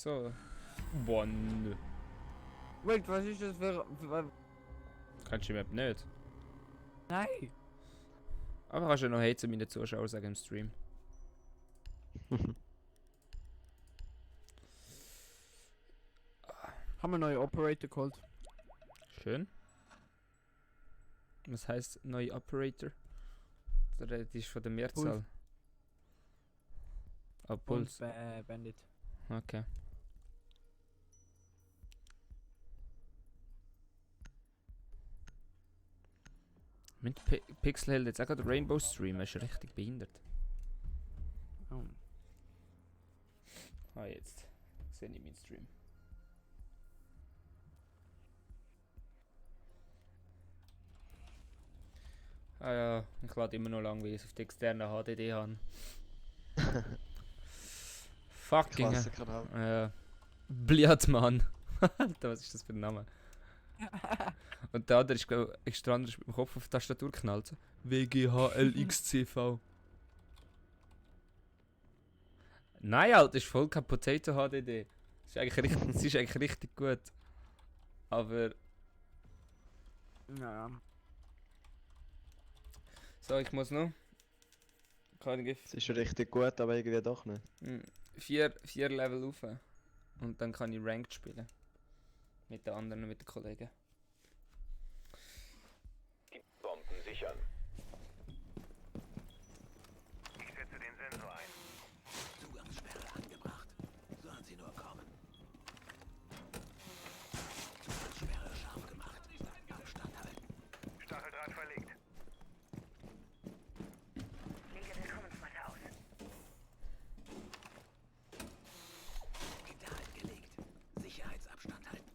So. Boah, nö. Wait, was ist das für... Kannst du die Map nicht. Nein! Aber kannst du noch Hey zu meinen Zuschauern sagen im Stream. Haben wir neue Operator geholt. Schön. Was heisst neue Operator? Das ist von der Mehrzahl. Ah, Puls. Und Bandit. Okay. Mit Pixel hält jetzt auch gerade Rainbow Stream, er ist richtig behindert. Oh. Ah, jetzt sehe ich meinen Stream. Ah ja, ich lade immer noch lang, weil ich es auf die externe HDD habe. Fucking Bliatmann. Alter, was ist das für ein Name? Und der andere ist, glaube ich, extra anders mit dem Kopf auf die Tastatur geknallt. So. WGHLXCV. Nein, Alter, das ist voll kein Potato HDD. Das ist eigentlich richtig gut. Aber... Ja. So, ich muss noch... Es ist schon richtig gut, aber irgendwie doch nicht. 4 Level rauf. Und dann kann ich Ranked spielen. Mit den anderen, mit den Kollegen. Die Bomben sichern. Ich setze den Sensor ein. Zugangssperre angebracht. Sollen Sie nur kommen. Zugangssperre scharf gemacht. Abstand halten. Stacheldraht verlegt. Lege Willkommensmatte aus. Hinterhalt gelegt. Sicherheitsabstand halten.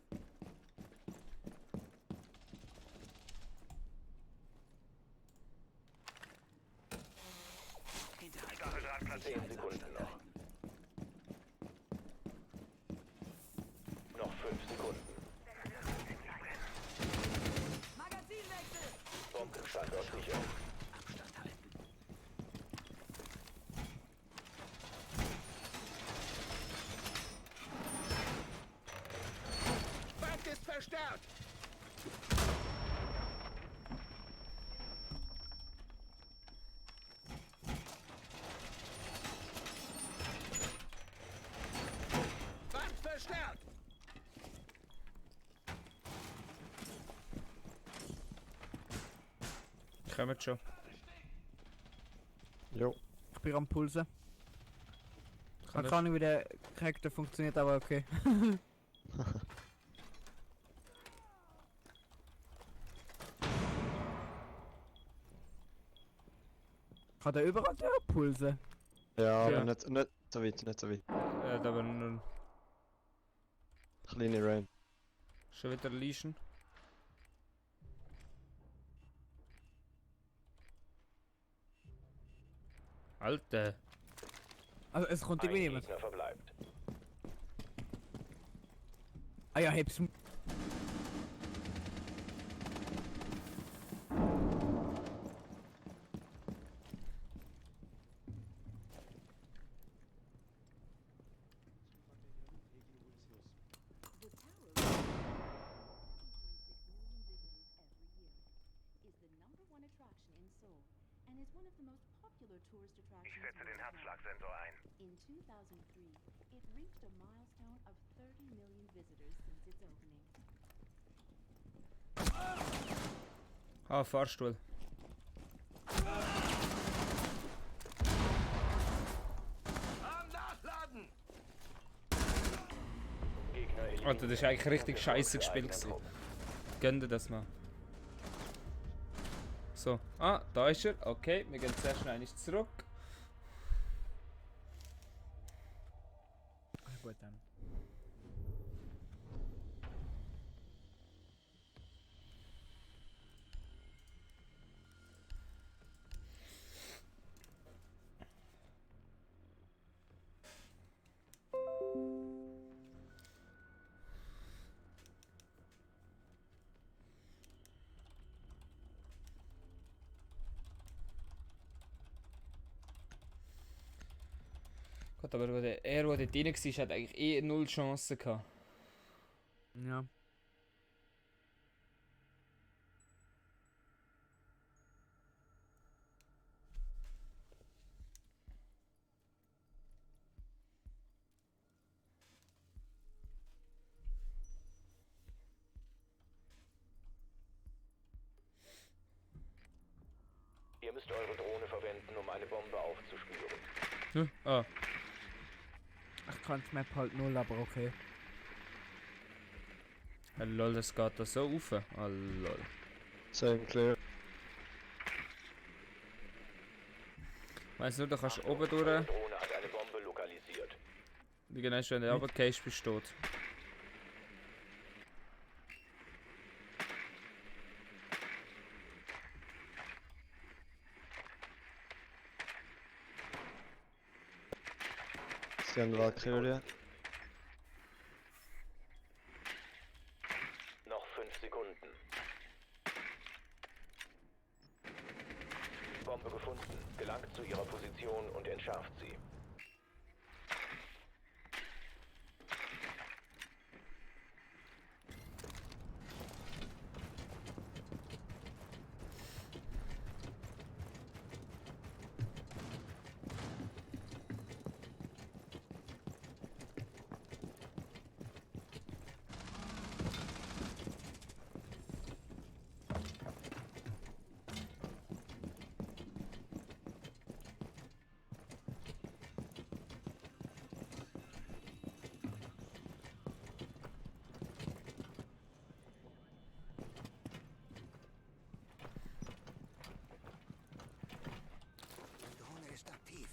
Hinterhalt Stacheldraht gelegt. platziert. 10 Sekunden Sicherheitsabstand noch. halten. Noch 5 Sekunden. Magazinwechsel! Bombenstandort sicher. Abstand halten. Feind ist verstärkt! Feind verstärkt! Kommt schon. Jo. Ich bin am Pulsen. Ich Kann kann nicht, wie der Charakter funktioniert, aber okay. Kann der überall Pulse? Ja, Ja. aber nicht so weit, nicht so weit. Aber nun Kleine Range. schon wieder Legion. Alter. Also es kommt Ein irgendwie niemand. Gegner verbleibt. Ah ja, heb's. The tower is the #1 attraction in Seoul and is one of the most popular tourist attractions. Ich setze den worldwide. Herzschlagsensor ein. In 2003, it reached a milestone of 30 million visitors since its opening. Ah, Fahrstuhl. Am Nachladen! Gegner eliminiert. Alter, das ist eigentlich richtig scheiße gespielt Eigenen gewesen. Trupp. Gönn dir das mal. So. Ah, da ist er. Okay, wir gehen sehr schnell nicht zurück. Ah, gut dann. Gott, aber er, der dort drin war, hat eigentlich eh null Chancen gehabt. Ja. Ihr müsst eure Drohne verwenden, um eine Bombe aufzuspüren. Hm? Ah, Ich kann die Map halt null, aber okay. lol, das geht da so rauf. Ah, lol. Same clear. Weißt du, da kannst du oben Eure durch. Drohne hat eine Bombe lokalisiert. Wie genau ist, wenn du runtergehst, bist du tot. Sie haben Valkyrie. Noch 5 Sekunden. Bombe gefunden. Gelangt zu ihrer Position und entschärft sie. Die Drohne ist aktiv.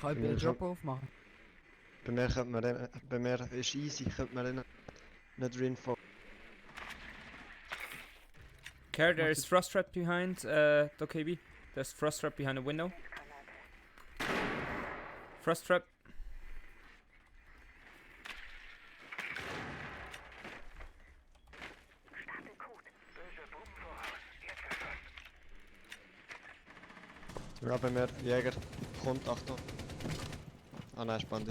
Kann ich Ja, den schon. Job aufmachen? Bei mir ist easy, könnte man den nicht reinfallen. Care, there is frost trap behind Doc KB. There's frost trap behind a window. Frost trap. Ja, bei mir Jäger. Kommt, Achtung. Ah nein, spannend.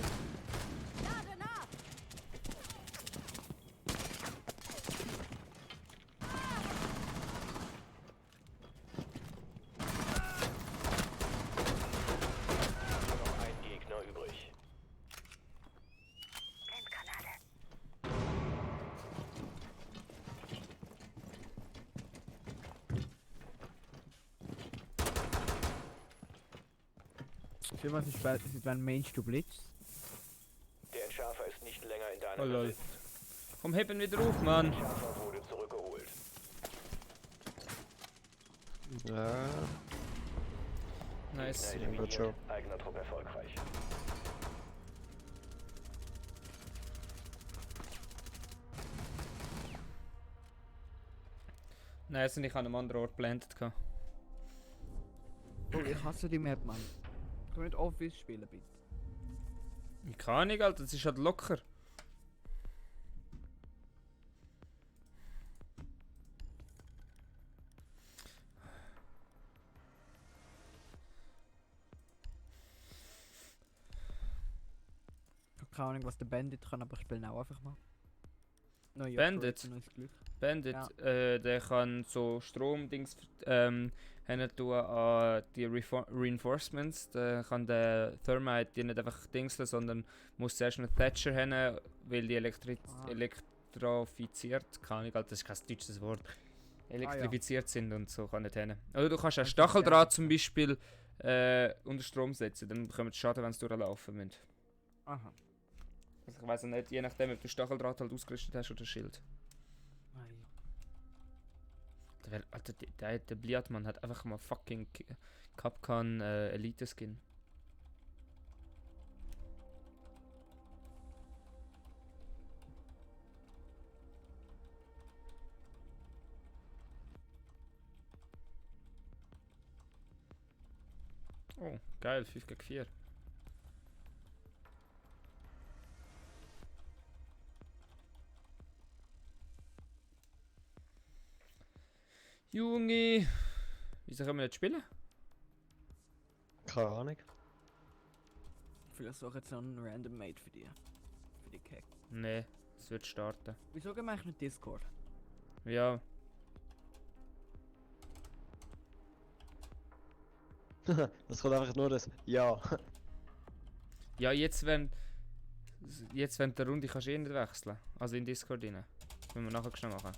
Nur noch ein Gegner übrig. Schön, was ist, seit wann meinst du Blitz? Der Entschärfer ist nicht länger in deinem Oh lol. Besitz. Komm, heben wieder auf, Mann. Der Entschärfer wurde zurückgeholt. Ja, Nice. Gegner Good job. eliminiert. Eigener Trupp erfolgreich. Nice, und ich habe an einem anderen Ort geplantet. Oh, ich hasse die Map, Mann. Kann man nicht Office spielen, bitte? Ich kann nicht, Alter, das ist halt locker. Ich habe keine Ahnung, was der Bandit kann, aber ich spiele auch einfach mal. Neue Bandit? Upgrades, neues Glück. Bandit, Ja. der kann so Stromdings hin tun an die Reinforcements. Der kann der Thermite die nicht einfach dingseln, sondern muss zuerst einen Thatcher hin, weil die elektrifiziert, keine Ahnung, Alter, das ist kein deutsches Wort, elektrifiziert sind und so kann nicht hin. Oder du kannst auch Stacheldraht zum Beispiel unter Strom setzen, dann bekommen sie Schaden, wenn sie durchlaufen müssen. Aha. Also ich weiß nicht, je nachdem, ob du Stacheldraht halt ausgerüstet hast oder Schild. Ah, ja. Alter, der Bliatmann hat einfach mal fucking Capcan Elite Skin. Oh, geil, 5 gegen 4. Junge! Wieso können wir nicht spielen? keine Ahnung. Vielleicht suche ich jetzt noch einen Random Mate für die. Für die Cake. Nee, es wird starten. Wieso gehen wir eigentlich mit Discord? Ja, Das kommt einfach nur das Ja. ja jetzt während der Runde kannst du eh nicht wechseln. Also in Discord rein. Das müssen wir nachher schnell machen.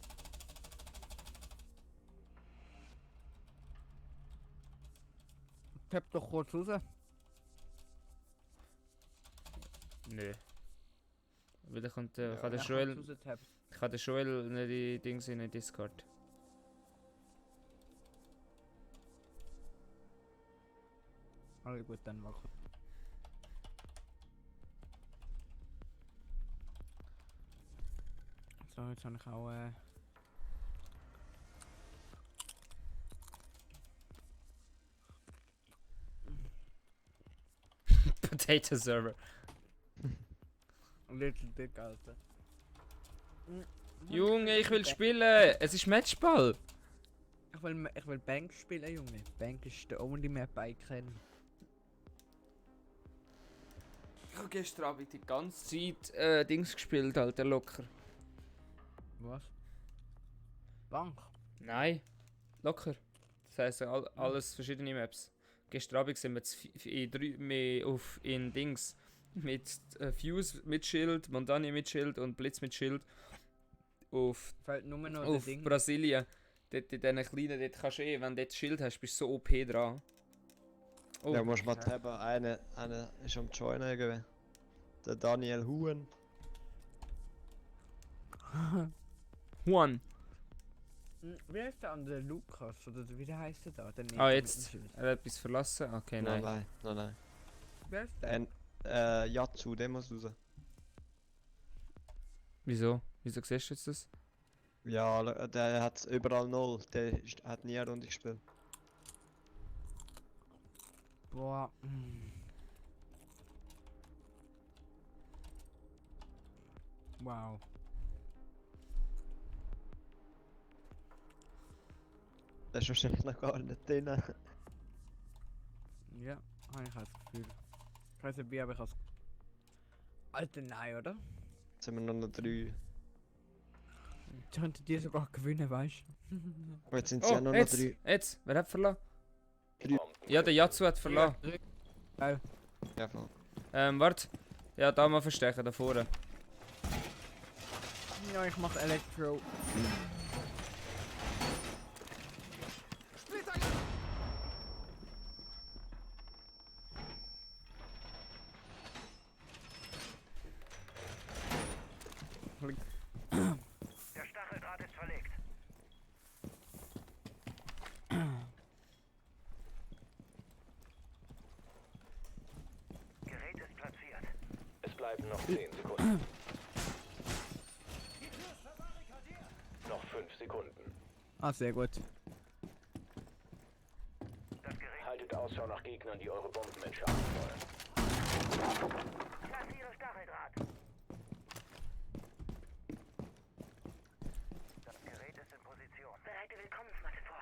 Tap doch kurz raus. Nö. Weil dann kommt, Ja, kann der Ja, Joel, kurz raus, Tap. kann der Joel nicht die Dings in den Discord. Also gut, dann mal kurz. So, jetzt habe ich auch Potato Server. Little Dick, Alter. Junge, ich will spielen! Es ist Matchball! Ich will Bank spielen, Junge. Bank ist der only Map ich kenne. Ich habe gestern Abend die ganze Zeit Dings gespielt, Alter, locker. Was? Bank? Nein, locker. Das heisst, alles verschiedene Maps. Gestern Abend sind wir in Dings mit Fuse mit Schild, Montagne mit Schild und Blitz mit Schild auf, Fällt nur noch auf der Ding. Brasilien. Dort in diesen kleinen, dort kannst du wenn du dort Schild hast, bist du so OP dran. Oh, Ja, musst mal tappen. Einer ist am Joinen irgendwie. Der Daniel Huhn. Juan. Wie heißt der andere? Lukas? Oder wie der heißt der da? Der Ah, Nigger jetzt. mit dem Schild. Er hat etwas verlassen? Okay, nein. Nein. Wer ist der? Yatsu, der muss raus. Wieso? Wieso siehst du jetzt das? Ja, der hat überall 0. Hat nie eine Runde gespielt. Boah. Wow. Der ist wahrscheinlich noch gar nicht drin. Ja, habe ich das Gefühl. Ich weiß nicht wie, aber ich has. Alter, nein, oder? Jetzt sind wir noch 3. Ich könnte die sogar gewinnen, weißt du? Und jetzt sind sie ja Oh, nur noch jetzt! 3. Jetzt! Wer hat verloren? Drei. Ja, der Yatsu hat verloren. Ja, voll. Warte. Ja, da mal verstecken, da vorne. Ja, ich mach Elektro. Der Stacheldraht ist verlegt. Gerät ist platziert. Es bleiben noch 10 Sekunden. Noch 5 Sekunden. Ah, sehr gut. Das Gerät. Haltet Ausschau nach Gegnern, die eure Bomben entschärfen wollen. Platziere Stacheldraht. Das Gerät ist in Position. Bereite Willkommensmatte vor.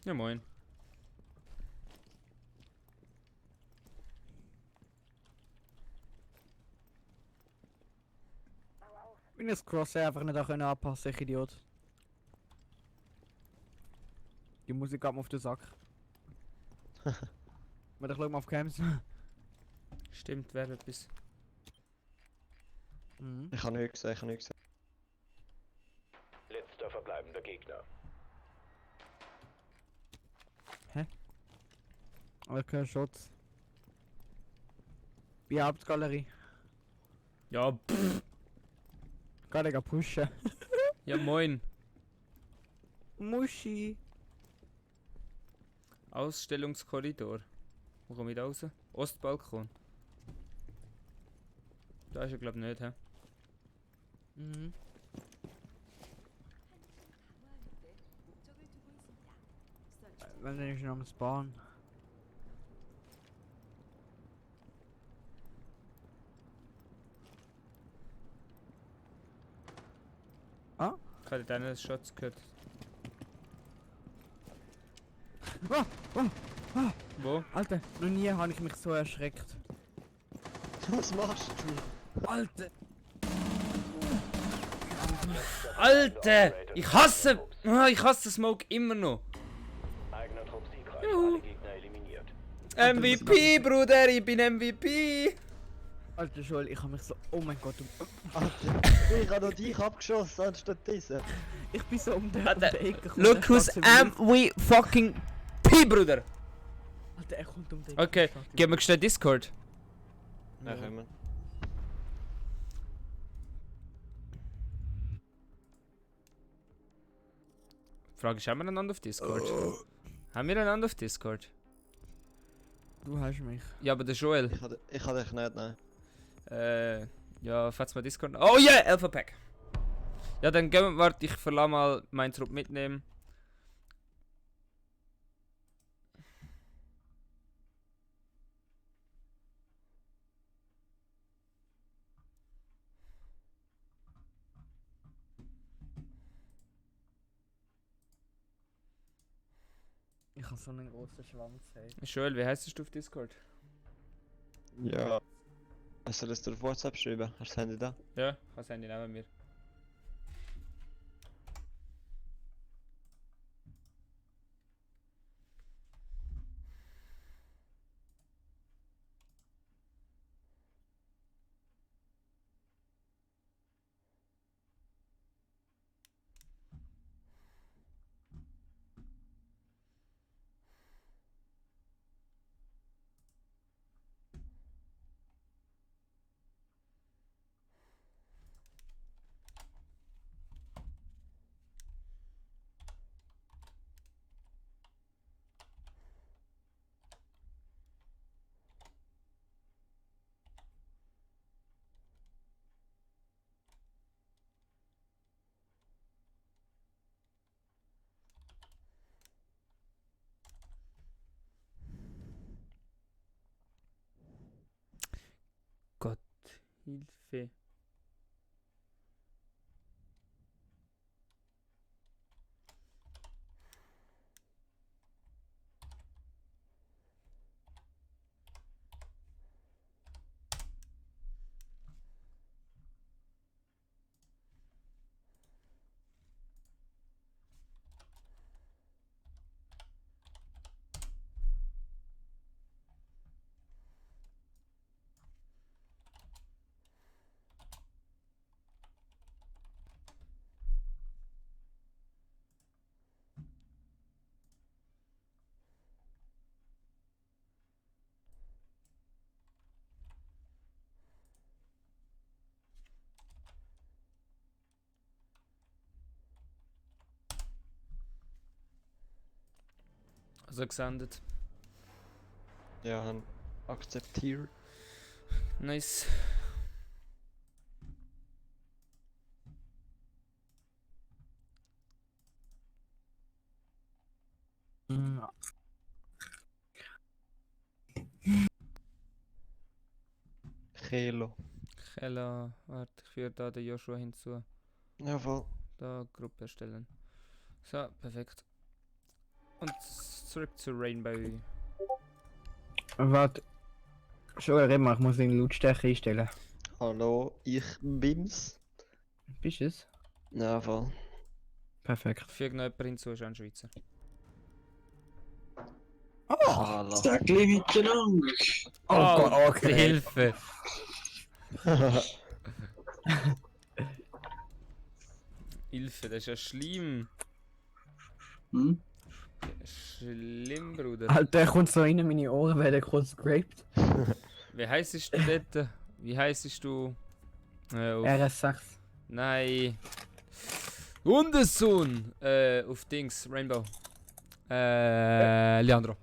Ja, moin. Wenn das Crosshair einfach nicht auch anpassen, ich Idiot. Die Musik geht mir auf den Sack. Warte, ich schau mal auf Cams. Stimmt, wäre etwas. Mhm. Ich habe nichts gesehen, Letzter verbleibender Gegner. Okay, Shots. Wie Hauptgalerie. Ja, Gerade pushen. ja, moin. Muschi. Ausstellungskorridor. Wo komme ich da raus? Ostbalkon. Da ist er, glaube ich, nicht, hä? Mhm. Wenn dann ist noch am Spawn. Ich habe deine Shots gehört. Ah, ah. Wo? Alter, noch nie habe ich mich so erschreckt. Was machst du? Alter! Alter! Ich hasse Smoke immer noch. Eigener Trupp siegreich. Alle Gegner eliminiert. MVP, Bruder, ich bin MVP! Alter Joel, ich habe mich so... Oh mein Gott, Alter, ich habe noch dich abgeschossen anstatt diese. ich bin so um die Alter, Ecke gekommen. Look who's MVP fucking P, Bruder! Alter, er kommt um die Ecke. Okay, gib mir schnell Discord. Ja, kommen. Frage ist, haben wir einander auf Discord? Haben wir einander auf Discord? Du hast mich. Ja, aber der Joel. Ich habe dich nicht, nein. Ja, falls mal Discord. Oh yeah, Alpha Pack! Ja, dann gehen wir, warte, ich verlasse mal meinen Trupp mitnehmen. Ich habe so einen großen Schwanz, hey. Joel, wie heißt du auf Discord? Ja. Soll ich dir auf WhatsApp schreiben? Hast du das Handy da? Ja, ich habe das Handy neben mir. Gott, Hilfe. Also gesendet. Ja, han akzeptiert. Nice. Kilo. Hello, warte, ich führe da den Joshua hinzu. Jawohl. Da Gruppe erstellen. So, perfekt. Und zurück zu Rainbow. Warte. Joel, red mal, ich muss den Lautstärke einstellen. Hallo, ich bin's. Bist du es? Jawohl. Perfekt. Füge noch jemanden hinzu, ist auch ein Schweizer. Hallo. Säckli miteinander. Oh Gott, okay. Hilfe! Hilfe, das ist ja schlimm. Hm? Schlimm, Bruder. Alter, er kommt so rein in meine Ohren, weil er kurz scraped. Wie heisst du dort? Wie heisst du? Auf, RS6. nein. Hundesohn! Auf Dings, Rainbow. Leandro.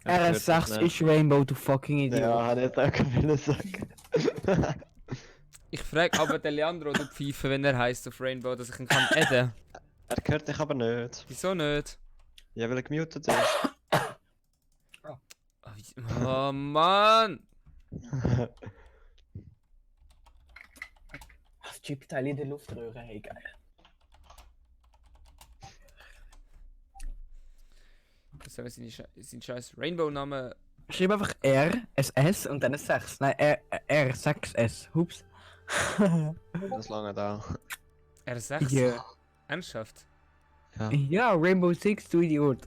RS6 ist Rainbow, du fucking Idiot. Ja, hat ich auch können sagen. Ich frage aber den Leandro, du Pfeife, wenn er heisst auf Rainbow, dass ich ihn kann adden. Er hört dich aber nicht. Wieso nicht? Ja, weil er gemutet ist. Oh Mann! Das Chipteil in der Luftröhre, hey geil. Was soll sein scheiß Rainbow-Name? Schreib einfach R, ein S und dann ein 6. Nein, R, 6S. Hups. Das lange da. R6? Ja. Ernsthaft? Ja. Ja, Rainbow Six, du Idiot.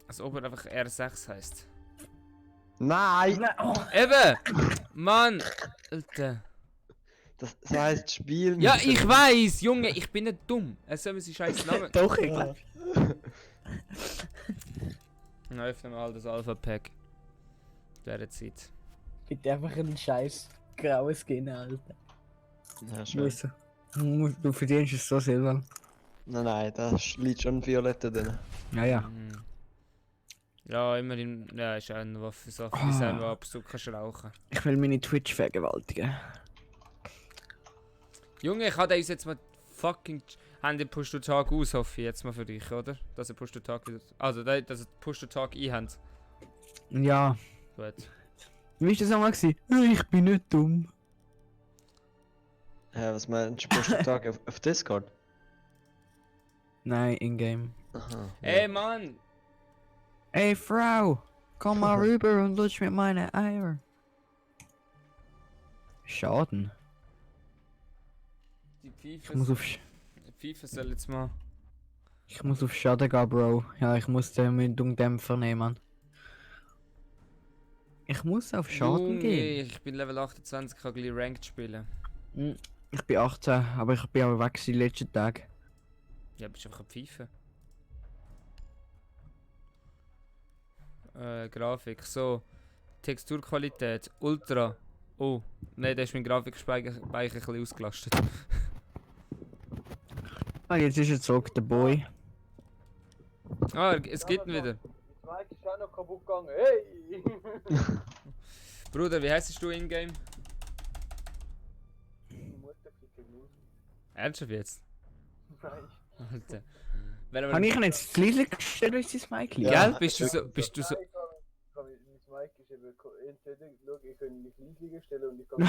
Als ob er einfach R6 heisst. Nein! Oh. Eben! Mann! Alter. Das heisst Spiel. Ja, nicht- ich weiß, Junge, ich bin nicht dumm. Es soll mir sein scheiß Namen. Doch, ich glaube. Dann öffnen wir halt das Alpha-Pack. Dieser Zeit. Bitte einfach einen scheiß graues Skin, Alter. Ja, schön. Du verdienst es so selber. Nein, da liegt schon Violette drin. Ja, ja. Mhm. Ja, immerhin. Ja, ist auch eine Waffe, so Ah. wie sein, wo du kannst rauchen. Ich will meine Twitch vergewaltigen. Junge, ich hatte uns jetzt mal fucking. Haben den Push-to-Talk aus, hoffe ich jetzt mal für dich, oder? Dass ihr Push-to-Talk wieder. Also, dass ihr Push-to-Talk einhabt. Ja. Gut. Wie war das nochmal? Ich bin nicht dumm. Was meinst du, Push Tag auf Discord? Nein, in-game. Aha. Ey, Mann! Ey, Frau! Komm mal rüber und lutsch mit meinen Eier. Schaden. Die Ich muss auf, FIFA soll jetzt mal. ich muss auf Schaden gehen, Bro. Ja, ich muss den Mündungdämpfer nehmen. Ich muss auf Schaden Junge, gehen. ich bin Level 28, kann gleich Ranked spielen. Ich bin 18, aber ich bin auch weg die letzten Tage. Ja, bist einfach ein FIFA. Grafik, so. Texturqualität, Ultra. Oh, nein, da ist mein Grafikspeicher ein bisschen ausgelastet. Ah, jetzt ist er zurück, der Boy. Ah, es gibt ihn wieder. Mike ist auch noch kaputt gegangen. Hey! Bruder, wie heißt du in-game? Ernsthaft jetzt? Nein. Alter. Wer Habe ich ihn jetzt zu leise gestellt, wie sein Mic liegt? Gell? Bist du so. Mike ist eben entweder, schau, ich kann mich leisiger stellen und ich kann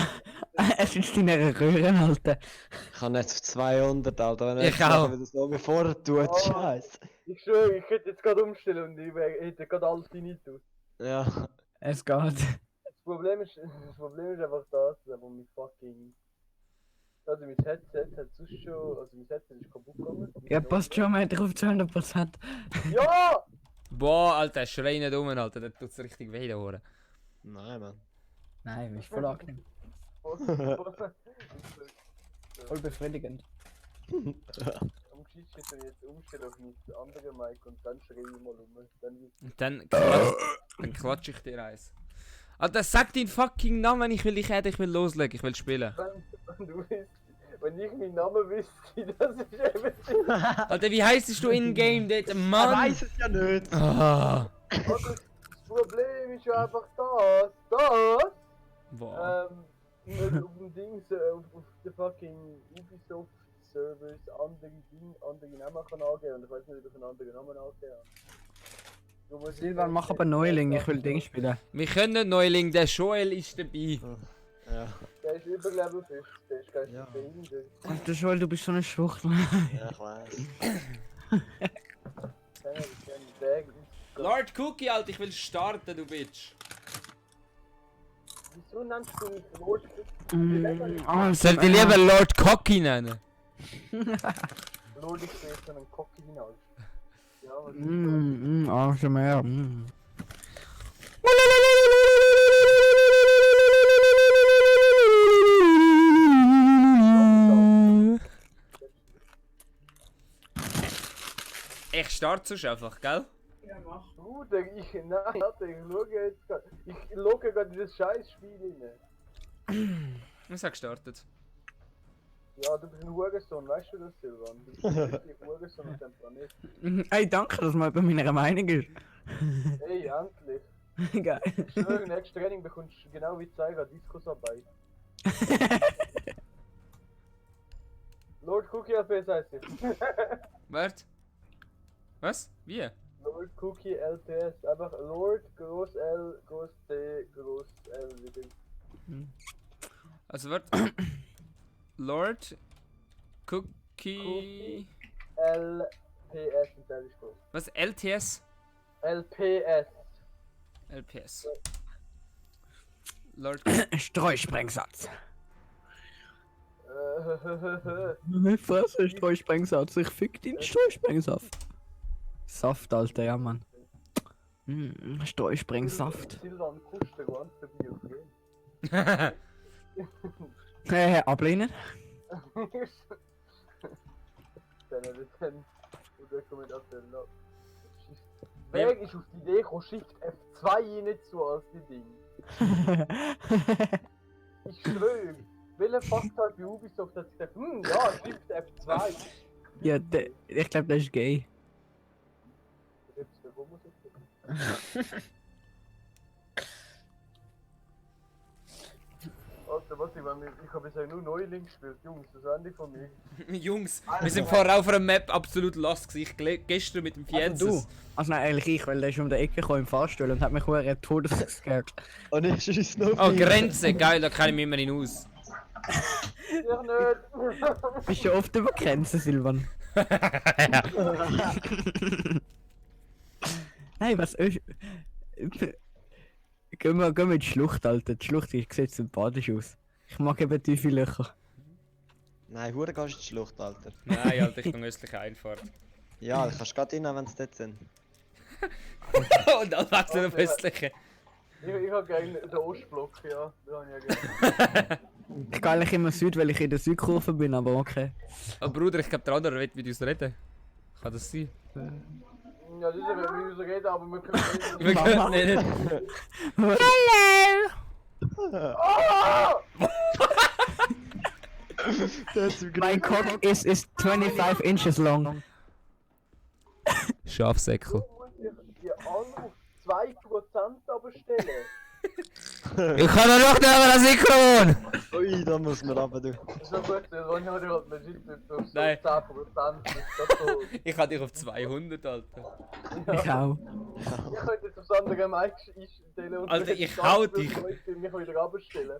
Er sitzt in einer Röhre, Alter. Ich kann jetzt auf 200, Alter. Wenn Ich auch. Wieder so wie vorher tut, Oh. Scheiß. Ich schwöre, ich könnte jetzt gerade umstellen und ich hätte gerade alles Tinnitus. Ja. Es geht. Das Problem ist einfach das, aber mein fucking... Also mein Headset hat sonst schon... Also mein Headset ist kaputt gegangen. Ja, passt schon, man hat auf 200%. Ja! Boah, Alter, schrei nicht um, Alter, das tut's richtig weh da oben. Nein, Mann. Nein, ist voll angenehm. Voll befriedigend. Am geschicktesten ist, wenn ich jetzt umstelle auf mein anderes Mic und dann schreie ich mal um. Dann klatsch ich dir eins. Alter, sag deinen fucking Namen, ich will dich reden, ich will loslegen, ich will spielen. Wenn ich meinen Namen wüsste, das ist eben... Alter, wie heisst du in-game dort, Ich Mann? weiß es ja nicht. Ah. Aber das Problem ist ja einfach das, Boah. mit auf dem Ding, auf den fucking Ubisoft Servers andere Namen kann angeben und ich weiß nicht, ob ich einen anderen Namen angeben kann. Silvan, mach aber Neuling, ich will Ding spielen. Wir können Neuling, der Joel ist dabei. Ja. Der ist über Level 5, der ist geistig Ja. behindert. Alter Joel, du bist so eine Schwuchtel. Ja, ich weiß. Lord Cookie, Alter, ich will starten, du Bitch. Wieso nennst du mich Lord? Sollt ihr lieber Lord Cocky nennen? Lord ist so ein Cocky hinaus. Ja, was Also mehr. Ich starte sonst einfach, gell? Bruder, nein, Alter, ich schaue jetzt gerade. Ich logge gerade in das scheiß Spiel rein. Ich sag gestartet. Ja, du bist ein Hurensohn, weißt du das, Silvan? Du bist wirklich ein Hurensohn auf dem Planeten. Ey, danke, dass man bei meiner Meinung ist. Ey, endlich. Geil. Ich schwöre, nächstes Training bekommst du genau wie Zeiger Diskusarbeit. Lord Cookie LPS heißt ich. Wart. Was? Wie? Lord Cookie LPS. Einfach Lord, Groß L, Groß T, Groß L wieder. Also wart. Lord Cookie. LPS und der ist groß. Was? LTS? LPS. LPS. Lord. Streusprengsatz. Äh, Mit Fresse, Streusprengsatz. Ich fick den Streusprengsaft. Saft, Alter, ja, Mann. Streusprengsaft. Silvan Kuster ganz dabei auf jeden. Ablehnen. Dann kommt auf den Lock. Wer ist auf die Idee gekommen, Shift F2 nicht zu als die Ding? Ich schwöre, welcher Fakt hat bei Ubisoft hat gesagt, ja, Shift F2. Ja, ich glaube, das ist gay. Alter, was ich habe bisher nur Neuling gespielt, Jungs, das sind die von mir. Jungs, wir sind vorher auf einer Map absolut lost gewesen. Gestern mit dem Also Fienzes. du. Also nein, eigentlich ich, weil der ist um die Ecke gekommen im Fahrstuhl und hat mich hure todesgescared. Und ich schieße noch Oh, viel. Grenze, geil, da kenne ich mich immer nicht aus. Ich nicht! Bist du oft über Grenzen, Silvan? Nein, was ist... Gehen wir in die Schlucht, Alter. Die Schlucht sieht sympathisch aus. Ich mag eben tiefe Löcher. Nein, hure gehst du in die Schlucht, Alter. Nein, Alter, ich kann östlich einfahren. Ja, du kannst gerade rein, wenn sie dort sind. Und dann wechseln auf östliche. Ich habe gerne den Ostblock, ja. Den habe ich ja gerne. Ich gehe eigentlich immer Süd, weil ich in der Südkurve bin, aber okay. Oh Bruder, ich glaube der andere will mit uns reden. Kann das sein? Ja, das ist ja, wie wir so reden, aber wir können Wir Mama. können nicht. Mein Cock is 25 inches long. Schafsäckel. Die Anruf 2% aber stellen. Ich kann noch das Mikrofon! Ui, da muss man runter, du. So gut, dann habe ich halt legit auf so Nein. 10%. Das ist so. Ich hatte dich auf 200, Alter. Ich auch. Ich könnte jetzt aufs andere Mic einstellen und Alter, dann ich das hau Ganze dich. für mich wieder abstellen.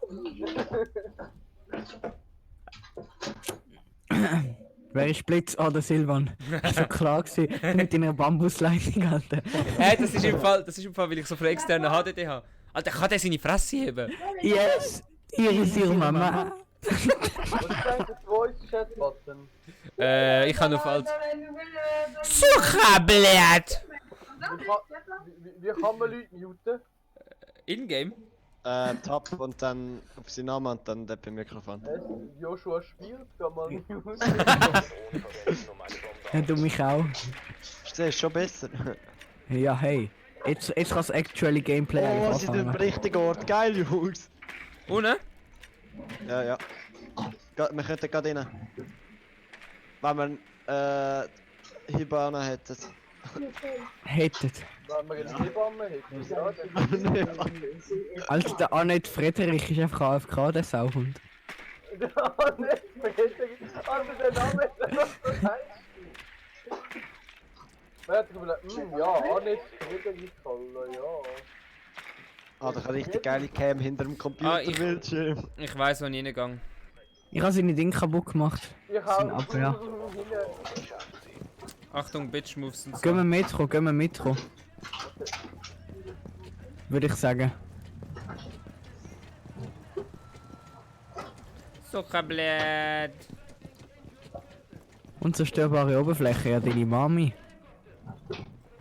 Wer ist Blitz oder Silvan? Das war klar gewesen. Mit deiner Bambusleitung, Alter. Hey, das ist im Fall, weil ich so viel externe HDD habe. Alter, kann der seine Fresse heben? Yes! Hier ist ihre Mama. Was ist eigentlich der Voice-Chat-Button? Ich kann auf alt. Zuckerblatt! Wie kann man Leute muten? In-game? Tab und dann auf seinen Namen und dann dort beim Mikrofon. Joshua spielt, kann man muten. Drohne verwenden, um eine Bombe Ja, du mich auch. Siehst schon besser. Ja, hey. Jetzt kann das actually Gameplay Oh, eigentlich sie sind am anfangen. richtigen Ort. Geil, Jungs. Ohne? Ja, ja. Wir könnten gerade rein. Wenn man Hibana hätten. Hättet. Wenn wir jetzt Hebamme hätten, ja, dann... Alter, der Annette Frederich ist einfach AFK, der Sauhund. Ja, nicht vergessen. Also der Name ist das heißt. Wer hat gesagt, ja, nicht Friedrich Koller, ja. Ah, da kann richtig geile Cam hinter dem Computerbildschirm. Ich weiss, wo ich reingehe. Ich habe seine Dinge kaputt gemacht. Ich Sind hau aber, ja. Achtung, Bitch-Moves und Gehen wir so. Metro. Würde ich sagen. Zuckerblatt! Unzerstörbare Oberfläche, ja, deine Mami.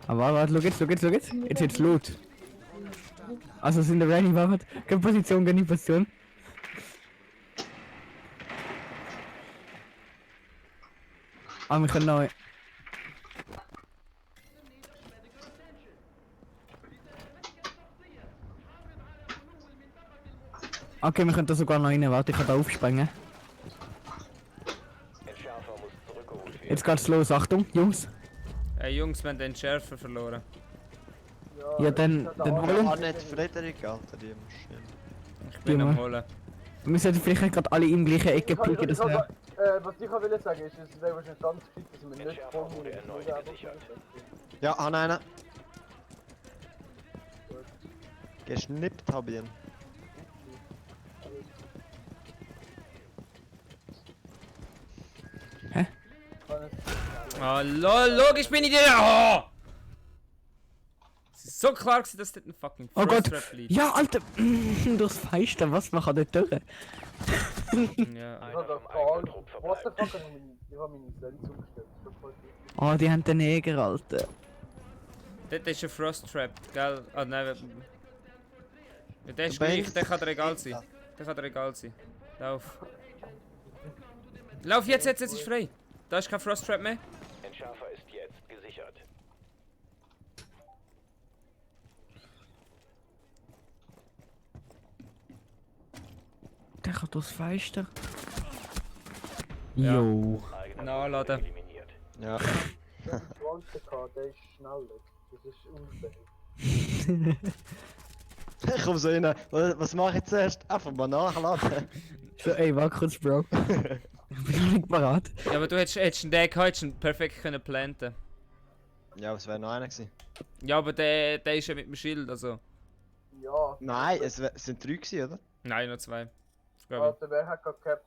Aber warte, schau jetzt. Jetzt wird's laut. Also sind wir ready, warte. Geh Position, geh in Position. Ah, wir können noch... Okay, wir können da sogar noch rein, warte, ich kann da aufspringen. Entschärfer muss zurückgeholt werden. Jetzt geht's los, Achtung, Jungs. Hey Jungs, wir haben den Schärfer verloren. Ja, dann holen. Annette Frederik, Alter, die Maschine. Ich bin Junge. am Holen. Wir sollten vielleicht nicht gerade alle in die gleiche Ecke picken, das wäre... Was ich auch will sagen ist, es wäre wahrscheinlich ganz geschickt, dass wir nicht Entschärfer wurde erneut gesichert. Ja, han einen. Geschnippt hab ich ihn. Ah, logisch bin ich dir. Oh! Es ist so klar gewesen, dass dort ein fucking Oh Gott! Frosttrap liegt. Ja, Alter! Durchs Fenster, was man kann dort durch? Ja. Ich hab da Karl. What the fuck? Ich hab meine Sense umgestellt. Das ist voll wichtig. Oh, die haben den Neger, Alter. Dort ist ein Frosttrap, gell? Ah nein, ja, der ist gleich, der kann dir egal sein. Der kann dir egal sein. Lauf. Lauf jetzt ist frei. Da ist kein Frosttrap mehr. Entschärfer ist jetzt gesichert. Der kann durchs Fenster. Ja. Jo. Eigener Nachladen. eliminiert. Ja. Der 20k, der ist schneller. Das ist unfair. Ich komm so rein. Was mach ich zuerst? Einfach mal nachladen. So, ey, warte kurz, Bro. Ich bin nicht parat. Ja, aber du hättest einen Deck heute schon perfekt können planten. Ja, es wäre noch einer gewesen. Ja, aber der ist ja mit dem Schild, also. Ja. Nein, es sind 3 gewesen, oder? Nein, nur 2. Alter, wer hat gerade gehabt?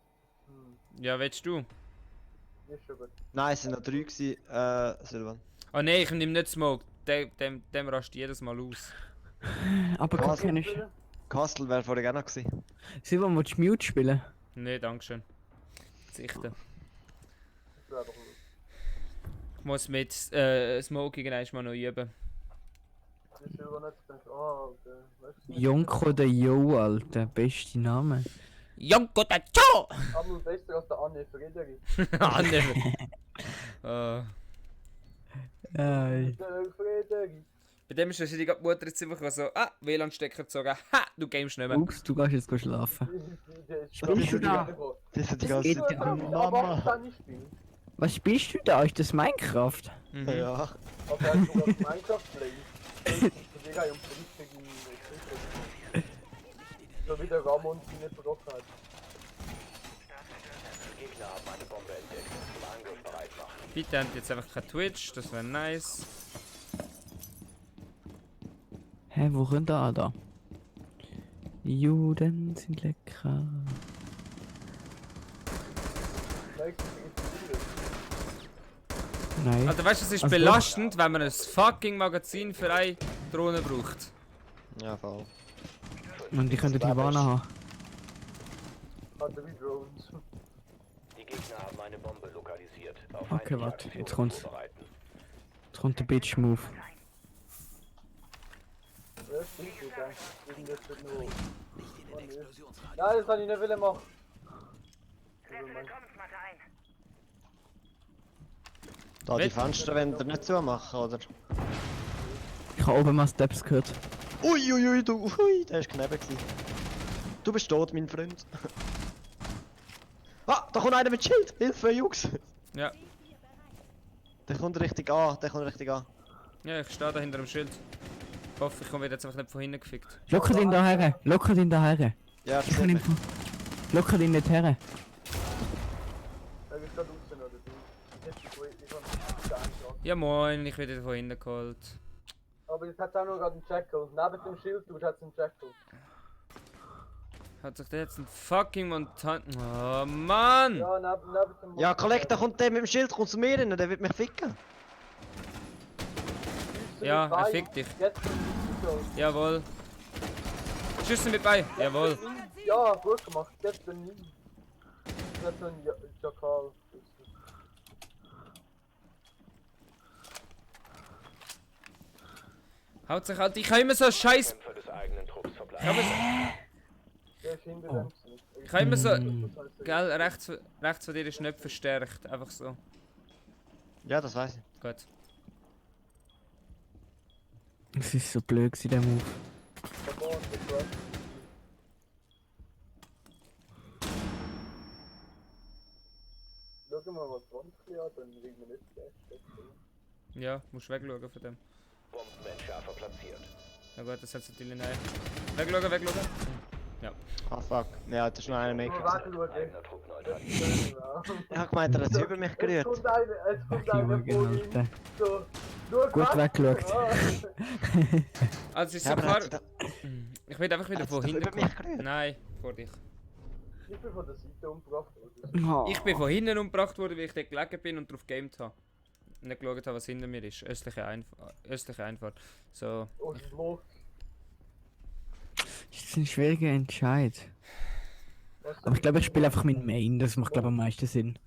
Ja, willst du? Ist schon gut. Nein, es sind noch 3 gewesen, Silvan. Oh nein, ich nehme nicht Smoke. Dem rast jedes Mal aus. Aber Was? kann kenne ich. Castle wäre vorher auch noch gewesen. Silvan, willst du Mute spielen? Nee, dankeschön. Zichten. Das wäre doch gut. Ich muss mit Smoke irgendwann mal noch üben. Das ist aber nicht ganz. Ah, okay. Weißt du? Jonko der Jo, Alter. Beste Name. Jonko der Cho! Aber besser als der Anne Friedrich. Anne. Ey. Der Friedrich. Bei dem ist wahrscheinlich die Mutter jetzt einfach so, WLAN-Stecker gezogen, ha, du gamest nicht mehr. Ups, du gehst jetzt schlafen. Spielst du da? Das sind die Das ganze geht Zeit. ja. Aber Mama! kann ich spielen. Was spielst du da? Ist das Minecraft? Mhm. Ja. Aber er hat sogar Minecraft Play. Ich habe um richtigen so wie der Ramon seine Brock hat. Gegner haben eine Bombe entdeckt. Zum Angriff bereit machen. Bitte habt jetzt einfach kein Twitch, das wäre nice. Hä, wo rennt er da? Juden sind lecker. Nein. Alter, weißt du, es ist Also- belastend, wenn man ein fucking Magazin für eine Drohne braucht. Ja, voll. Und die könnten die Warne haben. Hat er wie Drones. Die Gegner haben eine Bombe lokalisiert. Auf Okay, feindliche warte, Aktionen jetzt kommt's. vorbereiten. Jetzt kommt der Bitch Move. Ja, stimmt, ich denke, irgendwas wird nur. Nicht in den Explosionsradius. Nein, das kann ich nicht wollen machen. Setze Willkommensmatte ein. Da die Weg. Fenster wollen ihr nicht zumachen, oder? Ich habe oben mal Steps gehört. Uiuiui, ui, der ist knapp gewesen. Du bist tot, mein Freund. Ah, da kommt einer mit Schild! Hilfe, Jungs! Ja, Der kommt richtig an, der kommt richtig an. ja, ich stehe da hinter dem Schild. Ich hoffe, ich komme jetzt einfach nicht von hinten gefickt. Lockert ihn da her! Lockert ihn da her! Ja, das Ich kann sieht ihn. mich. Lockert ihn nicht her! Er ist gerade draußen, oder du? Ich hab gar nicht gehabt. Ja moin, ich werde von hinten geholt. Aber jetzt hat er auch noch gerade einen Jackal. Neben dem Schild, du hast einen Jackal. Hat sich der jetzt ein fucking Montan... Oh Mann! Ja, neben dem. Ja, Kollege, da kommt der mit dem Schild, kommt zu mir rein, der wird mich ficken. Ja, er fickt dich. Jetzt bin ich so. Jawohl. Schüsse mit bei. Jawohl. Ja, gut gemacht. Jetzt bin ich. Jetzt so ein Jackal. Haut sich halt. Ich kann immer so scheiß. Kämpfer des eigenen Trupps verbleiben. Der ist hinter dem. Ich kann immer so. Gell, rechts von dir ist nicht verstärkt. Einfach so. Ja, das weiß ich. Gut. Es ist so blöd gewesen, der Move. Schau mal, was 20 hat, dann kriegen wir nicht gleich. Ja, musst wegschauen von dem. Bombenentschärfer platziert. Na gut, das hat natürlich nicht. Wegschauen, wegschauen. Ja. Ah, fuck. Ja, das ist noch einer mehr gewesen. Eigener Trupp neutralisiert. Ich hab gemeint, er hat es über mich gerührt. Es kommt einer Junge, vor ihm. Alter. So. Schau, Gut was? weggeschaut. Ah. Also ist Ja, so aber klar. hat sie da- Ich will einfach wieder hat sie von doch hinten über mich kommen. gerührt? Nein, vor dich. Ich bin von der Seite umgebracht worden. Oh. Ich bin von hinten umgebracht worden, weil ich dort gelegen bin und drauf gamed habe. nicht geschaut habe, was hinter mir ist. Östliche Einfahrt. So. Oh, das ist los. Das ist ein schwieriger Entscheid. Was Aber ich glaube, ich spiele einfach mit Main, das macht glaube ich am meisten Sinn.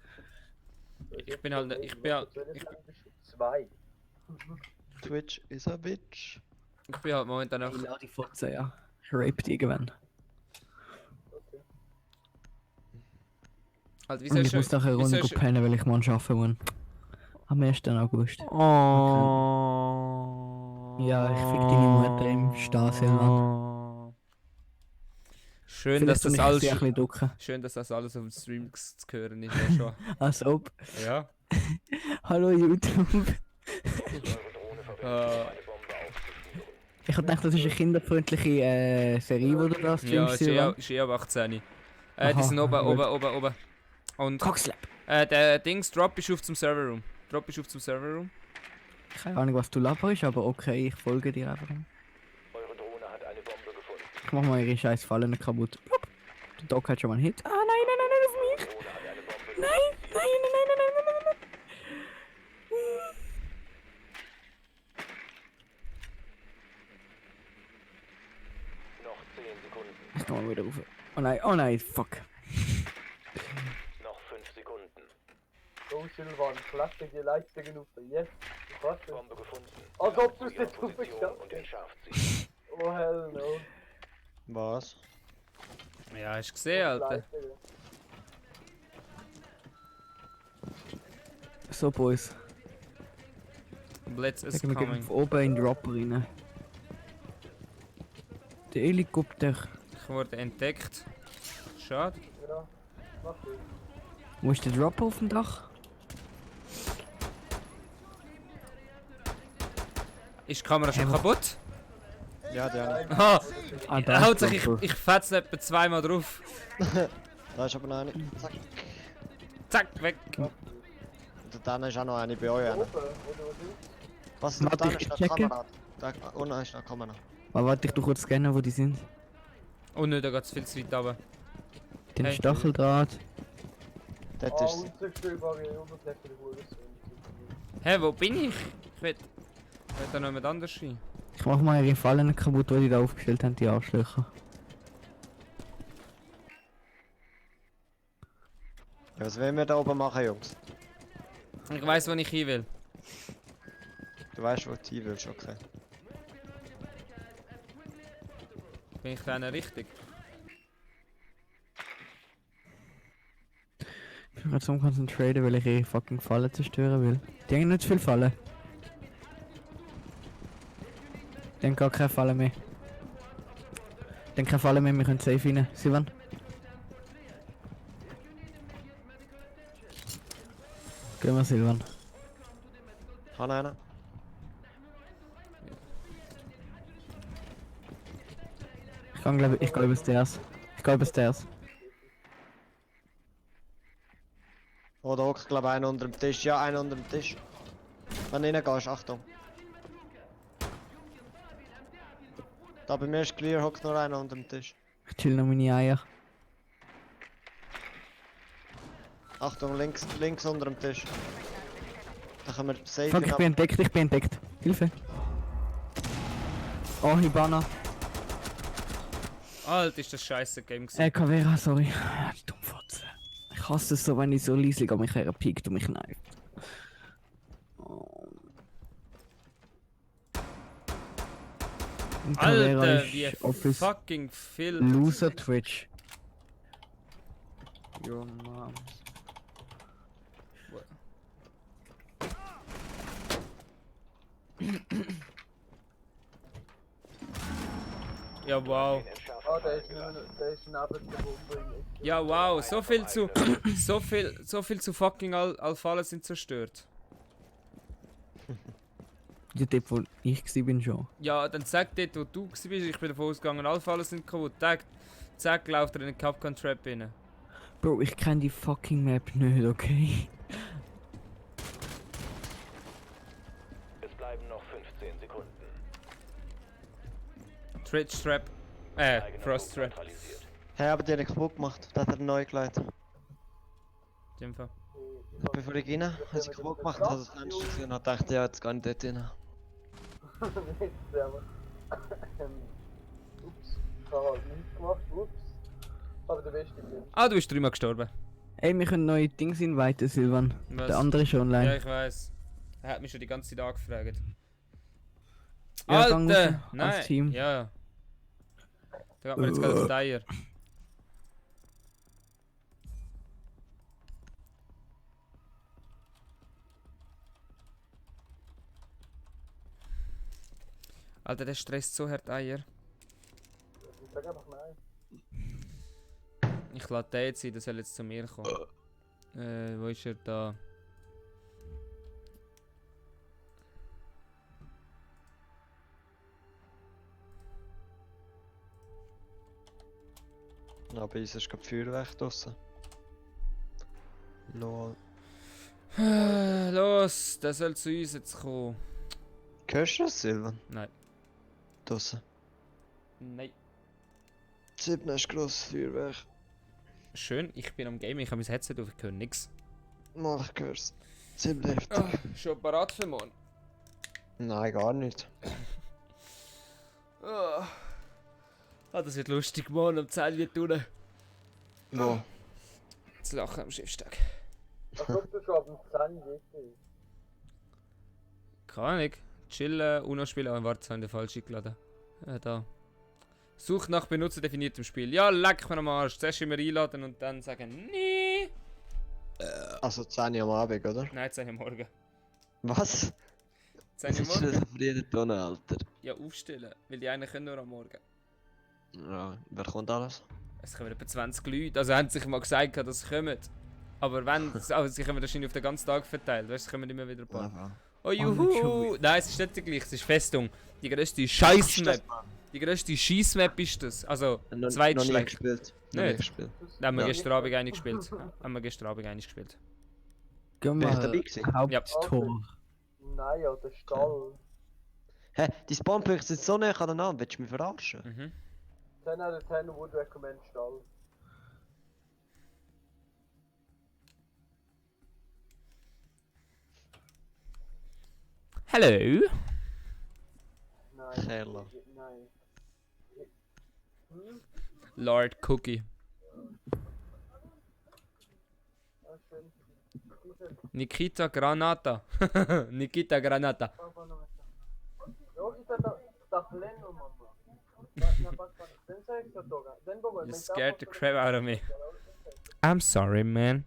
Ich bin halt. Zwei. Twitch is a bitch. Ich bin halt momentan auch. Ich lade die Fotze, ja. Ich rape die irgendwann. Okay. Halt, Und ich muss nachher eine Runde wieso ist- pennen, weil ich morgen arbeiten muss. Am 1. August. Oh. Ja, ich fick deine Mutter im Stasi, Mann. Schön, dass das alles. ein bisschen ducken. Schön, dass das alles auf dem Stream zu hören ist. Ja, schon. Als ob. Ja. Hallo YouTube. Eure Drohne verwendet, um eine Bombe aufzuspüren. Ich hab gedacht, das ist eine kinderfreundliche Serie, die du da Ja, streamst. ist eh ab 18. Die Aha, sind gut. oben. Und Coxlab. der Dings, Drop ist auf zum Serverroom. Keine Ahnung, was du laberst, aber okay, ich folge dir einfach. Eure Drohne hat eine Bombe gefunden. Ich mach mal ihre scheiß Fallen kaputt. Plupp. Der Dog hat schon mal einen Hit. Ah, nein, auf mich. Die Drohne hat eine Bombe Nein. Noch 10 Sekunden. Ich komm mal wieder rauf. Oh nein, fuck. Noch 5 Sekunden. So, Silvan, klappe die Leitungen auf. Yes, du kannst es. Bombe gefunden. Als ob du es Ihre nicht Position aufgeschafft und hast. entschärft sie. Oh, hell no. Was? Ja, hast du gesehen, Alter. Leitungen. So, Boys. Blitz is Wir gehen coming. von oben in den Dropper rein. Der Helikopter. Ich wurde entdeckt. Schade. Ja, mach ich. Wo ist der Dropper auf dem Dach? Ist die Kamera schon kaputt? Ja, die habe Aha! Ah, da ist Hauptsache, Dropper. ich fetze etwa zweimal drauf. ich. Da ist aber noch eine. Zack. Zack, weg. Und dann ist auch noch eine bei euch. Oben, Eine. oder was ist? Was Warte, da ich ist noch checke. Kamera. Da unten ist noch Kamera. Warte, ich tu kurz scannen, wo die sind. Oh ne, da geht's viel zu weit runter. Den Hey. Stacheldraht. Dort Ah, ist sie. unzerstörbare Oberfläche der Hurensohn. Hä, wo bin ich? Ich will da noch jemand anders sein. Ich mach mal ihre Fallen kaputt, die da aufgestellt haben, die Arschlöcher. Ja, was wollen wir da oben machen, Jungs? Ich weiss, wo ich hin will. Du weißt, wo du hin willst, okay. Bin ich dann richtig? Ich bin gerade so am Konzentrieren, weil ich ihre fucking Fallen zerstören will. Die haben nicht viel Fallen. Die haben gar keine Fallen mehr. Die haben keine Fallen mehr, wir können safe rein. Silvan? Gehen wir, Silvan. Kann einer? Ich gehe über Stairs. Oh, da hockt glaube ich einer unter dem Tisch. Ja, einer unter dem Tisch. Wenn du reingehst, Achtung. Da bei mir ist clear, hockt nur einer unter dem Tisch. Ich chill noch meine Eier. Achtung, links unter dem Tisch. Da können wir safe Fuck, ich bin entdeckt. Hilfe. Oh, Hibana. Alter, ist das scheiße Game gewesen. Cavera, sorry. Die Dummfotze. Ich hasse es so, wenn ich so leislich an mich herpiekt und mich kneift. Oh. Und Cavera Alter, ist wie Office fucking viel. Loser Twitch. Your mom. Ja, wow. Den entschärft Ah, der ist neben der Bombe. Ja, wow. So viel zu fucking Alpha sind zerstört. Der Typ, wo ich bin schon. Ja, dann sag dort, wo du bist. Ich bin davon ausgegangen, Alpha sind kaputt. Zack, lauft er in den Capcom Trap rein. Bro, ich kenn die fucking Map nicht, okay? Es bleiben noch 15 Sekunden. Twitch Trap. Eigener Frost Druck Trap. neutralisiert. Hey, aber die hat kaputt gemacht. Das hat er neu geleitet. In dem Fall. Bevor ich rein, habe ich kaputt gemacht, habe das Fenster gesehen und dachte, ja, jetzt gehe ich dort rein. Nicht selber. Ups, ich habe halt nichts gemacht, ups. Aber der beste Film. Ah, du bist 3-mal gestorben. Ey, wir können neue Dings inviten, Silvan. Was? Der andere ist online. Ja, ich weiß. Er hat mich schon die ganze Zeit angefragt. Ja, gang Alter! raus, Nein! als Team. Ja. Da geht mir jetzt gerade auf die Eier. Alter, der stresst so hart Eier. Ich sag einfach nein. Ich lade den jetzt ein, der soll jetzt zu mir kommen. Wo ist er da? Ja, bei uns ist gerade Feuerwerk draussen. Lol. Los, der soll zu uns jetzt kommen. Hörst du das, Silvan? Nein. Draussen. Nein. 7 ist grosses Feuerwerk. Schön, ich bin am Game, ich habe mein Headset auf, ich höre nichts. Mach, ich hör's. Ziemlich heftig. Ah, schon parat für morgen? Nein, gar nicht. Ah, das wird lustig, morgen um 10 wird unten. Wo? Zu lachen am Schiffstag. Als ob du schon ab dem 10 gehst. Keine Ahnung. Chillen, Uno spielen. Oh, warte, habe ich den falsch eingeladen. Da. Sucht nach benutzerdefiniertem Spiel. Ja, leck mir am Arsch. Zuerst immer einladen und dann sagen, nee. Also 10 Uhr am Abend, oder? Nein, 10 Uhr morgen. Was? 10 Uhr Das ist morgen? eine zufriedene Tonne, Alter. Ja, aufstellen. Weil die einen können nur am Morgen. Ja, wer kommt alles? Es kommen etwa 20 Leute. Also haben sie sich mal gesagt, dass sie kommen. Aber wenn, also sie kommen wahrscheinlich auf den ganzen Tag verteilt. Weißt du, es kommen immer wieder ein paar. Aha. Oh juhu! Nein, es ist nicht der gleiche, es ist Festung. Die grösste Scheiß-Map. Die grösste Scheiss-Map ist das. Also, Noch nie zweitschlecht. gespielt. Noch Nicht? nie gespielt. Haben wir Ja. gestern Abend eine gespielt. Haben wir gestern Abend eine gespielt. Gehen Bin ich wir dabei gewesen? Haupttor. Nein, ja, der Stall. Hä, die Spawnpunkte sind so nah aneinander, willst du mich verarschen? Mhm. 10 out of 10 would recommend Stall. Hello? Nein. Hello. Nein. Lord Cookie. Ah, schön. Nikita Granata. Nikita Granata. Jo, ich da Leno, Mama. Den sag ich sogar. Den bomber. You scared the crap out of me. I'm sorry, man.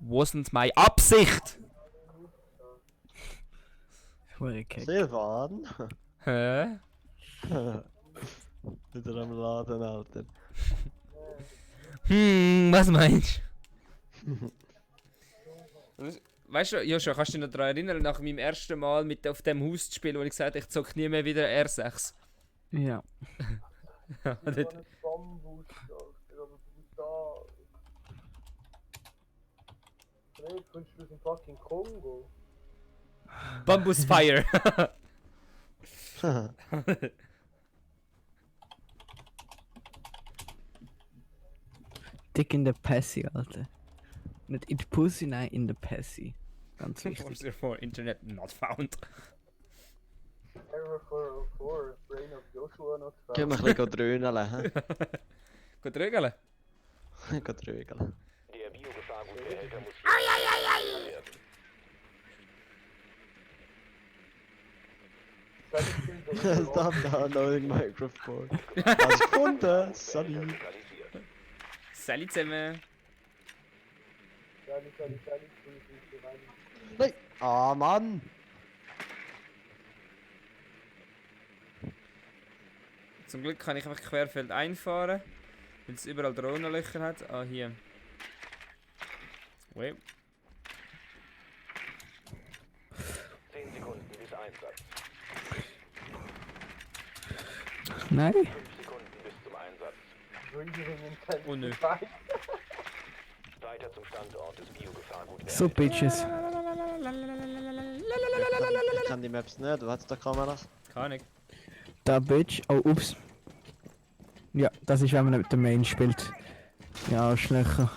Wasn't my Absicht! Silvan? Hä? Wieder am Laden, Alter. Was meinst du? Weißt du, Joshua, kannst du dich noch daran erinnern, nach meinem ersten Mal mit auf dem Haus zu spielen, wo ich gesagt habe, ich zocke nie mehr wieder R6? Ja. Ja, So dort- ein Bambus, Alter, aber brutal. Hey, kommst du aus dem fucking Kongo? Bambus Fire! Dick in the Passy, Alter. Nicht in the Pussy, nein, in the Passy. Ganz wichtig. 404 Internet not found. Error 404, Brain of Joshua not found. Können wir ein bisschen dröhneln, hä? Gut regeln? Dröhneln. Der Biogefahrgutbehälter muss hier werden. Stop downloading Microphone. Hast du gefunden? Sorry. Lokalisiert. Salut zusammen! Sally, bin ich nicht rein. Nein! Ah, Mann! Zum Glück kann ich einfach querfeld einfahren, weil es überall Drohnenlöcher hat. Ah, hier. Wait. 10 Sekunden bis Einsatz. Nein? 5 Sekunden bis zum Einsatz. Breathing intense. Oh, nö. Fight. Weiter zum Standort des Biogefahrgutbehälters. So, Bitches. Ich kann die Maps nicht, du hast da Kameras. Keine Ahnung. Da, Bitch. Oh, ups. Ja, das ist, wenn man mit dem Main spielt. Ja, Arschlöcher.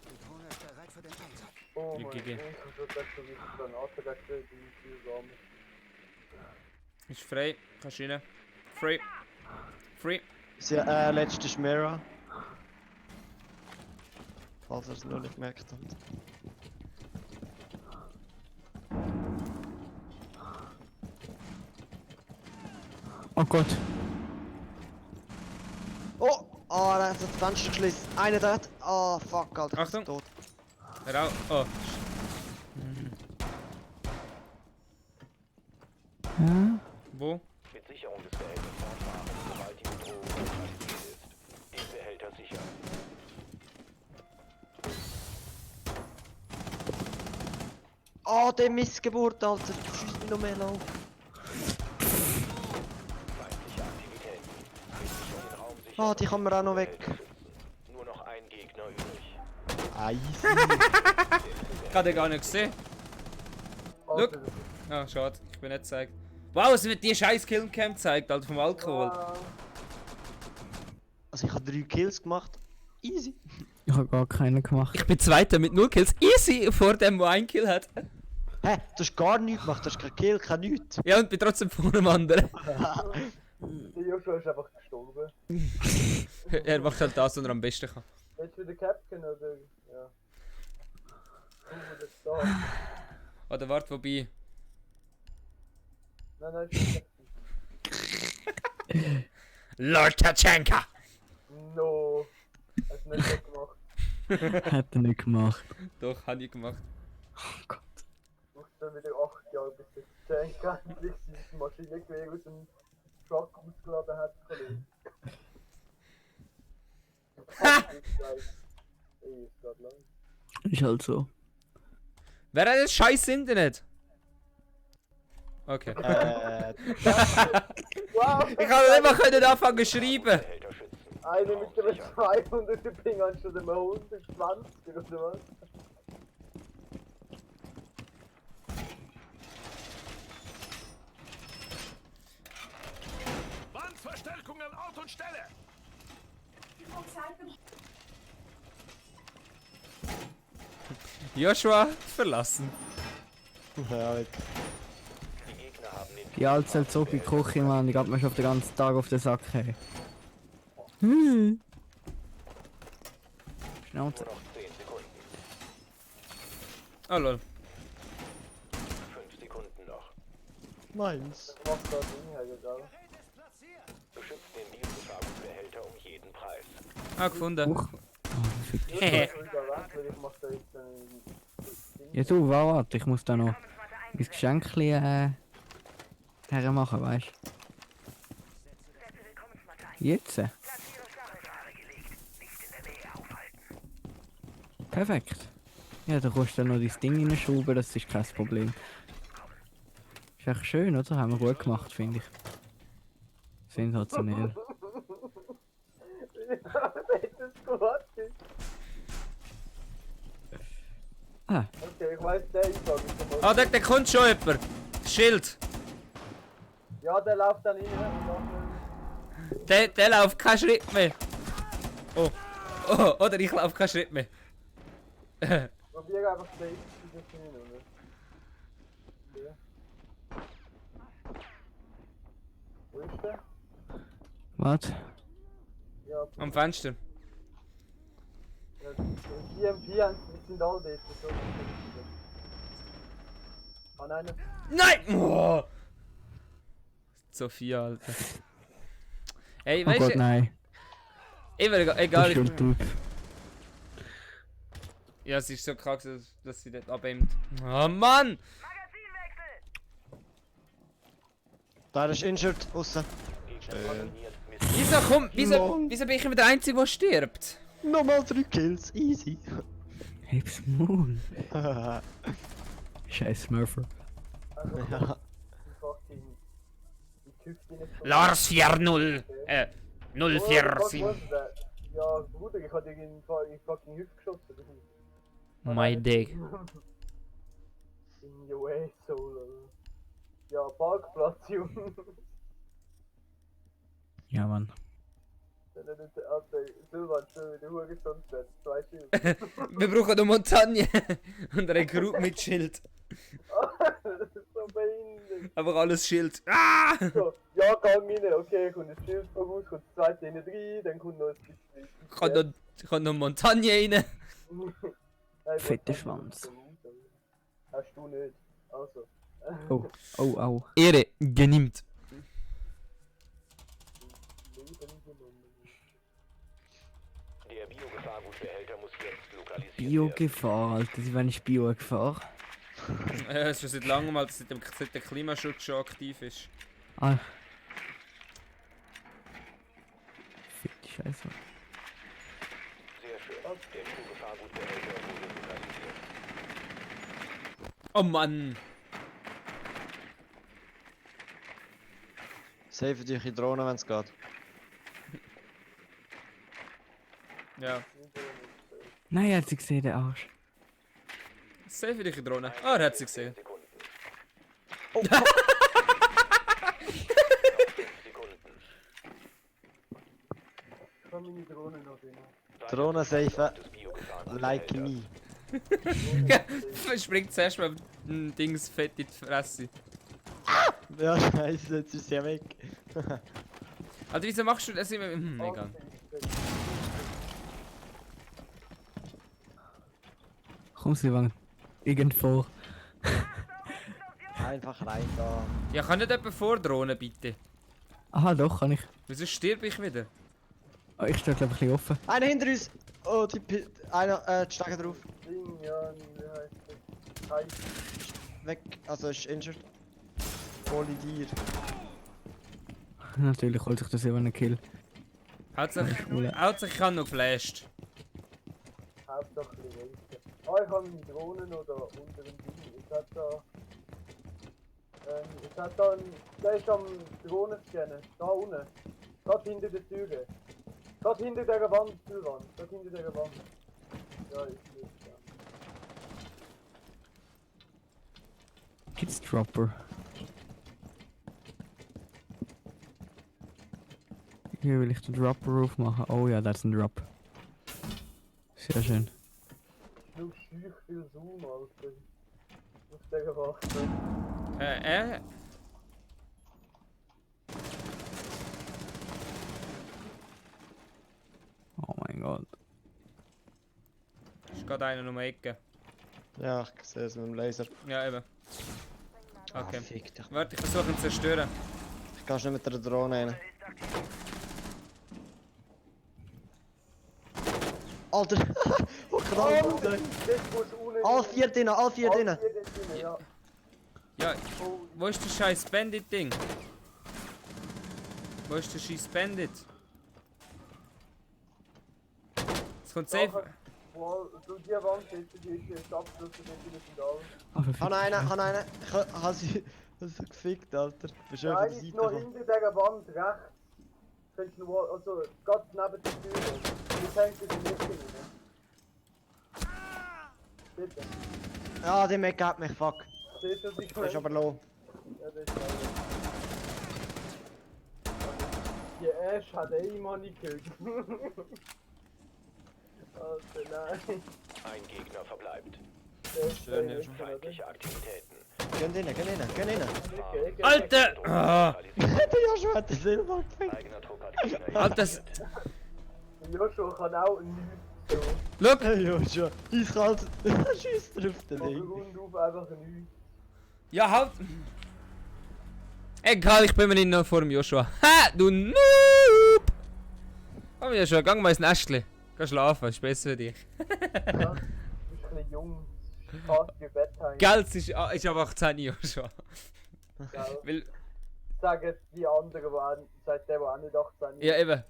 Die Drohne ist bereit für den Einsatz. Oh Ja, mein GG. Gott, ich würde sagen, so wie es dann angelegt wird, die Rahmen. Ist frei, kannst rein. Free. Free. Letzte ist Mira. Falls ihr es noch nicht gemerkt habt. Oh Gott. Oh! Ah, er hat das Fenster geschlossen. Einer dort. Ah, fuck, Alter. ich bin Achtung. tot. Hör auf. Oh. Ja. Wo? Mit Sicherung des Behälters fortfahren, sobald die Bedrohung neutralisiert ist. Den Behälter sichern. Ah, der Missgeburt, Alter. Schieß mich noch mehr lauf. Feindliche Aktivitäten. Wichtig, um den Raum sicher Ah, die kann man auch noch weg. zu schützen. Nur noch ein Gegner übrig. Easy. Ich hab den gar nicht gesehen. Alter, Ah, schade, ich bin nicht gezeigt. Wow, es wird die scheiß Killcam gezeigt, Alter, vom Alkohol. Also ich habe 3 Kills gemacht. Easy. Ich habe gar keinen gemacht. Ich bin Zweiter mit 0 Kills. Easy vor dem, der 1 Kill hat. Hä? Du hast gar nichts gemacht, du hast kein Kill, kein nichts. Ja, und bin trotzdem vor dem anderen. der Joshua ist einfach gestorben. Er macht halt das, was er am besten kann. Jetzt wieder Captain oder? Ja. Oh, das da. Oder warte, wobei. Nein, ich bin Lord Tatschenka! No. Hast du nicht so gemacht. Hat er nicht gemacht. Doch, hab ich gemacht. Oh Gott. Du musst dann wieder 8 Jahre bis du 10 kannst. Die Maschine quer aus dem Truck ausgeladen hat. Ha! Ey, ist grad lang. Ist halt so. Wer hat das scheiß Internet? Okay. Wow! Ich kann nicht mal können anfangen zu schreiben. Behälter schützen. Eine mit dem 200 Ping anstatt dem 120 oder was? Wandverstärkung an Ort und Stelle. Joshua verlassen. Ja, Die Gegner haben den Die alte so bei Küche, Mann. Ich hab mir schon auf den ganzen Tag auf den Sack. Hey. Schnauze. nur noch 10 Sekunden. Oh lol. 5 Sekunden noch. meins. Was macht da Ding, Herr Gegangen? Beschützt den Dienstwagenbehälter um jeden Preis. Ah, gefunden. Huch. Oh, fick dich. Hehe. Ich mach da jetzt ein Ja du, warte, ich muss da noch mein Geschenkchen hermachen, weißt du? Jetzt? Perfekt. Ja, da kannst du dann noch dein Ding reinschrauben, das ist kein Problem. Ist echt schön, oder? Haben wir gut gemacht, finde ich. Sensationell. Das gut. Ah, Okay, ich weiss, der ist schon Ah, da kommt schon jemand. Schild. Ja, der läuft dann rein und dann. Der läuft keinen Schritt mehr. Oh. Oh, oder ich laufe keinen Schritt mehr. Probier einfach safe zu definieren, oder? Okay. Wo ist der? was? Ja, Am Fenster. die MP sind alle dort. So. Ah nein, Nein! Oh. Sophia, Alter. Ey, Oh weißt Gott, du, nein. Das egal. ist schon tot. Ja, es ist so krass, dass sie dort abhängt. Oh Mann! Da ist injured, aussen. Gegner koordiniert. Wieso bin ich immer der Einzige, der stirbt? Nochmal 3 Kills, easy. Heb's Maul. Scheiß Smurfer. also Ja. die fucking. Die Küche nicht. Lars 4-0. 0-4 Was sind. war der? Ja, Bruder, ich hab dir in fucking Hüfte geschossen. My dick. In your way, Soul. Ja, Parkplatz, Junge. Ja, Mann. Alter, Silvan, schon wieder Hurensohn gesetzt. 2 Schilder. Wir brauchen eine Montagne und ein Rekrut mit Schild. Das ist so behindert. Aber alles Schild. Ah! So, ja, gang rein. Okay, kommt das Schild voraus, kommt das zweite innen rein, dann kommt noch ein bisschen. Kann noch Montagne rein. Hey, Fette was Schwanz. hast du nicht. Also. Oh, oh, au. Ehre, genimmt. Der Biogefahrgutbehälter muss jetzt lokalisiert werden. Biogefahr, Alter. Sie waren nicht Biogefahr. Es ist schon seit langem, mal, seit der Klimaschutz schon aktiv ist. Ah. Fick die Scheiße. Sehr schön. Der Biogefahrgutbehälter wurde lokalisiert. Oh Mann! Save dich in Drohnen, wenn es geht. Ja. Nein, er hat sie gesehen, der Arsch. Safe dich in Drohne. Ah, er hat sie gesehen. Sekunden. Oh, Sekunden. Ich kann meine Drohne noch drin. Drohnen safe, Das Biogefahrgutbehälter. like me. Springt zuerst mal ein Dings fett in die Fresse. Ja, scheiße, jetzt ist sie ja weg. Alter, wieso machst du das immer? Egal. Komm, Silvan. Irgendwo. Einfach rein da. Ja, kann nicht jemand vordrohnen, bitte? Aha, doch, kann ich. Wieso stirb ich wieder? Oh, ich stehe, glaube ich, ein bisschen offen. Einer hinter uns! Oh, einer, die Stege drauf. Ding, ja, wie heißt das? Heiß. Weg, also ist injured. Kollidier. Natürlich holt sich der Silvan einen Kill. Hauptsache, Schwule. ich habe noch geflasht. Hauptsache ein bisschen. Ah, ich habe meine Drohne noch da unter dem Ding. Ich hab da einen, der ist am Drohnenscannen. Da unten. Gerade hinter der Türe. Gerade hinter der Wand, Türwand. Gerade hinter der Wand. Ja, ist nicht, ja. Kids Dropper. Hier will ich den Dropper aufmachen. Oh ja, das ist ein Drop. Sehr schön. Nur schüch viel Zoom, Alter. Auf der Waffe. Oh mein Gott. Ist gerade einer um die Ecke. Ja, ich sehe es mit dem Laser. Ja, eben. Okay. Ah, fick dich. Warte, ich versuche ihn zu zerstören. Ich kann nicht mit der Drohne rein. Alter! Oh, genau! Das muss unten. All vier drinnen, all vier drinnen! Ja. Ja, wo ist der scheiß Bandit-Ding? Wo ist der scheiß Bandit? Es kommt safe. Wow, du, die Wand jetzt, die ist abgeschlossen, die sind alle. Ah, verfickt. Han einen! Ich hab sie so gefickt, Alter. Bist du Der auf eine der ist Seite noch gekommen. hinter dieser Wand rechts. Könntest du nur, also ganz neben der Tür. Die Tanks sind nicht drin. Bitte. Ja, der Mac hat mich, fuck. Siehst du, was ich Der ist aber low. Ja, das ist geil. Die Ash hat jemand gekillt. Alter, nein. Ein Gegner verbleibt. Der ist Schön, der ja, ist schon. schon, oder? Feindliche Aktivitäten. Gönn rein, gönn rein, gönn rein! Okay, Alter! Ah, Der Joshua hat den Silber gefickt! Eigener Trupp hat Gegner Alter, das. eliminiert. Joshua kann auch nichts so. Look! Hey Joshua, eiskalt! Schieß drauf, den Aber Ding! rund auf einfach nichts. Ja, halt! Egal, ich bin mir nicht noch vor dem Joshua. Ha! Du Noob! Komm Joshua, gang mal ins Nestli. Geh schlafen, ist besser für dich. Ja, du bist ein bisschen jung. Fast wie Bedtime. Geld ist aber 18 Joshua. Gell? Weil, Sagen die anderen, die seit der auch nicht 18 ist. ja eben.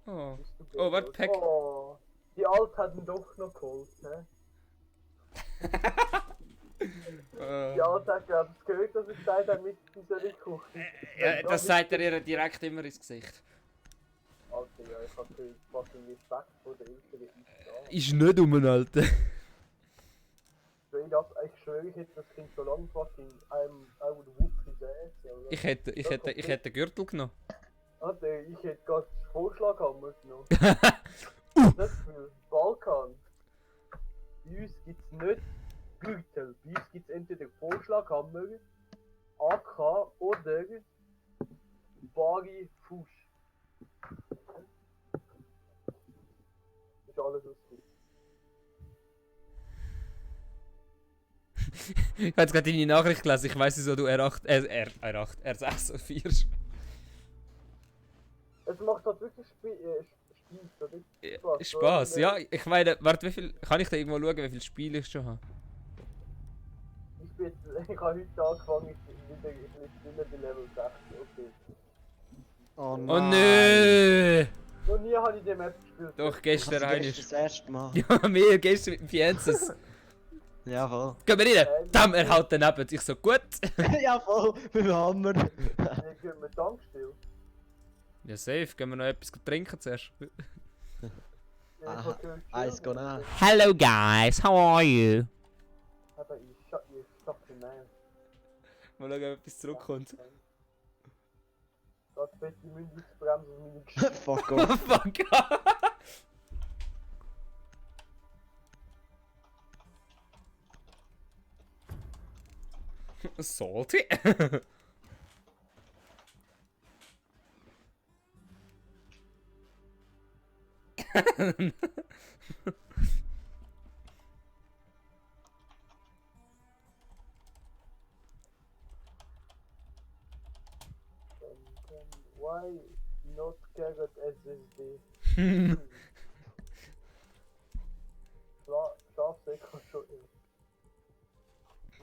Oh. Bist du Oh, blöd, was, Pack? Oh, die Alte hat ihn doch noch geholt, ne? Die Alte hat, glaube ich, gehört, dass ich gesagt habe, mit dieser Kuchen. Ja, das sagt er ihr direkt immer ins Gesicht. Alter, ja, ich habe viel fucking Respekt vor der älteren Einstellung. Ist nicht um, Alter. Straight ich schwöre, ich hätte das Kind so lange fucking I would whoop his ass. Oder? Ich hätte den Gürtel genommen. Alter, ich hätte gerade den Vorschlaghammer genommen. Das für Balkan. Bei uns gibt es nicht Gürtel. Bei uns gibt es entweder Vorschlaghammer, AK oder Bari Fuß. Das ist alles lustig. Ich habe jetzt gerade deine Nachricht gelesen, ich weiss wieso du R6 fährst. Es macht halt wirklich Spaß, oder? Spaß, ja. Ich meine, warte, wie viel. Kann ich da irgendwo schauen, wie viele Spiele ich schon habe? Ich habe heute angefangen, ich bin bei Level 6, okay. Oh Oh nö! Noch nie habe ich die Map gespielt. Doch, gestern Das rein ist ist. das erste Mal. Ja, mir gestern mit dem Fienzes. Ja, voll. Gehen wir rein! Tam, er haut daneben. Ich so, gut. Ja, voll. Mit dem Hammer. Wir gehen mit Tankstelle. Ja, safe. Gehen wir noch etwas trinken zuerst. Aha, Eis gehen an. Hello guys, how are you? Aber ich shut you fucking man. Mal schauen, ob etwas zurückkommt. Das fette die Münzbremse und meine Geschichte. Fuck off. Fuck! Salty? Why not carrot SSD? Schlafsäcke schon.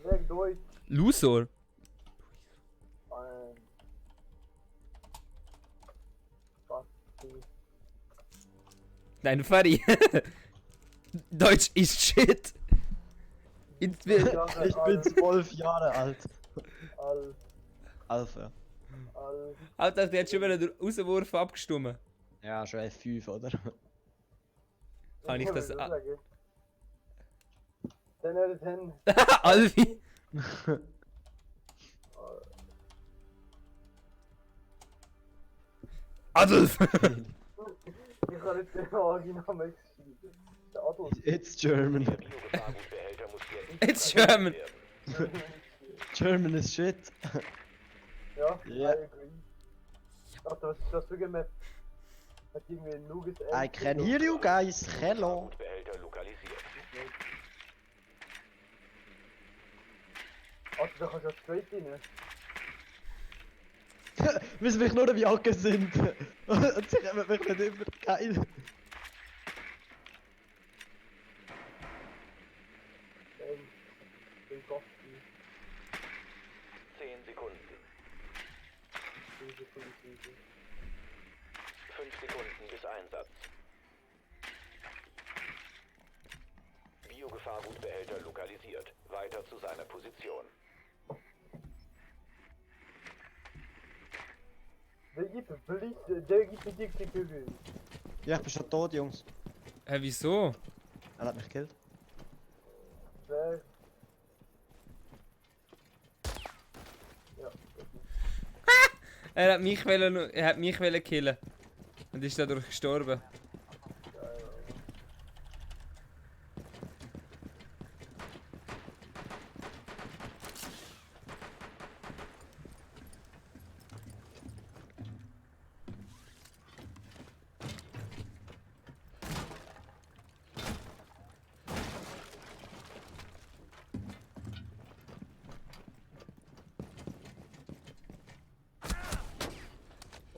Weg Deutsch. Lusor? Basti. Nein, Fari. Deutsch ist shit. Ich bin 12 Jahre alt. Al. Alpha. Al. Alter, der hat schon wieder den Rauswurf abgestimmt. Ja, schon F5, oder? Kann ich das. Dann. Alvi? Adolf! Ich kann nicht den Originalnamen schreiben. Der Adolf. It's German. Der Biogefahrgutbehälter muss jetzt It's German! werden. German is shit. Ja, Ja. I agree. Ach, was ist das für eine Map? Hat irgendwie ein Nuges I can hear you guys. Hello. Biogefahrgutbehälter lokalisiert. Ach, da kannst du ja straight rein. Weil sie mich nur am Jagen sind. Und sie kommen mich nicht immer geil. Den Basti. 10 Sekunden. 5 Sekunden bis Einsatz. Biogefahrgutbehälter lokalisiert. Weiter zu seiner Position. Der gibt mir die Kübel. Ja, ich bin schon tot, Jungs. Hä, wieso? Er hat mich gekillt. Wer? Ja. Er hat mich wollen killen. Und ist dadurch gestorben.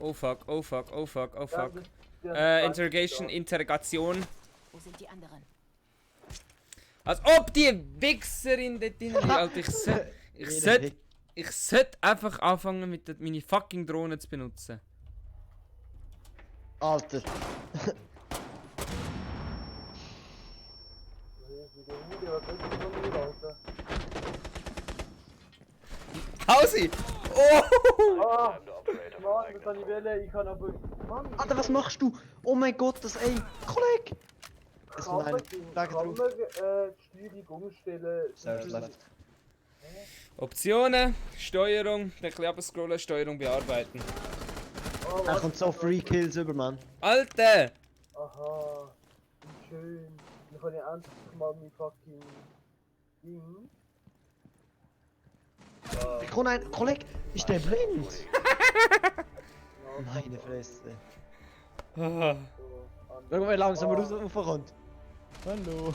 Oh fuck, oh fuck, oh fuck, oh fuck. Interrogation. Wo sind die anderen? Als ob die Wichserin dort drinnen. Alter, ich sollte einfach anfangen mit meine fucking Drohne zu benutzen. Alter. Hausi! Oh! Ah, Operator Mann, das kann ich wählen, ich kann aber... Mann, Alter, was machst du? Oh mein Gott, das ey. Kollege! Es Kann kommt man, ein Stärke kann man drauf. die Steuerung umstellen? Servus left. Optionen, Steuerung, ein bisschen abscrollen, Steuerung bearbeiten. Oh, Er was? kommt so Free Kills über, Mann. Alter! Aha, wie schön. Dann kann ich endlich mal mein fucking Ding. Ich kann ein... Kollege, ist der blind? Meine Fresse. Ah. Schau mal, wie langsam er rauskommt. Hallo.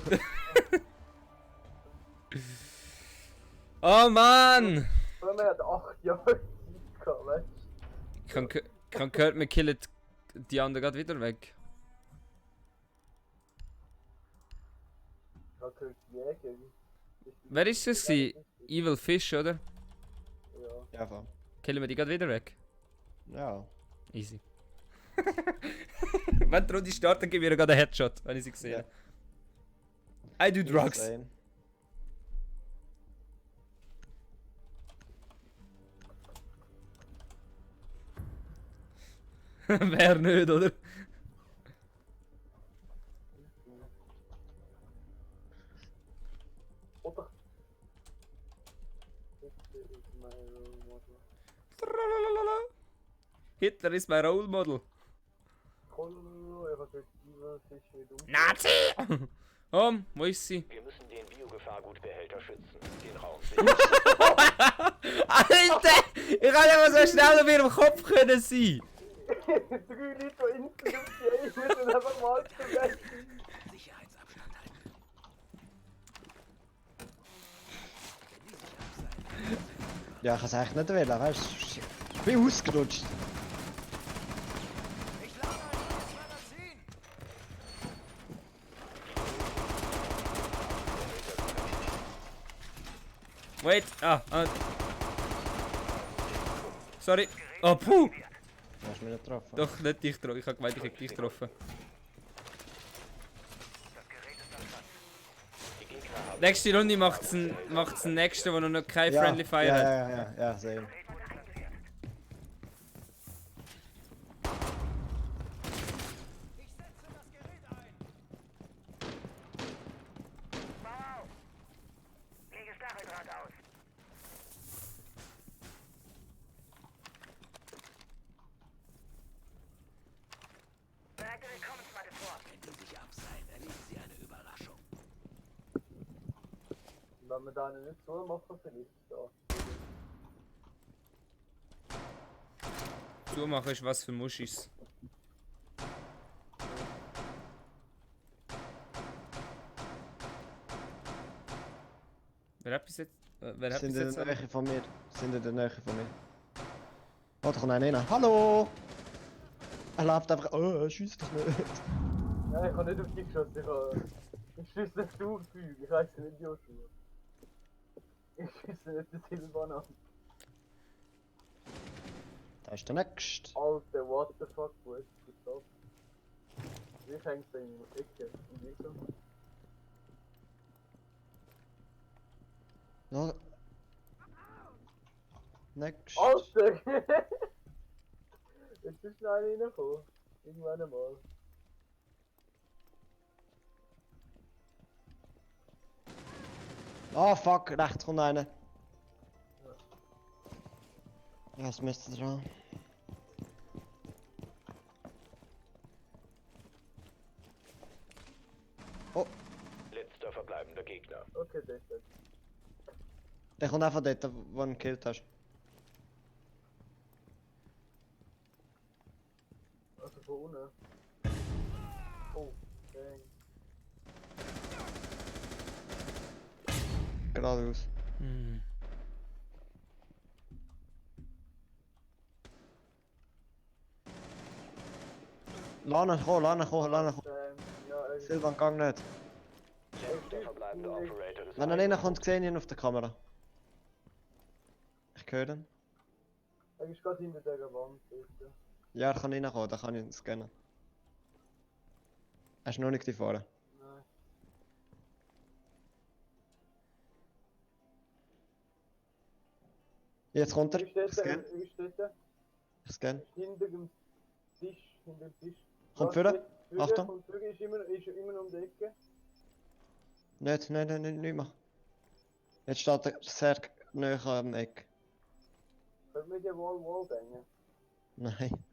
Oh Mann! Weil man hat 8 Jahre Zeit gehabt, weißt du? Ich hab gehört, wir killen die anderen gerade wieder weg. Ich hab gehört, Jäger. Wer ist das gewesen? Evil Fish, oder? Ja. Ja, voll. Killen wir die gerade wieder weg? Ja. Easy. Wenn die Runde startet, gebe ich ihr gerade einen Headshot, wenn ich sie gesehen habe. I do drugs. Insane. Wer nicht, oder? Oder? Hitler ist mein Role Model. Tralalala. Hitler ist mein Role Model. Kollo, ich hab gehört, Evil Fish wird um. Nazi! Wo ist sie? Wir müssen den Biogefahrgutbehälter schützen. Den Raum Alter! Ich kann ja mal so schnell auf ihrem Kopf können sein. 3 Liter instant auf die Eier und einfach mal zu weg. Sicherheitsabstand halten. Ja, ich kann es eigentlich nicht wählen, weißt du? Ich bin ausgerutscht. Ich lade ein neues Magazin. Wait, sorry. Oh, puh! Du hast mich nicht getroffen. Doch, nicht dich getroffen. Ich hab gemeint, ich hätte dich getroffen. Die Gegner haben Nächste Runde macht's ein nächster, der noch kein Ja, Friendly Fire hat. ja, same. Ich setze das Gerät ein. Bau auf! Lege Stacheldraht aus. Bereite Willkommensmatte vor. Wenn die sich abseilen, erleben sie eine Überraschung. Wenn wir da nicht so machen, vielleicht da. Zumachen ist was für Muschis. Wer hat bis jetzt. Wer hat Sind bis in jetzt. der Nähe von mir. Sind in der Nähe von mir. Oh, da kommt einer rein. Hallo! Er läuft einfach. Oh, schieß dich nicht. Nein, ich hab nicht auf dich geschossen, ich schieße nicht durchfügen, ich heiße nicht Joshua. Ich schieße nicht den Silvan an. Da ist der Nächste. Alter, what the fuck, wo ist das ab? Wie hängt da in der Ecke? Und wieso? Ja. Nächste. Alter! Jetzt ist schnell reingekommen. Irgendwann einmal. Ah, fuck, rechts kommt einer. Ja, es müsste dran. letzter verbleibender Gegner. Okay, das ist. Der kommt einfach dort, wo du ihn gekillt hast. Also von unten. Oh, dang. Geradeaus. Hm. Lana, komm. Ja, irgendwie. Silvan, gang nicht. Letzter verbleibender Operator des Wenn er reinkommt, sehe ich ihn auf der Kamera. Ich höre ihn. Er ist gerade hinter der Wand, bitte. Ja, er kann reinkommen, dann kann ich ihn scannen. Er ist noch nicht da vorne. Nein. Jetzt kommt er. Wie steht Ich der? scan. Wie steht der? Ich scan. Hinter dem Tisch, hinter dem Tisch. Kommt Ja, führen. Achtung. Und Züge ist immer um die Ecke. Nicht mehr. Jetzt steht er sehr näher am Eck. Können wir die Wall bangen? Nein.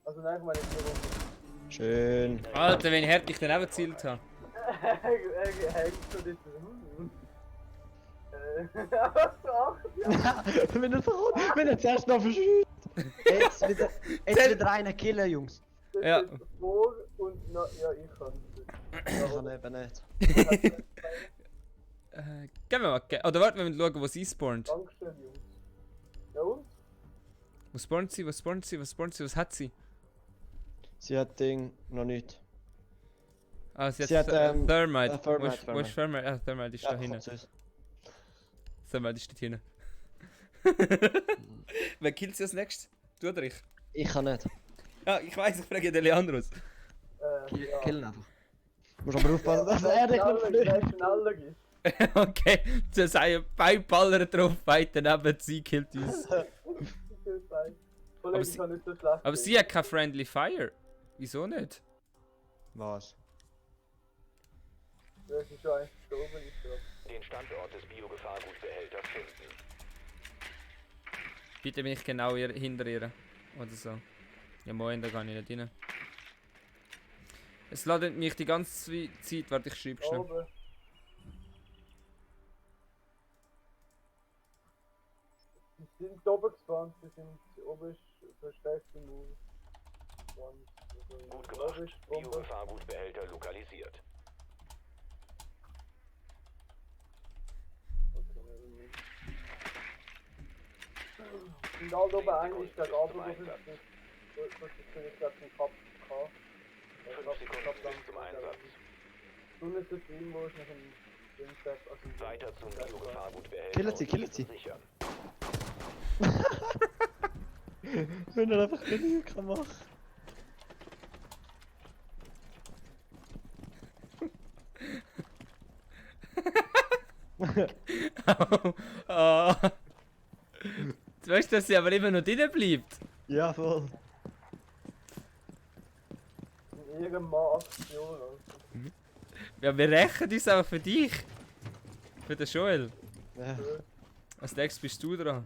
Also nein, ich meine die Runde. Schön. Alter, wenn ich härter dich daneben gezielt habe. Er hängt so dort. Wenn er zuerst noch verschießt. Jetzt wieder einen killen, Jungs. Ja. Vor und na, ja, ich kann Ich kann eben nicht. Gehen wir mal. Oder warte, wir müssen schauen, wo sie spawnt. Dankeschön, Jungs. Ja und? Wo spawnt sie? Was hat sie? Sie hat Ding noch nicht. Ah, sie Sie hat hat, Thermite. Thermite, Wo ist Thermite? Ah, Thermite ist da hinten. Französisch. Thermite ist da hinten. Wer killt sie als nächstes? Du oder ich? Ich kann nicht. Ja, ich weiß, ich frage den Leandros. Ja. Killen einfach. Musst aber aufpassen, dass er dich noch Wer fliegt. schneller ist. Okay, zu sagen, beide Baller drauf, beide neben sie killt uns. Kollege, sie- ich kann nicht so schlecht. Aber sie hat kein Friendly Fire. Wieso nicht? Was? Ja, sie ist schon eins gestorben, ist schon. Den Standort des Biogefahrgutbehälters finden. Bitte bin ich genau hinter ihr. Oder so. Ja moin, da kann ich nicht rein. Es ladet mich die ganze Zeit, warte, ich schreibe schnell. Oben. Sie sind oben gespannt, sie sind oben ist verstärkte Mauer. Gut gemacht. Biogefahrgutbehälter lokalisiert. Sind alle oben eigentlich gegen Zum Abend Einsatz. das ist vielleicht gerade ein Cup K. 5 Sekunden bis zum Einsatz. Du nicht das Team, wo ich noch ein Dingstep, also Weiter zum Biogefahrgutbehälter. Killen sie. Sichern. Wenn er einfach genug kann machen. Oh. Du weißt, dass sie aber immer noch drin bleibt. Ja, voll. in irgendeiner Aktion. Also. Ja, wir rächen uns auch für dich. Für den Joel. Ja. Als nächstes bist du dran.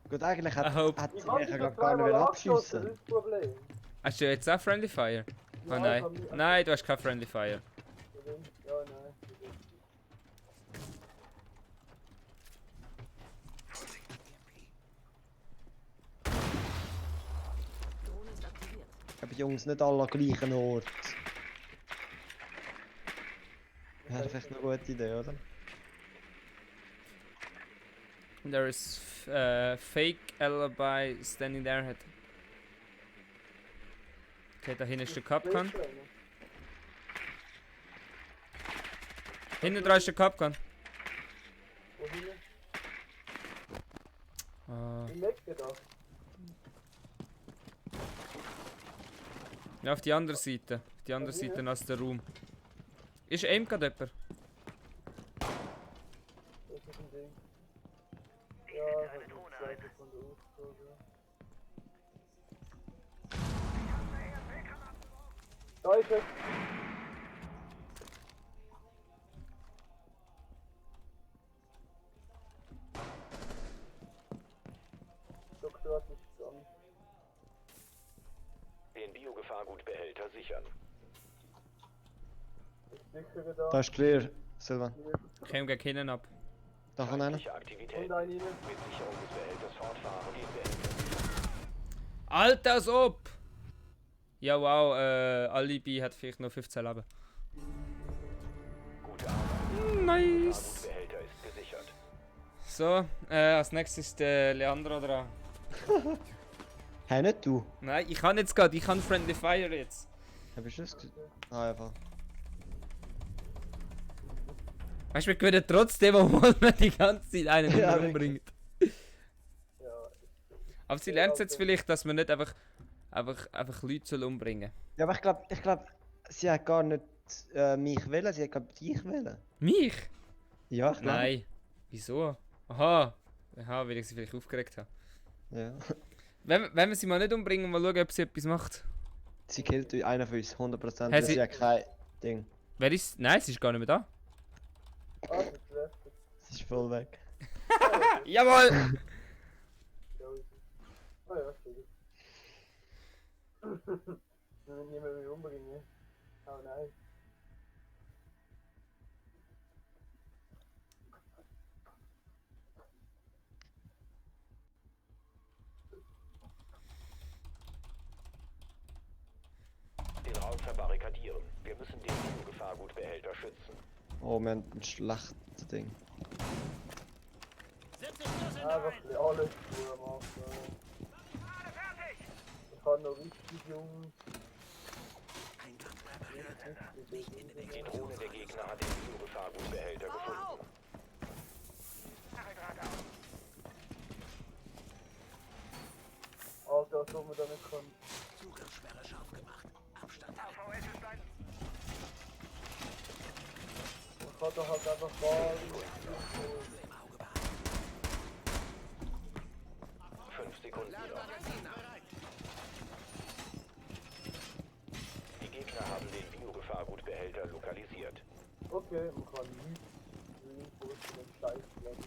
Gut, eigentlich hat, I hope. hat sie Ich hab mich dich ja doch gar nicht zweimal mehr abgeschossen, abschiessen. das ist das Problem. Hast du jetzt auch Friendly Fire? Oh Ja, nein. ich hab mich- Nein, du hast kein Friendly Fire. Ja, nein. Aber Jungs, nicht alle am gleichen Ort. Wäre vielleicht eine gute Idee, oder? There is fake alibi standing there. Okay, da hinten ist der Capcan. Hinten dran ist der Capcan. Wohin? Ah. Im Ecke da. Ja, auf die andere Seite. Auf die andere Seite als der Raum. Ist aim gerade jemand? Das ist ein Ding. Ja, ich hab die Seite von der Aufgabe. Da ist es. Doktor hat mich gegangen. Den Biogefahrgutbehälter sichern. Ist sicher da. Da ist clear, Silvan. Ich komme gegen hinten ab. Da kann einer. Feindliche Aktivität. Und ein rein. Mit Sicherung des Behälters fortfahren. Den Behälter. Alter, als ob! Ja, wow, Alibi hat vielleicht noch 15 Leben. Gute Arbeit. Nice! Behälter ist gesichert. So, als nächstes ist der Leandro dran. Hey, nicht du. Nein, ich kann jetzt gerade, ich kann Friendly Fire jetzt. Hab ich das gesehen? Ah, einfach. Weißt du, wir gewinnen trotzdem, obwohl man die ganze Zeit einen Ja, umbringt. Ja, Aber sie lernt jetzt vielleicht, dass man nicht einfach Leute soll umbringen. Ja, aber ich glaub, sie hat gar nicht mich wählen, sie hat glaub dich wählen. Mich? Ja, ich glaub. Nein. Wieso? Aha, weil ich sie vielleicht aufgeregt habe. Ja. Wenn wir sie mal nicht umbringen, mal schauen, ob sie etwas macht. Sie killt einer von uns, 100%. Hä, Das sie- ist ja kein Ding. Wer ist. Nein, sie ist gar nicht mehr da. Ah, das ist schlecht. Sie ist voll weg. Jawohl! Ja, ah ja, stimmt. Wir müssen niemanden mehr umbringen. Oh nein. Den Raum verbarrikadieren. Wir müssen den Biogefahrgutbehälter schützen. Oh, wir haben ein schlechtes Ding. Einfach ein bisschen alles tun am Anfang. Ich habe noch richtig jung. Eingang repariert. Nicht in den Die Drohne der Gegner hat den Biogefahrgutbehälter gefunden. Stacheldraht aus. Alter, als ob man da nicht kann. Zugangssperre scharf gemacht. Abstand. AVS ist ein. Man kann da halt einfach mal. Im Auge behalten. 5 Sekunden noch. Die Gegner haben den Biogefahrgutbehälter lokalisiert. Okay, man kann nicht Infos zu den Scheiß bleiben.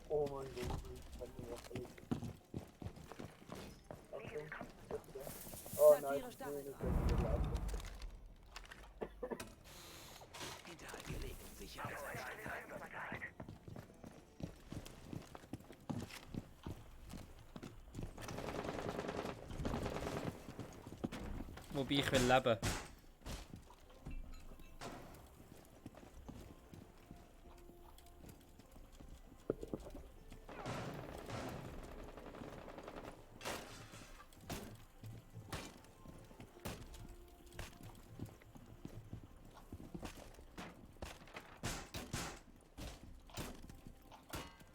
Oh mein Gott, ich kann mir was verlegen. Achtung, oh nein, ich will nicht mehr laufen. Hinterhalt gelegt. Sicherheitsabstand. Wobei ich will leben.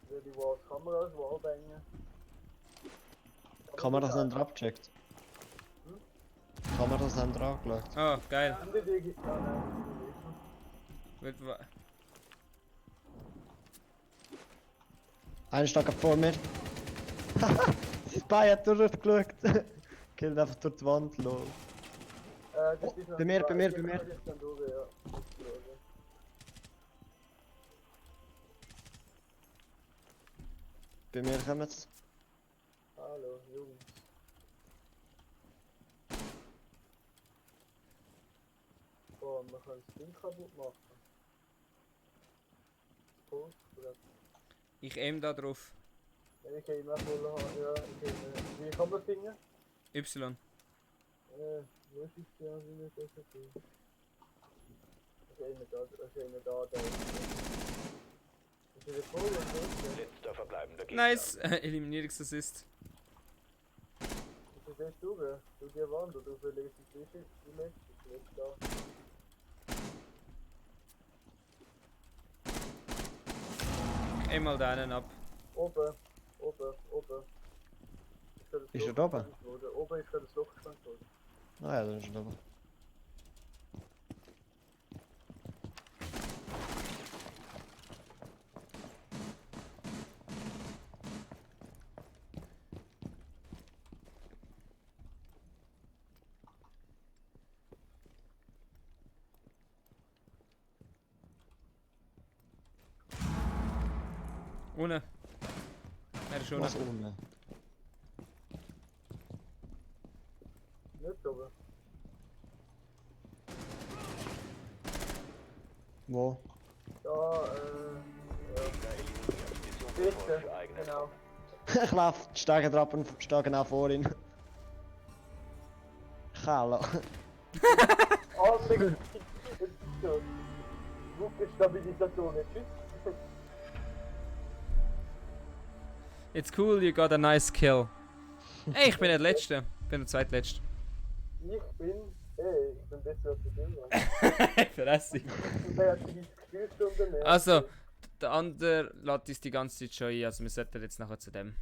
Will die Kameras wallbängen? Kann man das nicht abgecheckt? Kann man das nicht angeschaut? Oh, geil. Sind die digital? Nein, Wird wa- Einer steht gerade vor mir. Sein Bein hat durchgeschaut. Killt einfach durch die Wand, lol. das Oh, ist noch bei mir, zwei. bei mir, Die bei mir. kann ich dann durch, ja. Schauen. Bei mir kommen sie. Hallo, Jungs. Oh, man kann das Ding kaputt machen. Cool, oder? Ich aim da drauf. Ich kann ihn auch voll haben, ja, ich kann, wie kann man das Ding? Y. Wo ist es ja, wie nicht das okay. Okay, da. Ist wieder voll und so? Letzter verbleibender Gegner. Nice! Eliminierungsassist. Ist das echt durch? Du die Wand oder du verlegst die Tische? Du legst es jetzt da. Ich aim mal da einen ab. Oben. Ist er da oben? Oben ist gerade das Loch gesprengt worden. Ah ja, dann ist er da. Ohne. Er ist ohne. Was unten? Nicht oben. Wo? Da, Mission Erfolg bitte, für eigene genau. Ich laufe stark drauf und stehe genau vor ihm. Hallo. Alter, jetzt ist so. Rückenstabilisation, tschüss. It's cool, you got a nice kill. Ey, ich bin nicht der Letzte. Ich bin der Zweitletzte. Ich bin besser als du. Verlässig. Der hat 30 Spielstunden mehr. Also, der andere lädt uns die ganze Zeit schon ein, also wir sollten jetzt nachher zu dem.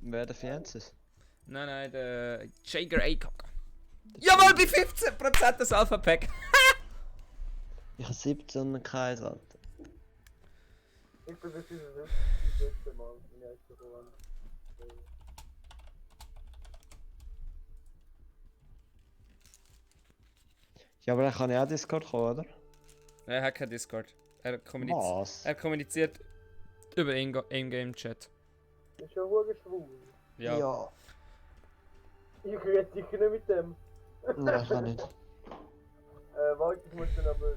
Wer der Fianzas? Nein, der Jager ACOG. Jawohl, bei 15% das Alpha Pack. Ich habe 17 und keins, Alter. Ich bin bis dieses letzte Mal, wenn ich so an. Ja, aber dann kann ich auch Discord kommen, oder? Er hat kein Discord. Was? Er kommuniziert über In-Game-Chat. Ist ja hure schwul. Ja. Ich rede sicher nicht mit dem. Nein, kann nicht. Warte, ich muss dann aber...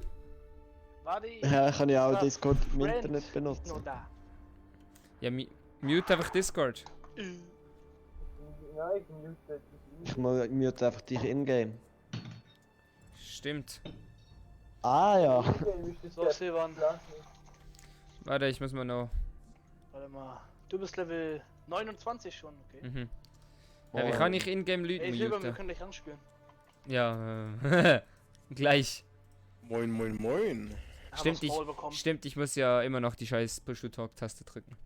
Warte, Ja, kann ich auch Ah, Discord im Friend Internet noch benutzen. da. Ja, mute einfach Discord. Nein, ich mute das. Ich mute einfach dich in-game. Stimmt. Ah ja. So, Silvan. Warte, ich muss mal noch. Warte mal. Du bist Level 29 schon, okay. Mhm. Ja, wie kann ich in-game Ey, Leute Silvan, wir muten? können gleich ranspielen. Ja, gleich. Moin, moin, moin. Stimmt, Hab's Maul bekommen. Stimmt, ich muss ja immer noch die scheiß Push-to-Talk-Taste drücken.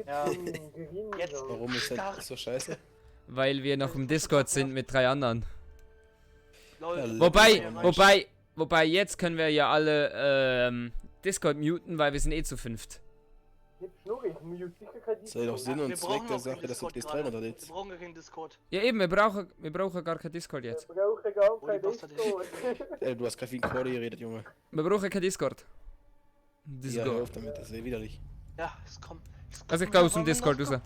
Ja. Jetzt. Warum ist das so scheiße? Weil wir noch im Discord sind mit 3 anderen. Lol. Ja, Wobei, jetzt können wir ja alle Discord muten, weil wir sind eh zu 5. Jetzt schnurre ich mute sicher kein Das ist doch Sinn Wir und Zweck brauchen der noch keinen Sache, dass du Discord PS3 gerade. runterlädst. Wir brauchen gar keinen Discord. Ja eben, wir brauchen gar kein Discord jetzt. Wir brauchen gar Oh, die kein Bastard. Discord. Du hast gerade wie ein Cordy geredet, Junge. Wir brauchen kein Discord. Ja, hör auf damit, das ist widerlich. Ja, es kommt. Also ich geh aus dem Discord raus.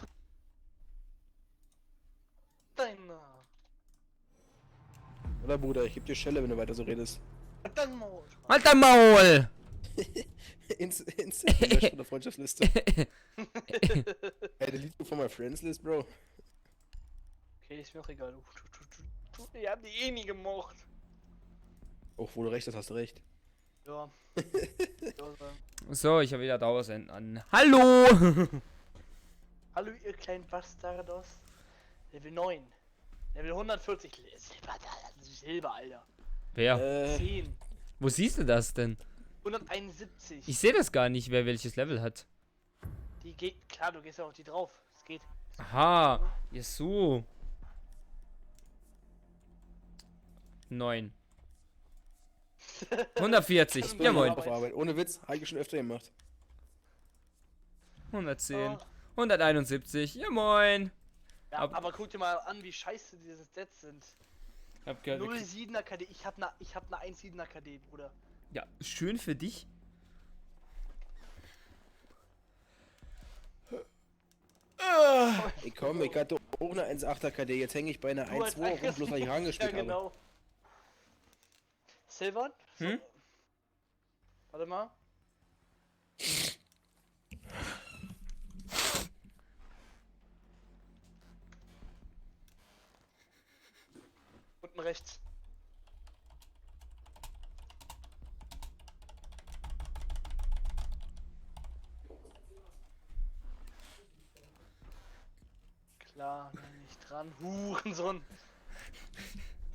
Deiner. Oder Bruder, ich geb dir Schelle, wenn du weiter so redest. Dein Maul. Halt dein Maul! Ins löscht von der Freundschaftsliste. Hey, delete you from my friends list, Bro. Okay, ist mir auch egal. Wir haben die eh nie gemocht. Oh, wo du recht hast, hast du recht. Ja. So, ich habe wieder Dauersenden an. Hallo! Hallo, ihr kleinen Bastardos. Level 9. Level 140. Silber, Alter. Wer? 10. Wo siehst du das denn? 171. Ich sehe das gar nicht, wer welches Level hat. Die geht. Klar, du gehst ja auf die drauf. Es geht. Aha, ja so. 9. 140, ja moin. Auf Arbeit. Ohne Witz, habe ich schon öfter gemacht. 110. 171, ja moin. Ja, Ab- aber guck dir mal an, wie scheiße diese Stats sind. Hab gehört, 0,7er KD. Ich hab ne 1,7er KD, Bruder. ja, schön für dich. Ey komm, ich hatte auch eine 1,8er KD, jetzt hänge ich bei einer Du als 1,2 rum, bloß weil ich rangespielt Ja, genau. Silvan? Hm? Warte mal. Unten rechts. Klar, nicht dran. Hurensohn.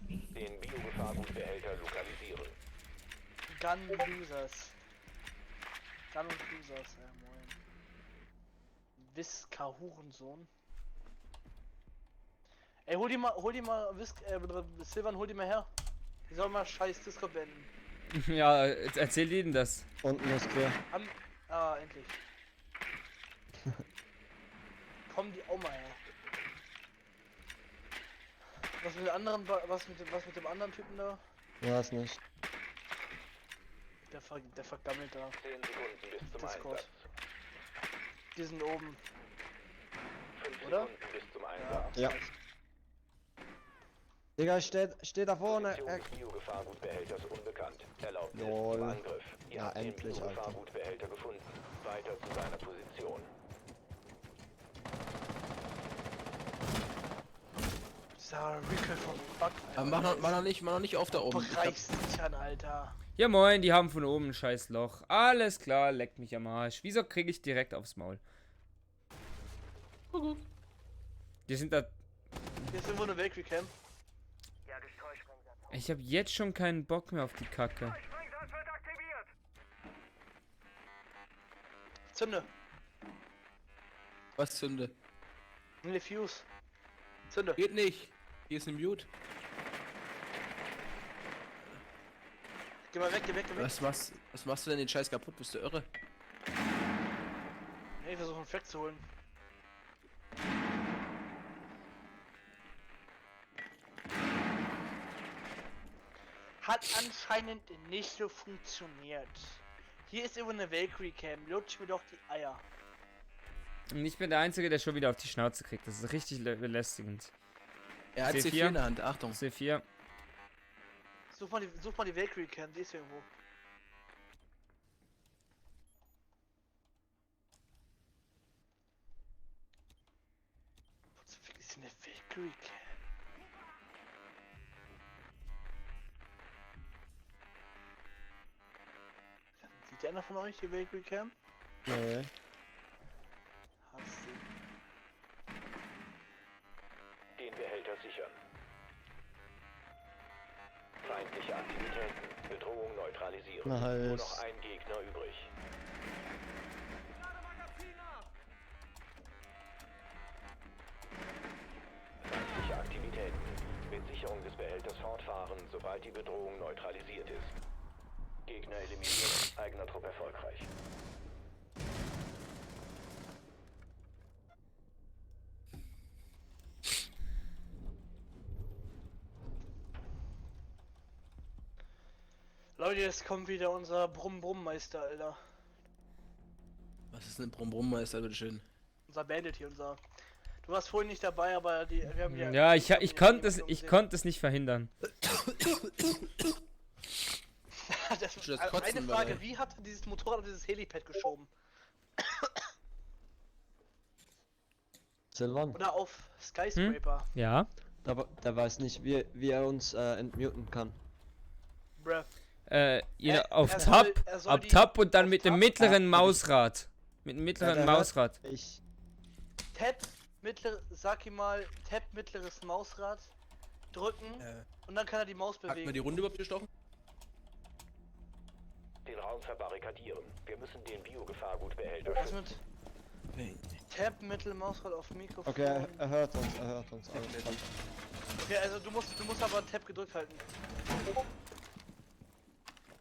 Den Biogefahrgutbehälter lokalisieren. Gun Losers. Gun und Losers, ja moin. Wiska Hurensohn. Ey, hol die mal, Silvan, hol die mal her. Die sollen mal scheiß Discord beenden. Ja, erzähl denen das. Unten ist quer. Endlich. Komm die auch mal her. Was mit den anderen, was mit dem anderen Typen da? Weiß nicht. Der vergammelt da. 10 Sekunden bis zum Discord. Einsatz. Die sind oben. 5 Oder? Sekunden bis zum Einsatz. Ja. Digga, steht da vorne. Position des Biogefahrgutbehälters unbekannt. Erlaubnis Lol. zum Angriff. Ihr Ja, habt den endlich, Alter. Biogefahrgutbehälter gefunden. Weiter zu seiner Position. Sarah Ricker vom Fuck. Aber mach noch nicht auf da oben. Ich hab, Reichst dich an, Alter. Ja moin, die haben von oben ein scheiß Loch. Alles klar, leckt mich am Arsch. Wieso kriege ich direkt aufs Maul? Die sind da... Hier ist irgendwo eine Valkyrie-Cam. Ja, Gestreu-Sprengsatz. Ich habe jetzt schon keinen Bock mehr auf die Kacke. Sprengsatz wird aktiviert. Zünde. was zünde? Nee, Fuse. Zünde. Geht nicht. Hier ist ein Mute. Geh mal weg, geh weg, geh weg. Was machst du denn den Scheiß kaputt? Bist du irre? Nee, versuch einen Fact zu holen. Hat anscheinend nicht so funktioniert. Hier ist irgendwo eine Valkyrie Cam. Lutsch mir doch die Eier. Und ich bin der Einzige, der schon wieder auf die Schnauze kriegt. Das ist richtig belästigend. Er hat C4. C4 in der Hand, Achtung. C4. Such mal die Valkyrie Cam, die ist hier irgendwo. Wo zum Fick ist denn eine Valkyrie Cam? Sieht einer von euch die Valkyrie Cam? Nee. Hast du. Den Behälter sichern. Feindliche Aktivitäten. Bedrohung neutralisieren. Nur noch Nice. ein Gegner übrig. Feindliche Aktivitäten. Mit Sicherung des Behälters fortfahren, sobald die Bedrohung neutralisiert ist. Gegner eliminieren. Eigener Trupp erfolgreich. Leute, jetzt kommt wieder unser Brumm-Brumm-Meister, Alter. Was ist denn ein Brumm-Brumm-Meister, bitteschön? Unser Bandit hier, unser. Du warst vorhin nicht dabei, aber wir haben hier. Ja, ich konnte es nicht verhindern. Das Kotzen Eine Frage, dabei. wie hat dieses Motorrad auf dieses Helipad geschoben? Silvan, Oder auf Skyscraper? Ja. der weiß nicht, wie er uns entmuten kann. Bruh. Auf er Tab, soll ab die- Tab und dann auf mit dem Tab? mittleren Mausrad. Mit dem mittleren der hört- Mausrad. Ich. Tab, sag ihm mal, Tab mittleres Mausrad drücken und dann kann er die Maus Hat man die bewegen. Runde überhaupt gestochen? Den Raum verbarrikadieren. Wir müssen den Biogefahrgutbehälter Was schützen. mit Tab, Mittel, Mausrad auf Mikrofon. Okay, er hört uns, alles klar. Okay, also du musst aber Tab gedrückt halten.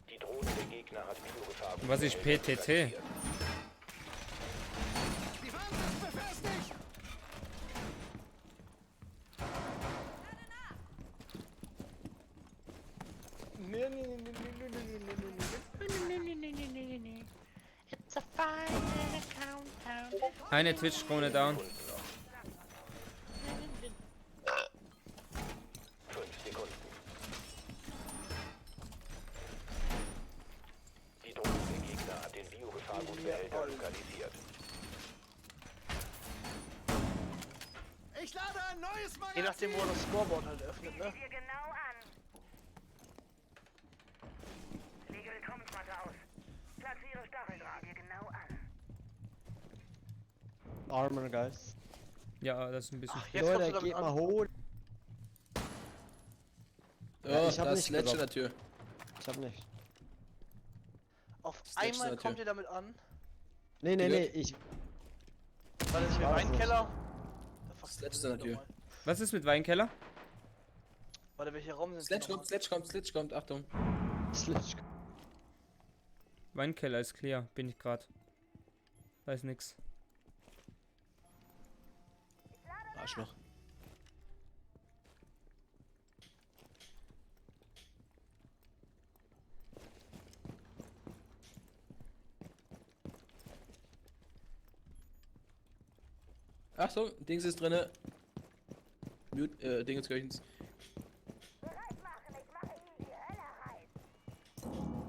Die Drohne der Gegner hat Biogefahrgutbehälter. Was ist PTT? aktiviert. It's a final countdown. Eine Twitch-Krone down. 5 Sekunden. Die Drohne der Gegner hat den Biogefahrgutbehälter lokalisiert. Je nachdem, wo er das Scoreboard halt öffnet, ne? Wir genau an. Lege Willkommensmatte aus. Platziere Stacheldraht. Wir genau an. Armor, guys. Ja, das ist ein bisschen. Ach, jetzt kommst du Leute, damit geht mal an. hoch. Ja, ich hab da ist nicht Sledge in der gedroppt. Tür. Ich hab nicht. Auf Sledge einmal seid kommt ihr. ihr damit an. Nee, Wie nee, gut? ich. Weil das ist Ich der weiß nicht. Weinkeller. Sledge ist in der Tür. Was ist mit Weinkeller? Warte, welcher Raum sind Sledge die kommt, Sledge kommt, Achtung. Sledge. Weinkeller ist clear, bin ich grad. Weiß nix. Arschloch. Achtung, Dings ist drinne. Mute, Ding ist Kirchens. Bereit machen, ich mache Ihnen die Hölle heiß.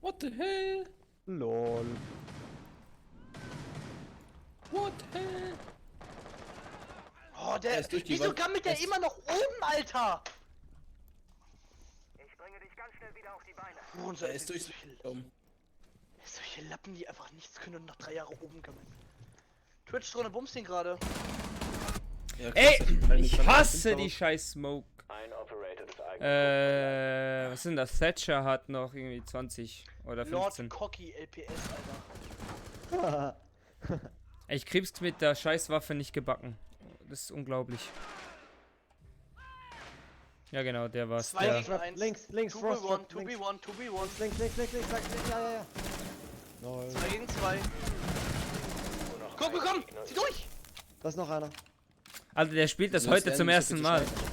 What the hell? Lol. What the hell? Oh, Er der. ist durch die Wieso Wand- gammelt der er ist- immer noch oben, Alter? Ich bringe dich ganz schnell wieder auf die Beine. Hurensohn, Er ist durch. solche Lappen, die einfach nichts können und nach 3 Jahren oben gammeln. Twitch-Drohne bumst ihn gerade. Ja, Ey, krass, das- weil ich mit hasse 2000 die scheiß Smoke. Ein Operator des eigenen Was sind das? Thatcher hat noch irgendwie 20 oder Lord 15. Cocky LPS, Alter. Ich krieg's mit der Scheißwaffe nicht gebacken. Das ist unglaublich. Ja genau, der war's. 2 Der. gegen 1. Links, Frost 2v1, Trap, links. 2v1, 2v1. Links, ja. Lol. 2 gegen 2. Nur noch Komm, ein komm, Gegner zieh durch! Da ist noch einer. Alter, der spielt das Du heute musst zum lernen, nicht ersten so Mal. viel zu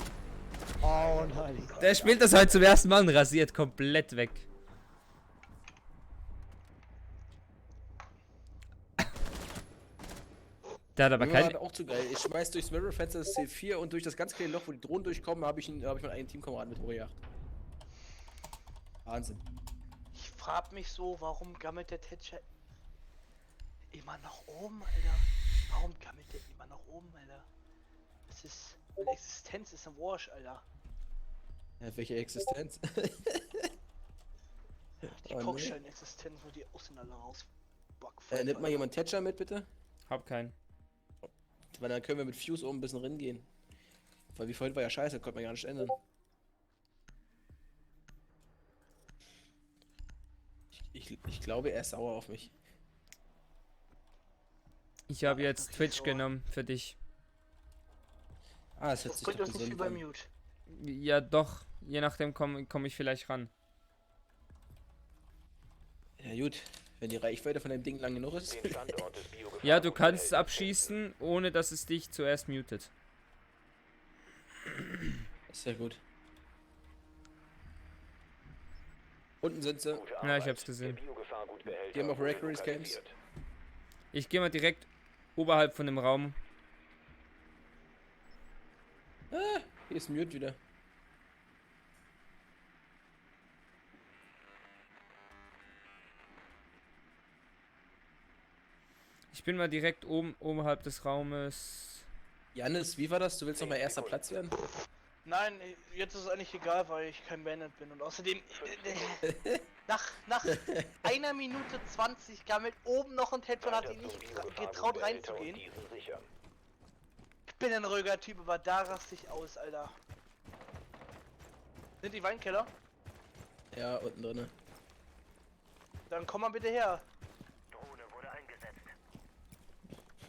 Oh nein. Der spielt das heute zum ersten Mal und rasiert komplett weg. Der hat aber Mir war kein... das auch zu geil. Ich schmeiß durchs Mirror-Fenster das C4 und durch das ganz kleine Loch, wo die Drohnen durchkommen, habe ich meinen eigenen Teamkameraden mit hochgejagt. Wahnsinn. Ich frag mich so, warum gammelt der Thatcher immer nach oben, Alter? Warum gammelt der immer nach oben, Alter? Das ist... Meine Existenz ist im Wash, Alter. Ja, welche Existenz? Die Oh, nee. Kochschein-Existenz, wo die Ausländer rausbocken. Nimmt mal jemand Thatcher mit, bitte? Hab keinen. Weil dann können wir mit Fuse oben ein bisschen reingehen. Weil wie vorhin war ja scheiße, konnte man gar nicht ändern. Ich glaube, er ist sauer auf mich. Ich habe Ja, jetzt das ist Twitch so. genommen für dich. Ah, es hört Das sich bringt doch uns nicht gesund über an. Mute. Ja doch, je nachdem komm ich vielleicht ran. Ja gut, wenn die Reichweite von dem Ding lang genug ist. Den Standort des Biogefahrguts Ja, du kannst es behält. abschießen, ohne dass es dich zuerst mutet. Ist ja gut. Unten sind sie. Gute Ja, Arbeit. ich hab's gesehen. Der Biogefahrgutbehälter Die haben auch wurde Reckless Camps. lokalisiert. Ich gehe mal direkt oberhalb von dem Raum. Ah, hier ist Mute wieder. Ich bin mal direkt oberhalb des Raumes. Jannis, wie war das? Du willst noch mal erster Platz werden? Nein, jetzt ist es eigentlich egal, weil ich kein Bandit bin. Und außerdem, nach 1 Minute 20 gammelt oben noch ein Tätschel und hat sich Weiter zum nicht Biogefahrgutbehälter getraut und reinzugehen. diesen sichern. Ich bin ein ruhiger Typ, aber da raste ich aus, Alter. Sind die Weinkeller? Ja, unten drinne. Dann komm mal bitte her.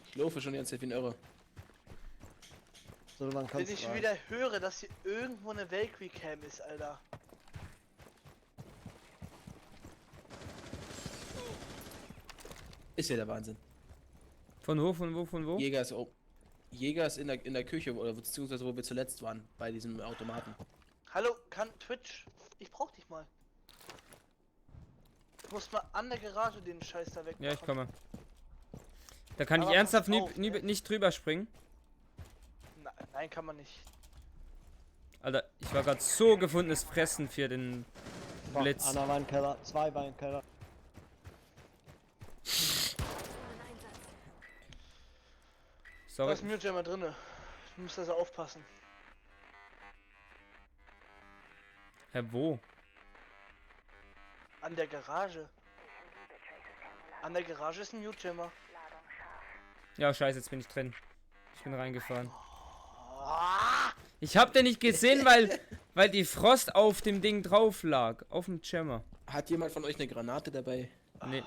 Ich laufe schon die ganze Zeit wie ein Irre. So, man Wenn kann's ich rein. wieder höre, dass hier irgendwo eine Valkyrie-Cam ist, Alter. Ist ja der Wahnsinn. Von wo? Jäger ist, Jäger ist in der Küche, oder beziehungsweise wo wir zuletzt waren, bei diesem Automaten. Hallo, kann Twitch? Ich brauch dich mal. Du musst mal an der Garage den Scheiß da wegmachen. Ja, ich komme. Da kann ich Aber ernsthaft pass auf, ne? nicht drüber springen. Nein, kann man nicht. Alter, ich war gerade so gefundenes Fressen für den Boah, Blitz. Einer Weinkeller, 2 Weinkeller. Da Sorry. ist Mute ja mal drinne. Du musst also aufpassen. Hä, wo? An der Garage. An der Garage ist ein Mute-Jammer. Ja, scheiße, jetzt bin ich drin. Ich bin reingefahren. Ah! Ich hab den nicht gesehen, weil die Frost auf dem Ding drauf lag. Auf dem Jammer. Hat jemand von euch eine Granate dabei? Nee.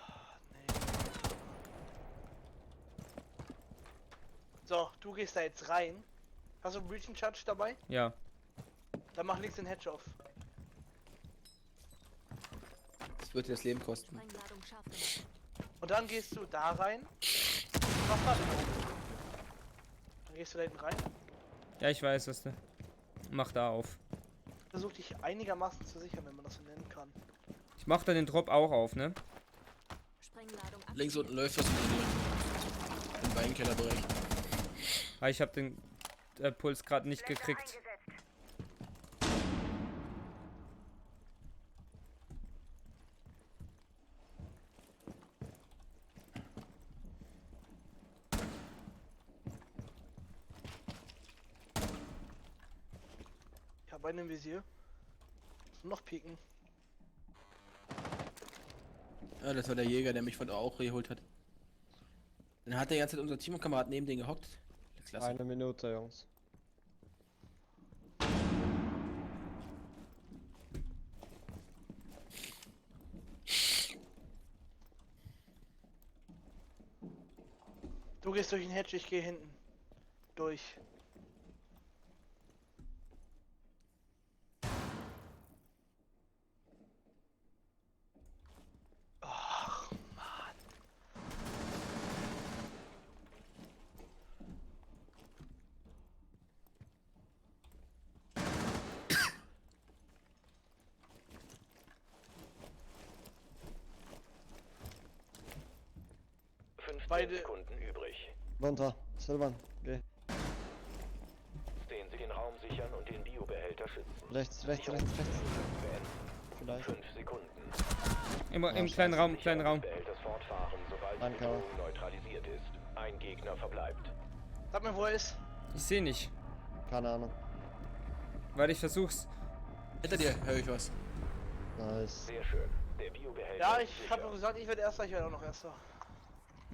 So, du gehst da jetzt rein. Hast du Breaching Charge dabei? Ja. Dann mach links den Hedge auf. Das wird dir das Leben kosten. Sprengladung schaffen. Und dann gehst du da rein. Mach mal da oben. Dann gehst du da hinten rein. Ja, ich weiß, was du. Mach da auf. Versuch dich einigermaßen zu sichern, wenn man das so nennen kann. Ich mach da den Drop auch auf, ne? Sprengladung Links unten läuft was mit dir. Im Weinkellerbereich. Ah, ich hab den Puls gerade nicht gekriegt. Ich habe einen im Visier. Noch pieken. Ja, das war der Jäger, der mich von da auch geholt hat. Dann hat der ganze Zeit unser Teamkamerad neben den gehockt. Klasse. 1 Minute, Jungs. Du gehst durch den Hedge, ich gehe hinten. Durch. Ach, Mann. Beide. Sekunden übrig. Runter. Silvan, geh. Sehen Sie den Raum sichern und den Biobehälter schützen. Rechts. Beenden. Vielleicht. 5 Sekunden. Im kleinen Raum, kleinen Raum. Behälters fortfahren, sobald die Danke. Bedrohung neutralisiert ist. Ein Gegner verbleibt. Sag mir, wo er ist. Ich sehe nicht. Keine Ahnung. Warte, ich versuch's. Hinter dir höre ich was. Nice. Sehr schön. Der Biobehälter Ja, ist ich sicher. habe gesagt, ich werde Erster, ich werde auch noch Erster.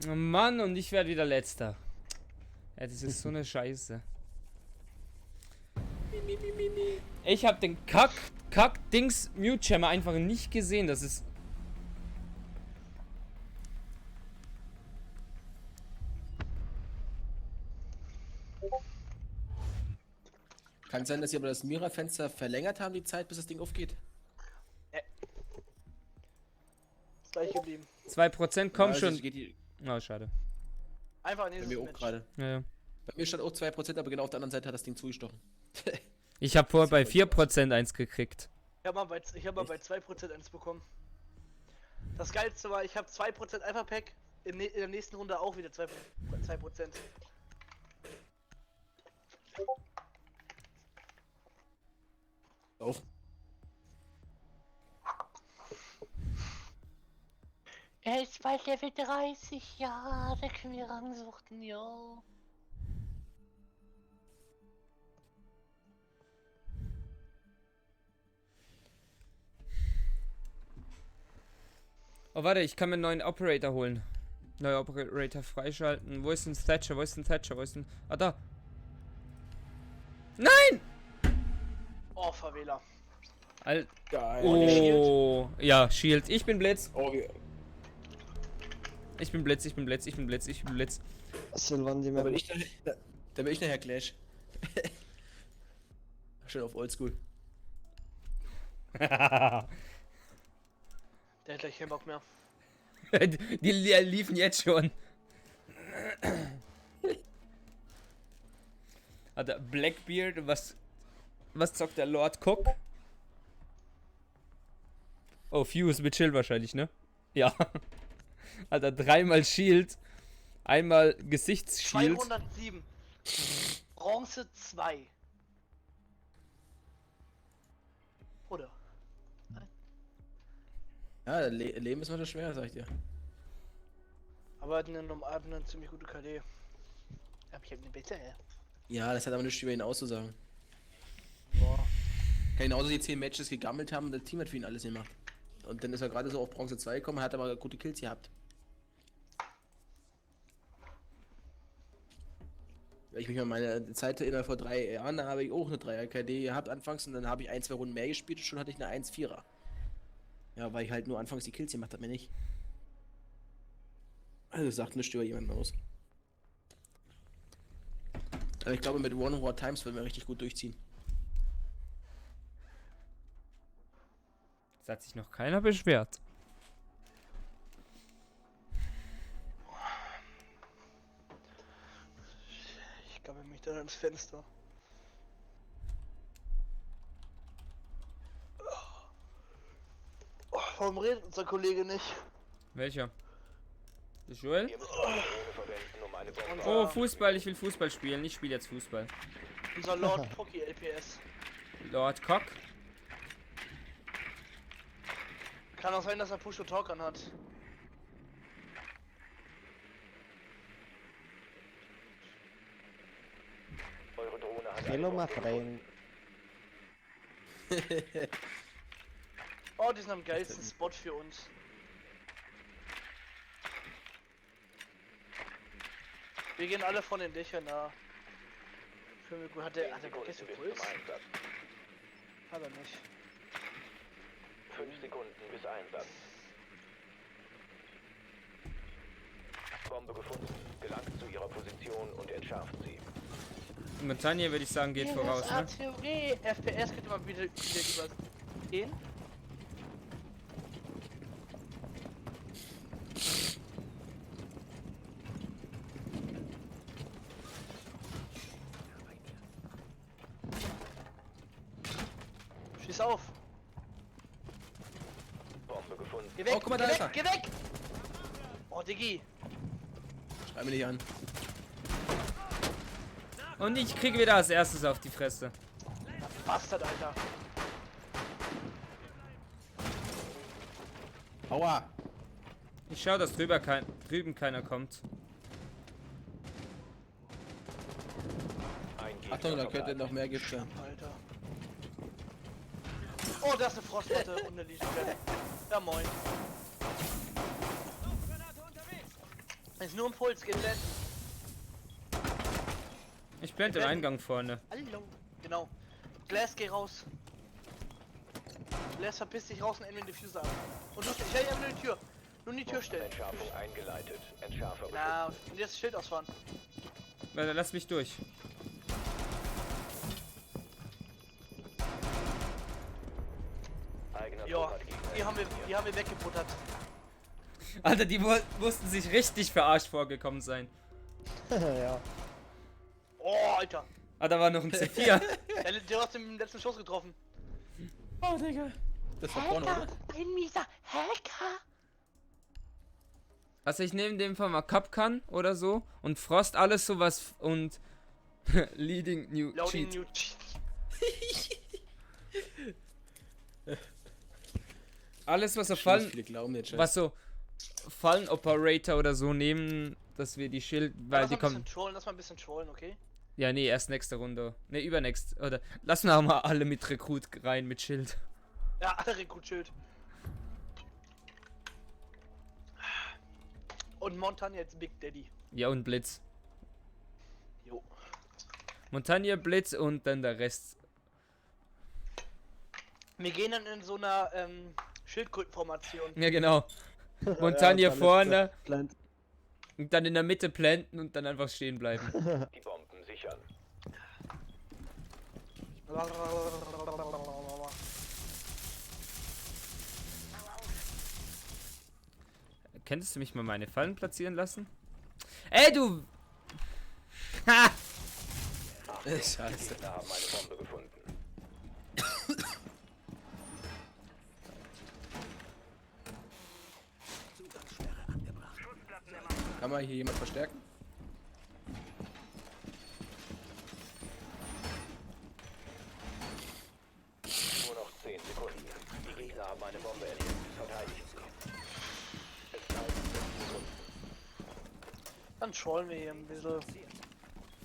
Oh Mann, und ich werde wieder Letzter. Ja, das ist so eine Scheiße. Ich habe den Kack-Dings Mute-Jammer einfach nicht gesehen. Das ist... Kann sein, dass sie aber das Mira-Fenster verlängert haben, die Zeit, bis das Ding aufgeht. Ist gleich geblieben. 2% kommen Also, schon. geht die, Oh, schade. Einfach bei nächstes mir auch Match. gerade. Ja, ja. Bei mir stand auch 2%, aber genau auf der anderen Seite hat das Ding zugestochen. Ich habe vorher bei 4% eins gekriegt. Ich habe mal bei 2% eins bekommen. Das Geilste war, ich habe 2% Alpha-Pack, in der nächsten Runde auch wieder 2%. Auf. Er ist bald Level 30, ja, da können wir Rangsuchten, yo. Oh, warte, ich kann mir einen neuen Operator holen. Neuer Operator freischalten. Wo ist denn Thatcher? Wo ist denn Thatcher? Wo ist denn... Ah, da. Nein! Oh, Verwähler. Al Geil. oh, ja, Shield. Ich bin Blitz. Oh, wir- Ich bin Blitz, ich bin Blitz, ich bin Blitz, ich bin Blitz. Silvan, die Da bin Map. ich nachher, da bin ich nachher Clash. Schön auf Oldschool. Der hat gleich keinen Bock mehr. Die liefen jetzt schon. Hat der Blackbeard, was zockt der Lord Cook? Oh, Fuse mit Chill wahrscheinlich, ne? Ja. Hat er dreimal Shield, einmal Gesichtsshield. 207. Bronze 2. Oder? Ja, Leben ist manchmal schwer, sag ich dir. Aber er hat eine ziemlich gute KD. Aber ich hab eine bessere. Ja, das hat aber nichts über ihn auszusagen. Boah. Kann genauso die 10 Matches gegammelt haben und das Team hat für ihn alles gemacht. Und dann ist er gerade so auf Bronze 2 gekommen, hat aber gute Kills gehabt. Wenn ich mich an meine Zeit erinnere, vor 3 Jahren, da habe ich auch eine 3er KD gehabt anfangs und dann habe ich 1-2 Runden mehr gespielt und schon hatte ich eine 1-4er. Ja, weil ich halt nur anfangs die Kills gemacht habe, mir nicht. Also sagt nichts über jemanden aus. Aber ich glaube, mit One War Times würden wir richtig gut durchziehen. Es hat sich noch keiner beschwert. Ich gammel mich da ins Fenster. Oh, warum redet unser Kollege nicht? Welcher? Der Joel? Ihr müsst eure Drohne verwenden, um eine Bombe Oh, Fußball, ich will Fußball spielen. Ich spiele jetzt Fußball. Unser Lord Pocky LPS. Lord Cock. Kann auch sein, dass er Push to Talk anhat. Eure Drohne hat Hello, eine my Bombe friend. Oh, die sind am geilsten Spot für uns. Wir gehen alle von den Dächern nah. Für mich gut. Hat der Sekunden vergessen bis Puls? zum Einsatz. Hat er nicht. 5 Sekunden bis Einsatz. Bombe gefunden. Gelangt zu ihrer Position und entschärft sie. Montagne würde ich sagen, geht voraus, ne? Theorie. FPS könnte man wieder übergehen. Schieß auf! Bombe gefunden. Geh weg! Oh, guck mal, da geh ist weg! Geh weg! Oh, Diggi! Schreib mich nicht an. Und ich kriege wieder als erstes auf die Fresse. Bastard, Alter. Aua! Ich schau, dass drüben keiner kommt. Ein Gegner Achtung, da könnte verbleibt. noch mehr Gift sein. Alter. Oh, da ist eine Frostplatte und eine Lichtquelle. Ja, moin. Ist nur ein Puls, geht blenden. Ich blende den Eingang vorne. Hallo. Genau. Glass, geh raus. Glass, verpiss dich raus und Enemy Diffuser ab. Und du, ich hätte nur die Tür. Nur in die Tür stellen. Entschärfung eingeleitet. Entschärfer Na, und jetzt das Schild ausfahren. Warte, lass mich durch. Eigener Ja, Trupp hat Gegner die haben eliminiert. wir weggebuttert. Alter, die mussten sich richtig verarscht vorgekommen sein. Ja. Oh, Alter. Ah, da war noch ein C4. Der hat den letzten Schuss getroffen. Oh, Digga. Das war Porno, oder? Ein mieser Hacker. Also ich nehme in dem Fall mal Kapkan oder so und Frost alles sowas und Leading New Loading Cheat. New Cheat. Alles was so Viele Fallen, glauben jetzt schon. was so Fallen Operator oder so nehmen, dass wir die Schild, weil Lass die mal ein kommen. bisschen trollen, lass mal ein bisschen trollen, okay? Ja, nee, erst nächste Runde. Ne, übernächst. Oder lassen wir mal alle mit Rekrut rein mit Schild. Ja, alle Rekrut-Schild. Und Montagne jetzt Big Daddy. Ja, und Blitz. Jo. Montagne, Blitz und dann der Rest. Wir gehen dann in so einer Schildkrötenformation. Ja, genau. Montagne vorne Plant. und dann in der Mitte planten und dann einfach stehen bleiben. Die Bomben sichern. Könntest du mich mal meine Fallen platzieren lassen? Ey, du! Ha! Scheiße. Gegner haben eine Bombe gefunden. Kann man hier jemand verstärken? Nur noch 10 Sekunden. Die Gegner haben eine Bombe erlebt. Verteidigen sie. Es bleiben 6 Sekunden. Dann trollen wir hier ein bisschen.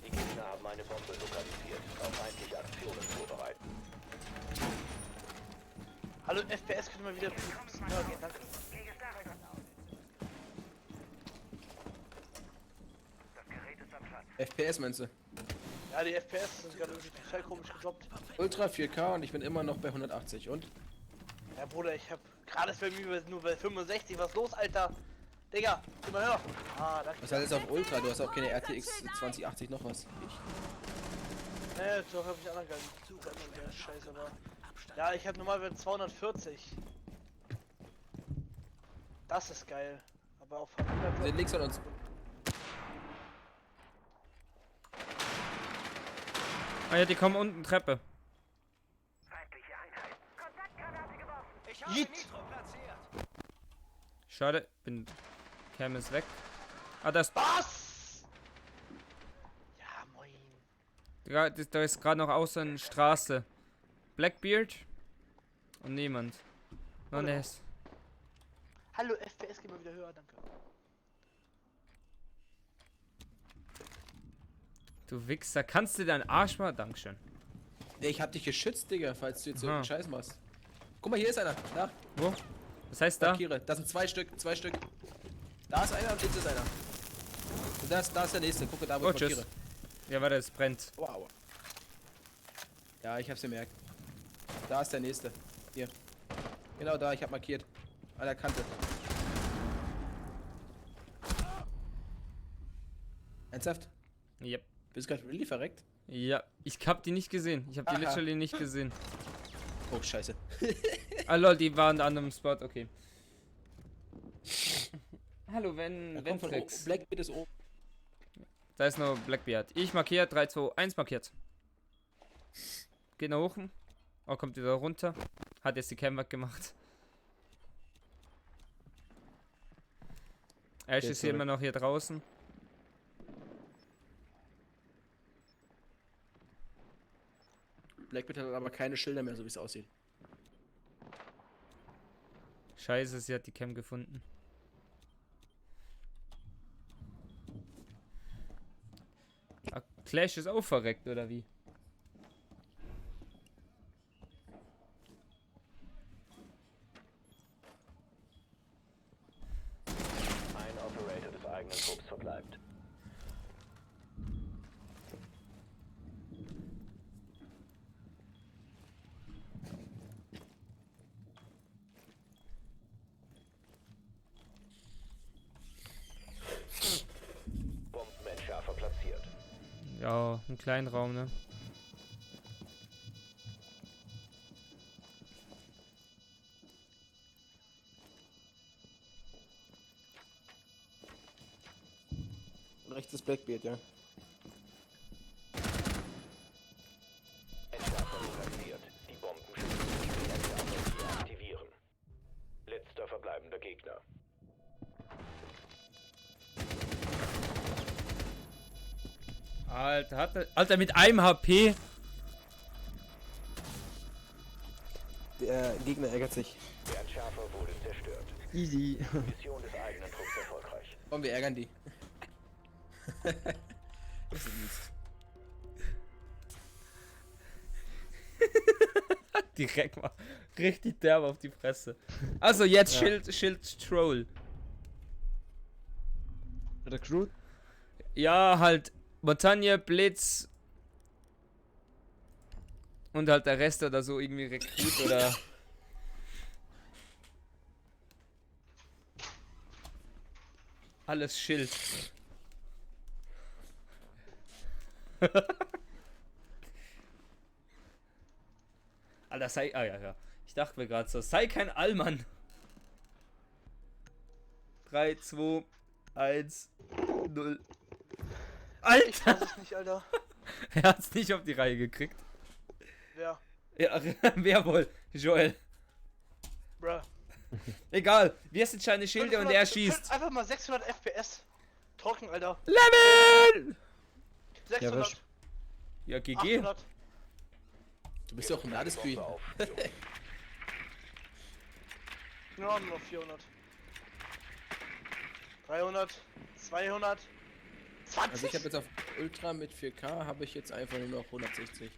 Die Gegner haben eine Bombe lokalisiert. Auf feindliche Aktionen vorbereiten. Hallo, FPS können wir wieder ein bisschen höher gehen, danke. FPS meinst du? Ja, die FPS sind gerade irgendwie total komisch gedroppt. Ultra 4K und ich bin immer noch bei 180 und? Ja, Bruder, ich hab gerade ist bei mir nur bei 65. Was los, Alter? Digga, geh mal höher. Ah, danke. Was heißt jetzt auf Ultra? Du hast auch keine RTX 2080 noch was. Nee, so hab ich anderen geil. Der Scheiße, aber. Ja, ich hab normalerweise 240. Das ist geil. Aber auf Wir 100 sind links von uns. Ah ja, die kommen unten Treppe. Yeet. Schade, Cam ist weg. Ah, das. Was? Ja, moin. Da ist gerade noch außer eine Straße. Blackbeard und niemand. No, Hallo. ne, ist. Hallo, FPS, geh mal wieder höher, danke. Du Wichser, kannst du deinen Arsch mal? Dankeschön. Ich hab dich geschützt, Digga, falls du jetzt so Aha. einen Scheiß machst. Guck mal, hier ist einer. Da, Wo? Was heißt da? markiere. Das sind zwei Stück. Da ist einer und links ist einer. Und da ist der nächste. Guck mal da, wo Oh, ich tschüss. markiere. Ja, warte, es brennt. Wow. Ja, ich hab's gemerkt. Da ist der nächste. Hier. Genau da, ich hab markiert. An der Kante. Ernsthaft? Yep. Bist du gerade really verreckt? Ja, ich hab die nicht gesehen. Ich hab die Aha. literally nicht gesehen. Oh, scheiße. Ah lol, die waren an einem Spot, okay. Hallo, Da wenn kommt von Tricks. Blackbeard ist oben. Da ist noch Blackbeard. Ich markiert, 3, 2, 1 markiert. Geht nach oben. Oh, kommt wieder runter. Hat jetzt die Cam weggemacht. Ash Okay, ist hier sorry. immer noch hier draußen. Blackbeard hat aber keine Schilder mehr, so wie es aussieht. Scheiße, sie hat die Cam gefunden. Ah, Clash ist auch verreckt, oder wie? Ein Operator des eigenen Trupps verbleibt. Bombenentschärfer platziert. Ja, einen kleinen Raum, ne? Rechts ist Blackbeard, ja. Entschärfer lokalisiert. Die Bomben schützen. Die Entschärfer aktivieren. Letzter verbleibender Gegner. Alter, mit einem HP. Der Gegner ärgert sich. Der Entschärfer wurde zerstört. Easy. Mission des eigenen Trupps erfolgreich. Komm, wir ärgern die. Das ist mies. Direkt mal richtig derb auf die Fresse. Also jetzt Ja. Schild Troll. Recruit? Ja, halt Montagne, Blitz und halt der Rest oder so irgendwie Rekrut oder alles Schild. Alter, sei. Ah ja. Ich dachte mir gerade so, sei kein Allmann. 3, 2, 1, 0. Ich Alter! weiß es nicht, Alter. Er hat's nicht auf die Reihe gekriegt. Wer? Ja, wer wohl? Joel. Bruh. Egal, wir sind seine Schilde und er schießt. Einfach mal 600 FPS. Trocken, Alter. Level! 600. Ja, GG. 800. Du bist doch ein Ladescreen. Ja, nur noch 400. 300. 200. 20. Also ich habe jetzt auf Ultra mit 4K habe ich jetzt einfach nur noch 160.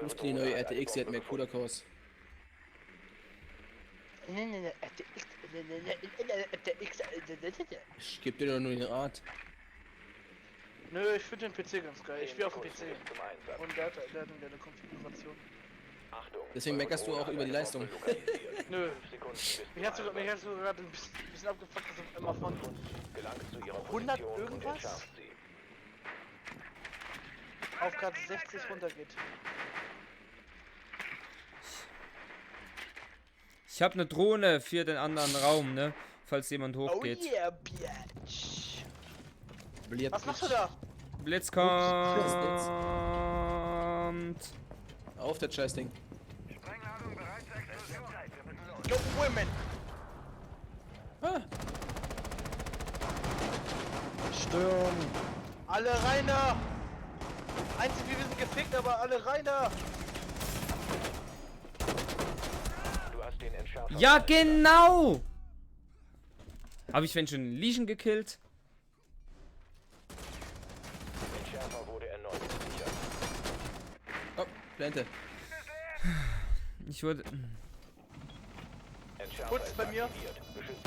Ruft die neue RTX, die hat mehr CUDA-Cores. Ich geb dir doch nur den Rat. Nö, ich finde den PC ganz geil. Ich spiele auf dem PC. Zum Einsatz. Und der hat eine Konfiguration. Achtung. Deswegen meckerst du auch über die Leistung. Nö. 5 Sekunden bis zum Mich hat sogar Einsatz. gerade ein bisschen abgefuckt, dass auf einmal von Gelangt zu ihrer 100 Position und irgendwas? entschärft sie. auf Grad 60 runtergeht. Ich habe eine Drohne für den anderen Raum, ne? Falls jemand hochgeht. Oh yeah, bitch. Blitz. Was machst du da? Blitz kommt. Auf das Scheißding. Yo, women. Ah, Sturm! Alle rein da! Einzig, wir sind gefickt, aber alle rein da! Du hast den Entschärfer. Ja, genau! Habe ich wenn schon Legion gekillt? Entschärfer wurde erneut gesichert. oh, Plante. Ich wurde. Entschärfer Kurz ist bei mir. aktiviert. Beschützt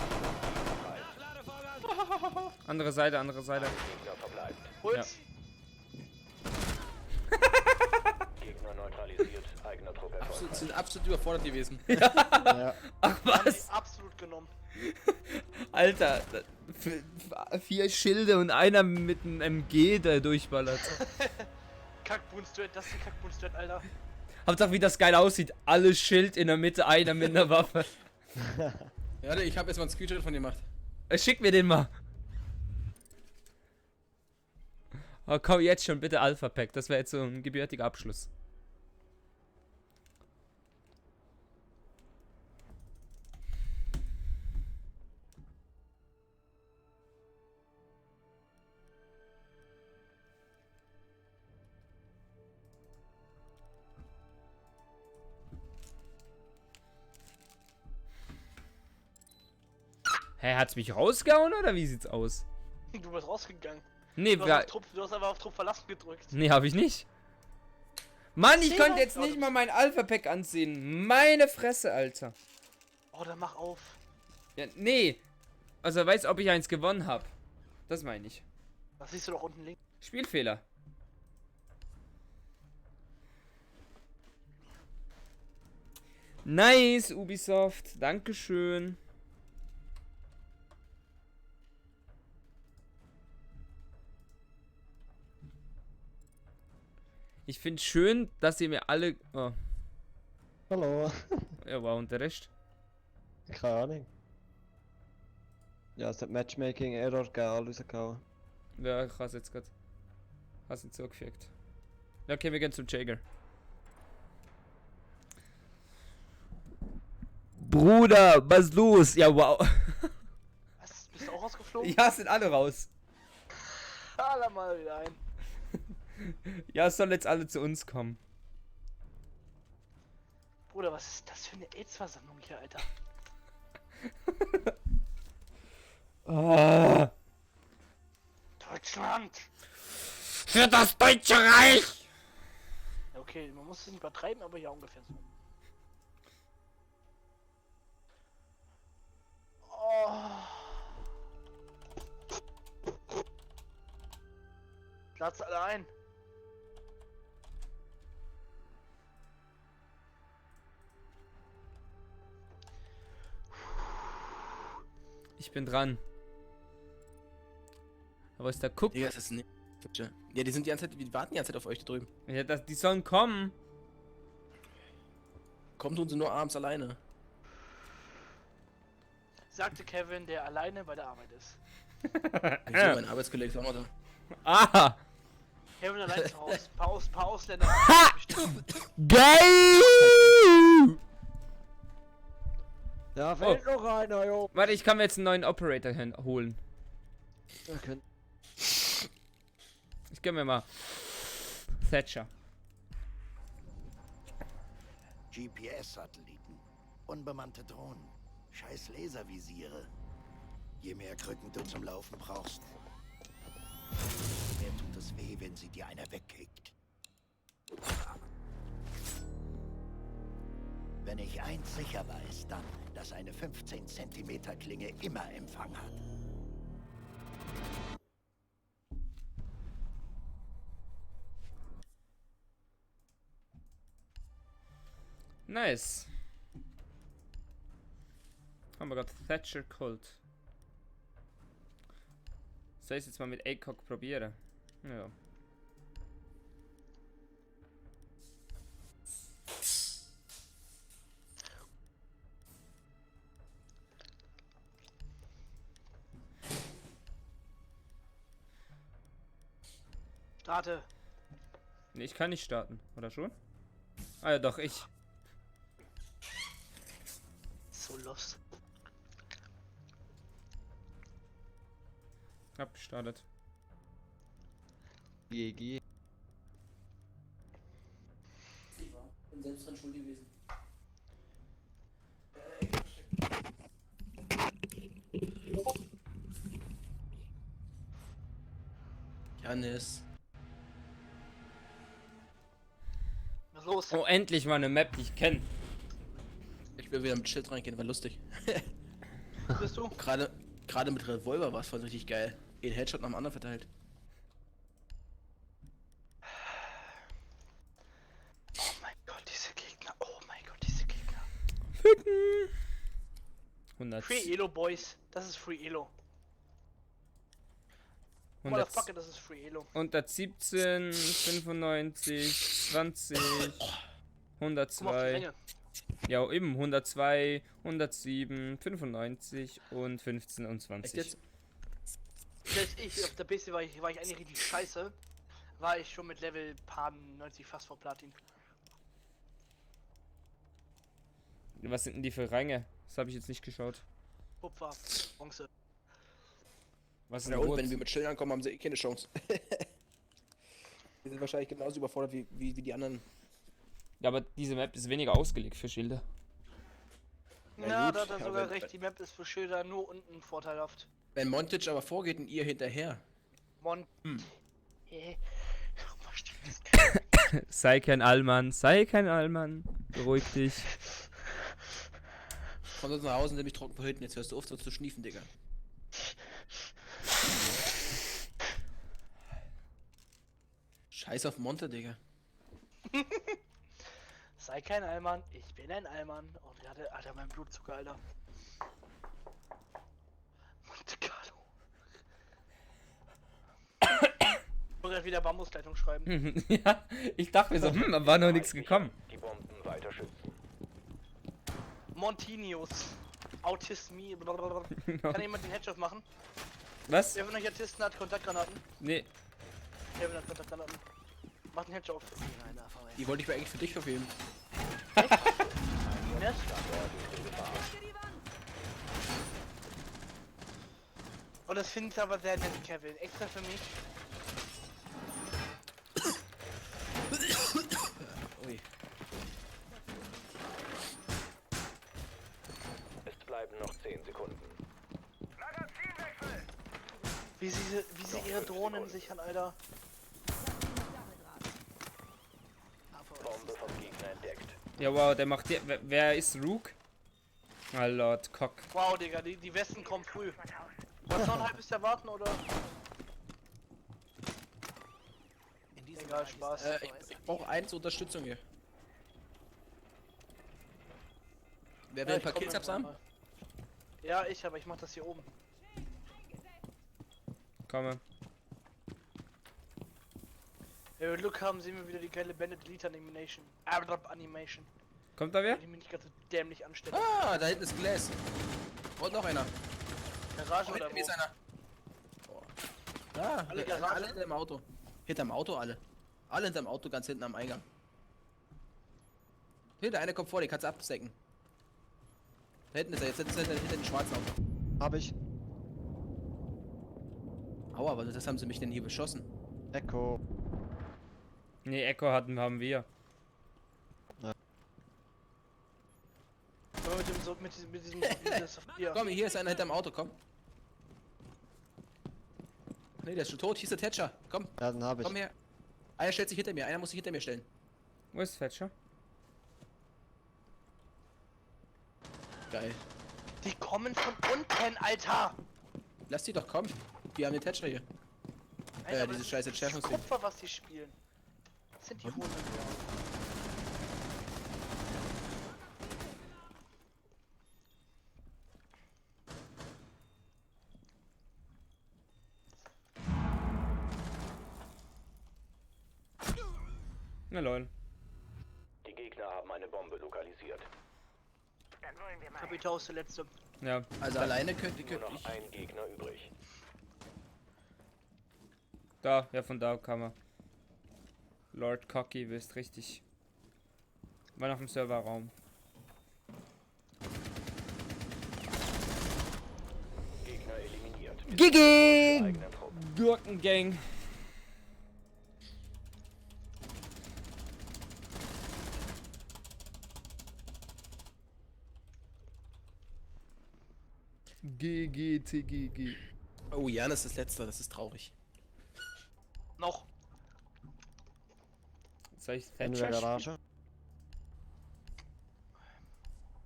Andere Seite, andere Seite. Gegner verbleibt. Puls! Gegner neutralisiert. Eigener Trupp erfolgreich. Sind absolut überfordert gewesen. Ja. Ach Haben was? die absolut genommen. Alter, 4 Schilde und einer mit einem MG, der durchballert. Kackboon-Strat, das ist die Kackboon-Strat, Alter. Hauptsache wie das geil aussieht. Alles Schild in der Mitte, einer mit einer Waffe. Ja, ich habe jetzt mal einen Screenshot von dir gemacht. Schick mir den mal. Oh, komm jetzt schon bitte Alpha Pack. Das wäre jetzt so ein gebürtiger Abschluss. Hä, hat's mich rausgehauen oder wie sieht's aus? Du bist rausgegangen. Nee, Du hast einfach auf Trupp verlassen gedrückt. nee, hab ich nicht. Mann, ich Zehn konnte hast jetzt du, nicht du mal mein Alpha-Pack anziehen. Meine Fresse, Alter. Oh, dann mach auf. Ja, nee. Also, weiß, ob ich eins gewonnen habe. Das meine ich. Das siehst du doch unten links. Spielfehler. Nice, Ubisoft. Dankeschön. Ich finde schön, dass ihr mir alle... Oh, Hallo. ja, wow, und der Rest? Keine Ahnung. Ja, es hat Matchmaking-Error gegeben, alles rausgehauen. Ja, ich hab's jetzt gerade... Hast nicht zugefügt. Ja, okay, wir gehen zum Jäger. Bruder, was los? Ja, wow. Was? Bist du auch rausgeflogen? Ja, sind alle raus. Alle mal wieder ein. Ja, es sollen jetzt alle zu uns kommen. Bruder, was ist das für eine AIDS-Versammlung hier, Alter? Ah, Deutschland! für das Deutsche Reich! Ja, okay, man muss es nicht übertreiben, aber ja ungefähr so. Oh. Platz alle ein. Ich bin dran. Aber ist der Cook? Digga, ist das nicht. Ja, die sind die ganze Zeit, die warten die ganze Zeit auf euch da drüben. Ja, die sollen kommen. Kommt tun sie nur abends alleine. Sagte Kevin, der alleine bei der Arbeit ist. Wieso, mein Arbeitskollege ist auch noch da. Ah! Kevin allein zu Hause. Paar Ausländer. Bestimmt. Geil! Ja, fehlt noch einer, jo. Warte, ich kann mir jetzt einen neuen Operator holen. Okay. Ich gönn mir mal Thatcher. GPS-Satelliten, unbemannte Drohnen, scheiß Laservisiere. Je mehr Krücken du zum Laufen brauchst, je mehr tut es weh, wenn sie dir einer wegkickt. Wenn ich eins sicher weiß, dann, dass eine 15 cm Klinge immer Empfang hat. Nice. Haben wir gerade Thatcher Colt. Soll ich jetzt mal mit ACOG probieren? Ja. Starte. Nee, ich kann nicht starten, oder schon? Ah ja, doch, ich. So los. Hab gestartet. GG. Ich bin selbst dran schuld gewesen. Janis. Was ist los? Oh, endlich mal eine Map, die ich kenne. Ich will wieder mit Schild reingehen, war lustig. Bist du? Gerade mit Revolver war es voll richtig geil. Den Headshot nach dem anderen verteilt. Oh mein Gott, diese Gegner. Oh mein Gott, diese Gegner. Ficken. 100. Free Elo, Boys. Das ist Free Elo. 100 Motherfucker, das ist Free Elo. 117, 95, 20, Guck mal auf die 102. Ränge. Ja, eben 102, 107, 95 und 15 und Echt 20. jetzt? Selbst ich, auf der PC war ich eigentlich richtig scheiße. War ich schon mit Level paar 90 fast vor Platin. Was sind denn die für Ränge? Das habe ich jetzt nicht geschaut. Kupfer, Bronze. Was ist Ja, denn und rot? wenn wir mit Schild ankommen, haben sie eh keine Chance. Wir sind wahrscheinlich genauso überfordert wie die anderen. Ja, aber diese Map ist weniger ausgelegt für Schilder. Ja, gut, da hat er aber sogar wenn- recht, die Map ist für Schilder nur unten vorteilhaft. Wenn Montage aber vorgeht und ihr hinterher. Mon. Hm. Warum versteht das keiner? Sei kein Allmann, sei kein Allmann. Beruhig dich. Komm sonst nach Hause und nimm mich trocken verhüten. Jetzt hörst du auf so zu schniefen, Digga. Scheiß auf Monte, Digga. Sei kein Allmann, ich bin ein Allmann. Und er hatte, Alter, mein Blutzucker, Alter. Monte Carlo. Ich muss gleich wieder Bambusleitung schreiben. Ja, ich dachte mir so, da war noch nichts gekommen. Die Bomben weiter schützen. Montinius. Autismie. Kann jemand den Headshot machen? Was? Wer von euch Autisten hat Kontaktgranaten? Nee. Wer hat Kontaktgranaten? Macht einen Headshot. Die wollte ich mir eigentlich für dich verfilmen. Nest? Oh, das finde ich aber sehr nett, Kevin. Extra für mich. Ui. Es bleiben noch 10 Sekunden. Wie sie ihre Drohnen sichern, Alter. Bombe vom Gegner entdeckt. Ja, wow, der macht wer ist Rook? Ah, Lord Cock. Wow, Digga, die Westen kommen früh. Was noch ein halbes Jahr warten, oder? Egal, Spaß. Ich brauche eins Unterstützung hier. Wer Ja, will ein ich paar komm Kills dann haben? mal. Ja, ich mach das hier oben. Komme. Wenn wir Glück haben, sehen wir wieder die geile Bandit Elite Animation. Animation. Kommt da wer? Die mich nicht ganz so dämlich anstellen. Ah, da hinten ist Glass. Und noch einer. Garage oder Hinter mir ist wo? einer. Oh. Ah, Alle alle Garage? hinterm Auto. Hinterm Auto alle. Alle hinterm Auto, ganz hinten am Eingang. Hier, der eine kommt vor, den kannst du abstecken. Da hinten ist er, jetzt ist er hinter dem schwarzen Auto. Hab ich. Aua, was das haben sie mich denn hier beschossen? Echo. Nee, Echo haben wir. Aber mit diesem hier. Komm, hier ist einer hinterm Auto, komm. Nee, der ist schon tot, hier ist der Thatcher. Komm, Ja, den hab ich. komm her. Einer stellt sich hinter mir, einer muss sich hinter mir stellen. Wo ist Thatcher? Geil. Die kommen von unten, Alter! Lass die doch kommen. Die haben den Thatcher hier. Alter, aber diese das scheiße ist Entschärfungsfilm. Kupfer, was die spielen. Das sind die Hunde. Na lol. Die Gegner haben eine Bombe lokalisiert. Kapitän ist der letzte. Ja. Also alleine könnte Nur noch ich. ein Gegner übrig. Da, ja, von da kam er. Lord Cocky, bist richtig. War noch im Serverraum. Gegner eliminiert. GG! Eigener Trupp. Gurkengang. GGTGG. Oh, Janis ist letzter, das ist traurig. Noch. Soll ich In der Thatcher spielen? Garage.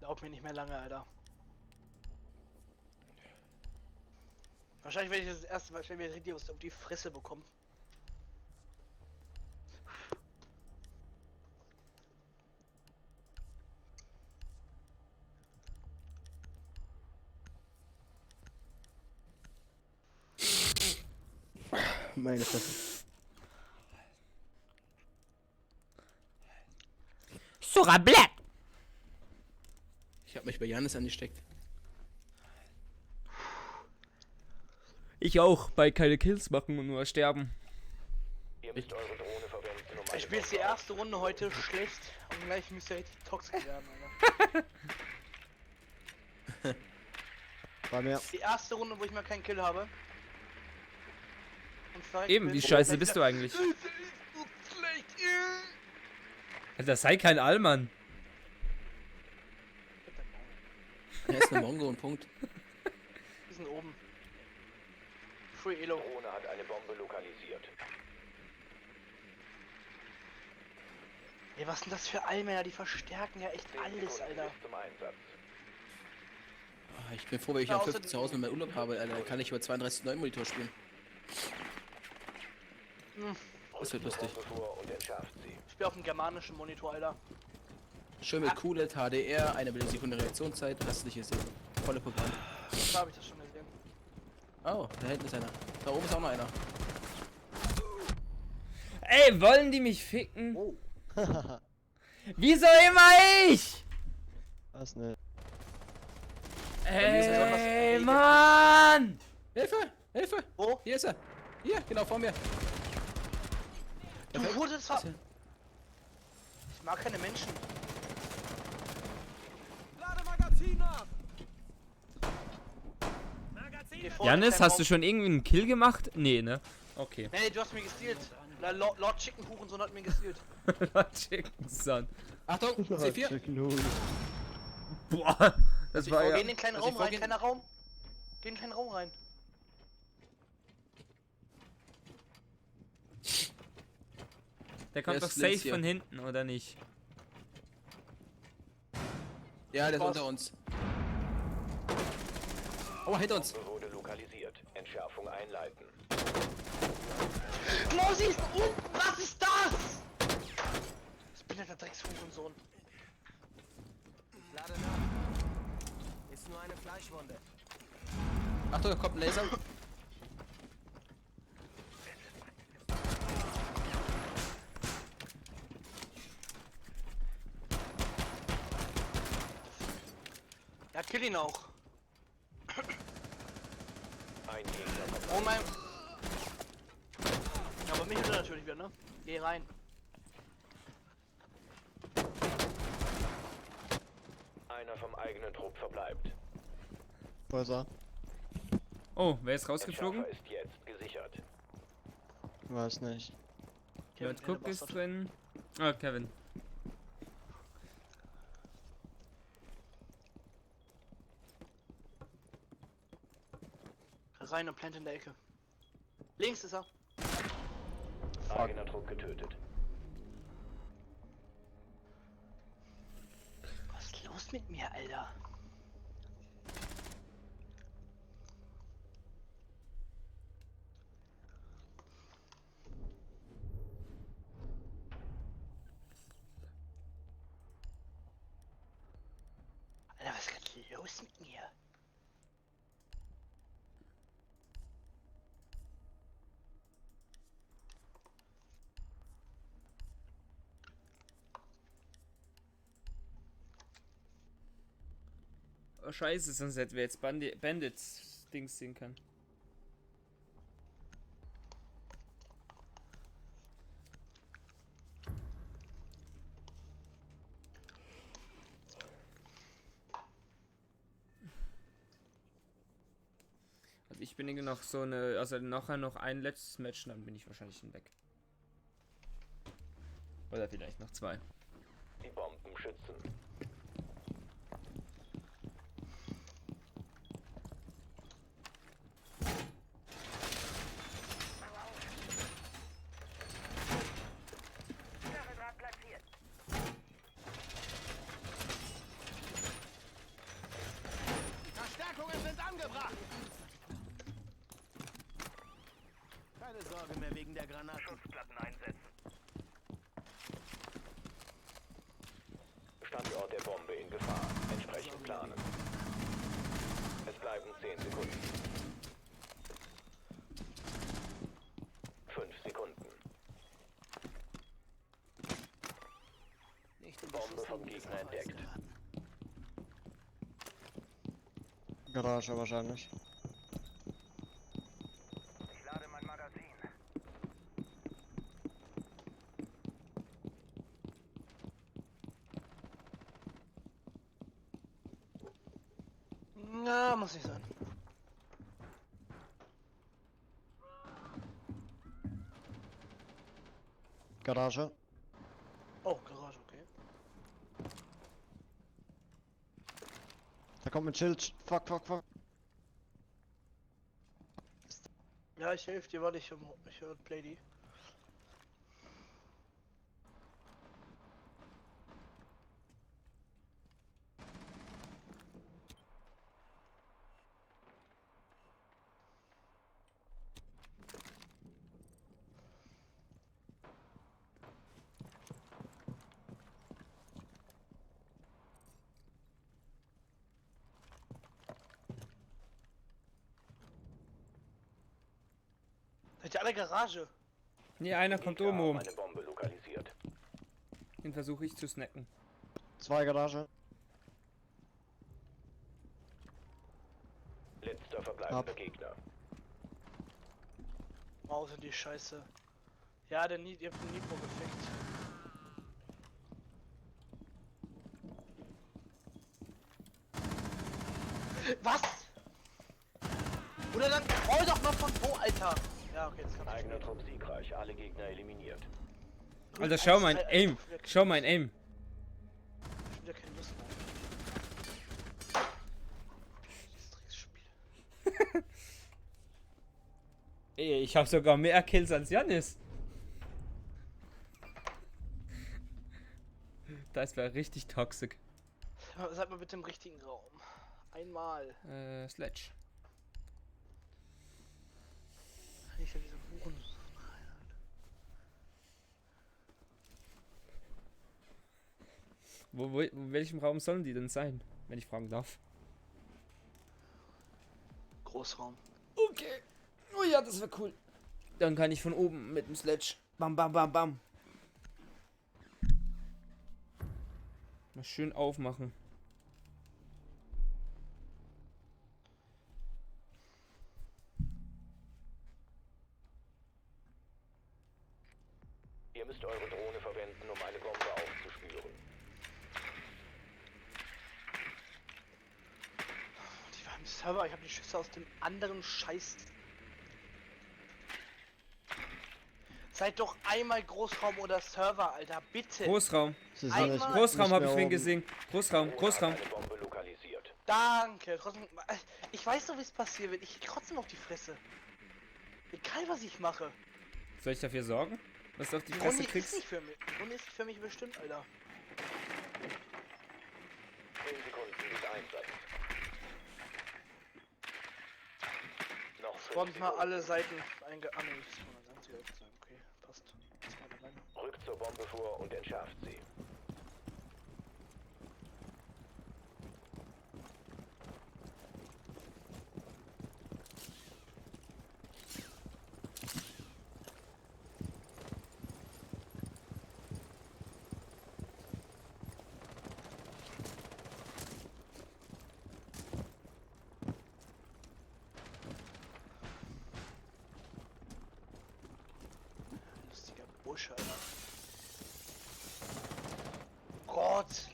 Dauert mir nicht mehr lange, Alter. Wahrscheinlich werde ich das erste Mal schnell wieder richtig was auf die Fresse bekommen. Meine Fresse. Surablatt! Ich habe mich bei Janis angesteckt. Ich auch, bei keine Kills machen und nur sterben. Ihr müsst eure Drohne verwenden, um Ich spiele jetzt die Bombe erste Runde heute schlecht und gleich müsst ihr richtig toxisch werden, Alter. Bei mir. Die erste Runde, wo ich mal keinen Kill habe. Und verreckt Eben, bin. wie scheiße Gleich bist du wieder- eigentlich? Das ist so schlecht. Alter, sei kein Allmann. Er ist eine Mongo und Punkt. Die sind oben. Free Elo. Drohne hat eine Bombe lokalisiert. Ey, was sind das für Allmänner? Die verstärken ja echt 10 alles, Sekunden Alter. bis zum Einsatz. Ah, ich bin froh, wenn ich Ja, am außer 15 zu Hause mit meinem Urlaub habe, Alter. Dann kann ich über 32.9 Monitor spielen. Das wird lustig. Bombe vor und entschärft sie. Ich spiele auf dem germanischen Monitor, Alter. Schön mit QLED, HDR, 1 Millisekunde Reaktionszeit, hast du nicht gesehen. Volle Programm. Da habe ich das schon gesehen. Oh, da hinten ist einer. Da oben ist auch noch einer. Ey, wollen die mich ficken? Oh. Wieso immer ich? Was ne? Ey, Mann! Hilfe! Hilfe! Wo? Hier ist er! Hier, genau vor mir. Du wurdest ver... Ich mag keine Menschen. Geh vor, Janis, kleiner hast du schon irgendwie einen Kill gemacht? Nee, ne? Okay. Nee, du hast mir gestealt. Lord Chicken Hurensohn hat mir gestealt. Chicken Son. Achtung, C4. Chicken Hole. Boah, das war Geh ja... in den kleinen Also Raum ich rein, vorgehen- kleiner Raum. Geh in den kleinen Raum rein. Der kommt Der doch ist links safe hier. von hinten, oder nicht? Ja, der ist Was? unter uns. Oh, hinter uns. Bombe wurde lokalisiert. Entschärfung einleiten. Klausi ist unten! Was ist das? Ich bin ja der Dreckshurensohn. Lade nach. Ist nur eine Fleischwunde. Achtung, da kommt ein Laser. Ja, kill ihn auch. Ein Gegner Oh mein... Ja, aber mich ist er natürlich wieder, ne? Geh rein. Einer vom eigenen Trupp verbleibt. Wo ist er? Oh, wer ist rausgeflogen? Entschärfer ist jetzt gesichert. Weiß nicht. Lord Kevin, Cook ist Bastard. drin. Ah, Kevin. Rein und plant in der Ecke. Links ist er. Eigener Trupp getötet. Was ist los mit mir, Alter? Alter, was ist gerade los mit mir? Oh, scheiße, sonst hätten wir jetzt Bandits-Dings sehen können. Also ich bin irgendwie noch so eine, also nachher noch ein letztes Match, dann bin ich wahrscheinlich weg. Oder vielleicht noch zwei. Die Bomben schützen. Stacheldraht platziert. Verstärkungen sind angebracht. Keine Sorge mehr wegen der Granaten. Schutzplatten einsetzen. Standort der Bombe in Gefahr. Entsprechend planen. Es bleiben 10 Sekunden. 5 Sekunden. Nicht in die Bombe vom Schusslinie des Gegner Anfalls entdeckt. geraten. Garage wahrscheinlich. Ich lade mein Magazin. Na, muss nicht sein. Garage. Oh, Garage, okay. Da kommt ein Schild. Fuck, fuck, fuck. Ja, ich helfe dir, warte, ich höre Play die. Seid ihr alle Garage? Nee, einer kommt Gegner oben haben rum. eine Bombe lokalisiert. Den versuche ich zu snacken. 2 Garage. Letzter verbleibender Gegner. Maus in die Scheiße. Ja, ihr habt den Nipo gefickt. Was? Oder dann roll doch mal von wo, Alter! Ja, okay, das kann ich Eigener nicht. Trupp siegreich, alle Gegner eliminiert. Alter, schau mein Aim. Schau mein Aim. Ich hab wieder keine Lust mehr. Dieses Drecksspiel. Ey, ich habe sogar mehr Kills als Jannis. Das wäre richtig toxisch. Seid mal bitte im richtigen Raum. Einmal. Sledge. Ich hab diese Huren. In welchem Raum sollen die denn sein, wenn ich fragen darf? Großraum. Okay. Oh ja, das wäre cool. Dann kann ich von oben mit dem Sledge. Bam, bam, bam, bam. Mal schön aufmachen. Ihr müsst eure Drohne verwenden, um eine Bombe aufzuspüren. Die war im Server, ich habe die Schüsse aus dem anderen Scheiß. Seid doch einmal Großraum oder Server, Alter, bitte. Großraum. Sie sind Einmal. nicht, Großraum nicht habe mehr ich wen oben. gesehen. Großraum, Großraum. Eine Bombe lokalisiert. Danke. Trotzdem, ich weiß doch, wie es passieren wird. Ich krieg trotzdem auf die Fresse. Egal, was ich mache. Soll ich dafür sorgen, dass du auf die Die Fresse Runde ist kriegst? nicht für mich. Die Runde ist für mich bestimmt, Alter. 10 Sekunden bis Einsatz. Noch 5 Spawnt mal Sekunden. alle Seiten einge... Ah, nee, ich spawn an 20 Leute sein. Okay, passt. Das war alleine. Rückt zur Bombe vor und entschärft sie. Lustiger Busch, Alter. Gott!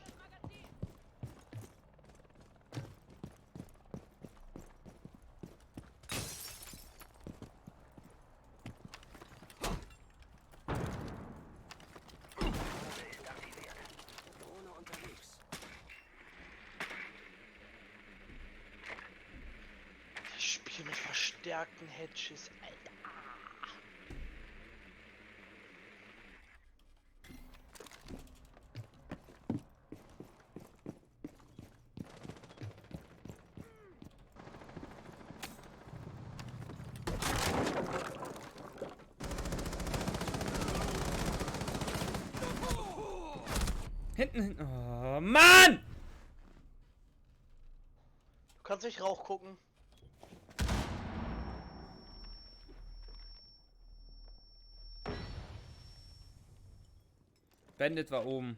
Ich spiele mit verstärkten Hedges, Alter. Hinten, hinten. Oh, Mann! Du kannst durch Rauch gucken. Bandit war oben.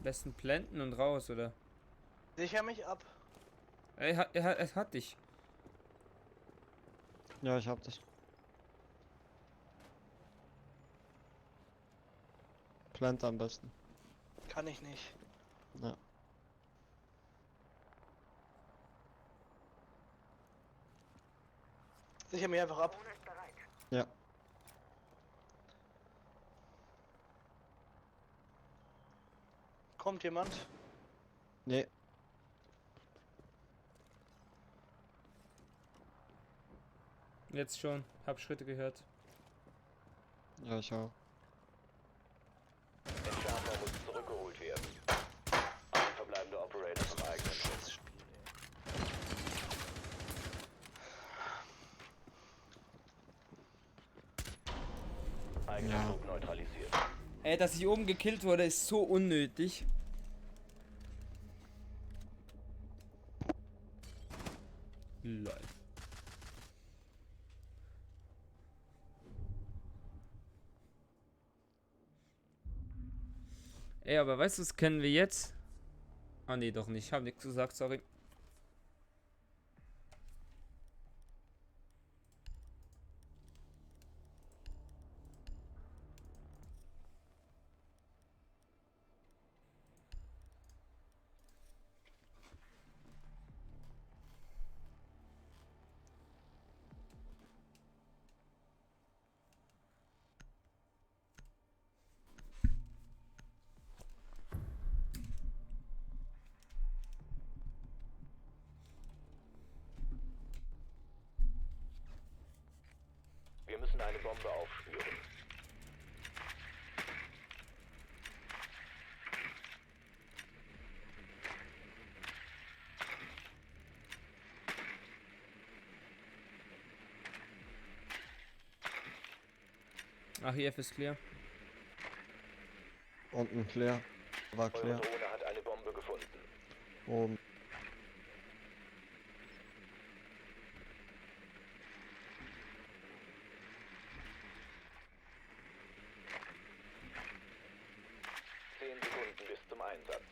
Besten blenden und raus, oder? Sicher mich ab. Er hat dich. Ja, ich hab dich. Plant am besten. Kann ich nicht. Ja. Sicher mich einfach ab. Ja. Kommt jemand? Nee. Jetzt schon. Hab Schritte gehört. Ja, ich auch. Entschärfer muss zurückgeholt werden. Ein verbleibender Operator vom eigenen Schutz. Eigener Ja. Flug neutralisiert. Ey, dass ich oben gekillt wurde, ist so unnötig. Lol. Ey, aber weißt du, was können wir jetzt? Ah, nee, doch nicht. Hab nichts gesagt, sorry. Wir müssen eine Bombe aufspüren. Ach, EF ist clear. Unten clear. War Eure clear. Drohne hat eine Bombe gefunden. Oben. Sekunden bis zum Einsatz.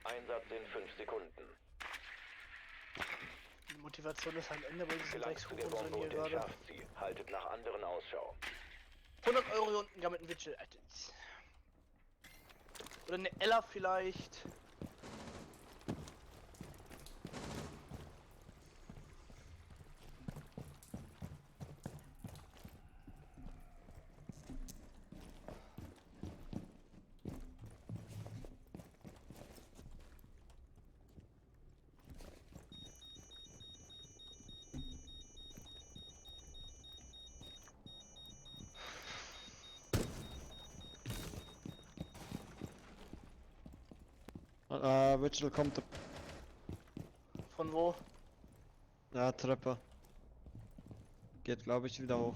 Einsatz in 5 Sekunden. Die Motivation ist am Ende, weil sie sind Gelangt Drecks zu der hoch und Bombe hier und gerade. entschärft sie. Haltet nach anderen Ausschau. 100 Euro hier unten, mit einem Witchel. Oder eine Ella vielleicht. Witchell kommt. Von wo? Ja, Treppe. Geht, glaube ich, wieder hoch.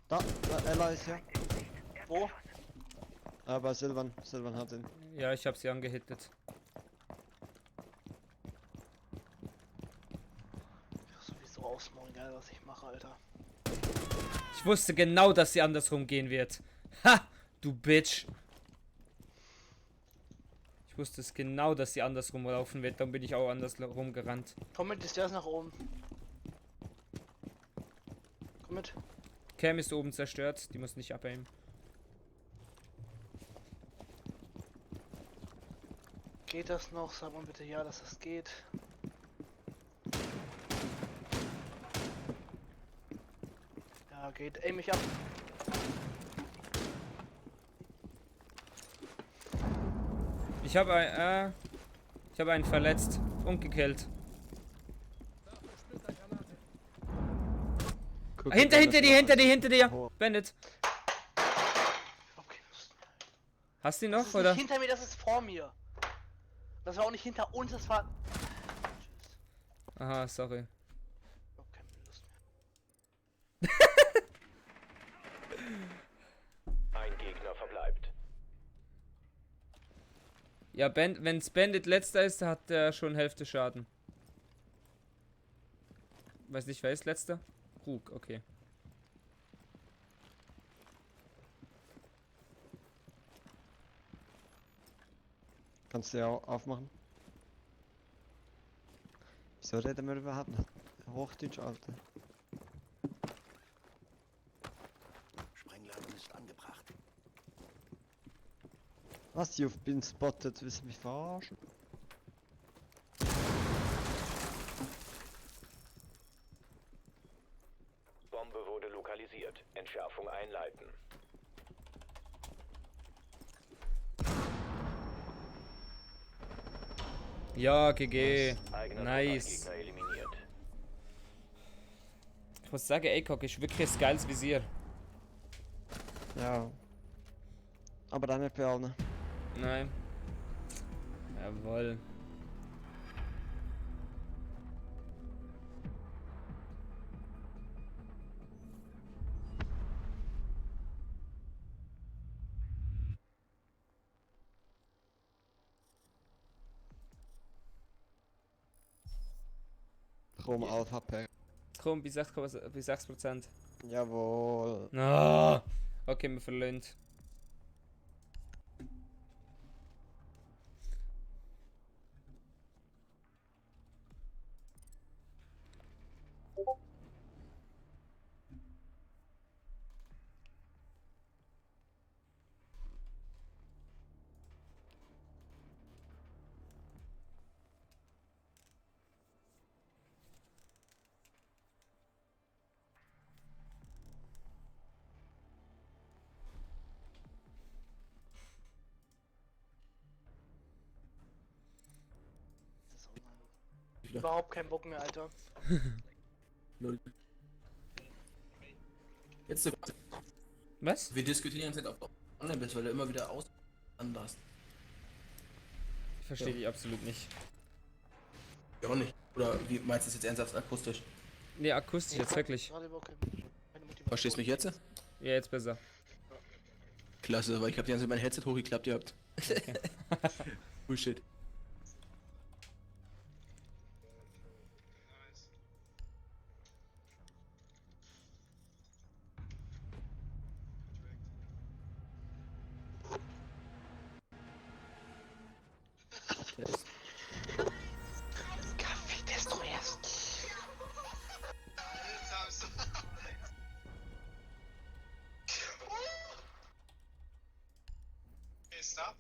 Da, Ella ist hier. Wo? Bei Silvan. Silvan hat ihn. Ja, ich hab sie angehittet. Sowieso ausmachen, egal was ich mache, Alter. Ich wusste genau, dass sie andersrum gehen wird. Ha! Du Bitch! Ich wusste es genau, dass sie andersrum laufen wird. Dann bin ich auch andersrum gerannt. Komm mit, die Stairs nach oben. Komm mit. Cam ist oben zerstört. Die muss nicht abaimen. Geht das noch? Sag mal bitte ja, dass das geht. Ja, geht. Aim mich ab. Ich habe einen verletzt und gekillt. Guck, Hinter ob er das dir! noch ist. Bandit. Okay, Lust mehr. Hast du ihn Das noch, ist oder? nicht hinter mir, das ist vor mir. Das war auch nicht hinter uns, das war... Tschüss. Aha, sorry. Okay, Lust mehr. Ein Gegner verbleibt. Ja, wenn's Bandit letzter ist, hat er schon Hälfte Schaden. Weiß nicht, wer ist letzter? Krug, okay. Kannst du ja auch aufmachen. Wieso reden wir überhaupt nicht Hochdeutsch, Alter? Sprengladung ist angebracht. Was, you've been spotted? Willst du mich verarschen? Entschärfung einleiten. Ja, GG. Eigener Nice. Gegner eliminiert. Ich muss sagen, ACOG ist wirklich ein geiles Visier. Ja. Aber dann nicht bei allen. Nein. Jawohl. Chrom Alpha Pack. Komm, bei 6%. Jawohl. Ah, okay, wir verlöhnt. Überhaupt keinen Bock mehr, Alter. Null. Jetzt Was? wir diskutieren jetzt auf online bist, weil du immer wieder anders. Ich verstehe dich absolut nicht. Ja auch nicht. Oder wie meinst du das jetzt ernsthaft akustisch? Nee, akustisch jetzt wirklich. Gerade überhaupt keine Motivation. Verstehst du mich jetzt? Ja, jetzt besser. Klasse, weil ich habe die ganze Zeit mein Headset hochgeklappt gehabt. Bullshit. Kaffee, test doch erst.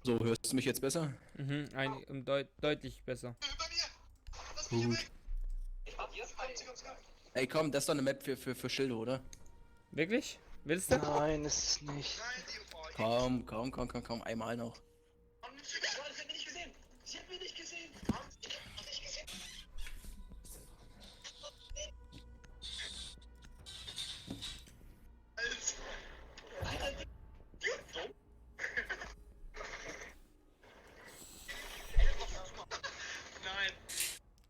So, hörst du mich jetzt besser? Mhm, deutlich besser. Gut. Ey komm, das ist doch eine Map für Schilde, oder? Wirklich? Willst du? Nein, ist es nicht. Komm, einmal noch.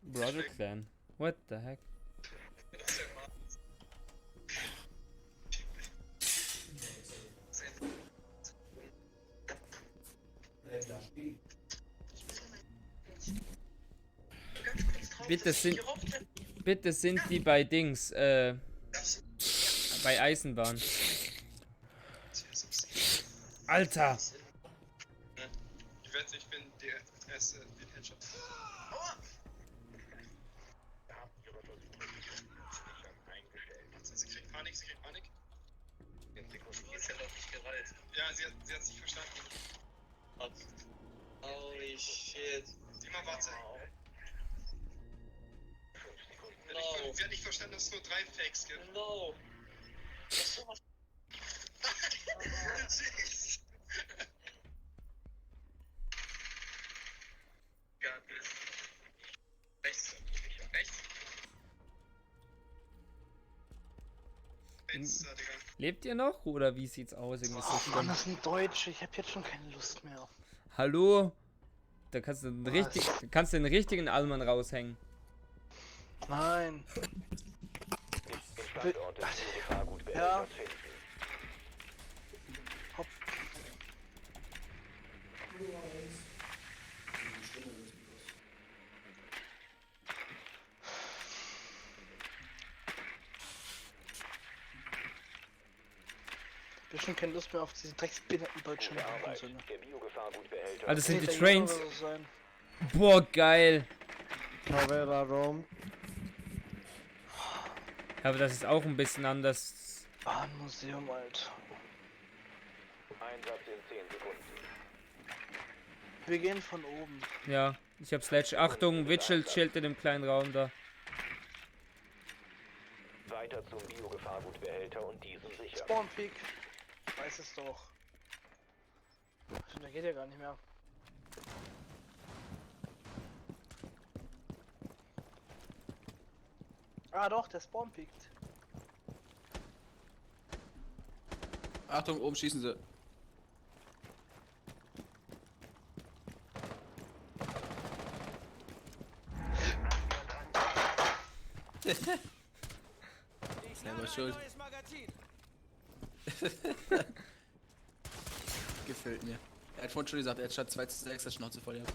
Brother Clan. What the heck? Bitte sind die bei Dings, bei Eisenbahn. Alter! Ich bin der erste mit Headshot. Sie kriegt Panik, Ja, sie hat sich verstanden. Holy shit. Dima, warte. Sie hat nicht verstanden, dass es nur 3 Fakes gibt. No. Jeez. Rechts. Digga. Lebt ihr noch oder wie sieht's aus? Irgendwie so Oh schlimm. Mann, das sind Deutsche. Ich hab jetzt schon keine Lust mehr. Hallo? Da kannst du den richtigen Allmann raushängen. Nein. Den Standort des Gefahrgutbehälters Ja. finden. Hopp. Ich hab schon keine Lust mehr auf diese drecksbehinderten deutschen Gute Arbeit. Söhne. Der Biogefahrbehälter. Also sind die Italiener Trains. oder so sein. Boah, geil. Tavera Rom. Aber das ist auch ein bisschen anders. Bahnmuseum, Alter. Einsatz in 10 Sekunden. Wir gehen von oben. Ja, ich hab Sledge. Achtung, Witchell chillt in dem kleinen Raum da. weiter zum Biogefahrgutbehälter und diesen sichern. Spawn Peak. Ich weiß es doch. Stimmt, der geht ja gar nicht mehr. Ah doch, der Spawn peakt. Achtung, oben schießen sie. Selber schuld. Gefällt mir. Er hat vorhin schon gesagt, er hat statt 2 zu 6 das Schnauze voll gehabt.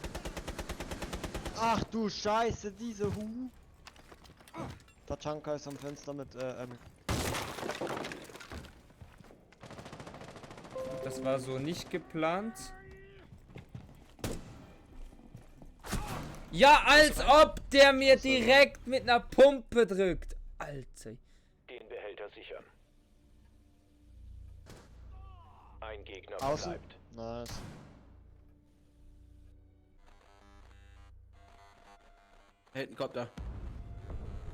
Ach du Scheiße, diese Hu. Tachanka ist am Fenster mit Das war so nicht geplant. Ja, als ob der mir direkt mit einer Pumpe drückt. Alter. Den Behälter sichern. Ein Gegner Außen. bleibt. Nice. Hinten kommt er.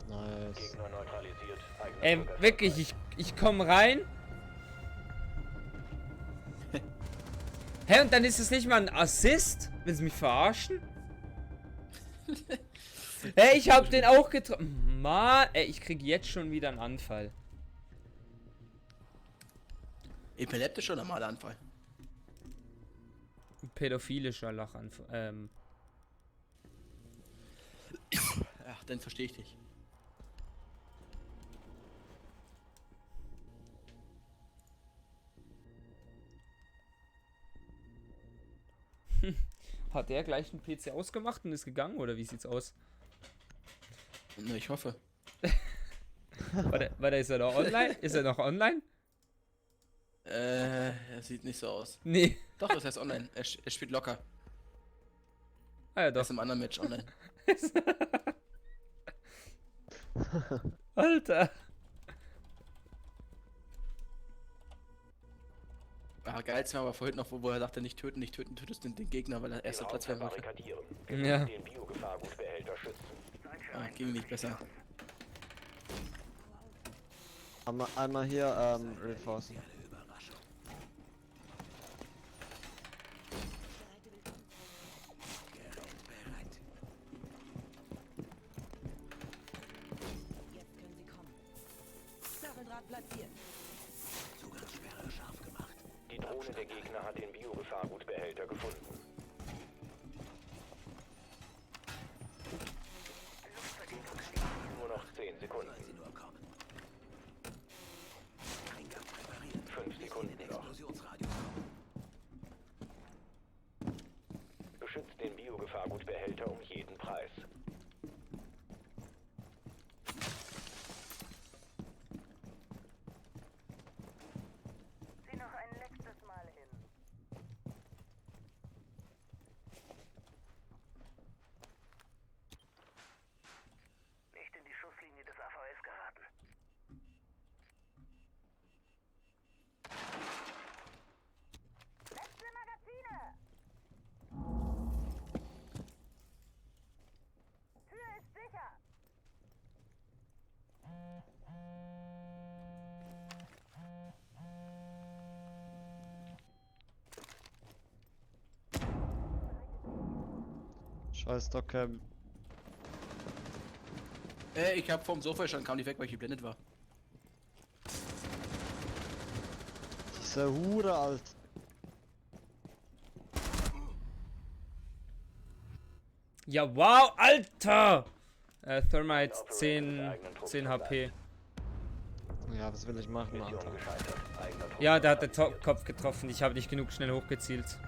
Nice. Gegner neutralisiert. Wirklich, ich komme rein. Hä, und dann ist es nicht mal ein Assist? Willst du mich verarschen? Hä, ich hab den auch getroffen. Mann, ey, ich krieg jetzt schon wieder einen Anfall. Epileptischer normaler Anfall. Ein pädophilischer Lachanfall. Ach, dann verstehe ich dich. Hat der gleich einen PC ausgemacht und ist gegangen, oder wie sieht's aus? Na, ich hoffe. Warte, ist er noch online? Ist er noch online? Er sieht nicht so aus. Nee. Doch, das heißt online. Er spielt locker. Ah ja, Er doch. ist im anderen Match online. Alter. Ah, geil, war aber vorhin noch, wo er sagte, nicht töten, tötest den Gegner, weil er erster Platz werden wollte. Ja. Den Biogefahrgutbehälter schützen. Ah, ging nicht besser. Einmal hier reinforcen. Jetzt können sie kommen. Stacheldraht platziert. Zugangssperre scharf gemacht. Die Drohne der Gegner hat den Biogefahrgutbehälter gefunden. Nur noch 10 Sekunden. 5 Sekunden noch. Beschützt den Biogefahrgutbehälter um jeden Preis. Sieh noch ein letztes Mal hin. Nicht in die Schusslinie des AVS geraten. Letzte Magazine! Tür ist sicher! Scheiß Dockcam. Ich hab vorm Sofa schon, kam nicht weg, weil ich geblendet war. Diese Hure, Alter. Ja, wow, Alter! Thermite 10 HP. Ja, was will ich machen, Alter? Ja, der hat den Kopf getroffen. Ich habe nicht genug schnell hochgezielt.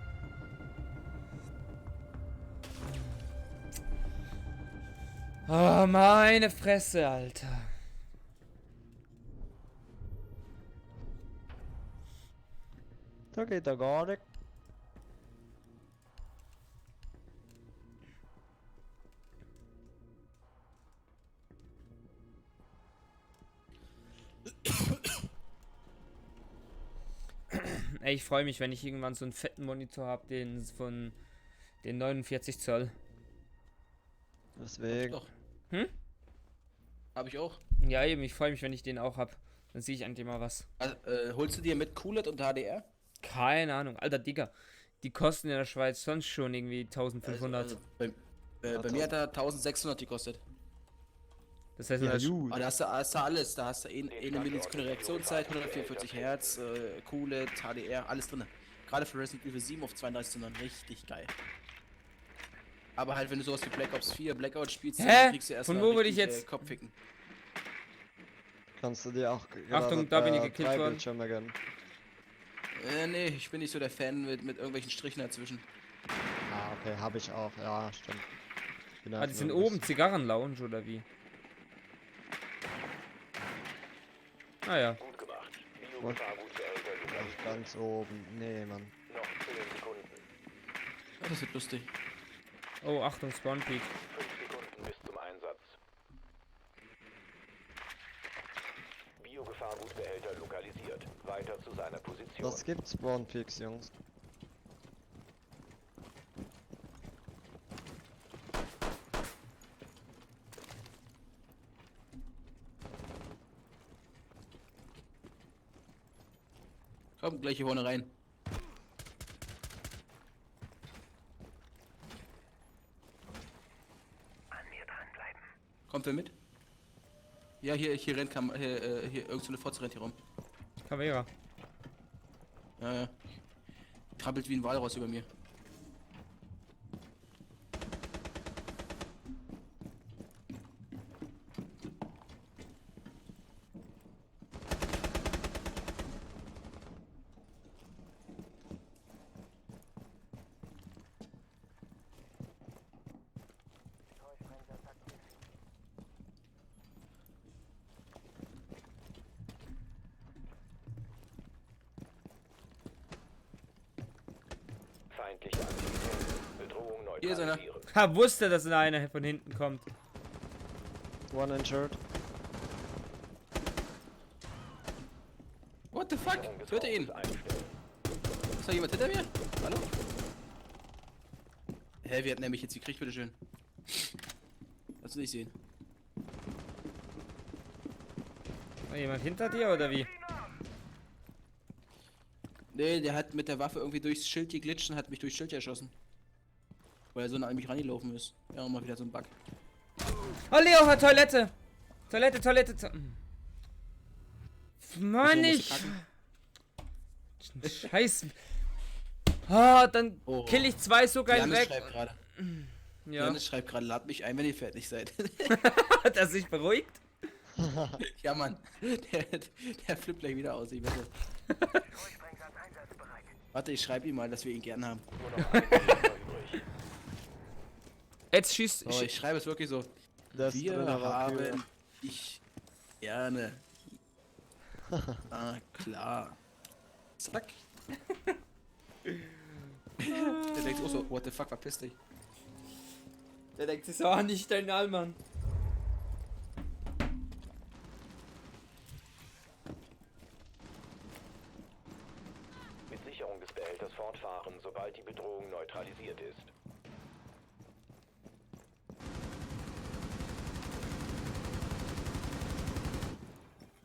Oh, meine Fresse, Alter. Da geht er gar nicht. Ey, ich freue mich, wenn ich irgendwann so einen fetten Monitor habe, den von den 49 Zoll. Deswegen. Doch. Hm? Hab ich auch. Ja, eben, ich freue mich, wenn ich den auch hab. Dann sehe ich endlich mal was. Also, holst du dir mit Coolet und HDR? Keine Ahnung, alter Digga. Die kosten in der Schweiz sonst schon irgendwie 1500. Bei mir hat er 1600 gekostet. Das heißt, Ja, das gut. Aber da hast du alles. Da hast du 1 Millisekunde Reaktionszeit, 144 Hertz, Coolet, HDR, alles drin. Gerade für Resident Evil 7 auf 32 sondern richtig geil. Aber halt, wenn du sowas wie Black Ops 4, Blackout spielst, Hä? dann kriegst du Von erstmal wo wurde ich jetzt- Kopfficken. Kannst du dir auch Achtung, da bin ich gekillt worden. Bildschirme gönnen. Nee, ich bin nicht so der Fan mit irgendwelchen Strichen dazwischen. Ah, okay, habe ich auch. Ja, stimmt. Bin Ah, einfach die sind nur ein oben Zigarren-Lounge oder wie? Ah ja. Gut gemacht. Was? Biogefahr gut Behälter bisschen lokalisiert. ganz oben. Nee, Mann. Noch 10 Sekunden. Ja, das wird lustig. Oh, Achtung, Spawn Peak. 5 Sekunden bis zum Einsatz. Biogefahrgutbehälter lokalisiert. Weiter zu seiner Position. Was gibt's Spawn Peaks, Jungs? Komm, gleich hier vorne rein. Kommt wer mit? Ja, hier rennt hier irgend so eine Fotze rennt hier rum. Caveira. Ja. Krabbelt wie ein Walross über mir. Feindliche Aktivität. Bedrohung Hier ist einer. neutralisieren. Ha, wusste, dass da einer von hinten kommt. One injured. What the fuck? Sicherung des Töte ihn! Raumes einstellen. Ist da jemand hinter mir? Hallo? Hä, wir hatten nämlich jetzt gekriegt, bitteschön. Kannst du nicht sehen. War jemand hinter dir oder wie? Nee, der hat mit der Waffe irgendwie durchs Schild geglitscht und hat mich durchs Schild erschossen. Weil er so nah an mich rangelaufen ist. Ja, mal wieder so ein Bug. Oh, Leo hat Toilette! Toilette. Mann, Wieso, ich. musst du kacken? Scheiß. Ah, dann Oh. kill ich zwei so geil Janis weg. schreibt gerade. Ja. Janis schreibt gerade, lad mich ein, wenn ihr fertig seid. Hat er sich beruhigt? Ja, Mann. Der flippt gleich wieder aus, ich wette. Warte, ich schreibe ihm mal, dass wir ihn gern haben. Nur noch ein Gegner übrig. Jetzt schießt. Oh, ich schreibe es wirklich so. Das Wir drin war haben Kühe. dich gerne. Ah, klar. Zack. Der denkt auch so, what the fuck, verpiss dich. Der denkt sich so, nicht dein Allmann. Mit Sicherung des Behälters fortfahren, sobald die Bedrohung neutralisiert ist.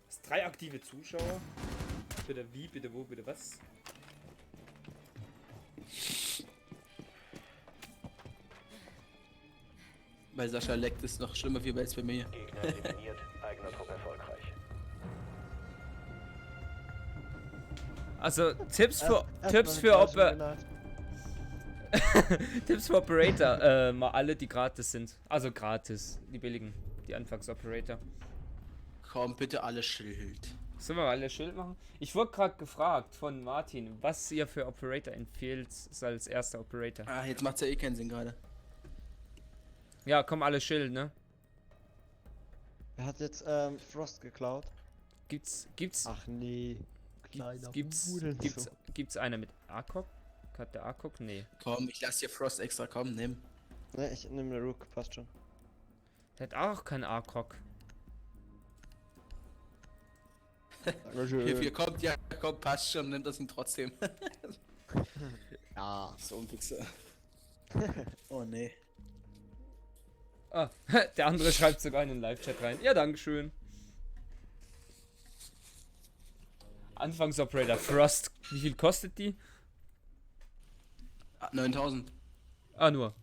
Das 3 aktive Zuschauer. Bitte wie, bitte wo, bitte was? Bei Sascha leckt es noch schlimmer wie als bei mir. Gegner eliminiert, eigener Trupp erfolgreich. Also Tipps für Erstmal Tipps für Operator, mal alle, die gratis sind. Also gratis, die billigen, die Anfangsoperator. Komm, bitte alle Schild. Sollen wir mal alle Schild machen? Ich wurde gerade gefragt von Martin, was ihr für Operator empfiehlt als erster Operator. Ah, jetzt macht's ja eh keinen Sinn gerade. Ja, komm, alle Schild, ne? Er hat jetzt Frost geklaut. Gibt's Ach nee. Kleiner Hurensohn. gibt's einer mit ACOG? Hat der ACOG? Nee. Komm, ich lass dir Frost extra, komm, nimm. Ne, ich nehme den Rook, passt schon. Der hat auch keinen ACOG. Hier kommt, ja, komm, passt schon, nimm das ihn trotzdem. Ja. So ein Wichser. Oh nee. Ah, der andere schreibt sogar in den Live-Chat rein. Ja, dankeschön. Anfangsoperator Frost. Wie viel kostet die? 9000. Ah, nur.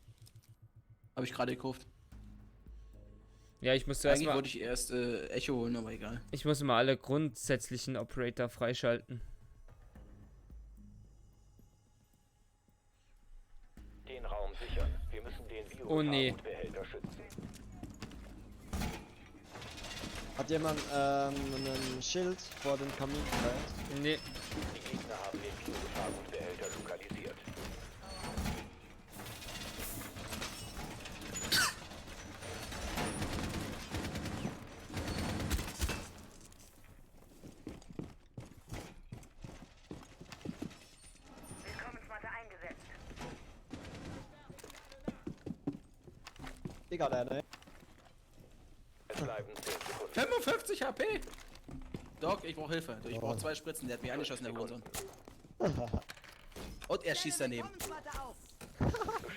Habe ich gerade gekauft. Ja, ich muss zuerst Eigentlich mal. wollte ich erst Echo holen, aber egal. Ich muss mal alle grundsätzlichen Operator freischalten. Den Raum sichern. Wir müssen den Oh, nee. Biogefahrgutbehälter schützen. Hat jemand ein Schild vor dem Kamin vielleicht? Nee. Die Gegner haben den Biogefahrgutbehälter lokalisiert. Willkommensmatte eingesetzt. Digga, der, ne? Es bleiben 10 Sekunden. 55 HP! Doc, ich brauche Hilfe. Ich brauche 2 Spritzen, der hat mich angeschossen, der Hurensohn. Und er schießt daneben.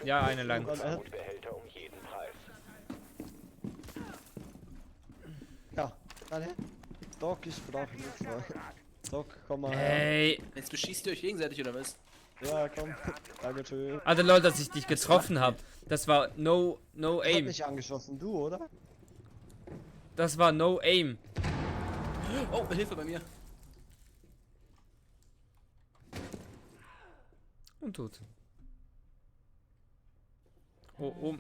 Ja, eine lang. Biogefahrgutbehälter um jeden Preis. Ja, dann her. Doc, ich brauche Hilfe. Doc, komm mal her. Ey. Jetzt beschießt ihr euch gegenseitig, oder was? Ja, komm. Dankeschön. Alter Leute, dass ich dich getroffen habe. Das war no Ich hab aim. nicht angeschossen, du, oder? Das war no aim. Oh, Hilfe bei mir. Und tot. Oh, oh.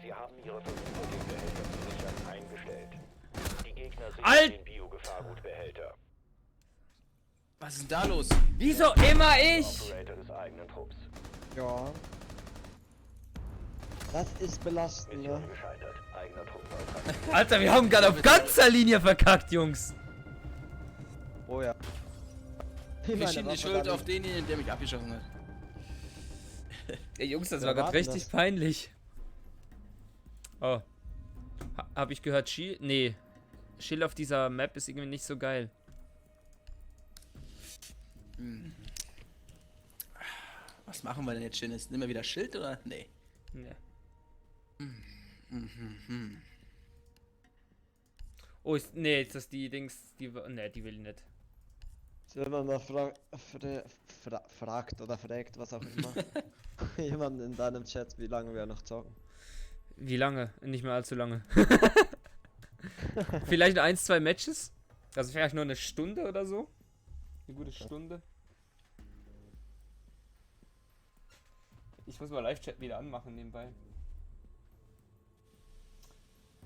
Sie haben ihre Versuche, den Behälter zu sichern, eingestellt. Die Gegner sichern Alt! den Biogefahrgutbehälter. Was ist denn da los? Wieso immer ich? Operator des eigenen Trupps. Ja. Das ist belastend, ne? Mission gescheitert. Eigener Trupp neutralisiert. Alter, wir haben gerade auf ganzer Linie verkackt, Jungs. Oh ja. Wir schieben die Schuld auf denjenigen, der mich abgeschossen hat. Ey, Jungs, das Wer war war gerade denn richtig das? peinlich. Oh. Hab ich gehört, Shield? Nee. Shield auf dieser Map ist irgendwie nicht so geil. Hm. Was machen wir denn jetzt Schönes? Nehmen wir wieder Schild oder? Nee. Nee. Mhm. Oh, nee, ist das die Dings, die, nee, die will ich nicht. Jemand mal fragt oder fragt, was auch immer. Jemand in deinem Chat, wie lange wir noch zocken. Wie lange? Nicht mehr allzu lange. Vielleicht 1, 2 Matches? Also vielleicht nur eine Stunde oder so? Eine gute Stunde. Ich muss mal Live-Chat wieder anmachen nebenbei.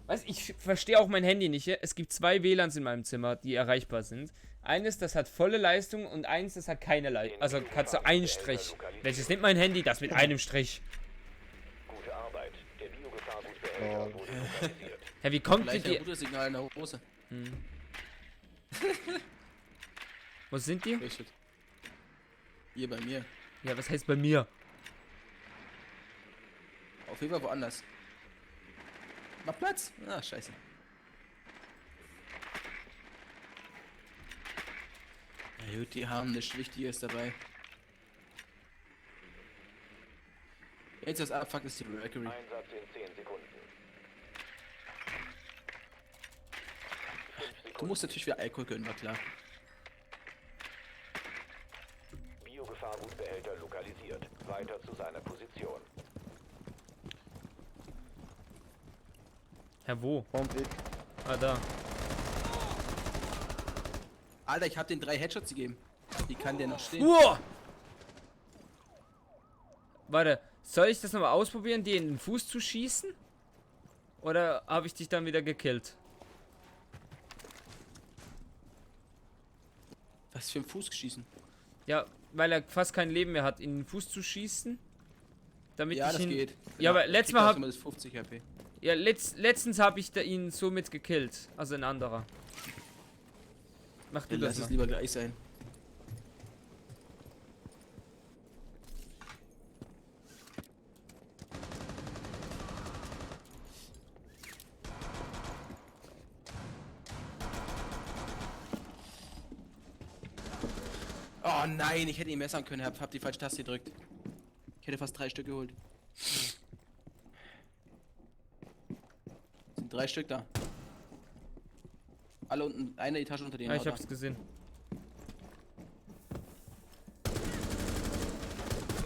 Weißt, ich verstehe auch mein Handy nicht. Ja? Es gibt 2 WLANs in meinem Zimmer, die erreichbar sind. Eines, das hat volle Leistung und eins, das hat keine Leistung. Also kannst du einen Strich. Welches nimmt mein Handy? Das mit einem Strich. Gute Arbeit. Der Biogefahrgutbehälter wurde lokalisiert. Ja, wie kommt Vielleicht die? ein gutes Signal in der Hose. Hm. Wo sind die? Richtig. Hier bei mir. Ja, was heißt bei mir? Auf jeden Fall woanders. Mach Platz! Ah, scheiße. Na gut, die haben nichts Wichtiges dabei. Jetzt das Abfuck ist die Mercury. Einsatz in 10 Sekunden. 5 Sekunden. Du musst natürlich wieder Alkohol gönnen, war klar. Biogefahrgutbehälter lokalisiert. Weiter zu seiner Position. Ja, wo? Bomb Ah, da. Alter, ich hab den 3 Headshots gegeben. Wie kann der noch stehen? Uah! Warte, soll ich das nochmal ausprobieren, dir in den Fuß zu schießen? Oder habe ich dich dann wieder gekillt? Was für ein Fuß geschießen? Ja, weil er fast kein Leben mehr hat, in den Fuß zu schießen. Damit Ja, ich das ihn... geht. Ja, aber letztes Mal das 50 HP. Ja, letztens habe ich ihn somit gekillt. Also ein anderer. Mach du Dann das lass es mal. lieber gleich sein. Oh nein, ich hätte ihn messern können, hab die falsche Taste gedrückt. Ich hätte fast 3 Stück geholt. Sind 3 Stück da. Alle unten, eine Etage unter denen. Ja, ich hab's gesehen.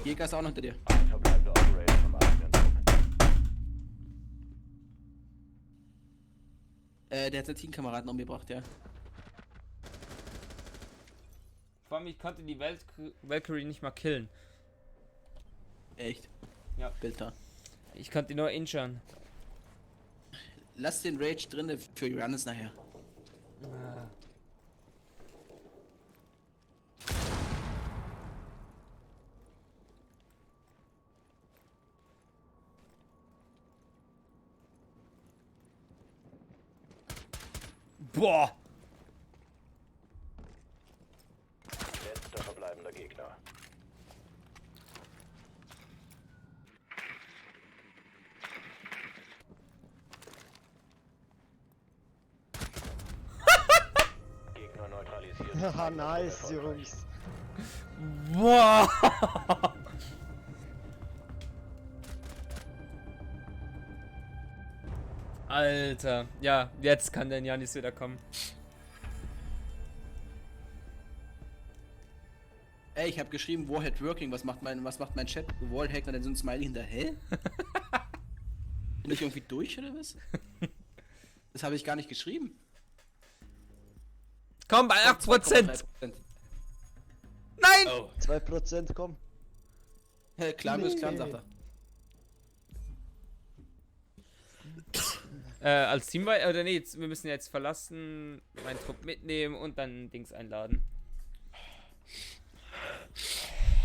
Jäger ist auch noch hinter dir. Ein verbleibender Operator vom eigenen Trupp. Der hat seinen Teamkameraden umgebracht, ja. Vor allem, ich konnte die Valkyrie nicht mal killen. Echt? Ja. Bild da. Ich konnte die nur injuren. Lass den Rage drinne für Johannes nachher. Ah. Boah! Letzter verbleibender Gegner. Gegner neutralisiert. Haha, nice, Jungs. Boah! Alter. Ja, jetzt kann der Janis wieder kommen. Ey, ich habe geschrieben, Warhead Working, was macht mein Chat? Wallhack, dann so ein Smiley hinter, hä? Bin ich irgendwie durch oder was? Das habe ich gar nicht geschrieben. Komm, bei 8%! Nein! Oh. 2%, komm. Klar, Nee. ist klar, sagt er. Als Team oder nee, wir müssen jetzt verlassen, meinen Trupp mitnehmen und dann Dings einladen.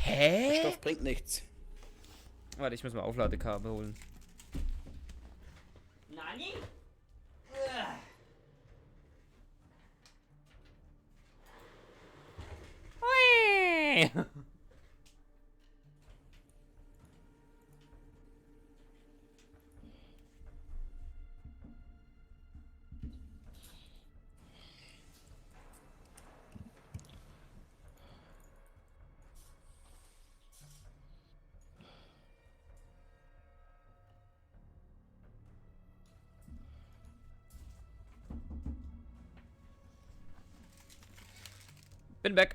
Der Hä? Stoff bringt nichts. Warte, ich muss mal Aufladekabel holen. Nani? Hui. Bin weg.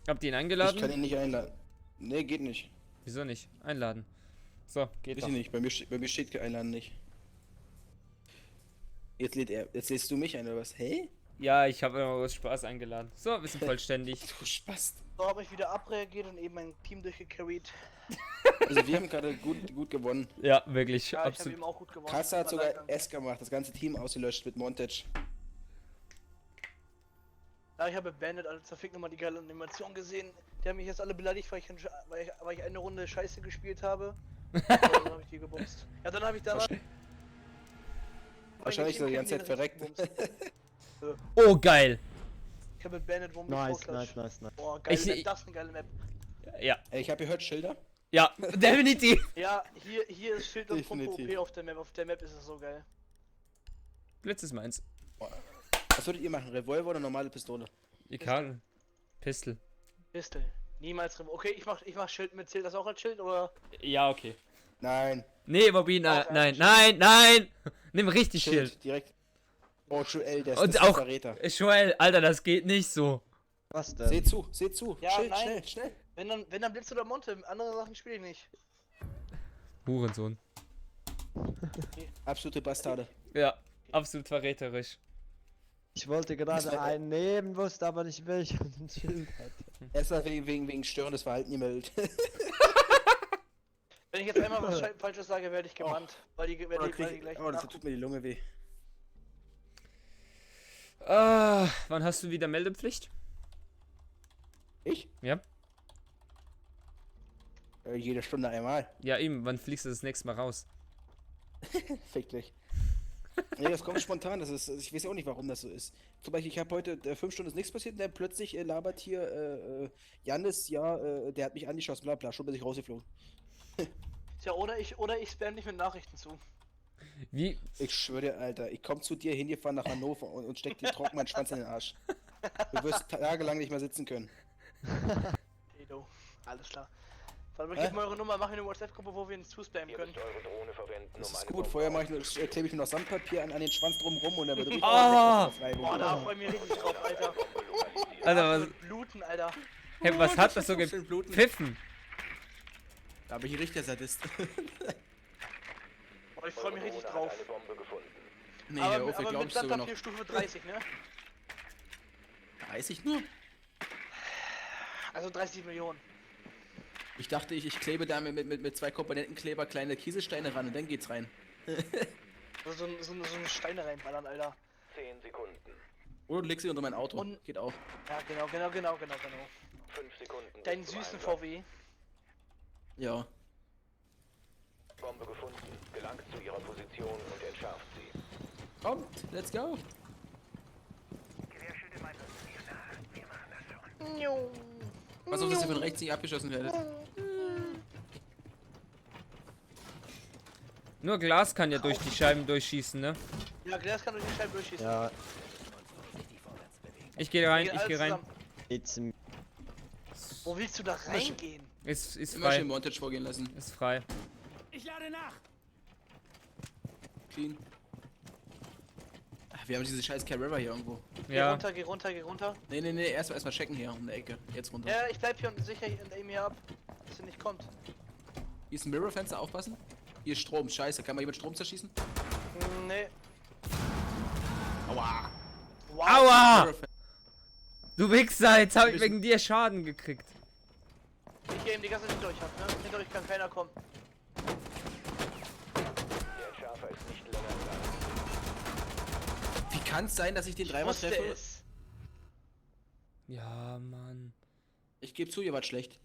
Habt ihr ihn eingeladen? Ich kann ihn nicht einladen. Nee, geht nicht. Wieso nicht? Einladen. So, geht Weiß doch. ich nicht, bei mir steht einladen nicht. Jetzt lädst du mich ein, oder was? Hä? Ja, ich habe immer aus Spaß eingeladen. So, wir sind vollständig. Du Spaß. So habe ich wieder abreagiert und eben mein Team durchgecarried. Also wir haben gerade gut gewonnen. Ja, wirklich. Ja, ich habe absolut. eben auch gut gewonnen. Kassa hat Aber sogar leider- S gemacht, das ganze Team ausgelöscht mit Montage. Ja, ich habe Bandit, Alter, fick nochmal die geile Animation gesehen. Die haben mich jetzt alle beleidigt, weil ich eine Runde Scheiße gespielt habe. Und dann habe ich die gebumst. Ja, dann habe ich danach... Wahrscheinlich so die ganze Zeit verreckt. Oh, geil. Ich habe mit Bandit Wumms Nice. Boah, geil, Ich- das ist eine geile Map. Ja. Ey, ich habe gehört Schilder. Ja, definitiv. Ja, hier ist Schild und Pumpe Definitiv. OP auf der Map. Auf der Map ist es so geil. Blitz ist meins. Was würdet ihr machen? Revolver oder normale Pistole? Ich kann. Pistol. Pistol. Niemals Okay, ich mach Schild mit. Zählt das auch als Schild oder? Ja, okay. Nein. Nee, Bobby, Auch nein. Nimm richtig Schild. Direkt. Oh, Joel, der Und ist ein auch, Verräter. Joel, Alter, das geht nicht so. Was denn? Seht zu. Ja, Schild, nein. schnell. Wenn dann Blitz oder Monte. Andere Sachen spiele ich nicht. Hurensohn. Absolute Bastarde. Ja, absolut verräterisch. Ich wollte gerade einen nehmen, wusste aber nicht welchen Schild hat. Erst wegen störendes Verhalten gemeldet. Wenn ich jetzt einmal was Falsches sage, werde ich gebannt. Weil die gleich Oh, das tut mir die Lunge weh. Wann hast du wieder Meldepflicht? Ich? Ja. Jede Stunde einmal. Ja, eben. Wann fliegst du das nächste Mal raus? Fick dich. Nee, das kommt spontan. Ich weiß auch nicht, warum das so ist. Zum Beispiel, ich habe heute 5 Stunden ist nichts passiert und dann plötzlich labert hier Jannis, der hat mich angeschossen, bla bla, schon bin ich rausgeflogen. Tja, oder ich spam dich mit Nachrichten zu. Wie? Ich schwöre dir, Alter, ich komm zu dir hingefahren nach Hannover und steck dir trocken meinen Schwanz in den Arsch. Du wirst tagelang nicht mehr sitzen können. Edo. Alles klar. Warte mal, gib mir eure Nummer, mach mir eine WhatsApp-Gruppe, wo wir uns zuspammen können. Eure Drohne verwenden, Das um ist eine gut, vorher klebe ich nur noch Sandpapier an den Schwanz drumrum und dann wird richtig Boah, da freu ich mich richtig drauf, Alter. Alter, was, Bluten, Alter. hey, was hat das so Schön bluten. gepfiffen? Da bin ich richtig der Sadist. Boah, ich freu mich richtig drauf. eine Bombe gefunden. Nee, aber hör auf, wir aber glauben mit es sogar noch. Sandpapier Stufe 30, ne? 30 nur? Also 30 Millionen. Ich dachte, ich klebe da mit 2 Komponentenkleber kleine Kieselsteine ran und dann geht's rein. Also so eine Steine reinballern, Alter. 10 Sekunden. Oder du legst sie unter mein Auto. Und- Geht auch. Ja, genau. 5 Sekunden. Deinen bis zum süßen Einsatz. VW. Ja. Bombe gefunden. Gelangt zu ihrer Position und entschärft sie. Kommt, let's go. Pass auf, dass ihr von rechts nicht abgeschossen werdet. Nur Glas kann ja durch die Scheiben durchschießen, ne? Ja, Glas kann durch die Scheibe durchschießen. Ja, Ich gehe rein, Wir gehen ich alle gehe rein. zusammen. jetzt im Wo willst du da reingehen? Ist Immer schön frei. Montage vorgehen lassen. Ist frei. Ich lade nach. Clean. Ach, wir haben diese scheiß Carrera hier irgendwo. Ja. Geh runter. Nee, erstmal checken hier um die Ecke. Jetzt runter. Ja, ich bleib hier und sicher und aim hier ab, dass er nicht kommt. Hier ist ein Mirrorfenster, aufpassen. Hier ist Strom, scheiße. Kann man jemand Strom zerschießen? Nee. Aua. Wow. Aua! Mirrorfen- Du Wichser, jetzt hab ich wegen dir Schaden gekriegt. Ich gehe ihm die ganze Zeit hinter euch ab, ne? Hinter euch kann keiner kommen. Der Entschärfer ist nicht länger da. Wie kann es sein, dass ich den Dreier Wusste treffe? es. Ja, Mann. Ich gebe zu, ihr wart schlecht.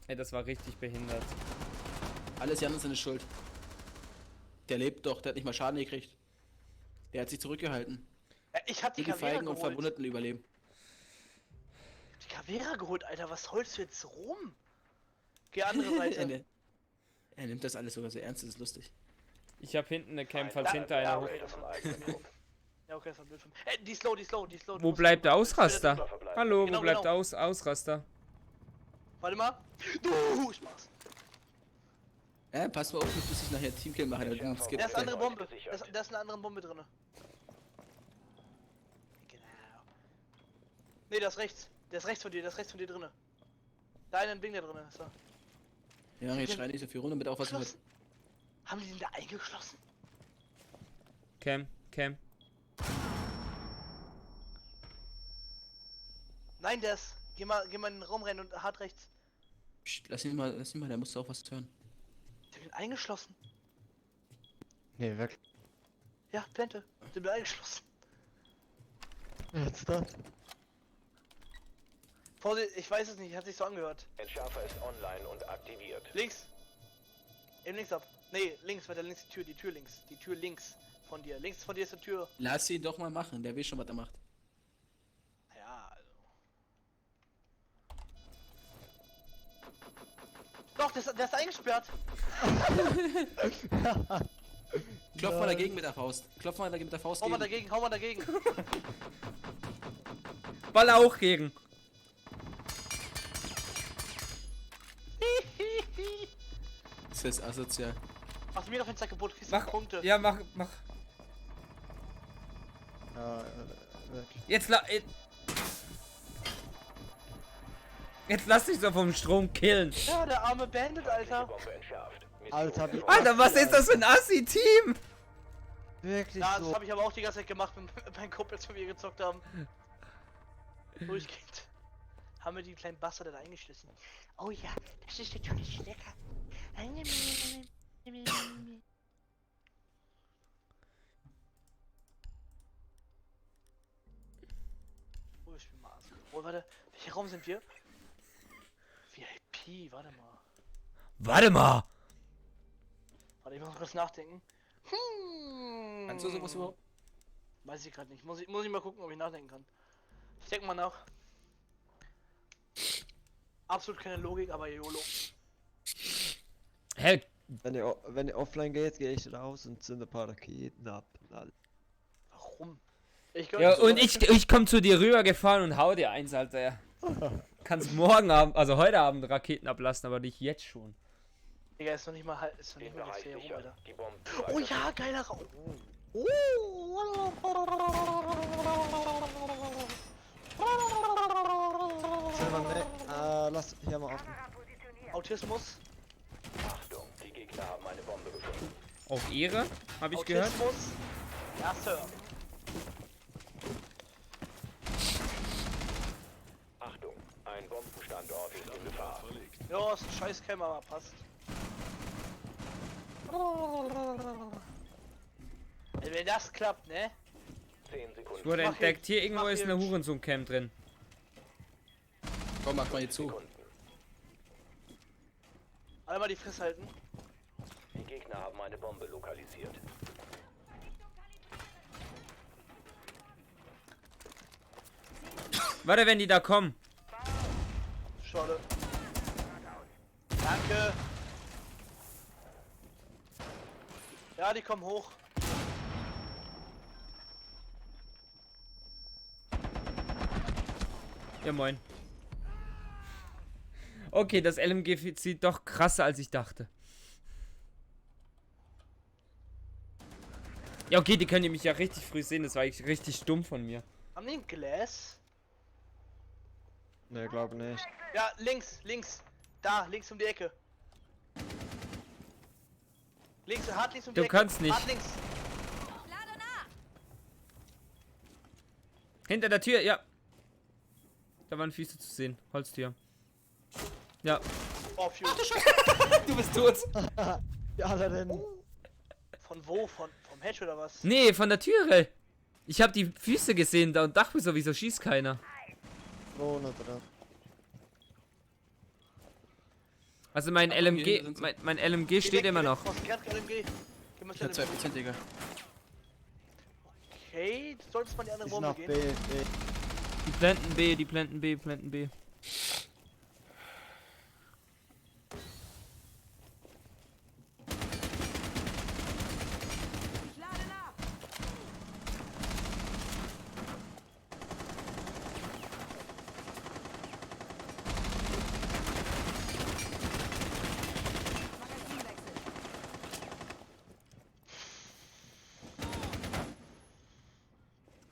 Ey, das war richtig behindert. Alles Jan ist seine Schuld. Der lebt doch, der hat nicht mal Schaden gekriegt. Der hat sich zurückgehalten. Ja, ich hab die Die Kavera Feigen und geholt. Verwundeten überleben. Die Kavera geholt, Alter. Was holst du jetzt rum? Geh andere Seite. Er nimmt das alles sogar so ernst, das ist lustig. Ich hab hinten eine Cam, falls Da- hinter einer hoch. okay, das war Ja, okay, das war blöd von mir. Die ist low. Wo bleibt der Ausraster? Verbleiben. Hallo, Genau, wo bleibt genau. der Ausraster? Warte mal. Spaß. Pass mal auf, nicht, dass ich nachher Teamkill mache. Dann skip. Da ist eine andere Bombe. Gesichert. Da ist eine andere Bombe drin. Genau. Nee, der ist rechts. Der ist rechts von dir drinne. Da einen Ding da drin ist. Da. Ja, jetzt schrei nicht so viel runter, mit auf was mit. Geschlossen. Haben die den da eingeschlossen? Cam. Nein, der ist. Geh mal in den Raum rein und hart rechts. Psst, lass ihn mal, der muss auch was hören. Ich hab ihn eingeschlossen. Nee, wirklich. Ja, Plante. Den bin eingeschlossen. Jetzt da. Vorsicht, ich weiß es nicht, hat sich so angehört. Entschärfer ist online und aktiviert. Links. Eben links ab. Nee, links, weiter links die Tür links. Die Tür links von dir. Links von dir ist die Tür. Lass ihn doch mal machen, der weiß schon, was er macht. Ja, also. Doch, der ist eingesperrt. Klopf mal dagegen mit der Faust. Hau mal dagegen. Ball auch gegen. Das ist asozial. Mach mir doch Fenster kaputt, kriegst Mach, du Punkte. ja, mach. Ja, wirklich. Jetzt lass dich so vom Strom killen. Ja, der arme Bandit, Alter. Bombe entschärft. Alter, wie Alter, was ist das für ein Assi-Team? Wirklich Ja, das so. habe ich aber auch die ganze Zeit gemacht, wenn mein Kumpels von mir gezockt haben. Durchgehend. Haben wir die kleinen Bastard da eingeschlissen. Oh ja, das ist natürlich lecker. Oh, ich spiel mal Ass. Oh, warte, welcher Raum sind wir? VIP, warte mal. Warte, ich muss kurz nachdenken. Kannst du sowas überhaupt? Weiß ich gerade nicht. Muss ich mal gucken, ob ich nachdenken kann. Ich denke mal nach. Absolut keine Logik, aber YOLO. Hä? Wenn ihr offline geht, gehe ich raus und zünde ein paar Raketen ab. Warum? Ja, und ich komm zu dir rüber gefahren und hau dir eins, Alter. kannst morgen Abend, also heute Abend Raketen ablassen, aber nicht jetzt schon. Digga, ist noch nicht mal ist noch Den nicht mal Bereich nichts hier rum, sichern. Alter. Die Bomben. Oh ja, geiler Raum. Silber, ne, lass hier mal offen. Autismus. Achtung, die Gegner haben eine Bombe gefunden. Auf Ehre, habe ich gehört. Autismus. Ja, Sir. Achtung, ein Bombenstandort ist in Gefahr. Ja, ist ein scheiß Camp, aber passt. Ey, wenn das klappt, ne? 10 Sekunden. Ich wurde Mach entdeckt, jetzt, hier irgendwo mach ist eine jetzt. Hurensohn-Camp drin. Komm, mach mal hier zu. Sekunden. Alle mal die Fresse halten. Die Gegner haben eine Bombe lokalisiert. Warte, wenn die da kommen. Schade. Danke. Ja, die kommen hoch. Ja, moin. Okay, das LMG sieht doch krasser, als ich dachte. Ja, okay, die können nämlich ja richtig früh sehen. Das war eigentlich richtig dumm von mir. Haben die ein Glas? Ne, glaube nicht. Ja, links, links. Da, links um die Ecke. Links, hart links um die Du Ecke. kannst nicht. Hart links. Hinter der Tür, ja. Da waren Füße zu sehen. Holztür. Ja. Oh, Phew. Du bist tot. Ja, denn. Von wo? Vom Hedge oder was? Nee, von der Türe. Ich habe die Füße gesehen da und dachte mir so, wieso schießt keiner? Drohne drin. Also mein hier LMG, sind sie. mein LMG steht immer noch. Was geht LMG? Gib mal Ich hab schnell 2%, Digga. Okay, du solltest mal in die andere Die sind Bombe auf gehen. B. Die planten B, die planten B, planten B.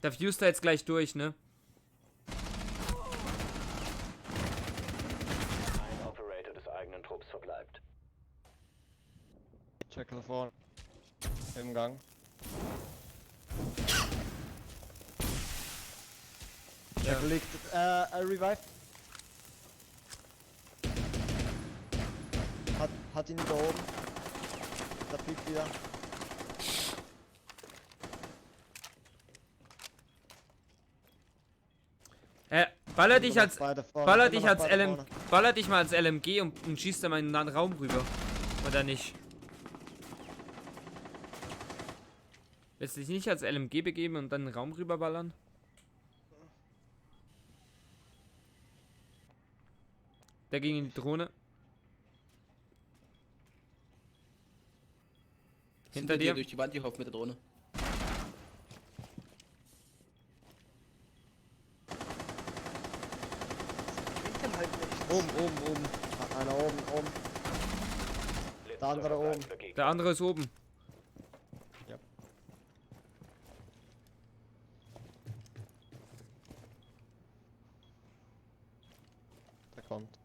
Der fuse da jetzt gleich durch, ne? Ein Operator des eigenen Trupps verbleibt. Check nach vorne. Im Gang. Ja. Check liegt. Revive. Hat ihn da oben. Da fliegt wieder. Baller dich als Beide vorne. Baller Immer dich noch als beide LM vorne. Baller dich mal als LMG und schießt da mal in einen Raum rüber. Oder nicht? Willst du dich nicht als LMG begeben und dann einen Raum rüberballern? Der ging in die Drohne. Hinter dir. Durch die Wand gehofft mit der Drohne. Bringt dem halt nichts. Oben. Einer oben. Der andere oben. Der andere ist oben. Ja. Der kommt.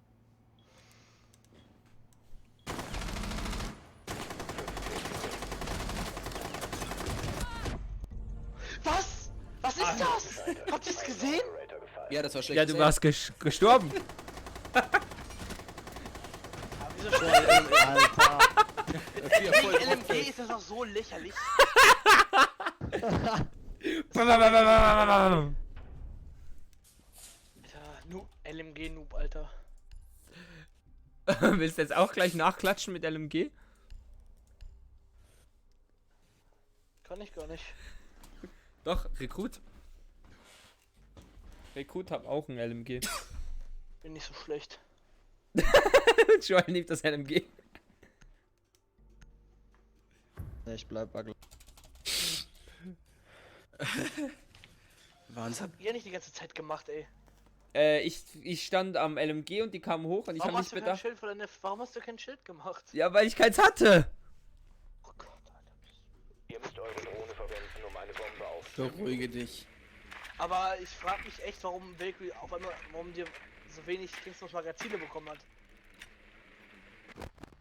Was? Was ist das? Habt ihr es gesehen? Ja, das war schlecht. Ja, du warst gestorben. Aber wieso schon? Alter. Gegen LMG ist das doch so lächerlich. Alter, LMG Noob, Alter. Willst du jetzt auch gleich nachklatschen mit LMG? Kann ich gar nicht. Doch, Rekrut. Rekrut hab auch ein LMG. Bin nicht so schlecht. Joel liebt das LMG. Nee, ich bleib bei Wahnsinn. Habt ihr nicht die ganze Zeit gemacht, ey? Ich stand am LMG und die kamen hoch und ich habe Warum nicht hast du kein bedacht. Schild vor deine... Warum hast du kein Schild gemacht? Ja, weil ich keins hatte. Oh Gott, Alter. Ihr müsst eure Drohne verwenden, um eine Bombe aufzunehmen. Beruhige dich. Aber ich frage mich echt, warum Valkyrie auf einmal, warum dir so wenig Kingston's Magazine bekommen hat.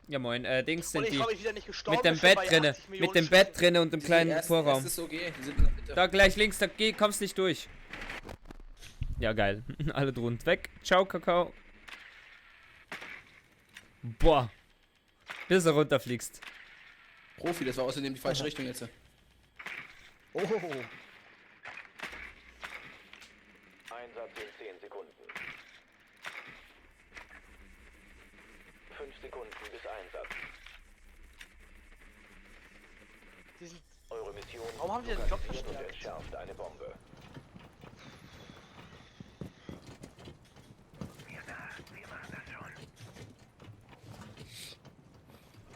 Ja moin, Dings Und sind ich die habe mich wieder nicht gestorben. mit dem bin schon Bett bei drinne, 80 Millionen mit dem Schüssen. Bett drinne und dem kleinen Vorraum. Das ist okay. Die sind in der Mitte. Da gleich links, da kommst nicht durch. Ja geil, alle drunter weg. Ciao Kakao. Boah, bis er runterfliegst. Profi, das war außerdem die falsche Richtung jetzt. Oh. Einsatz in 10 Sekunden. 5 Sekunden bis Einsatz. Die sind... Eure Mission Warum haben die den Job lokalisiert und verstärkt? entschärft eine Bombe.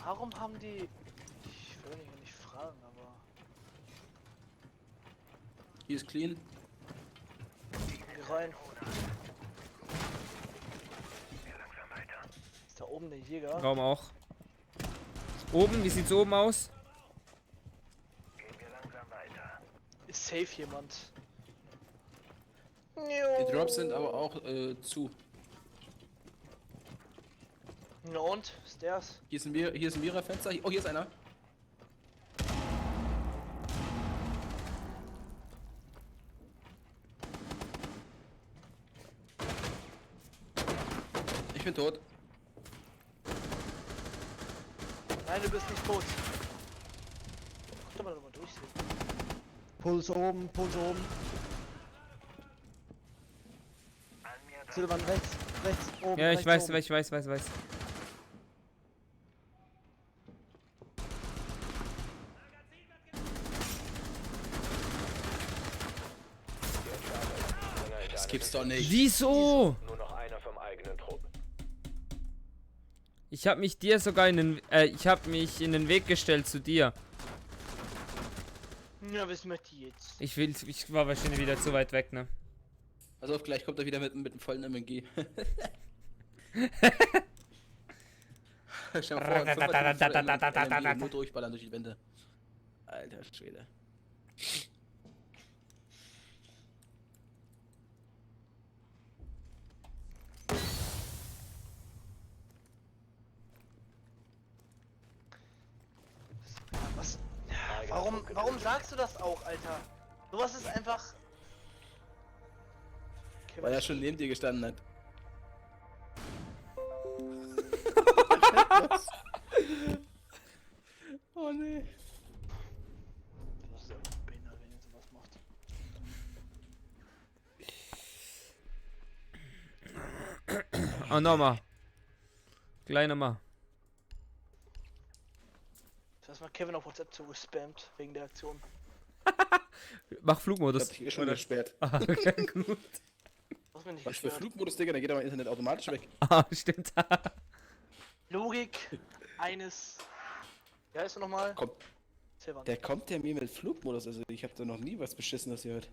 Warum haben die... Ich will nicht fragen, aber... Hier ist clean. Geh rein. Ist da oben der Jäger? Raum auch. Oben, wie sieht's oben aus? Ist safe jemand. Die Drops sind aber auch zu. Na und? Stairs? Hier ist ein Mirror-Fenster. Oh, hier ist einer. Ich bin tot. Nein, du bist nicht tot. Konnte man doch mal durchsehen. Puls oben, Puls oben. Silvan rechts, oben. Ja, ich rechts, weiß, oben. ich weiß. Das gibt's doch nicht. Wieso? Nur noch einer vom eigenen Trupp. Ich habe mich dir sogar in den, ich habe mich in den Weg gestellt zu dir. Ja, was möchte ich jetzt? Ich war wahrscheinlich wieder zu weit weg, ne? Also gleich kommt er wieder mit einem vollen MG. Stell mal vor, nur durchballern durch die Wände. Alter Schwede. Was? Warum sagst du das auch, Alter? Sowas ist einfach... Okay, Weil er schon neben dir gestanden hat. Oh nee. Das ist einfach behindert, wenn ihr sowas macht. Oh, nochmal. Gleich nochmal. Du hast mal Kevin auf WhatsApp zugespammt, wegen der Aktion. Mach Flugmodus. Ich hab dich schon gesperrt. Ah, okay, gut. Was mir nicht Was für gestört. Flugmodus, Digga, dann geht aber Internet automatisch weg. Ah, stimmt. Logik eines... Wie heißt du nochmal? Komm. Silvan. Der kommt ja mir mit Flugmodus, also ich hab da noch nie was Beschissenes gehört.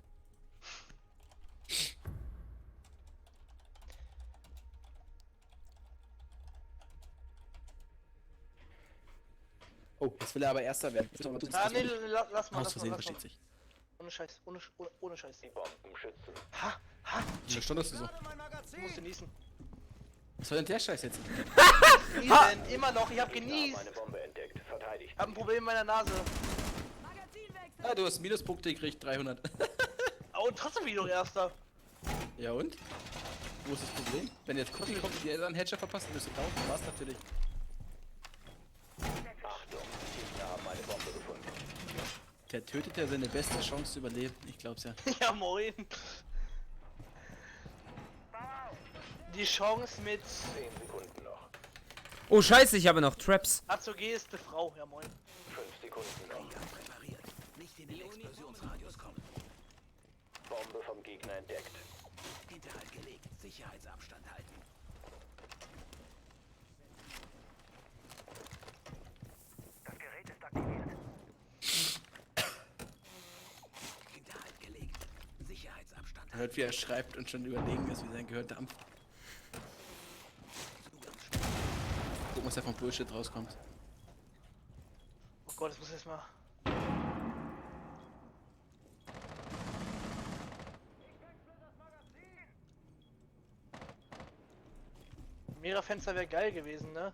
Oh, jetzt will er aber Erster werden. Ah, nee, lass mal, Aus lass Versehen mal. versteht sich. Ohne Scheiß, ohne Scheiß. Die Bomben schützen. Ha, Wie viel Stunde hast du so? ich musste niesen. Was soll denn der Scheiß jetzt? Niesen, immer noch, ich hab Haben genießt. eine Bombe entdeckt. Verteidigt. Hab ein Problem in meiner Nase. Ah, du hast Minuspunkte gekriegt, 300. Oh, und trotzdem wieder Erster. Ja und? Wo ist das Problem? Wenn jetzt Cotty kommt und die einen Headshot verpasst, dann bist du down. War's natürlich. Achtung, Gegner haben eine Bombe gefunden. Der tötet ja seine beste Chance zu überleben. Ich glaub's ja. Ja, moin. Die Chance mit 10 Sekunden noch. Oh, scheiße, ich habe noch Traps. Azogé ist eine Frau, ja moin. 5 Sekunden noch. Präpariert. Nicht in den Explosionsradius kommen. Bombe vom Gegner entdeckt. Hinterhalt gelegt. Sicherheitsabstand halten. Das Gerät ist aktiviert. Hinterhalt gelegt. Sicherheitsabstand hört, wie er schreibt und schon überlegen ist, wie sein Gehör dampft. Guck, was da vom Bullshit rauskommt. Oh Gott, das muss jetzt mal. Mehrere Fenster wäre geil gewesen, ne?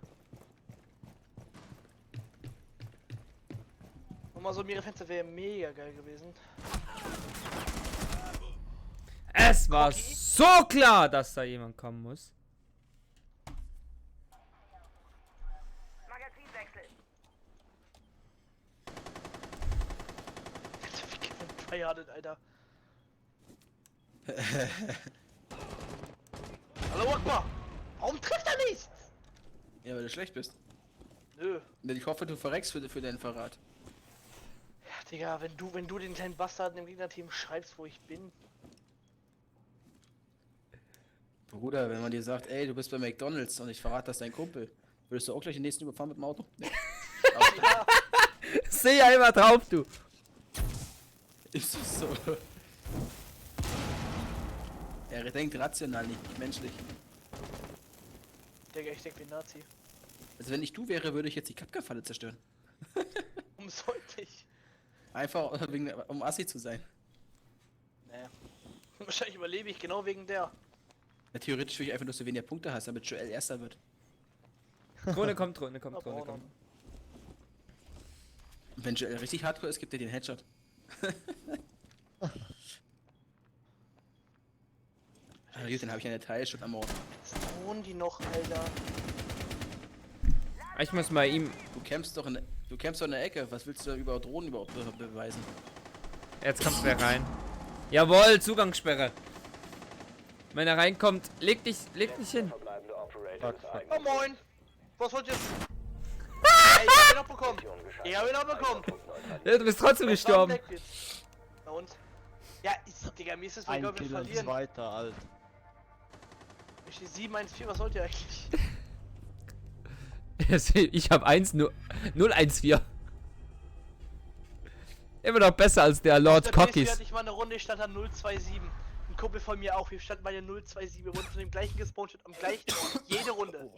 Und mal so mehrere Fenster wäre mega geil gewesen. Es war so klar, dass da jemand kommen muss. Magazinwechsel. Wie Kevin tryhardet, Alter. Hallo Akbar! Warum trifft er nicht? Ja, weil du schlecht bist. Nö. Ich hoffe, du verreckst für deinen Verrat. Ja, Digga, wenn du den kleinen Bastarden im Gegnerteam schreibst, wo ich bin. Bruder, wenn man dir sagt, ey, du bist bei McDonalds und ich verrate das dein Kumpel, würdest du auch gleich den nächsten überfahren mit dem Auto? Nee. Ja, Seh ja immer drauf, du. Ist das so? Er denkt rational, nicht menschlich. Digga, ich denk wie ein Nazi. Also wenn ich du wäre, würde ich jetzt die Kapka-Falle zerstören. Warum sollte ich? Einfach um Assi zu sein. Naja. Wahrscheinlich überlebe ich genau wegen der. Ja, theoretisch will ich einfach, dass du weniger Punkte hast, damit Joel erster wird. Drohne kommt, Drohne kommt, Drohne Aber kommt. Und wenn Joel richtig hardcore ist, gibt er den Headshot. Ah, gut, dann habe ich eine Teilshot am Ort. Was drohen die noch, Alter? Ich muss mal ihm. Du kämpfst doch in der Ecke. Was willst du da über Drohnen überhaupt beweisen? Jetzt kommt wer rein. Jawohl, Zugangssperre. Wenn er reinkommt, leg dich hin. Verbleibende Operator ist Oh moin! Was wollt ihr? Ey, ich hab ihn noch bekommen! Ich hab ihn noch bekommen! Ja, du bist trotzdem gestorben. Na und? Ja, Digga, mir ist es Ein egal, wir Kill und verlieren. zweiter, Alter. Ich stehe 7-1-4, was sollt ihr eigentlich? Ich hab 0-1-4. Immer noch besser als der Lord Cockies. hatte ich mal eine Runde, ich stand da 0-2-7. Ein Kumpel von mir auch, wir standen bei der 0-2-7, wir wurden von dem gleichen gespawnt, am gleichen Ort, jede Runde.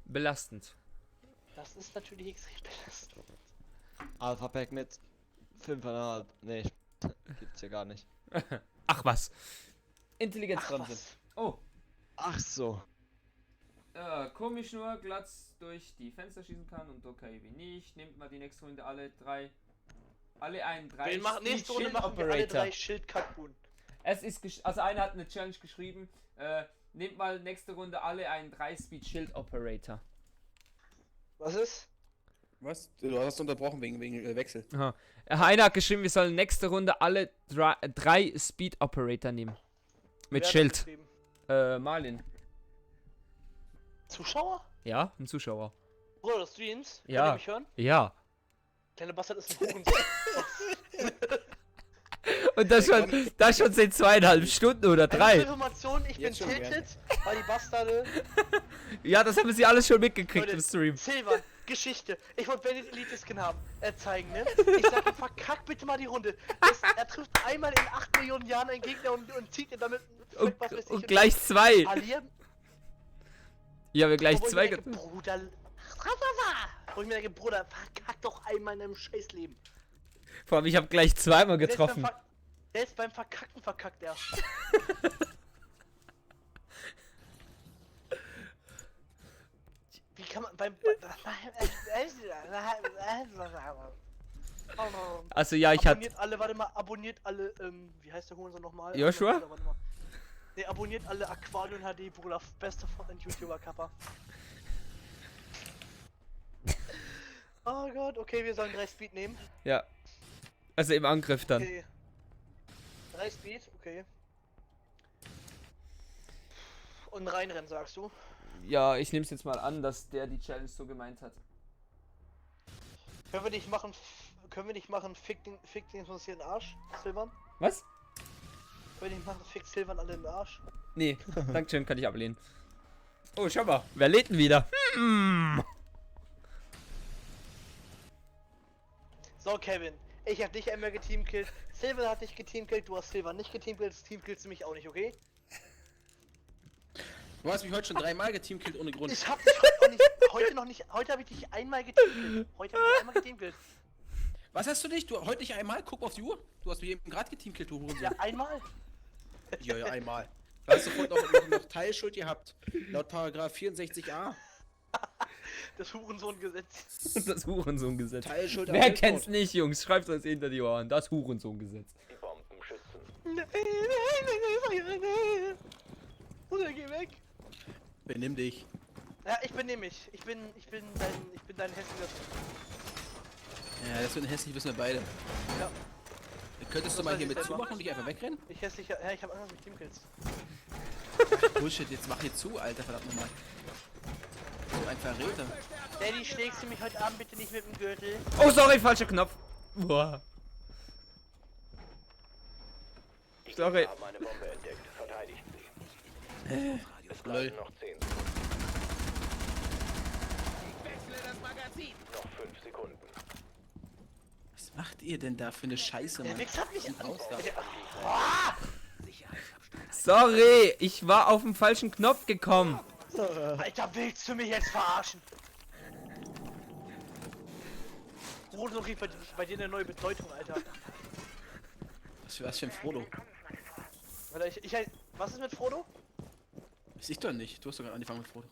Belastend. Das ist natürlich extrem belastend. Alpha Pack mit 5,5. Nee, gibt's hier gar nicht. Ach was. Intelligenz dran sind. Was? Oh. Ach so. Komisch nur, Glatz durch die Fenster schießen kann und okay, wie nicht. Nehmt mal die nächste Runde alle einen 3. Nächste Runde machen wir alle 3 Schildkackbuhn. Es ist, also einer hat eine Challenge geschrieben, nehmt mal nächste Runde alle einen 3-Speed Shield Operator. Was ist? Was? Du hast unterbrochen wegen Wechsel. Aha. Einer hat geschrieben, wir sollen nächste Runde alle 3 Speed Operator nehmen. Mit Wer hat Schild. geschrieben? Marlin. Zuschauer? Ja, ein Zuschauer. Bruder, Streams? Ja. Könnt ihr mich hören? Ja. Kleine Bastard ist ein Hurensohn. Und das schon seit 2,5 Stunden oder 3. Information, ich bin Jetzt schon tilted, weil die Bastarde. Ja, das haben sie alles schon mitgekriegt Leute, im Stream. Silvan, Geschichte. Ich wollte Bandit Elite Skin haben. Zeigen, ne? Ich sag ihm, verkack bitte mal die Runde. Er trifft einmal in 8 Millionen Jahren einen Gegner und zieht ihn damit. Und gleich 2. Verlieren. Ja, wir gleich Wo ich 2. mir denke, Bruder. Wo ich mir denke, Bruder, verkack doch einmal in deinem Scheißleben. Vor allem, ich habe gleich zweimal getroffen. Selbst beim Verkacken verkackt er. Wie kann man beim... Also ja, ich hatte... Abonniert alle, warte mal, abonniert alle, wie heißt der Hurensohn nochmal? Joshua? Warte mal. Ne, abonniert alle Aquarium HD, Bruder, bester Fortnite-YouTuber, Kappa. Oh Gott, okay, wir sollen 3 Speed nehmen. Ja. Also im Angriff dann. Okay. 3 Speed, okay. Und reinrennen, sagst du? Ja, ich nehme es jetzt mal an, dass der die Challenge so gemeint hat. Können wir nicht machen, fick den uns hier in den Arsch, Silvan? Was? Können wir nicht machen, fick Silvan alle in den Arsch? Nee, Dankeschön, kann ich ablehnen. Oh, schau mal, wer lädt denn wieder? So, Kevin, Ich hab dich einmal geteamkillt. Silver hat dich geteamkillt, du hast Silver nicht geteamkillt, das Teamkillst du mich auch nicht, okay? Du hast mich heute schon 3-mal geteamkillt ohne Grund. Ich hab dich heute, auch nicht, heute noch nicht. Heute habe ich dich einmal geteamkillt. Heute habe ich dich einmal geteamkillt. Was hast du dich? Du heute nicht einmal? Guck auf die Uhr. Du hast mich eben gerade geteamkillt, du Hurensohn. Ja, einmal. Ja, einmal. Du hast sofort noch Teilschuld gehabt. Laut Paragraph 64a. Das Hurensohn-Gesetz. Das Hurensohn-Gesetz. Teilschuld am Wer Geldwort. kennt's nicht, Jungs? Schreibt's uns hinter die Ohren. Das Hurensohn-Gesetz. Die Bomben schützen. Nein. Bruder, geh weg. Benimm dich. Ja, ich benehme mich. Ich bin dein hässlicher. Ja, das wird hässlich, wissen wir beide. Ja. Könntest du mal hier mit zumachen und dich einfach wegrennen? Ich hässlicher. Ja, ich hab Angst mit Teamkills. Bullshit, jetzt mach hier zu, Alter, verdammt nochmal. So ein Verräter. Daddy, schlägst du mich heute Abend bitte nicht mit dem Gürtel? Oh, sorry, falscher Knopf. Boah. Die Sorry. Gegner haben eine Bombe entdeckt. Verteidigt sie. Es bleiben noch 10. Noch 5 Sekunden. Was macht ihr denn da für eine Scheiße, Der Mann? Wichs hat mich Raus da. Sorry, ich war auf den falschen Knopf gekommen. Alter, willst du mich jetzt verarschen? Frodo kriegt bei dir eine neue Bedeutung, Alter. Was für ein Frodo? Weil was ist mit Frodo? Weiß ich doch nicht. Du hast doch gerade angefangen mit Frodo.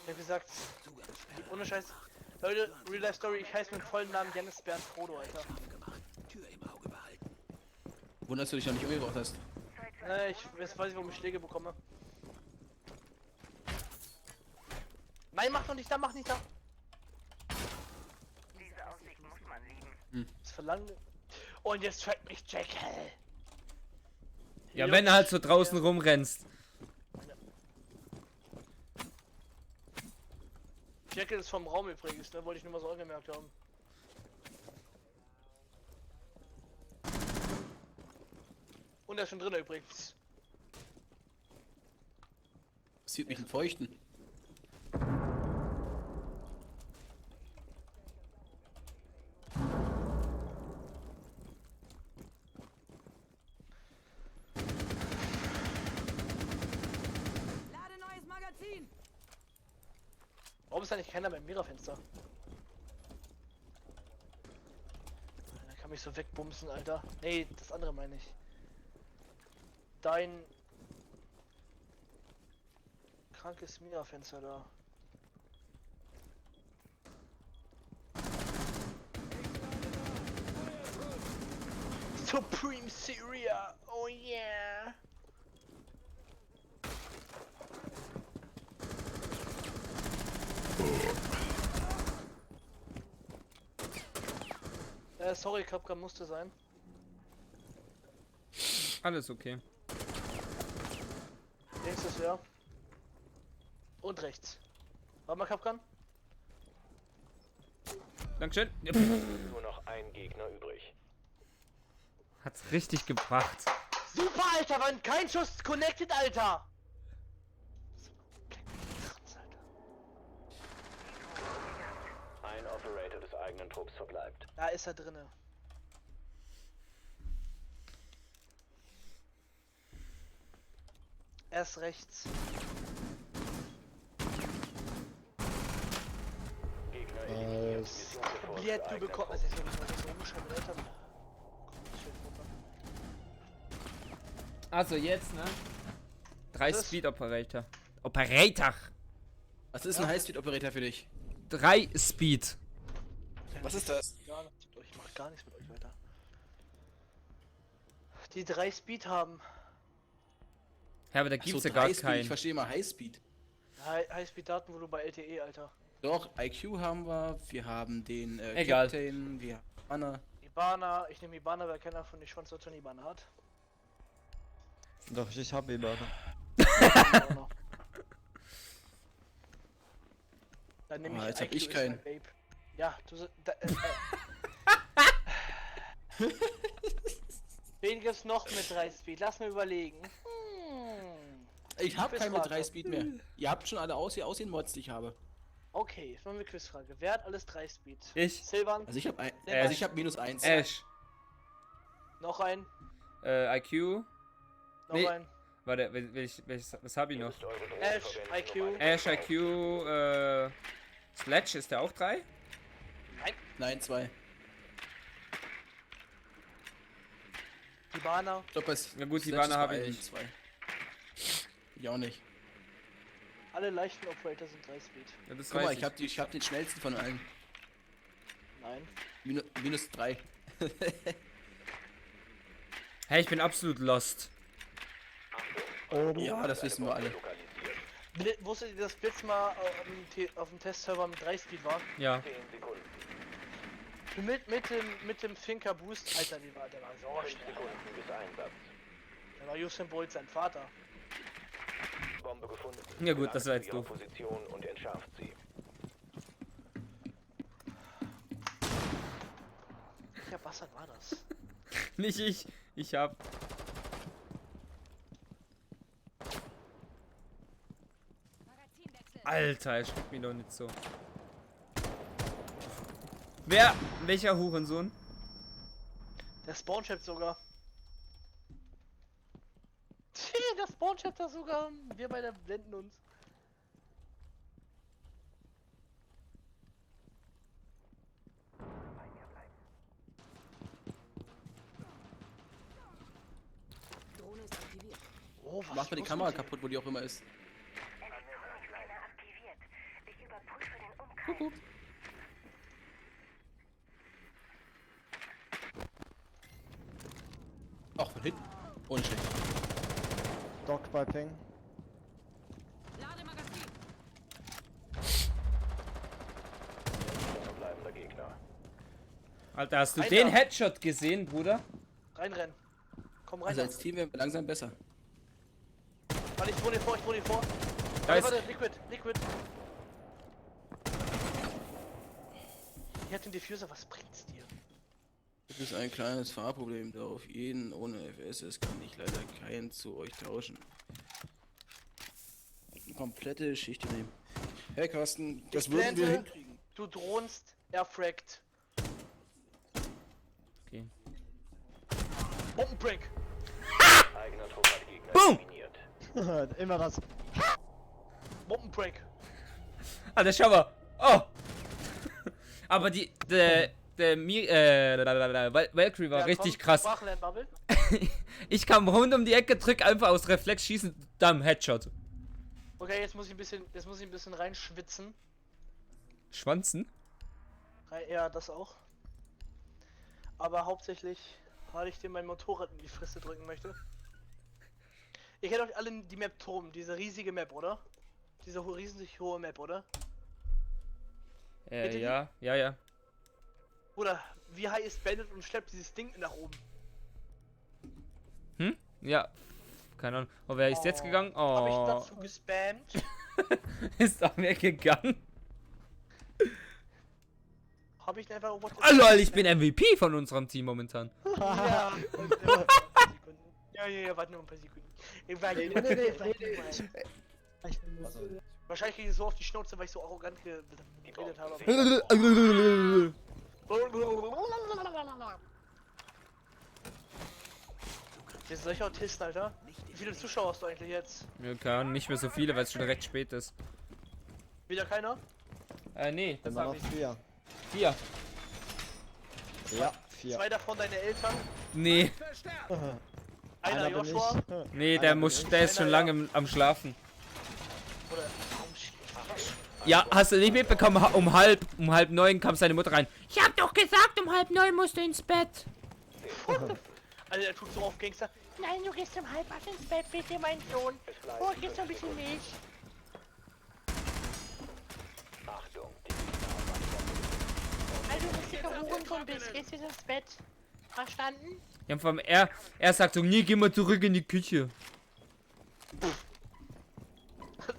Ich hab gesagt, ohne Scheiß. Leute, Real Life Story, ich heiße mit vollen Namen Dennis Bernd Frodo, Alter. Wunderst du dich noch nicht umgebracht hast? Jetzt weiß ich, warum ich Schläge bekomme. Nein, mach doch nicht da, mach nicht da! Diese Aussicht muss man lieben. Das verlangt. Und jetzt trackt mich Jackal. Ja, wenn du halt so draußen rumrennst. Jackal ist vom Raum übrigens, ne? Wollte ich nur mal so angemerkt haben. Und er ist schon drin übrigens. Das sieht mich in Feuchten. Lade neues Magazin! Warum ist da nicht keiner beim Mirrorfenster? Der kann mich so wegbumsen, Alter. Nee, das andere meine ich. Dein krankes Mirrorfenster da. Supreme Syria, oh yeah. Sorry, Capcom musste sein. Alles okay. Links ist wer? Und rechts. Warte mal, Capcom. Dankeschön. Nur noch ein Gegner übrig. Hat's richtig gebracht. Super, Alter, war kein Schuss connected, Alter! Ein Operator des eigenen Trupps verbleibt. Da ist er drinne. Erst rechts. Gegner eliminiert. Missionserfolg Bliet, für du eigenen bekommst. Trupp. Also jetzt so rumschreiben, Alter. Also jetzt, ne? 3 Das- Speed Operator. Operator! Was ist ein Highspeed-Operator für dich? 3 Speed. Was ist das? Ich mach gar nichts mit euch weiter. Die 3 Speed haben. Ja, aber da Ach gibt's so, ja gar 3 Speed, Ich keinen. verstehe mal Highspeed. Highspeed-Daten, wo du bei LTE, Alter. Doch, IQ haben wir haben den Egal. Captain, wir haben Anna. Ibana, ich nehme Ibana, weil keiner von den Schwanzwörtern Ibana hat. Doch, ich hab Ibana. Dann nehme Ah, ich jetzt hab IQ ich ist keinen. mein Babe. Ja, du Wen gibt's noch mit 3 Speed? Lass mir überlegen. Ich hab keinen mit Quizrater. 3 Speed mehr. Ihr habt schon alle aussehen Mods, die ich habe. Okay, jetzt machen wir Quizfrage. Wer hat alles 3 Speed? Ich. Silvan? Also ich habe Ash. -1. Ash. Noch ein? IQ. Noch Nee. ein? Warte, was hab ich noch? Ash, IQ. Ash, IQ, Sledge, ist der auch 3? Nein, 2. Hibana. Ich glaube, es. Na gut, Sledge Hibana ist hab bei ich allen nicht. 2. Ich auch nicht. Alle leichten Operator sind 3 Speed. Ja, das Guck mal, weiß ich hab den schnellsten von allen. Nein. Minus 3. Hey, ich bin absolut lost. Ja, das wissen wir alle. Wusstet ihr, dass Blitz mal auf dem Testserver mit 3 Speed war? Ja. Mit dem Finker Boost, Alter, der war so schnell. Der war Usain Bolt sein Vater. Bombe gefunden. Ja gut, das war jetzt doof. Position und entschärft sie. Welcher Bastard war das? Nicht ich. Ich hab. Alter, er schickt mich doch nicht so. Welcher Hurensohn? Der Spawn-Chat sogar. Der Spawn-Chat da sogar. Wir beide blenden uns. Drohne ist aktiviert. Oh, was Mach mal die los Kamera mit dir? kaputt, wo die auch immer ist. aktiviert. Ich überprüfe den Umkreis. Kuckuck. Ach, von hinten. Ohne Schlecht. Doc bei Ping. Lademagazin. Verbleibender Gegner. Alter, hast du Alter. den Headshot gesehen, Bruder? Reinrennen. Komm rein. Also als Team werden wir langsam besser. Warte, ich wohne vor. Da ist. Warte, Liquid. Hier hat den Diffuser, was bringt's dir? Das ist ein kleines Fahrproblem, da auf jeden ohne FSS kann ich leider keinen zu euch tauschen. Komplette Schicht nehmen. Hey Carsten, das würden wir Plante, hinkriegen. du dronst, er fragt. Okay. Bombenprank. Eigener Trupp hat Gegner Boom! eliminiert. Immer was. Bombenprank. Alter, schau mal. Oh! Aber der Valkyrie war richtig krass. Sprachlernbubble. Ich kam rund um die Ecke, drück einfach aus Reflex, schießen, dann Headshot. Okay, jetzt muss ich ein bisschen reinschwitzen. Schwanzen? Ja, das auch. Aber hauptsächlich, weil ich dir mein Motorrad in die Fresse drücken möchte. Ihr kennt euch alle die Map Turm, diese riesige Map, oder? Diese riesig hohe Map, oder? Bitte? Ja. Oder wie high ist Bandit und schleppt dieses Ding nach oben? Hm? Ja. Keine Ahnung. Oh, wer ist jetzt gegangen? Hab ich Oh. dazu gespammt? Ist auch weggegangen. Hab ich einfach WhatsApp Oh lol, ich bin MVP von unserem Team momentan. Ja, ja, warte nur ein paar Sekunden. Wahrscheinlich krieg ich so auf die Schnauze, weil ich so arrogant geredet habe. Ihr seid solche Autisten, Alter. Wie viele Zuschauer hast du eigentlich jetzt? Ja, keine Ahnung, nicht mehr so viele, weil es schon recht spät ist. Wieder keiner? Nee, das Immer hab noch ich. 4. 4. Ja, 4. Zwei davon deine Eltern? Nee. Einer bin Joshua? ich. Nee, Einer bin der ich. ist schon lange am Schlafen. Oder Ja, hast du nicht mitbekommen? Um halb 9 kam seine Mutter rein. Ich hab doch gesagt, um 8:30 musst du ins Bett. Also er tut so auf Gangster. Nein, du gehst um 7:30 ins Bett, bitte, mein Sohn. Oh, gehst du ein bisschen Milch? Achtung, Also, du bist sicher Hurensohn bist, gehst du ins Bett. Verstanden? Ja, vor allem er sagt so, nee, geh mal zurück in die Küche.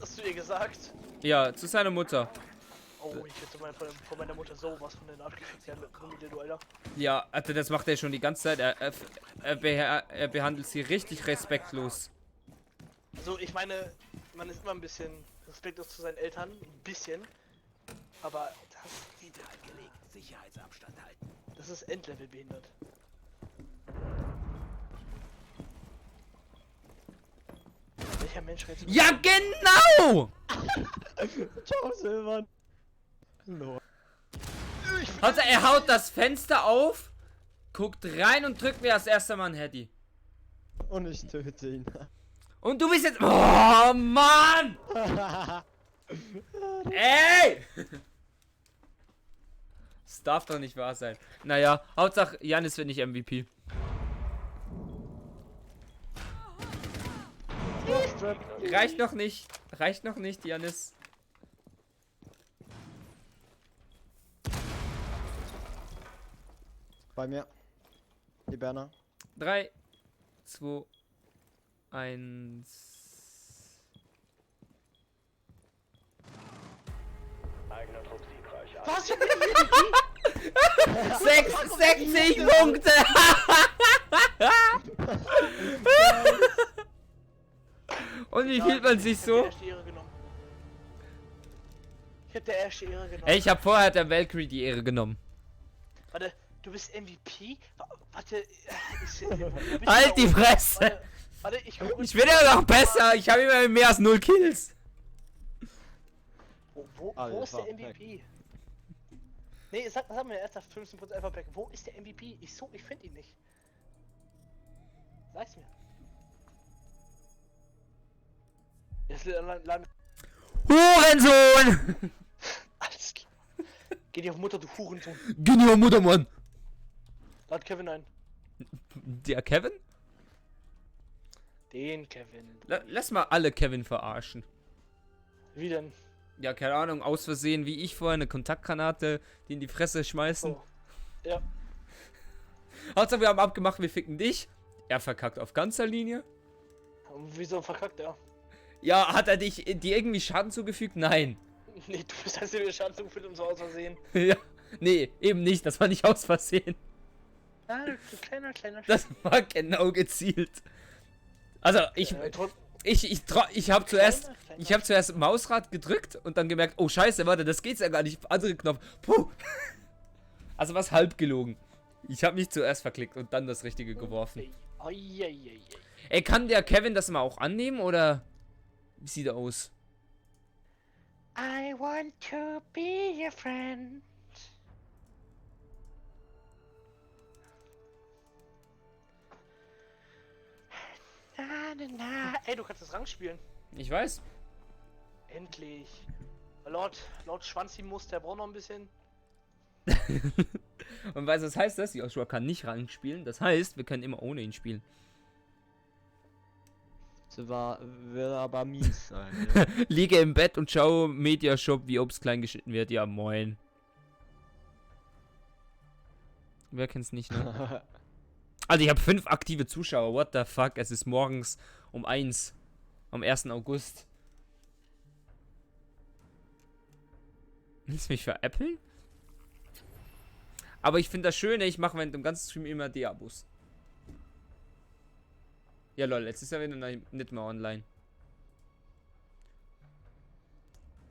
Hast du ihr gesagt? Ja, zu seiner Mutter. Oh, ich hätte von meiner Mutter sowas von den abgefickt werden mit dir, du Alter. Ja, also das macht er schon die ganze Zeit. Er behandelt sie richtig respektlos. Also, ich meine, man ist immer ein bisschen respektlos zu seinen Eltern. Ein bisschen. Aber das, Hinterhalt gelegt. Sicherheitsabstand halten. das ist Endlevel behindert. Welcher Mensch redet so? Ja, genau! Ciao, Silvan. Hallo. Also er haut das Fenster auf, guckt rein und drückt mir das erste Mal ein Heady. Und ich töte ihn. Und du bist jetzt... Oh, Mann! Ey! Das darf doch nicht wahr sein. Naja, Hauptsache Janis wird nicht MVP. Reicht noch nicht. Reicht noch nicht, Janis. Bei mir. Die Berner. 3, 2, 1. Eigener Trupp siegreich. Was? 60 Punkte! Und wie fühlt man sich so? Ich hab der erste Ehre genommen. Ey, ich habe vorher der Valkyrie die Ehre genommen. Warte, du bist MVP? Warte, Halt die Fresse! Warte, ich guck Ich bin ja noch besser. Ich habe immer mehr als 0 Kills. Wo ist der MVP? Nee, sag mir ernsthaft 15% einfach back. Wo ist der MVP? Ich finde ihn nicht. Sag's mir. Jetzt Hurensohn! Alles klar. Geh dir auf Mutter, du Hurensohn. Geh dir auf Mutter, Mann! Lad Kevin ein. Der Kevin? Den Kevin. Lass mal alle Kevin verarschen. Wie denn? Ja, keine Ahnung, aus Versehen, wie ich vorher, eine Kontaktgranate, die in die Fresse schmeißen. Oh. Ja. Hauptsache, wir haben abgemacht, wir ficken dich. Er verkackt auf ganzer Linie. Wieso verkackt er? Ja, hat er dir irgendwie Schaden zugefügt? Nein. Nee, du bist halt der Schaden zugefügt und so aus Versehen. Ja, nee, eben nicht, das war nicht aus Versehen. Ah, kleiner. Das war genau gezielt. Also, ich habe zuerst Mausrad gedrückt und dann gemerkt, oh scheiße, warte, das geht's ja gar nicht. Andere Knopf. Puh. Also was halb gelogen. Ich habe mich zuerst verklickt und dann das Richtige geworfen. Ey, kann der Kevin das mal auch annehmen oder wie sieht er aus? I want to be your friend. Na. Ey, du kannst das Rang spielen. Ich weiß. Endlich. Laut Schwanzi muss, der braucht noch ein bisschen. Und weißt du, was heißt das? Joshua kann nicht Rang spielen. Das heißt, wir können immer ohne ihn spielen. Das wird aber mies sein. Ja. Liege im Bett und schau Mediashop, wie Obst klein geschnitten wird. Ja, moin. Wer kennt's nicht, ne? Also ich habe 5 aktive Zuschauer. What the fuck? Es ist morgens um 1. Am 1. August. Willst du mich veräppeln? Aber ich finde das Schöne, ich mache während dem ganzen Stream immer die Abos. Ja lol, jetzt ist er wieder nicht mehr online.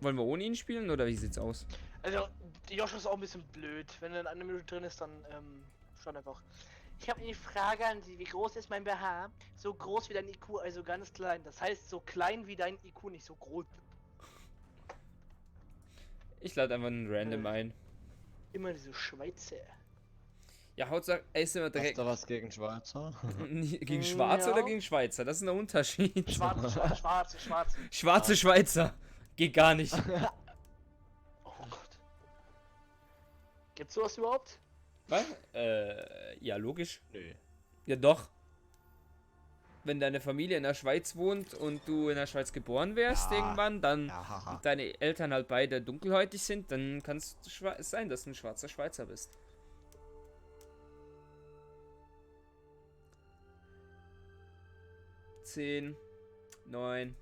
Wollen wir ohne ihn spielen oder wie sieht's aus? Also, Joshua ist auch ein bisschen blöd. Wenn er in einer Minute drin ist, dann schon einfach. Ich habe eine Frage an Sie. Wie groß ist mein BH? So groß wie dein IQ, also ganz klein. Das heißt, so klein wie dein IQ, nicht so groß. Ich lade einfach einen Random ein. Immer diese Schweizer. Ja, Hauptsache, ey, sind wir direkt. Hast du was gegen Schweizer? Gegen Schwarze oder gegen Schweizer? Das ist ein Unterschied. Schwarze. Schwarze Schweizer. Geht gar nicht. Oh Gott. Gibt's sowas überhaupt? Was? Ja, logisch. Nö. Ja, doch. Wenn deine Familie in der Schweiz wohnt und du in der Schweiz geboren wärst irgendwann, dann und deine Eltern halt beide dunkelhäutig sind, dann kann es sein, dass du ein schwarzer Schweizer bist. Zehn, 9,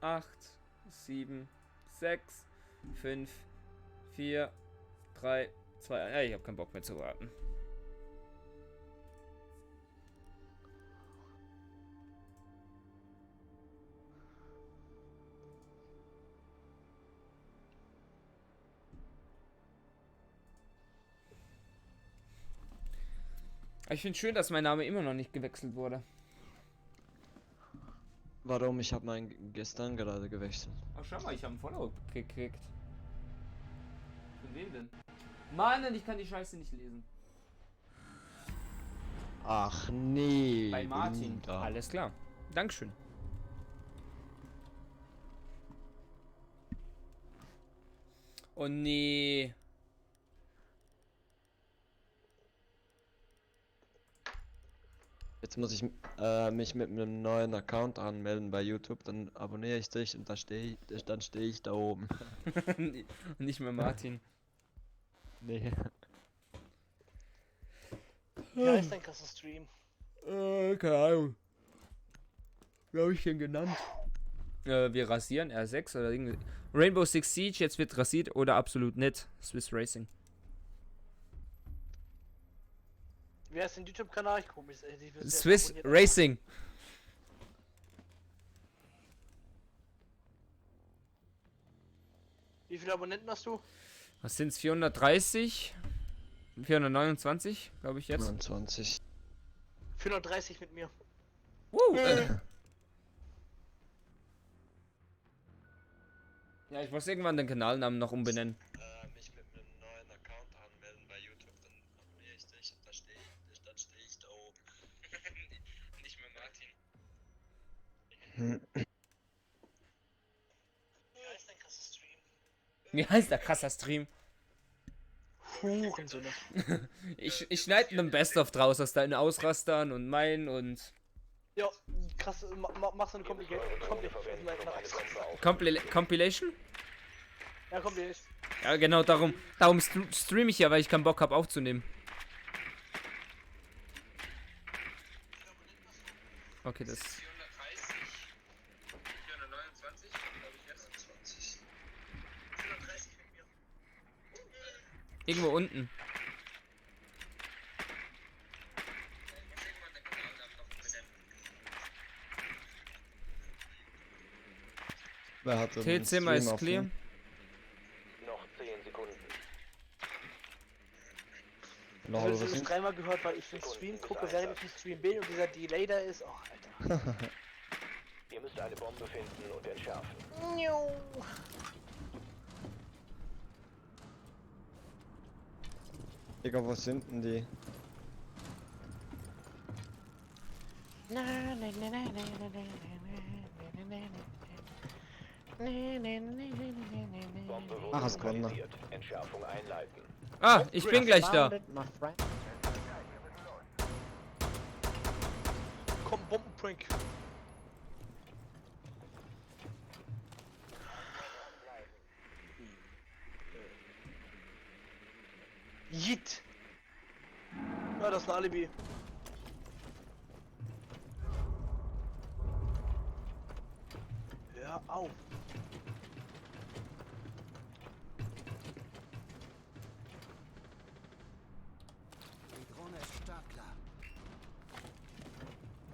8, 7, 6, 5, 4, 3, 2, ich habe keinen Bock mehr zu warten. Ich finde schön, dass mein Name immer noch nicht gewechselt wurde. Warum? Ich habe meinen gestern gerade gewechselt. Ach, schau mal, ich habe einen Follow gekriegt. Von wem denn? Mann, ich kann die Scheiße nicht lesen. Ach nee. Bei Martin. Linda. Alles klar. Dankeschön. Oh nee. Jetzt muss ich mich mit einem neuen Account anmelden bei YouTube, dann abonniere ich dich und dann stehe ich da oben. Nicht mehr Martin. Nee. Wie heißt dein krasser Stream? Keine Ahnung. Wie habe ich den genannt? Wir rasieren R6 oder irgendwie. Rainbow Six Siege, jetzt wird rasiert oder absolut nicht. Swiss Racing. Wie heißt dein YouTube-Kanal? Ich guck mich. Swiss Racing. Wie viele Abonnenten hast du? Was sind's? 430? 429, glaube ich jetzt. 29. 430 mit mir. Ja, ich muss irgendwann den Kanalnamen noch umbenennen. Mich mit einem neuen Account anmelden bei YouTube, dann abonniere ich dich und dann stehe ich da oben. Nicht mehr Martin. Wie heißt dein krasser Stream? Wie heißt der krasser Stream? Hurensöhne. Ich schneide einen Best-of draus aus deinen Ausrastern und meinen und. Ja, krass, mach so eine Compilation? Ja, Compilation. Ja, genau, darum streame ich ja, weil ich keinen Bock habe aufzunehmen. Okay, das. 430, 429, glaube ich jetzt 20. 430 mit mir. Irgendwo unten. Wer hat denn TC Stream mal ist offen? clear. Noch 10 Sekunden. Ich habe das dreimal gehört, weil ich den Stream gucke, während ich den Stream bin und dieser Delay da ist. Oh, Alter. Ihr müsst eine Bombe finden und entschärfen. Digga, wo sind denn die? Bombe wurde Ach, hast gewonnen. lokalisiert. Entschärfung einleiten. Ah, ich bin gleich da. Komm, Bombenprank. Yeet. Ja, das ist ein Alibi. Hör auf. Die Drohne ist startklar.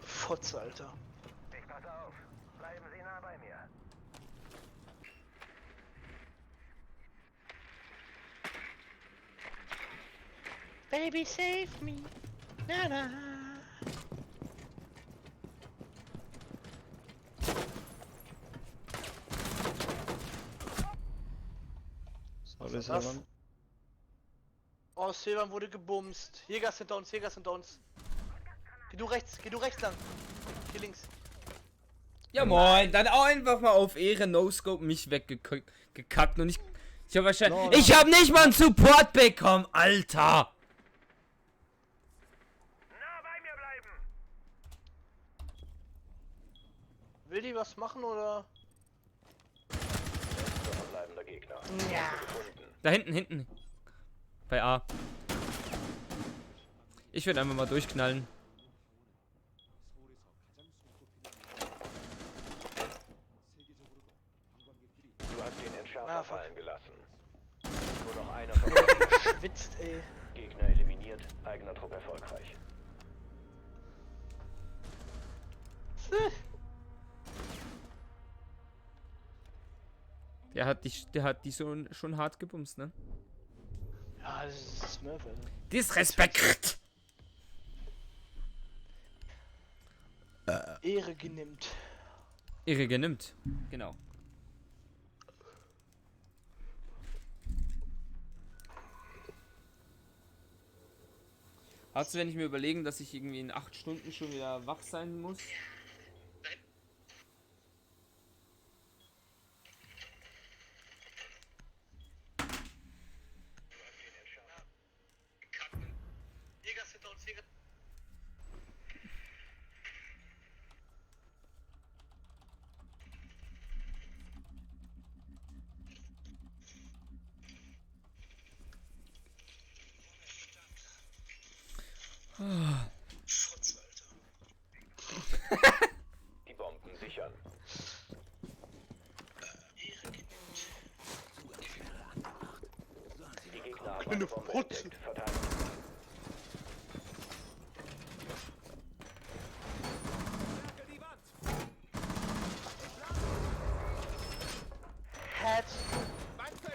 Fotze, Alter. Ich passe auf. Bleiben Sie nah bei mir. Baby, save me. Na, na. Sorry, Was? Silvan. Oh, Silvan wurde gebumst. Jäger sind uns, Jäger sind uns. Geh du rechts lang. Hier links. Ja moin, dann auch einfach mal auf Ehre No-Scope mich weggekackt und ich habe wahrscheinlich. No, no. Ich habe nicht mal einen Support bekommen, Alter! Nah bei mir bleiben. Will die was machen oder? Verbleibender Gegner. Ja. Gefunden. Da hinten. Bei A. Ich würde einfach mal durchknallen. Du hast den Entschärfer Ah, fuck. fallen gelassen. Nur noch einer von euch. Schwitzt, ey. Gegner eliminiert. Eigener Trupp erfolgreich. Der hat die schon hart gebumst, ne? Ja, das ist Smurf, Alter. Disrespekt! Ehre genimmt. Ehre genimmt. Genau. Hast du, wenn ich mir überlegen, dass ich irgendwie in 8 Stunden schon wieder wach sein muss? Jäger sind uns Jäger. Schutz, Alter. Die Bomben sichern. Die Gegner haben eine Bombe entdeckt. Verteidigen.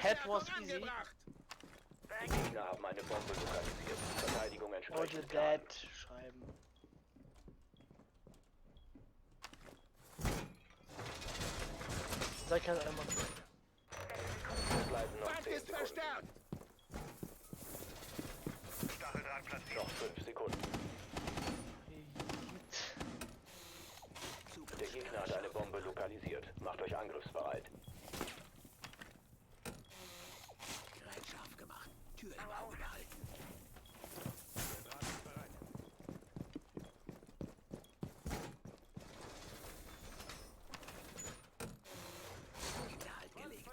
Head was easy. Die Gegner haben eine Bombe lokalisiert. Verteidigung Wollte entsprechend. Dead schreiben. Sei kein einmal. Es bleiben noch 10 Sekunden. Stacheldraht platziert. Noch 5 Sekunden. Der Gegner hat eine Bombe lokalisiert. Macht euch angriffsbereit. Gerät scharf gemacht. Tür im Auge behalten. Hinterhalt gelegt.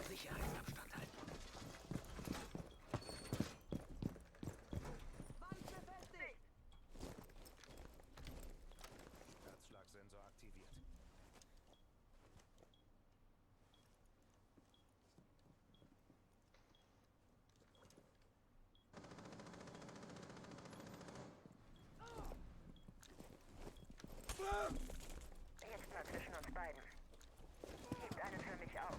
Sicherheitsabstand halten. Herzschlagsensor aktiviert. Jetzt mal zwischen uns beiden. Hebt eine für mich auf.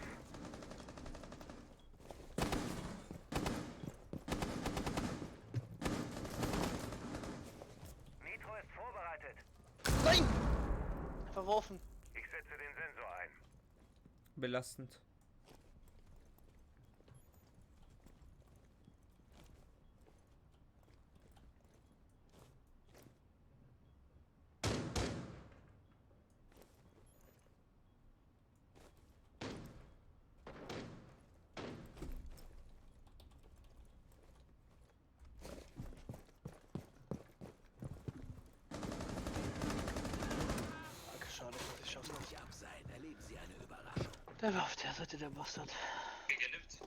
Nitro ist vorbereitet. Nein! Verworfen. Ich setze den Sensor ein. Belastend. Danke, schade, dass ich schaff's noch. Nicht abseilen. Erleben Sie eine Überraschung. Der war auf der Seite, der Bastard. Genimmt.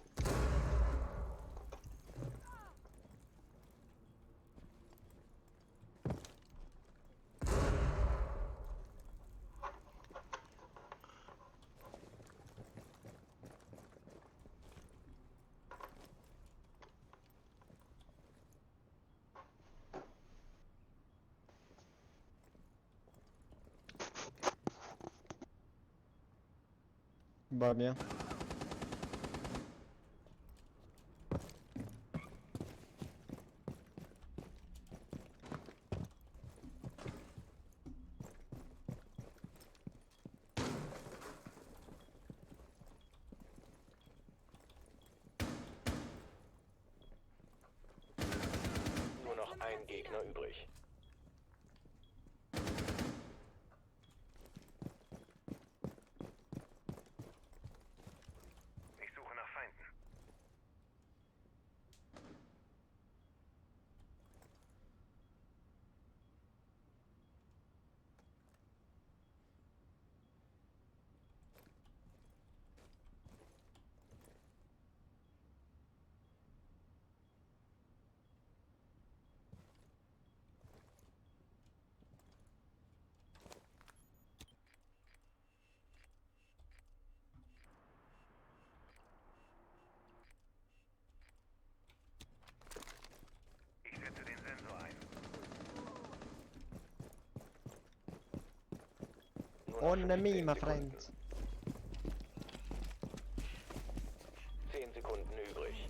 Bei mir. Nur noch ein Gegner übrig. Ich suche nach Feinden. Ich setze den Sensor ein. Nur noch On 15 me, my Sekunden. friend. 10 Sekunden übrig.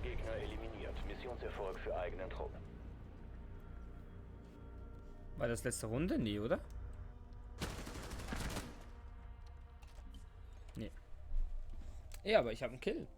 Gegner eliminiert. Missionserfolg für eigenen Trupp. War das letzte Runde? Nee, oder? Nee. Ja, aber ich habe einen Kill.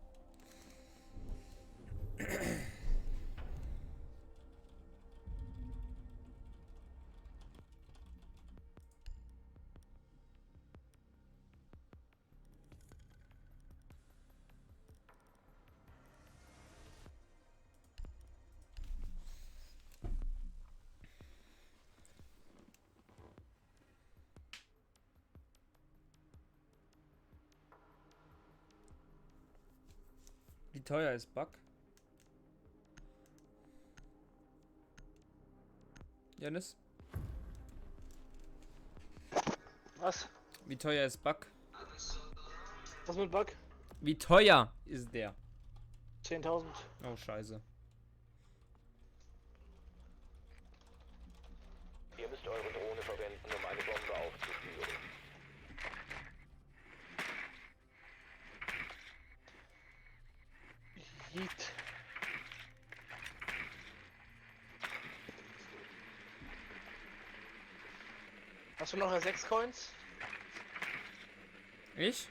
Wie teuer ist Bug? Janis? Was? Wie teuer ist Bug? Was mit Bug? Wie teuer ist der? 10.000. Oh, scheiße. Ihr müsst eure Drohne verwenden, um eine Bombe aufzuspüren. Yeet. Hast du noch 6 Coins? Ich?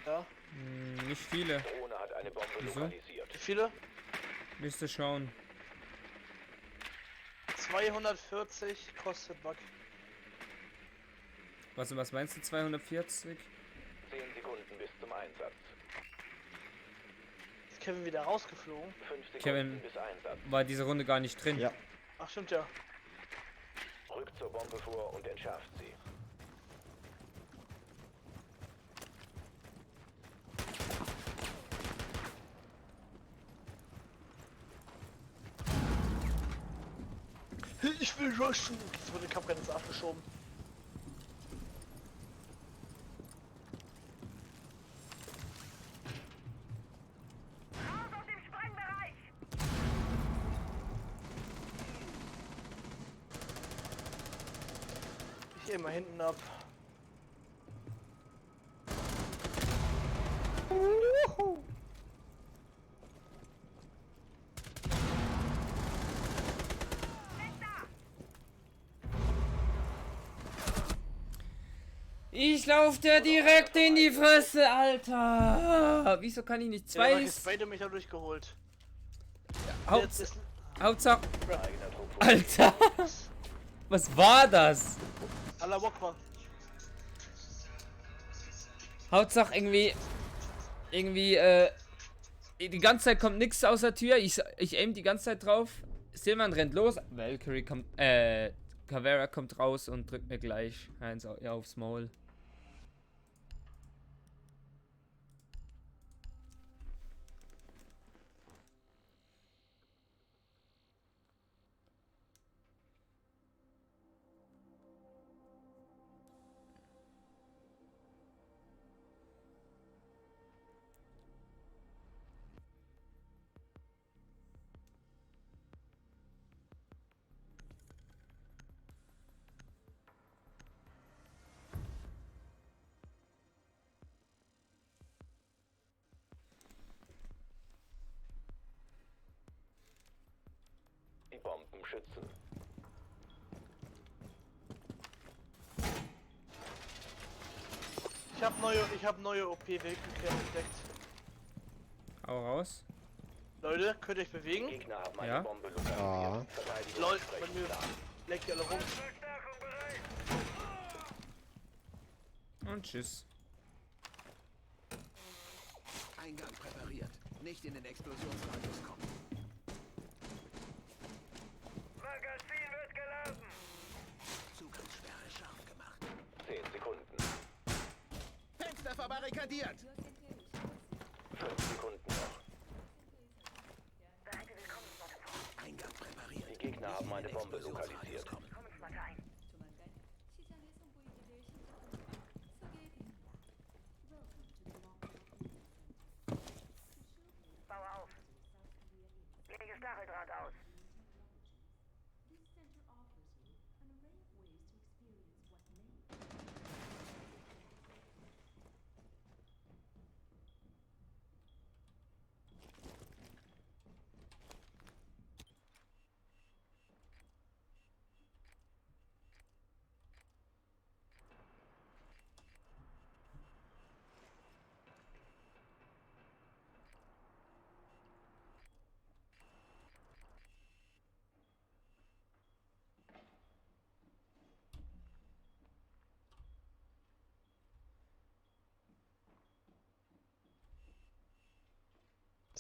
Ja. Nicht viele. Drohne hat eine Bombe Wieso? lokalisiert. Wie viele? Müsste schauen. 240 kostet Bug. Was meinst du? 240? 10 Sekunden bis zum Einsatz. Ist Kevin wieder rausgeflogen? 5 Sekunden Kevin bis Einsatz. war diese Runde gar nicht drin. Ja. Ach stimmt ja. Rückt zur Bombe vor und entschärft sie. Ich will rushen! Jetzt wurde der Kampf ins Arsch geschoben. Raus aus dem Sprengbereich! Ich gehe mal hinten ab. Ich lauf dir direkt in die Fresse, Alter! Wieso kann ich nicht Der zwei? Spider mich da durchgeholt. Haupts Jetzt ist Hauptsache. Eigener Druck. Alter! Was war das? Allah Akbar. Hauptsache irgendwie. Die ganze Zeit kommt nichts aus der Tür. Ich aim die ganze Zeit drauf. Silvan rennt los. Valkyrie kommt. Caveira kommt raus und drückt mir gleich eins aufs Maul. Die Bomben schützen. Ich hab neue OP-Vehikel entdeckt. Hau raus. Leute, könnt ihr euch bewegen? Gegner haben eine Ja. Bombe lokalisiert. Ja. Verteidigung Leute, spricht bei mir nach. leckt ihr alle rum. Und tschüss. Eingang präpariert. Nicht in den Explosionsradius kommen. Magazin wird geladen! Zugangssperre scharf gemacht. 10 Sekunden. Fenster verbarrikadiert. 5 Sekunden noch. Seid ihr willkommen, Spotify. Eingang präpariert. Die Gegner haben eine Bombe lokalisiert. Willkommen, ein. Baue auf. Lege Stacheldraht aus.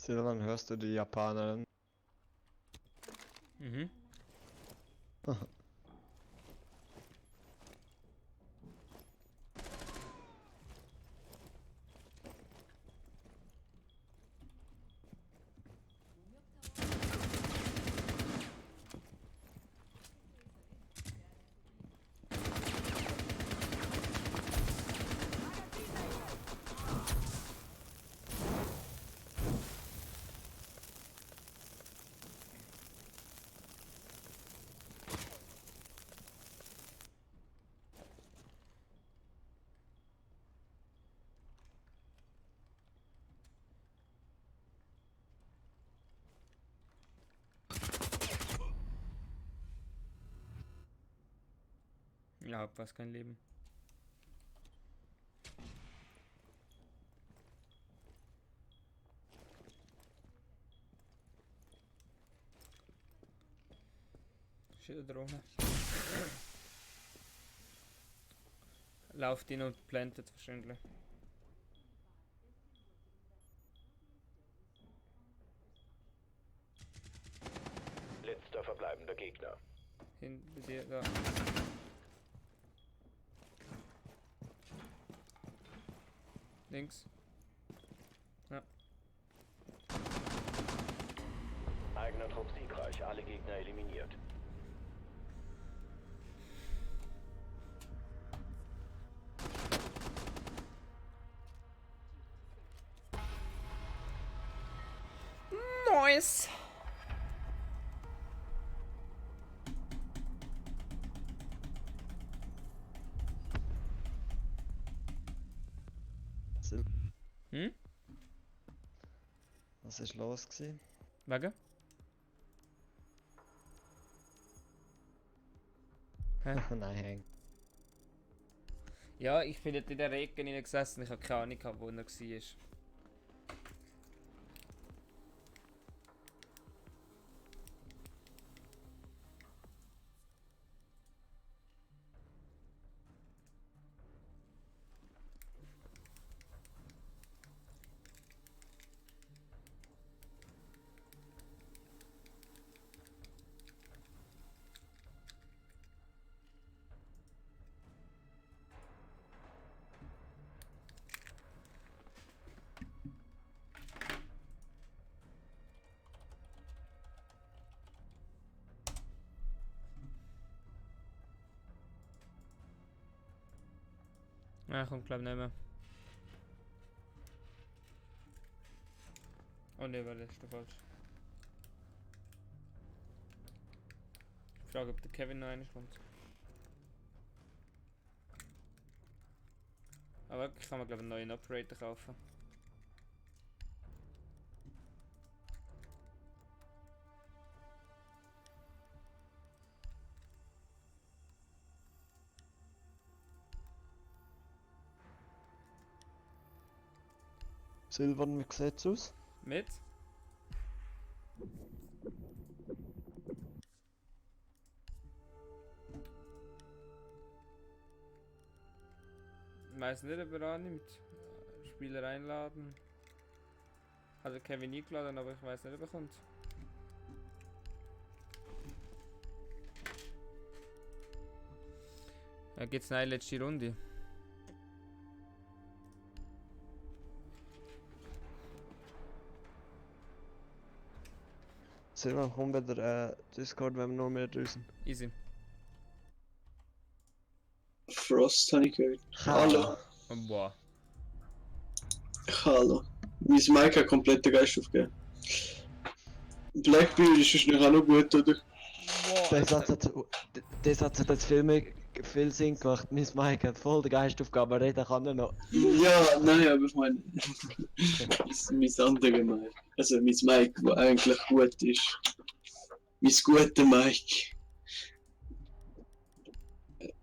Silvan, hörst du die Japanerin? Mhm. Ja, hab fast kein Leben. Shit, Drohne. Lauft ihn und plantet wahrscheinlich. Letzter verbleibender Gegner. Hinter dir, da. Links. Ja. Eigener Trupp siegreich, alle Gegner eliminiert. Nice. Hm? Was ist los gewesen? Wegen? Hä? Nein, Hank. Ja, ich bin dort in der Regen gesessen, ich habe keine Ahnung, wo er war. Ja, kommt glaube nicht mehr. Oh ne, war das ist doch falsch. Ich frage, ob der Kevin noch einer kommt. Aber ich kann mir glaube ich einen neuen Operator kaufen. Silvan, wie sieht's aus? Mit? Ich weiß nicht, ob er annimmt. Spieler einladen. Hat er Kevin eingeladen, aber ich weiß nicht, ob er kommt. Ja, geht's eine letzte Runde. Silvan, komm bei der Discord, wenn wir nur mehr draußen. Easy. Frost habe ich gehört. Hallo. Oh, boah. Hallo. Mein Mic hat komplett den Geist aufgegeben. Blackbeard ist wahrscheinlich auch noch gut, oder? Der Satz hat jetzt viel Sinn gemacht. Mein Mike hat voll die Geistaufgabe, reden kann er noch. Ja, nein, aber ich meine. mein anderer Mic. Also mein Mic, der eigentlich gut ist. Mein guter Mic.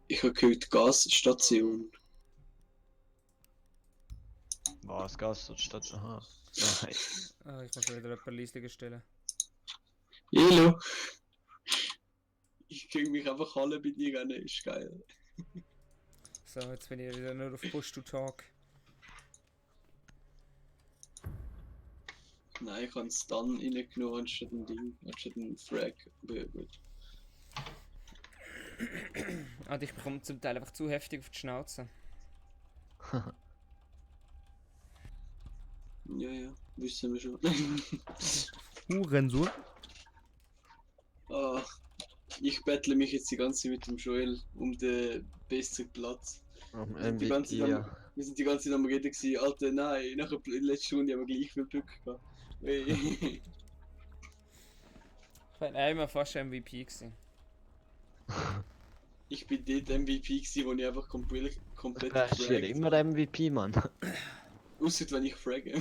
Ich habe gehört Gasstation. Was, Gasstation? Aha. Nein. Ah, ich muss wieder jemanden Leistung stellen. Hallo. Ich krieg mich einfach alle bei dir an, ist geil. So, jetzt bin ich wieder nur auf Push to Talk. Nein, ich habe einen Stun reingenommen anstatt ein Ding, anstatt ein Frag. Aber gut. Und ich bekomme zum Teil einfach zu heftig auf die Schnauze. Ja, wissen wir schon. Hurensohn. Ah, ich bettle mich jetzt die ganze Zeit mit dem Joel um den besten Platz. Wir sind die ganze Zeit am Reden gewesen. Alter, nein, nach der letzten Runde haben wir gleich viel Glück gehabt. Hey. Ich war einmal fast MVP gewesen. Ich bin dort MVP gewesen, wo ich einfach komplett Das ist immer der MVP, Mann. Ausser wenn ich frage.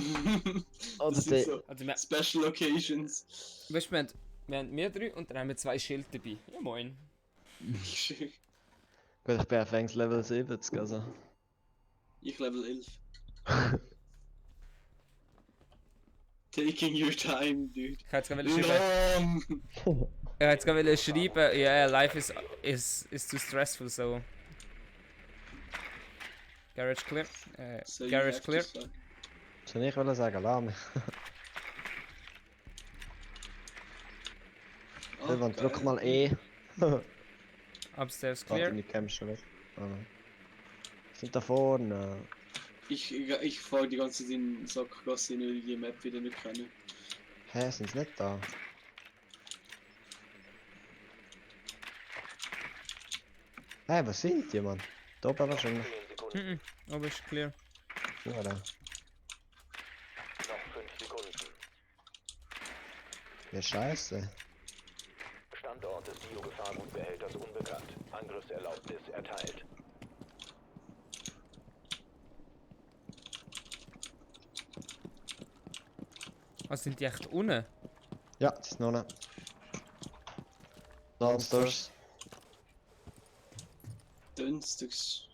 Oder Das sind so Also Special Occasions. weißt du, wir haben 3 und dann haben wir 2 Schilde dabei. Ja moin. Gut, ich bin auf Engs Level 70, also. Ich Level 11. Taking your time, dude. Ich hätte jetzt gerade schreiben, yeah, life is too stressful, so. Garage clear. So you Garage have clear. to suck. Soll ich wollen sagen, lass mich. Silvan, drück mal E. Upstairs Warte, clear. die Camps schon weg. Oh nein. Sind da vorne. Ich fahre die ganze Zeit in Sackgasse, weil ich die Map wieder nicht kenne. Hä, sind sie nicht da? Hä, was sind die, Mann? Da oben wahrscheinlich. Aber ist clear. Ja, da. Noch 5 Sekunden. Ja, scheiße. Standort des Biogefahrgutbehälters unbekannt. Angriffserlaubnis erteilt. Was sind die echt unten? Ja, das ist noch nicht. Downstairs. Dünstigs.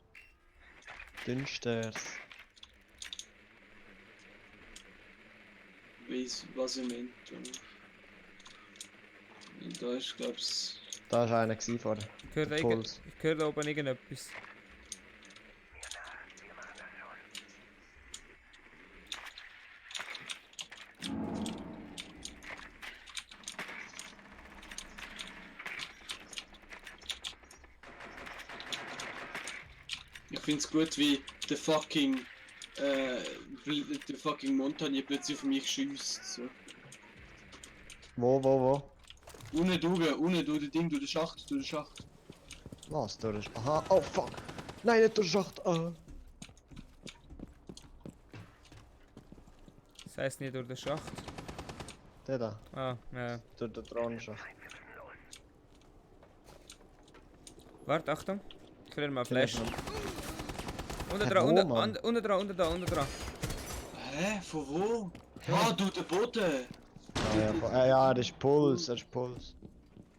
Downstairs. Weiss, was ich meint. Da ist, glaub's. Da war einer gewesen vorher. Ich höre da oben irgendetwas. Ich find's gut, wie der fucking Montagne plötzlich auf mich schießt. So. Wo? Ohne du, das Ding, du, der Schacht. Was, da ist. Aha, oh fuck! Nein, nicht durch den Schacht! Ah. Das heisst nicht durch den Schacht. Der da. Ah, ja. Durch den Thronenschacht. Warte, Achtung. Ich kriege mal Flash. Unten dran. Hä? Von wo? Ah, du, der Bote! Ja, das ist Puls,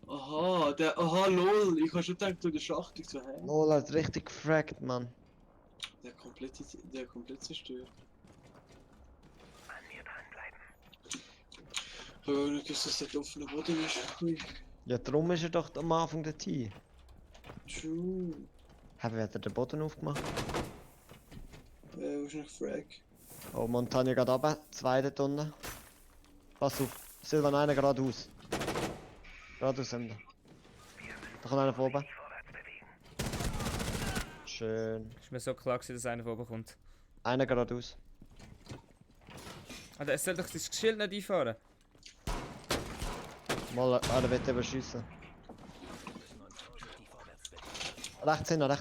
Aha, lol, ich hab schon gedacht, du, der Schacht, ich so, hä? Lol, hat richtig gefragt, Mann. Der komplett zerstört. An mir dranbleiben. Ich hab auch nicht gewusst, dass das der offene Boden ist. Hui. Ja, darum ist er doch am Anfang der Tee. True. Haben wir den Boden aufgemacht? Wo ist noch Frag? Oh, Montagne geht runter, 2 dort unten. Pass auf, Silvan, einer geradeaus. Geradeaus haben wir. Da kommt einer von oben. Schön. Ist mir so klar gewesen, dass einer von oben kommt. Einer geradeaus. Alter, es soll doch das Schild nicht einfahren. Mal, der wird eben schiessen. Rechts hin. Er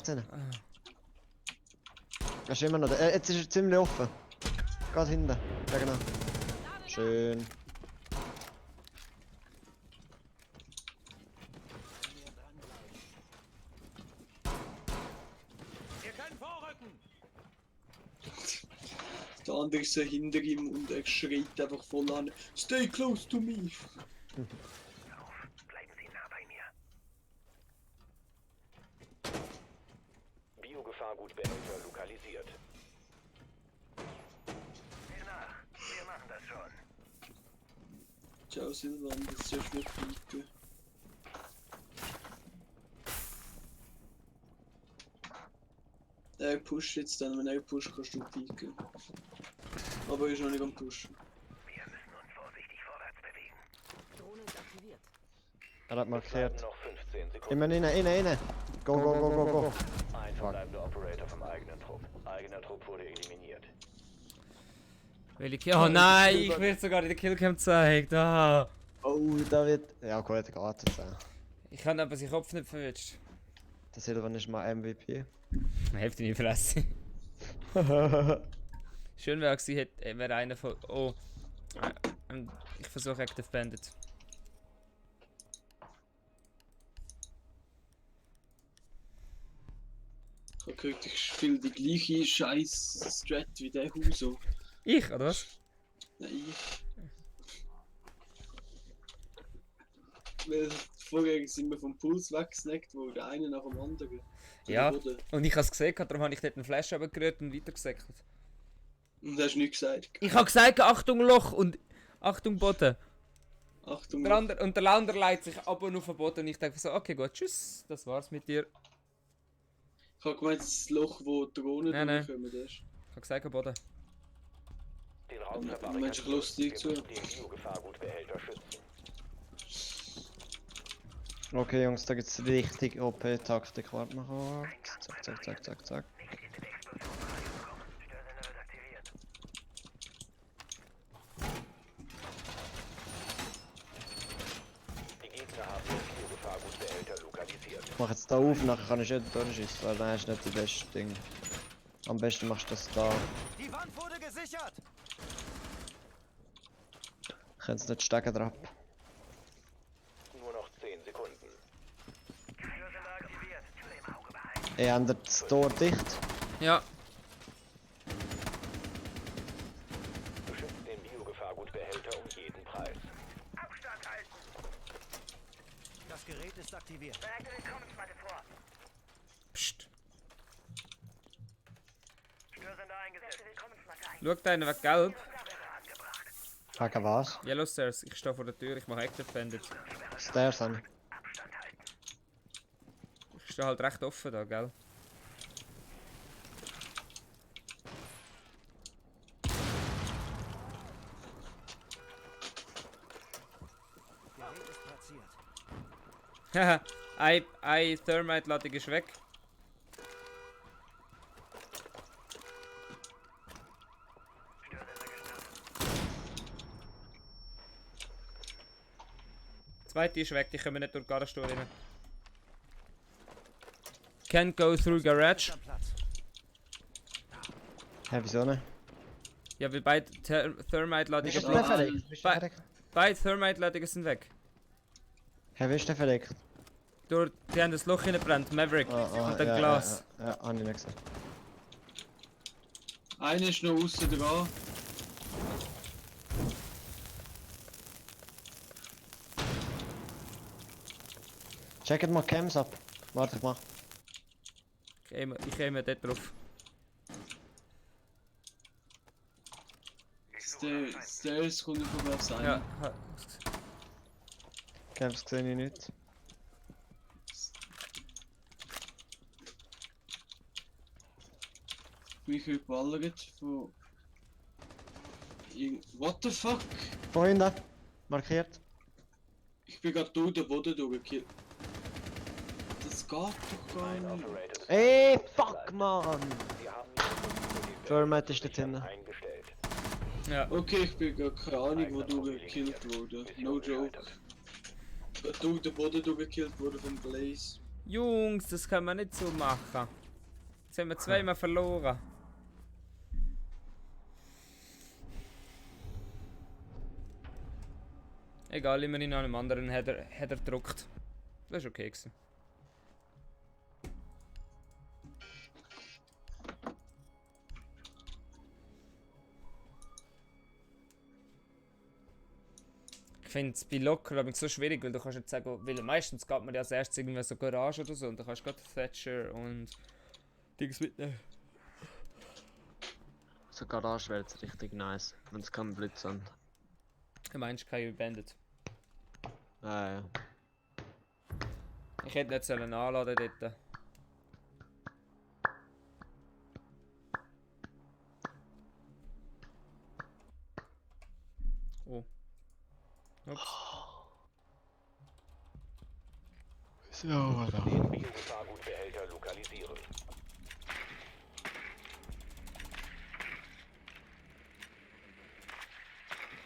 ist immer noch da. Jetzt ist er ziemlich offen. Geht hinten. Ja, genau. Schön. Wir können vorrücken! Der andere ist so hinter ihm und er schreit einfach voll an. Stay close to me! Bleiben Sie nah bei mir. Biogefahrgutbehälter lokalisiert. Mir nach. Wir machen das schon. Ciao Silvan, das ist ja schwer bieten. Er pusht jetzt dann, wenn er pusht, kannst du pieken. Aber er ist noch nicht am pushen. Wir müssen uns Er hat markiert. Noch 15 Sekunden. Immer innen. Go, go, go, go, go. Ein verbleibender Operator vom eigenen Trupp. Eigener Trupp wurde eliminiert. Oh nein, ich werde sogar in der Killcam gezeigt. Ah. Oh, da wird... Ja gut, geht jetzt. Ich habe aber seinen Kopf nicht verwitscht. Der Silvan ist mal MVP. Hälfte in die Fresse. Schön wäre gewesen, wäre einer von... Oh. Ich versuche Active Bandit. Ich habe gehört, ich spiele die gleiche scheiß Strat wie der Huso. Ich, oder was? Nein, ich. Weil vorher sind wir vom Puls weggesnackt, wo der eine nach dem anderen. Ja, und ich habe es gesehen, darum habe ich dort einen Flash runtergerührt und weitergesäckelt. Und hast du nichts gesagt? Ich habe gesagt, Achtung Loch und Achtung Boden. Achtung der andere, und der andere leitet sich ab und auf den Boden und ich denke so, okay gut, tschüss, das war's mit dir. Ich habe gemeint, das Loch, wo die Drohnen durchkommen, das. Ich habe gesagt, Boden. Den Raum Mensch, lustig zu. den Biogefahrgutbehälter schützen. Okay Jungs, da gibt's richtig OP-Taktik. Warte mal kurz. Zack. Die Gegner haben den Biogefahrgutbehälter lokalisiert. Ich mach jetzt da auf, nachher kann ich nicht durchschießen, weil dann hast du nicht die besten Dinge. Am besten machst du das da. Die Wand wurde gesichert! Ich kann es nicht stecken drauf. Nur noch 10 Sekunden. Er ändert das Tor dicht. Ja. Beschützt den Biogefahrgutbehälter um jeden Preis. Abstand halten! Das Gerät ist aktiviert. Bereite Willkommensmatte vor. Psst. Störsender eingesetzt. Willkommensmatte ein. Schau da einer weg gelb. Wegen was? Yellow Stairs, ich stehe vor der Tür, ich mache Active Bandit. Stairs an. Ich stehe halt recht offen da, gell? Gerät ist platziert. Haha, eine Thermite-Ladung ist weg. Zweite ist weg, die kommen nicht durch die Garage rein. Can't go through garage. Hä, wieso nicht? Ja, weil beide Thermite-Ladungen Bist du fertig? Bist du fertig? Beide Thermite-Ladungen sind weg. Hä, wie ist der fertig? Die haben das Loch hineingebrannt, Maverick. Und ein ja, Glas. Ja, hab ich nicht gesehen. Einer ist noch außen dran. Checket mal Cams ab. Warte, ich mach. Ich käme dort drauf. Stairs kommt über was sein. Ja, Cams sehe ich nicht. Mich überballert von... What the fuck? Freunde, markiert. Ich bin gerade durch den Boden durchgekillt. Das geht doch gar nicht. Ey, fuck, man! Thermite ist dort hinten. Ja. Okay, ich bin gar keine Ahnung, wo durchgekillt wurde. No joke. Durch den Boden durchgekillt wurde vom Blaze. Jungs, das kann man nicht so machen. Jetzt haben wir zweimal verloren. Egal, immerhin an einem anderen hat er gedruckt. Das war okay gewesen. Ich finde es bei Locker aber so schwierig, weil du kannst nicht sagen, weil meistens geht man ja als erstes irgendwie so Garage oder so und dann kannst du gerade Thatcher und Dings mitnehmen. So Garage wäre jetzt richtig nice, wenn es keinen Blitz an. Du meinst keine Bandit? Ja. Ich hätte nicht sollen anladen dort. Oh. Ups. So, Alter. Den Biogefahrgutbehälter lokalisieren.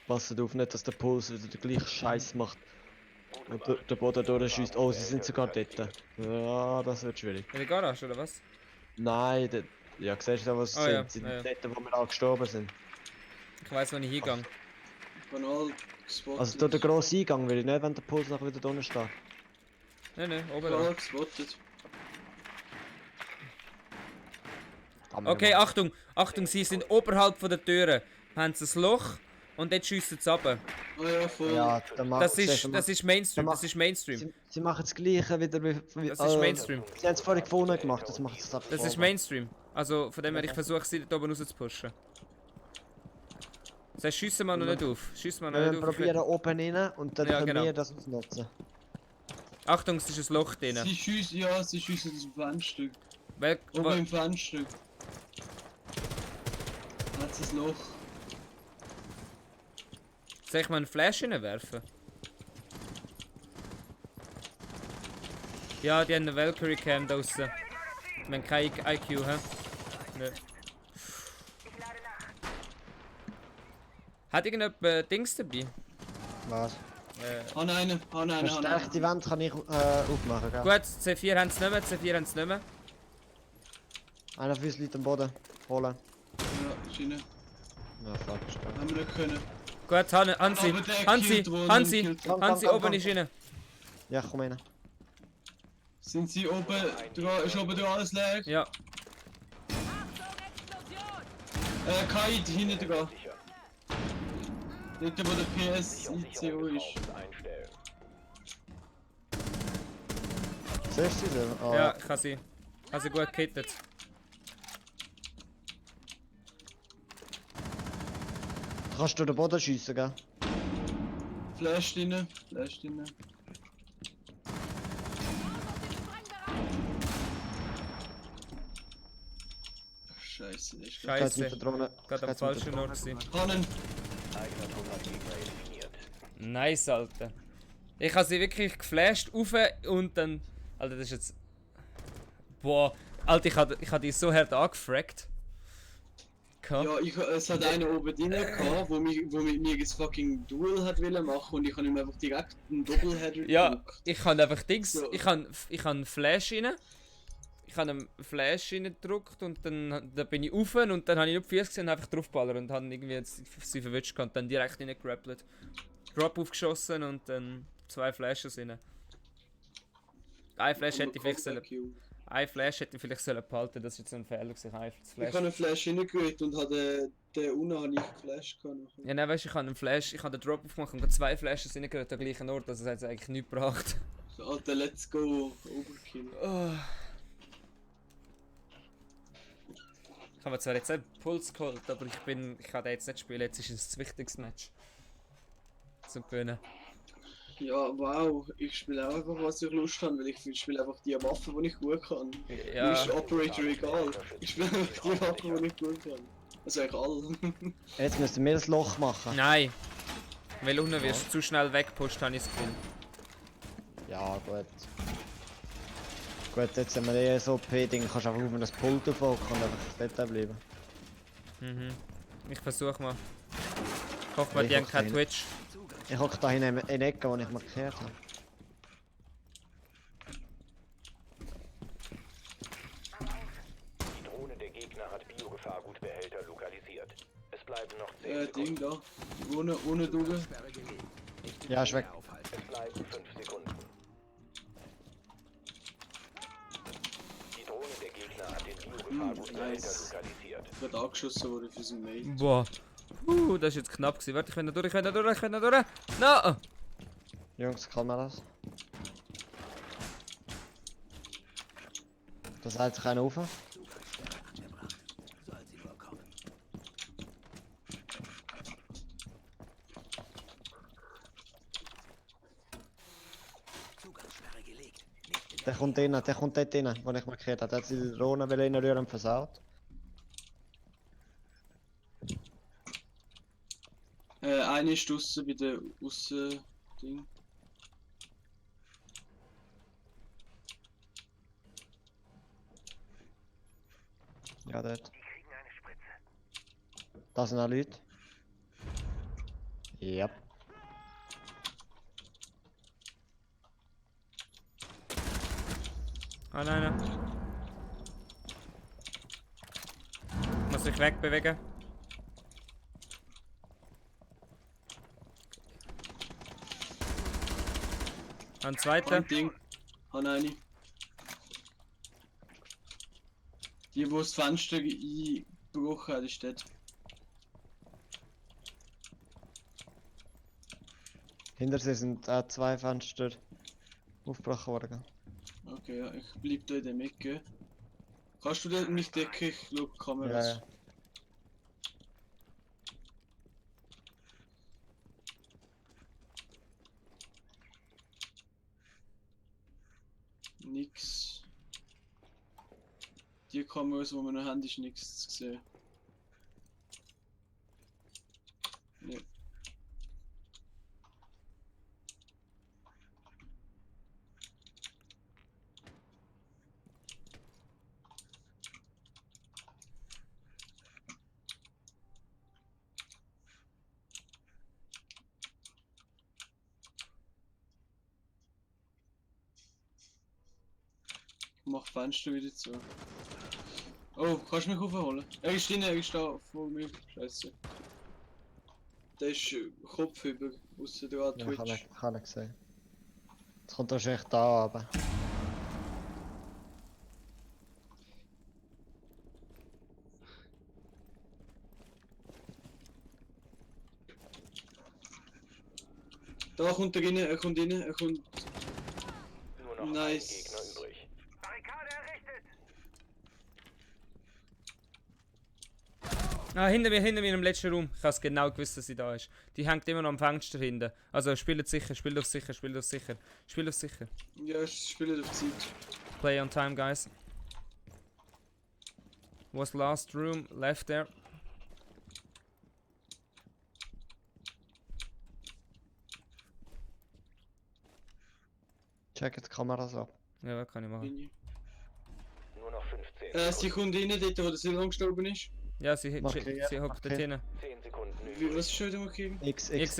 Passt auf nicht, dass der Puls wieder den gleichen Scheiß macht. Und der Boden durchschießt. Oh, sie sind sogar dort. Ja, das wird schwierig. In der Garage oder was? Nein, ja, siehst du da, was sie Oh, sind? ja, Sie ja, sind dort, wo wir alle gestorben sind. Ich weiss, wo ich hingehe. Banal gespottet. Also durch den grossen Eingang will ich nicht, wenn der Puls nachher wieder drinnen steht. Nein, oben Banal da. gespottet. Okay, Achtung, Achtung, sie sind oberhalb von der Türe. Haben sie ein Loch und dort schiessen sie runter. Ah ja, voll. Ja, Das ist Mainstream, das ist Mainstream. Sie machen das Gleiche wieder wie... Das ist Mainstream. Sie haben es vorhin gefunden gemacht, das macht es ab. Das ist Mainstream. Also von dem her, ich versuche sie dort oben raus zu pushen. Das heißt, schiessen wir noch nicht auf. Schiessen wir noch Wir nicht auf. probieren oben rein und dann Ja, können genau. wir das ausnutzen. Achtung, es ist ein Loch drin. Sie schießen, ja, sie schießen das Fenster. Weil, Oben im Fenster. Hat es ein Loch. soll ich mal einen Flash reinwerfen? Ja, die haben eine Valkyrie Cam da draussen. Wir haben kein IQ, hä? Nö. Hat irgendjemand Dings dabei? Was? Han eine. Verstärkte Wand kann ich aufmachen, gell? Gut, C4 haben sie nicht mehr, C4 haben sie nicht mehr. Einer für uns liegt am Boden. Holen. Ja, Schiene. Ja, fuck, ist Haben wir nicht können. Gut, Hansi, Aber der Hansi, killt Drohnen, Hansi, killt- Hansi, Komm, oben komm. ist rein. Ja, komm rein. Sind sie oben, ist oben da alles leer? Ja. Kai, hinten dran. Dort wo der PS-ICO ist. Siehst du sie? Ah, Ja, ich habe sie. Also gut gehittet. Kannst du den Boden schiessen, gell? Flash drin, Flash drin. Scheiße, das ist Scheiße. mit der Drohne. Gerade am Geht's mit der falschen Ort gewesen. Hannen! Nice, Alter. Ich habe sie wirklich geflasht rauf und dann... Alter, das ist jetzt... Boah. Alter, ich hab die so hart angefragt. Ja, es hat einen oben drin gehabt, wo mit mir das fucking Duel hat wollen machen und ich habe ihm einfach direkt einen Doubleheader Ja, gedrückt. ich habe einfach Dings... So. Ich habe einen Flash rein. Ich habe einen Flash reingedrückt und dann bin ich rauf und dann habe ich nur die Füße gesehen und einfach draufgeballert und habe irgendwie jetzt sie verwünscht und dann direkt reingegrappelt. Drop aufgeschossen und dann 2 Flashes rein. Ein Flash hätte ich vielleicht sollen... Ein Flash hätte ich vielleicht sollen behalten, das ist jetzt ein Fehler gewesen. Ein Ich Flash. habe einen Flash reingerührt und habe den unten habe ich geflasht. Ja, nein, weißt du, ich habe einen Flash, ich habe den Drop aufgemacht und 2 Flashes reingerührt am gleichen Ort, also das hat es eigentlich nichts gebracht. Alter, let's go, Overkill. Oh. Ich habe zwar jetzt einen Puls geholt, aber ich kann den jetzt nicht spielen, jetzt ist es das wichtigste Match. Zum Gewinnen. Ja, wow, ich spiele auch einfach, was ich Lust habe, weil ich spiele einfach die Waffe, die ich gut kann. Ja. Mir ist Operator egal. Ich spiele einfach die Waffe, die ich gut kann. Also eigentlich alle. Jetzt müssten wir das Loch machen. Nein! Weil unten wirst du zu schnell weggepusht, habe ich das Gefühl. Ja, gut. Gut, jetzt haben wir eh so P-Ding, kannst einfach auf das Pult aufhocken und einfach dort bleiben. Mhm. Ich versuch mal. Ich hoffe mal, die haben hock kein da Twitch. Ich hocke da hinten in der Ecke, wo ich markiert habe. Die Drohne der Gegner hat Biogefahrgutbehälter lokalisiert. Es bleiben noch 10 Ding Sekunden. da. Ohne Dube. Ja, ist weg. Es bleiben 5 Sekunden. Die Drohne der Gegner hat den Biogefahrgutbehälter Nice. lokalisiert. Wird angeschossen wurde für seinen Mate. Boah. Das ist jetzt knapp gewesen. Warte, ich kann da durch, ich kann da durch, ich kann da durch. No! Jungs, kann man das? Das hält sich einer auf. Der kommt rein, der kommt dort rein, wo ich markiert habe. Der hat die Drohne reinrühren und versaut. Eine ist draussen bei der Aussen-Ding. Ja, dort. Da sind auch Leute. Ja. Ah nein. Muss sich wegbewegen. Ein zweiter. Ein Ding. Ah nein. Die, wo das Fenster eingebrochen hat, ist dort. Hinter sie sind auch 2 Fenster aufgebrochen worden. Okay, ja, ich bleib da in der Ecke. Kannst du dort mich decken? Ich schau die Kameras. Ja, ja. Nix. Die Kameras, die wir noch haben, ist nichts zu sehen. Nee. Ich mach Fenster wieder zu. Oh, kannst du mich aufholen? Er ist drin, er ist da vor mir. Scheiße. Der ist Kopf über, außer da an Ja, Twitch. kann ich sehen. Jetzt kommt wahrscheinlich da aber. Da kommt er rein, er kommt rein, er kommt. Nur noch Nice. ein Gegner übrig. Ah, hinter mir im letzten Raum. Ich hab's genau gewusst, dass sie da ist. Die hängt immer noch am Fenster hinten. Also spielt sicher, spielt auf sicher, spielt auf sicher. Spielt auf sicher. Ja, ich spiele auf Zeit. Play on time, guys. Was last room left there? Check die Kameras ab. Ja, was kann ich machen? Nur noch 15 Sie kommt rein, dort wo der Silvan gestorben ist. Ja, sie Markiert, hockt dort markiert. hinten. 10 Sekunden Wie, übrig. was ist schon wieder markiert? X. X.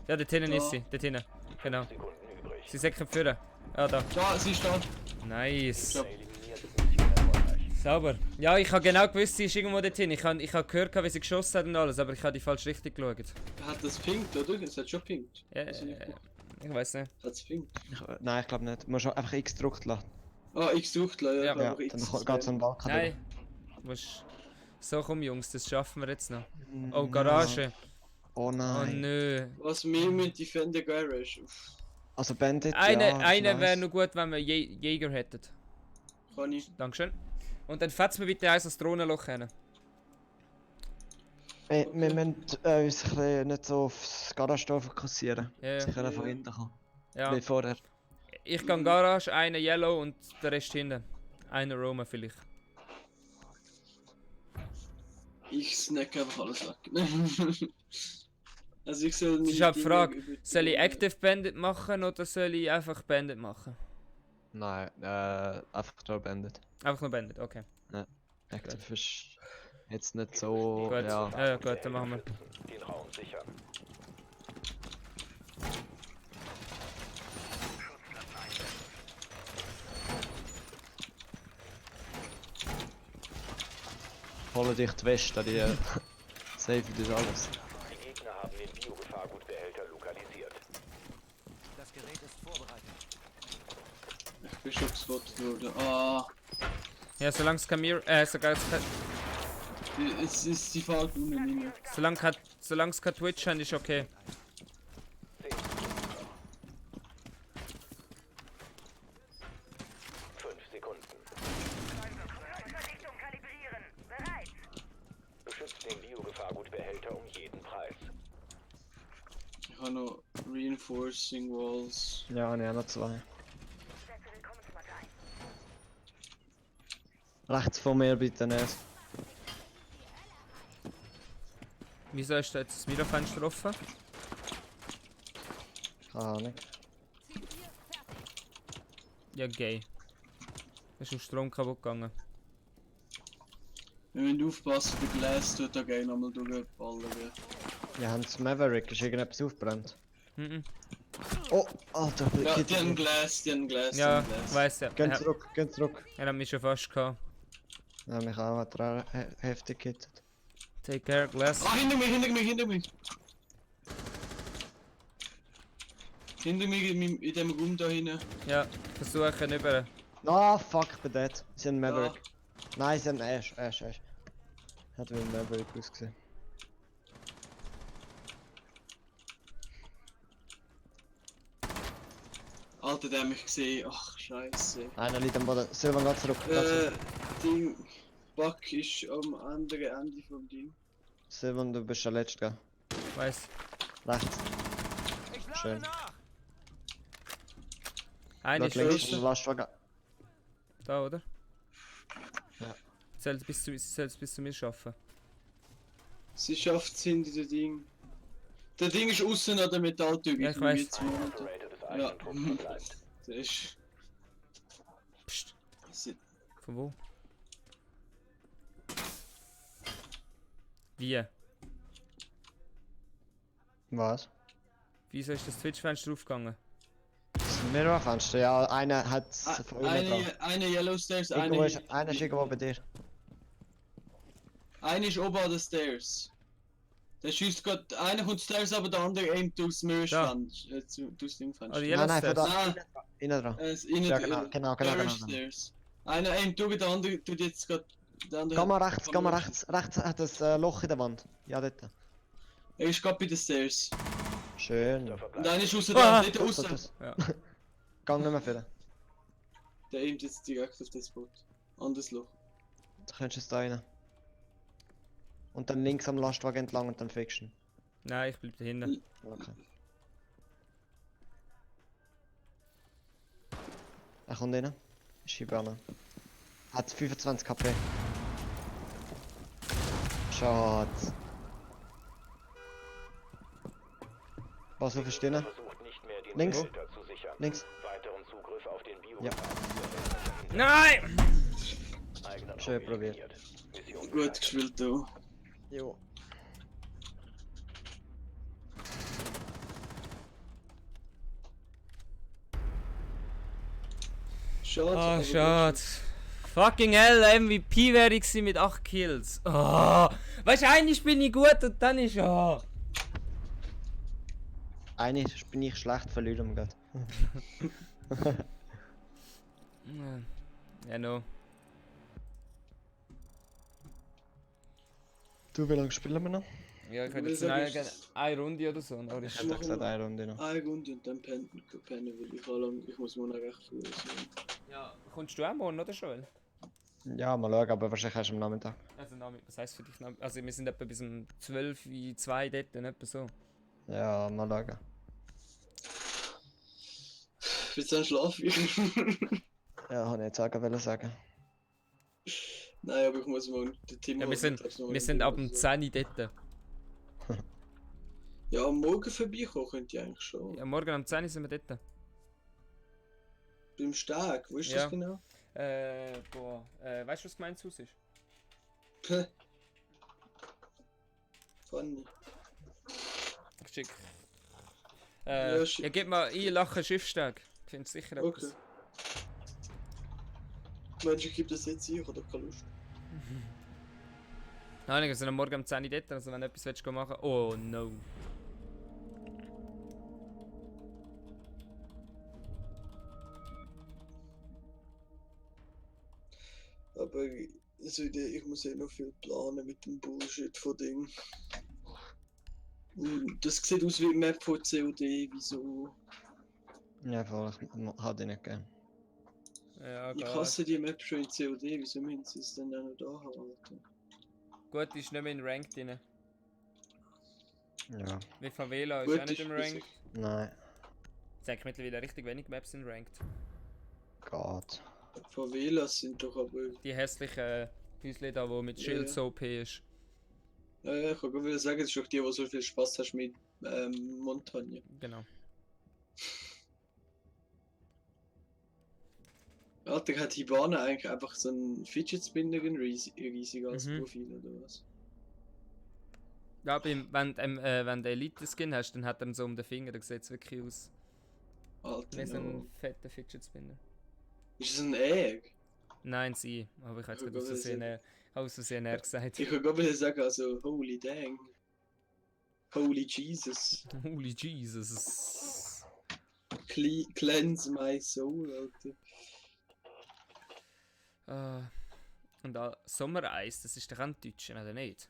Ja, dort hinten Da. ist sie. Dort hinten. Genau. Sekunden übrig. Sie säcken führen. Ah, da. Da, sie ist da. Nice. Ja. Eliminiert Mission erfolgreich. Sauber. Ja, ich habe genau gewusst, sie ist irgendwo dort hin. Ich habe gehört, wie sie geschossen hat und alles, aber ich habe die falsch richtig geschaut. Hat das pinkt, oder? Es hat schon pinkt. Ja, Also nicht gut. ich weiß nicht. Hat es pinkt? Nein, ich glaube nicht. Du musst einfach X gedrückt lassen. Ah, X sucht leider. Ja. Ja, Ja, aber X dann ist geht es an den Balken. Nein. Musst... So, komm Jungs, das schaffen wir jetzt noch. durch. Oh, Garage. Oh Oh nein. nö. Was wir mit Defender Garage? Uff, Also Bandit, Eine ja, ist wäre nice. noch gut, wenn wir Jäger hätten. kann ich. Dankeschön. Und dann fetzt mir bitte eins ins Drohnenloch hin. Wir müssen uns ein bisschen nicht so aufs Garage fokussieren. Ja, Sie können Ja. von hinten kommen. ja. Wie vorher. Ich gehe Garage, eine Yellow und der Rest hinten. Eine Roma vielleicht. Ich snack einfach alles weg. also ich soll Es nicht. ist halt die Frage, über- soll ich Active Bandit machen oder soll ich einfach Bandit machen? Nein, einfach nur Bandit. Einfach nur Bandit, okay. Active ist jetzt nicht so. Gut, Ja. ja, gut, dann machen wir. Den Raum sichern. Hol dich die Weste, die safe das alles. Die Gegner haben den Biogefahrgutbehälter lokalisiert. Das Gerät ist vorbereitet. Ich bin schon gespottet worden. Ah, Ja, solange es kein es ist die Fahrt ohne Linie. solange es kein Twitch haben, ist okay. 5 Sekunden. Verdichtung kalibrieren. Bereit. Beschützt den Biogefahrgutbehälter um jeden Preis. Ich habe noch Reinforcing Walls. Ja, ne, noch 2. Setze Willkommensmark ein. Rechts von mir bitte nicht. Wieso ist da jetzt das Mirrorfenster offen? Keine Ahnung. Ja, gay. Da ist im Strom kaputt gegangen. Wir müssen aufpassen, der Glas tut da gerne nochmal durchballern. Ja, haben sie Maverick, ist irgendetwas aufgebrannt? Mhm. Oh, Alter, Ja, geht die haben zurück. Glas, die haben Glas, die Ja, haben Glas. ich weiss ja. Gehen zurück, gehen zurück. Er hat mich schon fast gehabt. Ja, mich auch hat er auch heftig gehittet. Take care, Glass. Ah, hinter mich, hinter mich, hinter mich! Hinter mich in dem Raum da hinten. Ja, versuchen über. Ah, fuck, ich bin dead. Sie haben Maverick. Nein, sie haben Ash. Hat wie ein Maverick ausgesehen. Alter, der hat mich gesehen. Ach, scheiße. Einer liegt am Boden. Silvan, geht zurück. Geht zurück. Ding. Buck ist am anderen Ende vom Ding. Silvan, du bist der Letzte, gell? Weiß. Rechts. Schön. Einer ist links, draussen. Lastwagen. Da, oder? Ja. Soll's bis zu mir schaffen. Sie schafft es hinter dem Ding. Der Ding ist außen an der Metalltür. Ja, ich weiss. Ja. Der ist. Psst. Sie- Von wo? Wie? Was? Wieso ist das Twitch-Fenster aufgegangen? Das Mirrorfenster, ja, einer hat von innen dran. Eine Yellow Stairs, Irgendwo ist, einer ist irgendwo bei dir. Eine ist oben an den Stairs. Der schießt gerade, einer kommt Stairs, aber der andere aimt durchs Mirrorfenster. Durchs Dingfenster. Ah, die Yellow Nein, von Stairs. da. Innen dran. Ja, genau. Stairs. Einer aimt durch, der andere tut jetzt gerade. Geh mal rechts. Rechts hat ein Loch in der Wand. Ja, dort. Er ist gerade bei den Stairs. Schön. Und einer ist außen da, dort außen. Ja. Geh nicht mehr für. Der aimt jetzt direkt auf das Spot. Anderes Loch. Da könntest du es da rein. Und dann links am Lastwagen entlang und dann Fiction. Nein, ich bleib da hinten. Okay. Er kommt rein. Skiburner. Hat 25 KP. Schade. Was auf stehen? Versucht nicht mehr den Links. Behälter zu sichern. Links. Weiteren Zugriff auf den Bio. Ja. Nein! Schön probiert. Gut gespielt, du. Jo. Schade. Ah, aber schade. Fucking hell, MVP wäre ich gewesen mit 8 Kills. Oh. Weißt du, eigentlich bin ich gut und dann ist ja. Eigentlich bin ich schlecht verlieren, Gott. Ja, no. Du, wie lange spielen wir noch? Ja, ich hätte jetzt eine Runde oder so. Aber Ich hätte gesagt eine Runde noch. Eine Runde und dann pennen, weil ich muss morgen recht früh sein. Ja, kommst du auch morgen, oder Joel? Ja, mal schauen, aber wahrscheinlich erst am Nachmittag. Also, was heisst für dich? Also, wir sind etwa bis um 12 Uhr 2 dort, nicht etwa so. Ja, mal schauen. Willst du dann schlafen? Ja, habe ich jetzt auch wollen sagen. Nein, aber ich muss morgen den Team. Ja, wir sind ab dem 10 Uhr dort. Ja, am Morgen vorbeikommen könnt ihr eigentlich schon. Ja, morgen am 10 Uhr sind wir dort. Beim Steg, wo ist Ja. das genau? Weißt du, was gemeint Haus ist? Funny. Schick. Ja, schick. Ja, gib mal ein Lachen Schiffsteg. Findest sicher etwas. Okay. Meinst du, ich gebe das jetzt ein? Ich habe doch keine Lust. Nein, wir sind am Morgen um 10 Uhr dort, also wenn du etwas willst machen willst. Oh no. Aber also, ich muss eh noch viel planen mit dem Bullshit von Ding. Das sieht aus wie eine Map von COD, wieso? Ja, voll, ich hatte ich nicht gern. Ja, Ich klar. hasse die Map schon in COD, wieso müssen sie es dann auch noch da haben, Alter? Gut, ist nicht mehr in Ranked drin. Ja. Wie Favela ist Gut, auch nicht im ist- Ranked. Nein. Ich sag mittlerweile richtig wenig Maps in Ranked. Gott. Favelas sind doch aber. Die hässlichen Häusle da, wo mit Ja, Schild ja. so OP ist. Ja, ich kann gerade sagen, das ist doch die, wo so viel Spaß hast mit Montagne. Genau. Alter, hat Hibana eigentlich einfach so einen Fidget Spinner riesig als Mhm. Profil oder was? Ja, wenn du Elite-Skin hast, dann hat er ihn so um den Finger, dann sieht es wirklich aus Alter, wie so no. ein fetter Fidget Spinner. Ist das ein Egg? Nein, sie. Aber ich habe jetzt Ich gerade aus Versehen er gesagt. Ich kann gar nicht sagen, also, holy dang. Holy Jesus. Holy Jesus. Cleanse my soul, Alter. Und Sommereis, das ist doch ein Deutscher, oder nicht?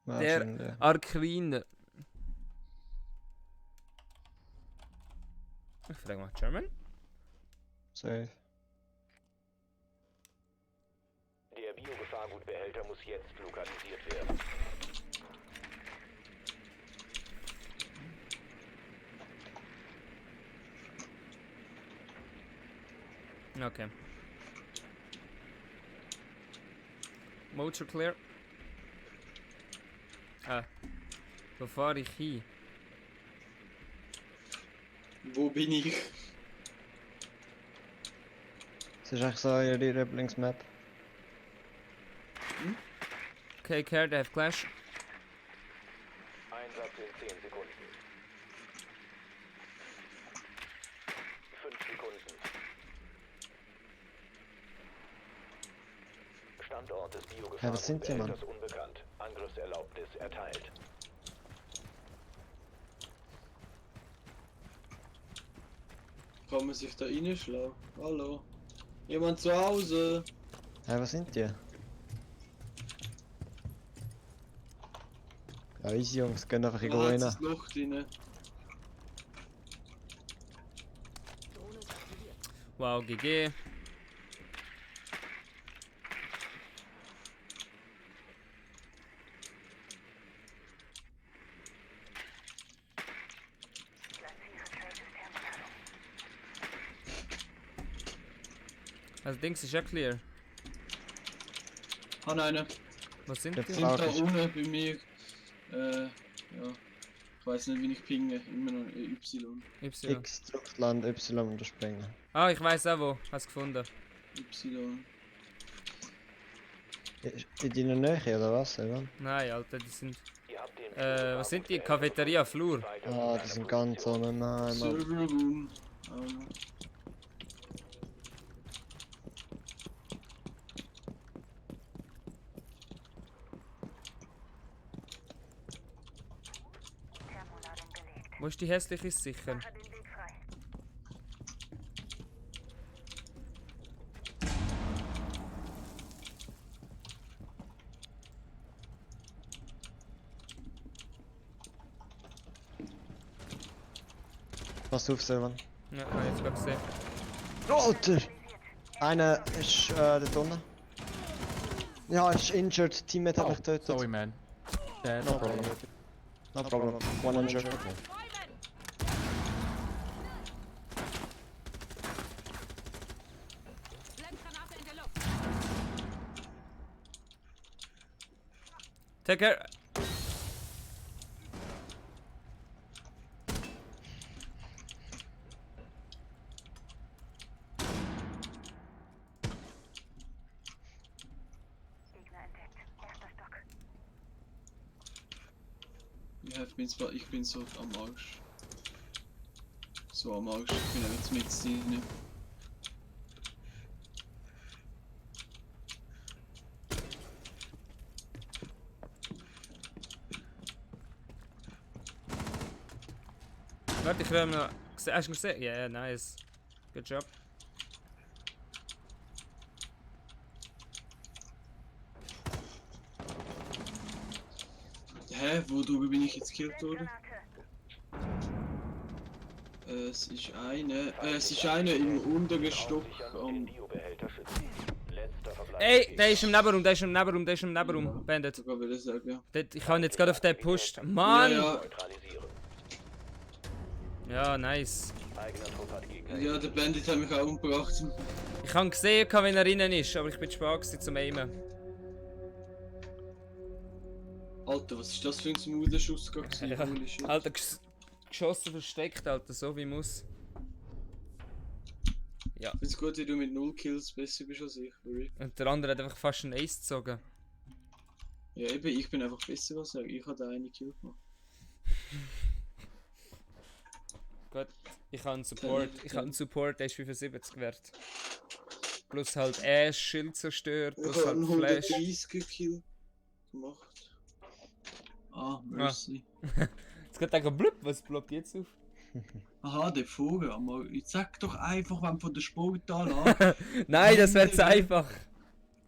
Ja, Der schon, ja. Arquin. Ich frage mal German. Safe. Der Biogefahrgutbehälter muss jetzt lokalisiert werden. Okay. Motor clear. Wo fahre ich hin? Wo bin ich? Das ist echt so eure Lieblingsmap. Okay, care, they have clash. Einsatz in 10 Sekunden. 5 Sekunden. Standort des Ja, was sind die, Mann? Biogefahrgutbehälters unbekannt. Angriffserlaubnis erteilt. Kann man sich da reinschlagen? Hallo? Jemand zu Hause? Ja, was sind die? Ja, easy Jungs, gehen einfach irgendwo Da hat rein. das Loch drin. Wow, GG. Also Dings ist ja clear. Ah nein, Was sind Jetzt die? sind da unten bei mir. Ja. Ich weiß nicht, wie ich pinge. Immer noch Y. Y. X drückt Land, Y unterspringen. Ah, ich weiß auch wo. Hast gefunden. Y. In deiner Nähe oder was, Evan? Nein, Alter, die sind. Ihr habt den Was sind die? Cafeteria, Flur. Ah, die sind ganz ohne, nein, Mann. Server Room. Wo ist die hässliche sicher? Pass auf, Selvan. Ja, hab ich jetzt gerade gesehen. Alter! Einer ist dort unten. Ja, ist injured. Teammate habe ich getötet. Sorry, man. No problem. No problem. One injured. Take care. Ja, ich bin so am Arsch. So am Arsch. Ich bin jetzt mit Szene. Warte, ich will noch. Hast du ihn gesehen? Ja, yeah, nice. Good job. Hä? Worüber bin ich jetzt gekillt worden? Es ist eine im unteren Stock am... Ey, der ist im Nebenraum, der ist im Nebenraum, der ist im Nebenraum. Bandit. Ich will sagen, ja. Ich kann jetzt gerade auf den pusht. Mann! Ja, Ja, nice. ja, der Bandit hat mich auch umgebracht. Ich habe gesehen, wenn er innen ist, aber ich bin spät gewesen zum Aimen. Alter, was ist das für ein smoother Schuss gewesen? Ja. Holy shit. Alter, geschossen versteckt, Alter, so wie muss. Ja. Ich find's gut, wie du mit 0 Kills besser bist als ich, Rick. Und der andere hat einfach fast einen Ace gezogen. Ja eben, ich bin einfach besser als er. Ich habe den einen Kill gemacht. Gut, ich habe einen Support. Ich habe einen Support, der ist 75 wert. Plus halt Ash, Schild zerstört, Ich plus habe halt einen Flash. 130er Kill gemacht. Ah, merci. Jetzt geht der blub, was ploppt jetzt auf? Aha, der Vogel, aber ich sag doch einfach, wenn von der Sport an Nein, das wäre zu einfach.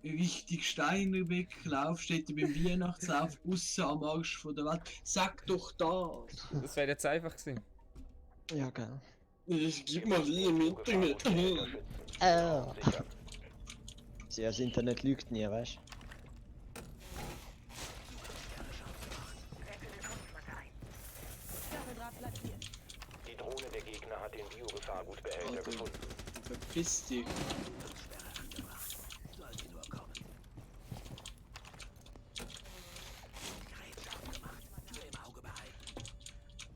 richtig Steine weglaufst, steht beim Weihnachtslauf aussen am Arsch von der Welt. Sag doch das! Das wäre jetzt einfach gewesen. Ja, gell. Ich gib mal die mit. Sie, das Internet lügt nie, weißt Stacheldraht platziert. Die Drohne der Gegner hat den Biogefahrgutbehälter gefunden. Verpiss dich.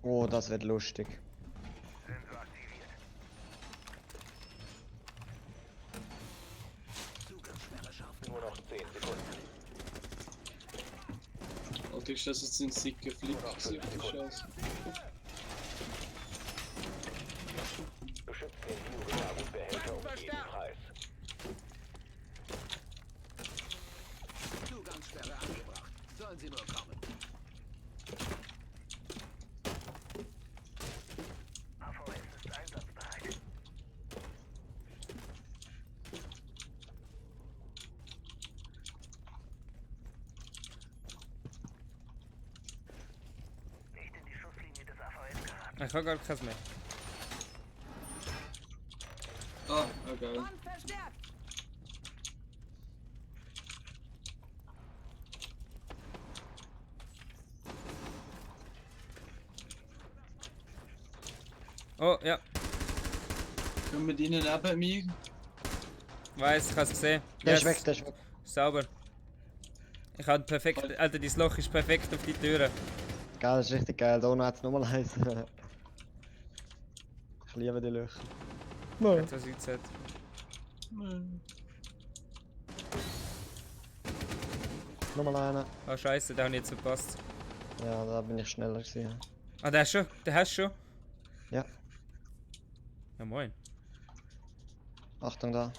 Oh, das wird lustig. Nur noch 10 Sekunden. Alter, ist das jetzt ein sicker Flick? Scheiße. Beschützt den Biogefahrgutbehälter um jeden Preis. Zugangssperre angebracht. Sollen sie nur kommen. AVS ist einsatzbereit. Nicht in die Schusslinie des AVS geraten. Ich habe gar keins mehr. Ah, geil. Front verstärkt. Oh, ja. Können wir denen neben mir? Weiß, ich habe es gesehen. Der ist weg, der ist weg. Sauber. Ich habe perfekt. Alter, dein Loch ist perfekt auf die Türe. Geil, das ist richtig geil. Da unten hat es nochmal eins. Ich liebe die Löcher. Jetzt was ich gesagt. Nochmal einer. Ah, scheiße, den habe ich jetzt verpasst. Ja, da bin ich schneller gewesen. Ah, der hast schon? Den hast du schon? Ja. Ja, moin. Achtung da.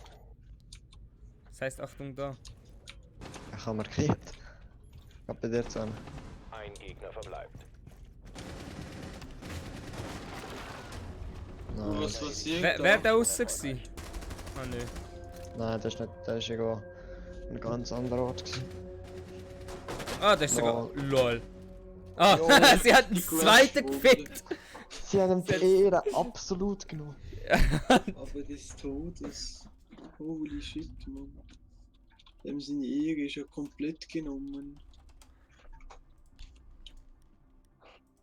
Das heißt, Achtung da. Ich habe markiert. Geh bei dir zu einem. Ein Gegner verbleibt. Nein, Was passiert Wer da aussen gewesen? Ah, nö. nein, das ist nicht. Das ist irgendwo ein ganz anderer Ort gewesen. Ah, das ist sogar. Lol. LOL. Ah, Jo. sie hat einen zweiten gefickt! Sie haben die Ehre absolut genommen. Aber des Todes. Holy shit, man. Dem seine Ehre ist ja komplett genommen.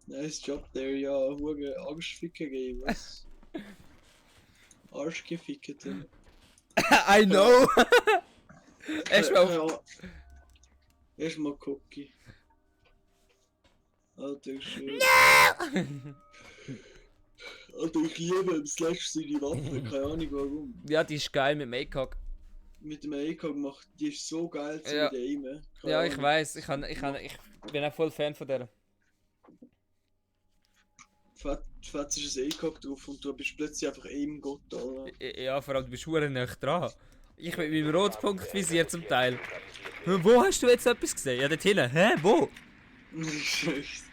Nice job there, ja, hure Arschficker geben, was? Arschgefickete. I know! Erstmal Erstmal Cookie. Alter, schön. Alter, ich liebe im Slash seine Waffe, keine Ahnung warum. Ja, die ist geil mit Make-up. Mit dem AK gemacht, die ist so geil zu Ja. aimen. Keine Ja, ich Ahnung. weiß, ich bin auch voll Fan von der. Fetz ist ein AK drauf und du bist plötzlich einfach Aim-Gott, Alter. Ja, vor allem du bist hure nah dran. Ich mit meinem Rotpunkt visiert zum Teil. Wo hast du jetzt etwas gesehen? Ja, dort hinten. Hä? Wo? Schlecht.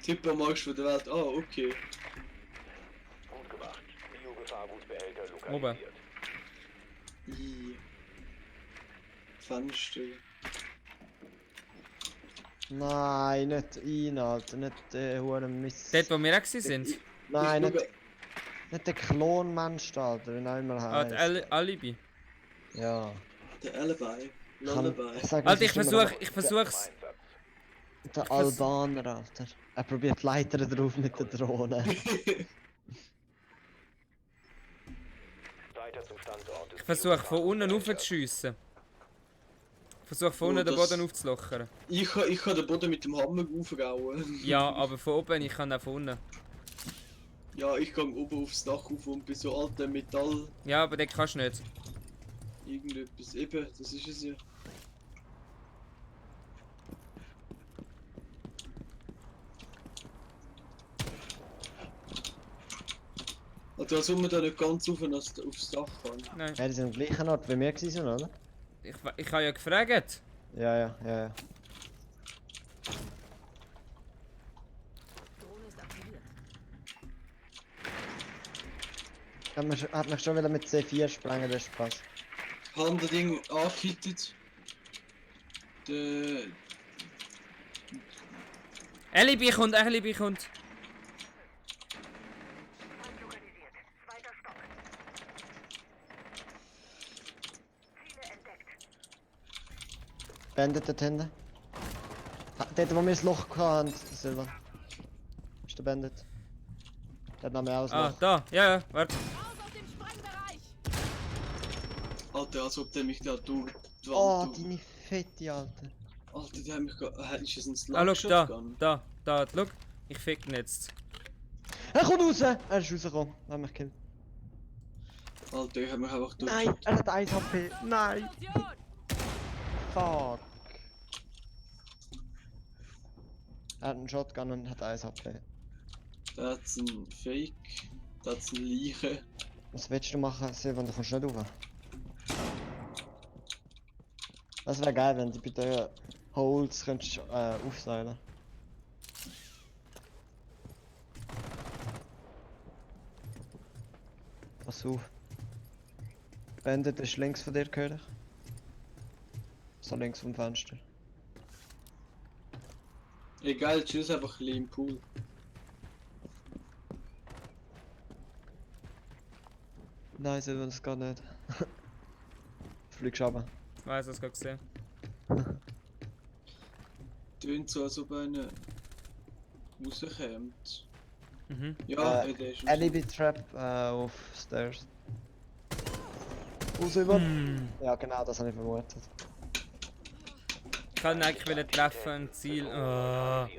Tipp am Arsch von der Welt. Ah, okay. Gut gemacht. Biogefahrgutbehälter Oben. lokalisiert. I. Fenster. Nein, nicht ihn, Alter. Nicht der Huren Mist. Dort, wo wir auch sind. Nein, Ich nicht, nicht der Klonmensch, Alter, wie auch immer Ah, heißt. der Alibi. Ja. Der Alibi. Ich Lullaby. sag, Alter, es ist immer noch- ich versuch's. Der Albaner, Alter. Er probiert Leiter drauf mit der Drohne. Weiter zum Standort des Ich versuche von unten rauf zu schiessen. Ich versuche von Oh, unten den das- Boden aufzulockern. Ich kann den Boden mit dem Hammer aufgehauen. Ja, aber von oben, ich kann auch von unten. Ja, ich gang oben aufs Dach auf und bei so alten Metall Ja, aber den kannst du nicht. irgendetwas. Eben, das ist es ja. Also als ob man da nicht ganz aufs Dach kann. Nein. Ja, die sind am gleichen Ort wie wir gewesen, oder? Ich habe ja gefragt. Ja. Drohne ist aktiviert. Hat mich schon wieder mit C4 sprengen, das ist Spaß. Haben das Ding angekittet. Der... Alibi kommt. Bandit dort hinten. Dort wo wir das Loch hatten, Silvan. Ist der Bandit. Der hat noch mehr aus Loch. Da. Ja, warte. Raus aus dem Sprengbereich! Alter, als ob der mich da durch die Oh, Wand deine Fette, Alter. Alter, der hat mich gerade... Ist das ein Ah, Slug schau, da, schau. Ich fick ihn jetzt. Er kommt raus! Er ist rausgekommen. Er hat mich gekillt. Alter, ich hab mich einfach durch... Nein, er hat 1 HP. Nein! Fuck. Er hat einen Shotgun und hat 1 HP. Da hat's ein Fake. Da hat's eine Leiche. Was willst du machen, Silvan? Du kommst nicht rauf. Das wäre geil, wenn du bei den Holes könntest, aufseilen. Pass auf. Bandit ist links von dir, gehört. So links vom Fenster. Egal, tschüss, einfach ein bisschen im Pool. Nein, Silvan, das geht nicht. Fliegst runter. Ich weiss, was gerade gesehen. Tönt so, als ob einer rauskommt. Mhm. Ja, der ist raus. Alibi Trap auf Stairs. Silvan? Ja, genau, das habe ich vermutet. Ich kann ihn eigentlich treffen, ein Ziel. Oh. Er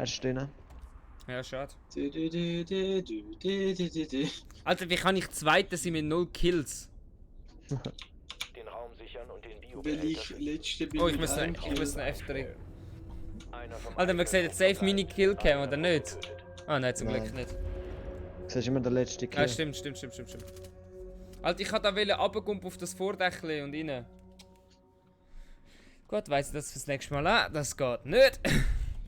ist drin. Ja, schade. Du. Alter, wie kann ich Zweiter sein mit 0 Kills? Den Raum sichern und den Weil ich Biobehälter letzte bin Oh, ich mit muss einem einen Kill. F3. Einer vom Alter, man sieht jetzt safe meine Killcam, oder nicht? Ah, nein, zum Glück Nein. nicht. Du siehst immer den letzten Kill. Ja, stimmt. Alter, ich wollte da runterkommen auf das Vordächli und rein. Gut, weiss ich das fürs nächste Mal an. Das geht nicht.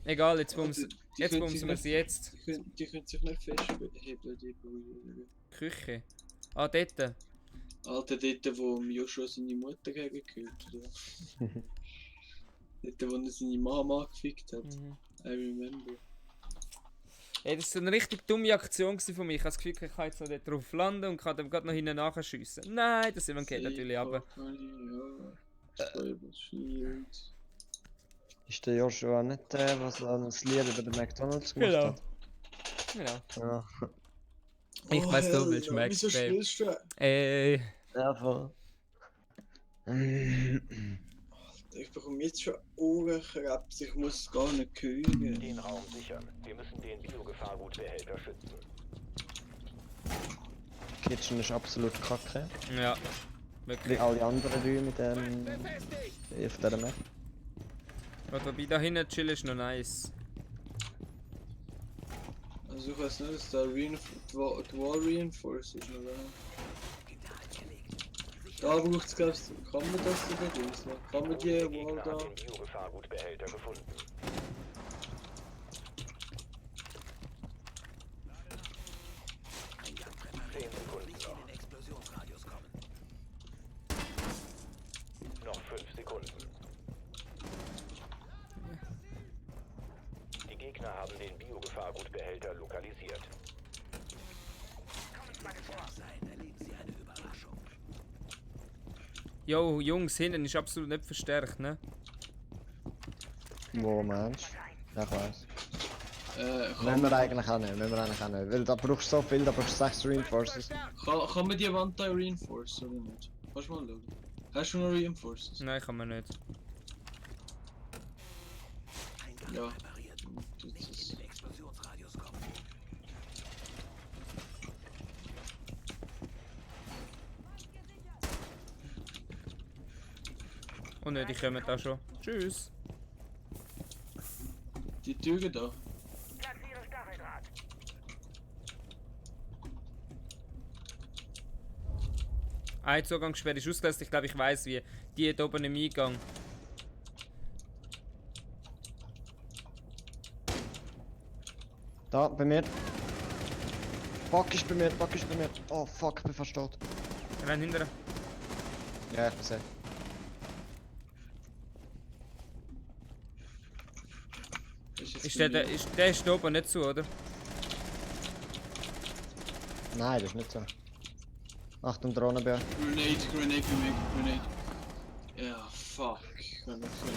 Egal, jetzt bumsen wir sie jetzt. Die können sich nicht festhebeln, die Brüder. Küche. Ah, dort. Alter, dort wo Joshua seine Mutter gegekillt oder? Dort wo er seine Mama gefickt hat. I remember. Ey, das war eine richtig dumme Aktion von mir. Ich habe das Gefühl, ich kann jetzt noch dort drauf landen und kann dem gerade noch hinten nachschiessen. Nein, das geht natürlich runter. Ist der Joshua nicht der, was das Lied über den McDonalds gemacht hat? Genau. Ja. Ich weiss, du willst Max, Wieso Babe. spielst du? Ey. Ja, voll. Ich bekomme jetzt schon Ohrenkrebs, ich muss es gar nicht hören. Den Raum sichern. Wir müssen den Biogefahrgutbehälter schützen. Kitchen ist absolut kacke. Ja. Wie Wirklich. alle anderen Räume mit dem. Auf dieser Map. Wobei da hinten chill ist noch nice. Also ich weiß nicht, dass da die Wall Reinforce ist, oder? Da braucht es glaubst du, kann man das oder das noch? Kann man die Der Wall Gegner da? hat den Biogefahrgutbehälter gefunden. Noch 5 Sekunden. Die Gegner haben den Biogefahrgutbehälter lokalisiert. Jo, Jungs, hinten ist absolut nicht verstärkt, ne? Wo meinst du? Ja, ich weiss. Kann Nehmen wir eigentlich auch nicht, weil da brauchst du so viel, da brauchst du 6 Reinforcers. kann man die Wand da reinforcen oder nicht? Kannst du mal schauen. Hast du noch Reinforcers? Nein, kann man nicht. Ja. Oh ne, die kommen da schon. Tschüss. Die Türe da. Platziere Stacheldraht. Ein Zugangsperre ist ausgelöst, ich glaube ich weiß wie. Die hier oben im Eingang. Da, bei mir. Fuck ist bei mir, fuck ist bei mir. Oh fuck, ich bin fast tot. Wir rennen hinterher. Ja, ich bin safe. Der ist da oben nicht zu, oder? Nein, das ist nicht so. Achtung, Drohnenbär. Grenade für mich, Grenade. Ja, fuck. Kann das sein.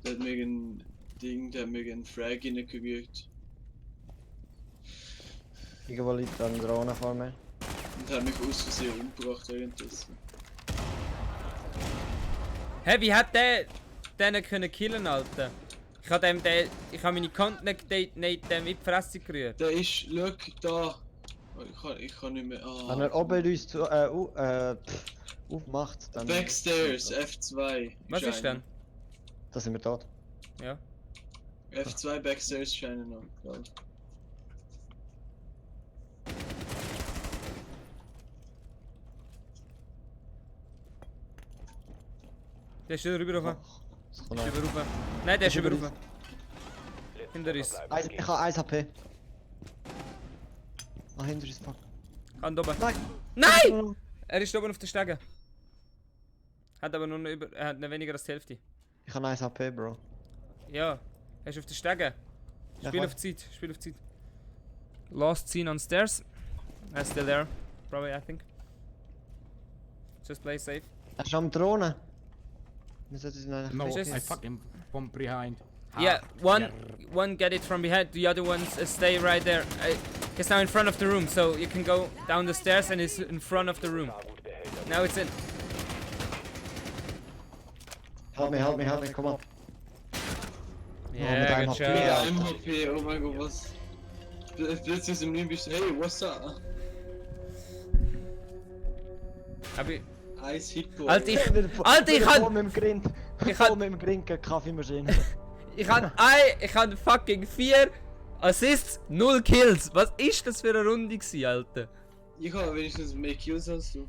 Der hat mir ein Ding, der hat mir einen Frag reingewirkt. Irgendwo liegt da eine Drohne vor mir. Und hat mich aus Versehen umgebracht währenddessen. Hä, wie hat der den können killen, Alter? Ich hab meine Contact dem in die Fresse gerührt. Der ist, schau, da. Ich kann nicht mehr. Wenn er oben uns zu, aufmacht, dann... Backstairs, F2. Was ist denn? Da sind wir tot. Ja. F2 Backstairs scheinen noch, glaub ich. Der ist wieder rüber rauf. Das Der kann ist auch. über rauf. Nein, der ist über rauf. Hinter uns. Ich habe 1 HP. Ah, hinter uns, fuck. Kann oben. Nein! Nein! Er ist oben auf der Stege. Hat aber nur noch er hat noch weniger als die Hälfte. Ich habe 1 HP, Bro. Ja, er ist auf der Stege. Ja, Spiel klar. auf Zeit, spiel auf Zeit. Last scene on stairs. I'm still there. Probably, I think. Just play safe. Er ist am Drohnen. Wir sollten ihn eigentlich No, Just- I fucking from behind. Yeah, one get it from behind, the other ones stay right there. It's now in front of the room, so you can go down the stairs and it's in front of the room. Now it's in. Help me, come on. Yeah, mit good einem job. MVP, oh mein Gott, was? Plötzlich aus dem Nimbus, hey, what's up? Hab ich... Eis Hitboy. Alter, ich Voll kann... mit dem Grind. Ich Voll kann... mit dem Grind gegen Kaffeemaschine. Ich kann fucking 4 Assists, 0 Kills. Was ist das für eine Runde gewesen, Alter? Ich habe wenigstens mehr Kills als du.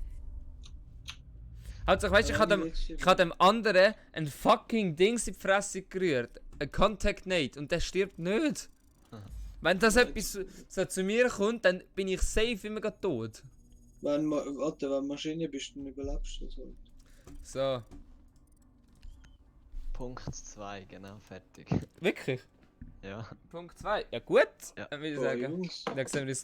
Also, weißt du, ich hab dem anderen ein fucking Dings in die Fresse gerührt. Ein Contact Nade und der stirbt nicht. Wenn das etwas so zu mir kommt, dann bin ich safe immer grad tot. Wenn Maschine bist, dann überlebst du das halt. So. Punkt 2, genau, fertig. Wirklich? Ja. Punkt 2. Ja gut, Ja. dann würde ich Boah, sagen. Jungs. Dann sehen wir uns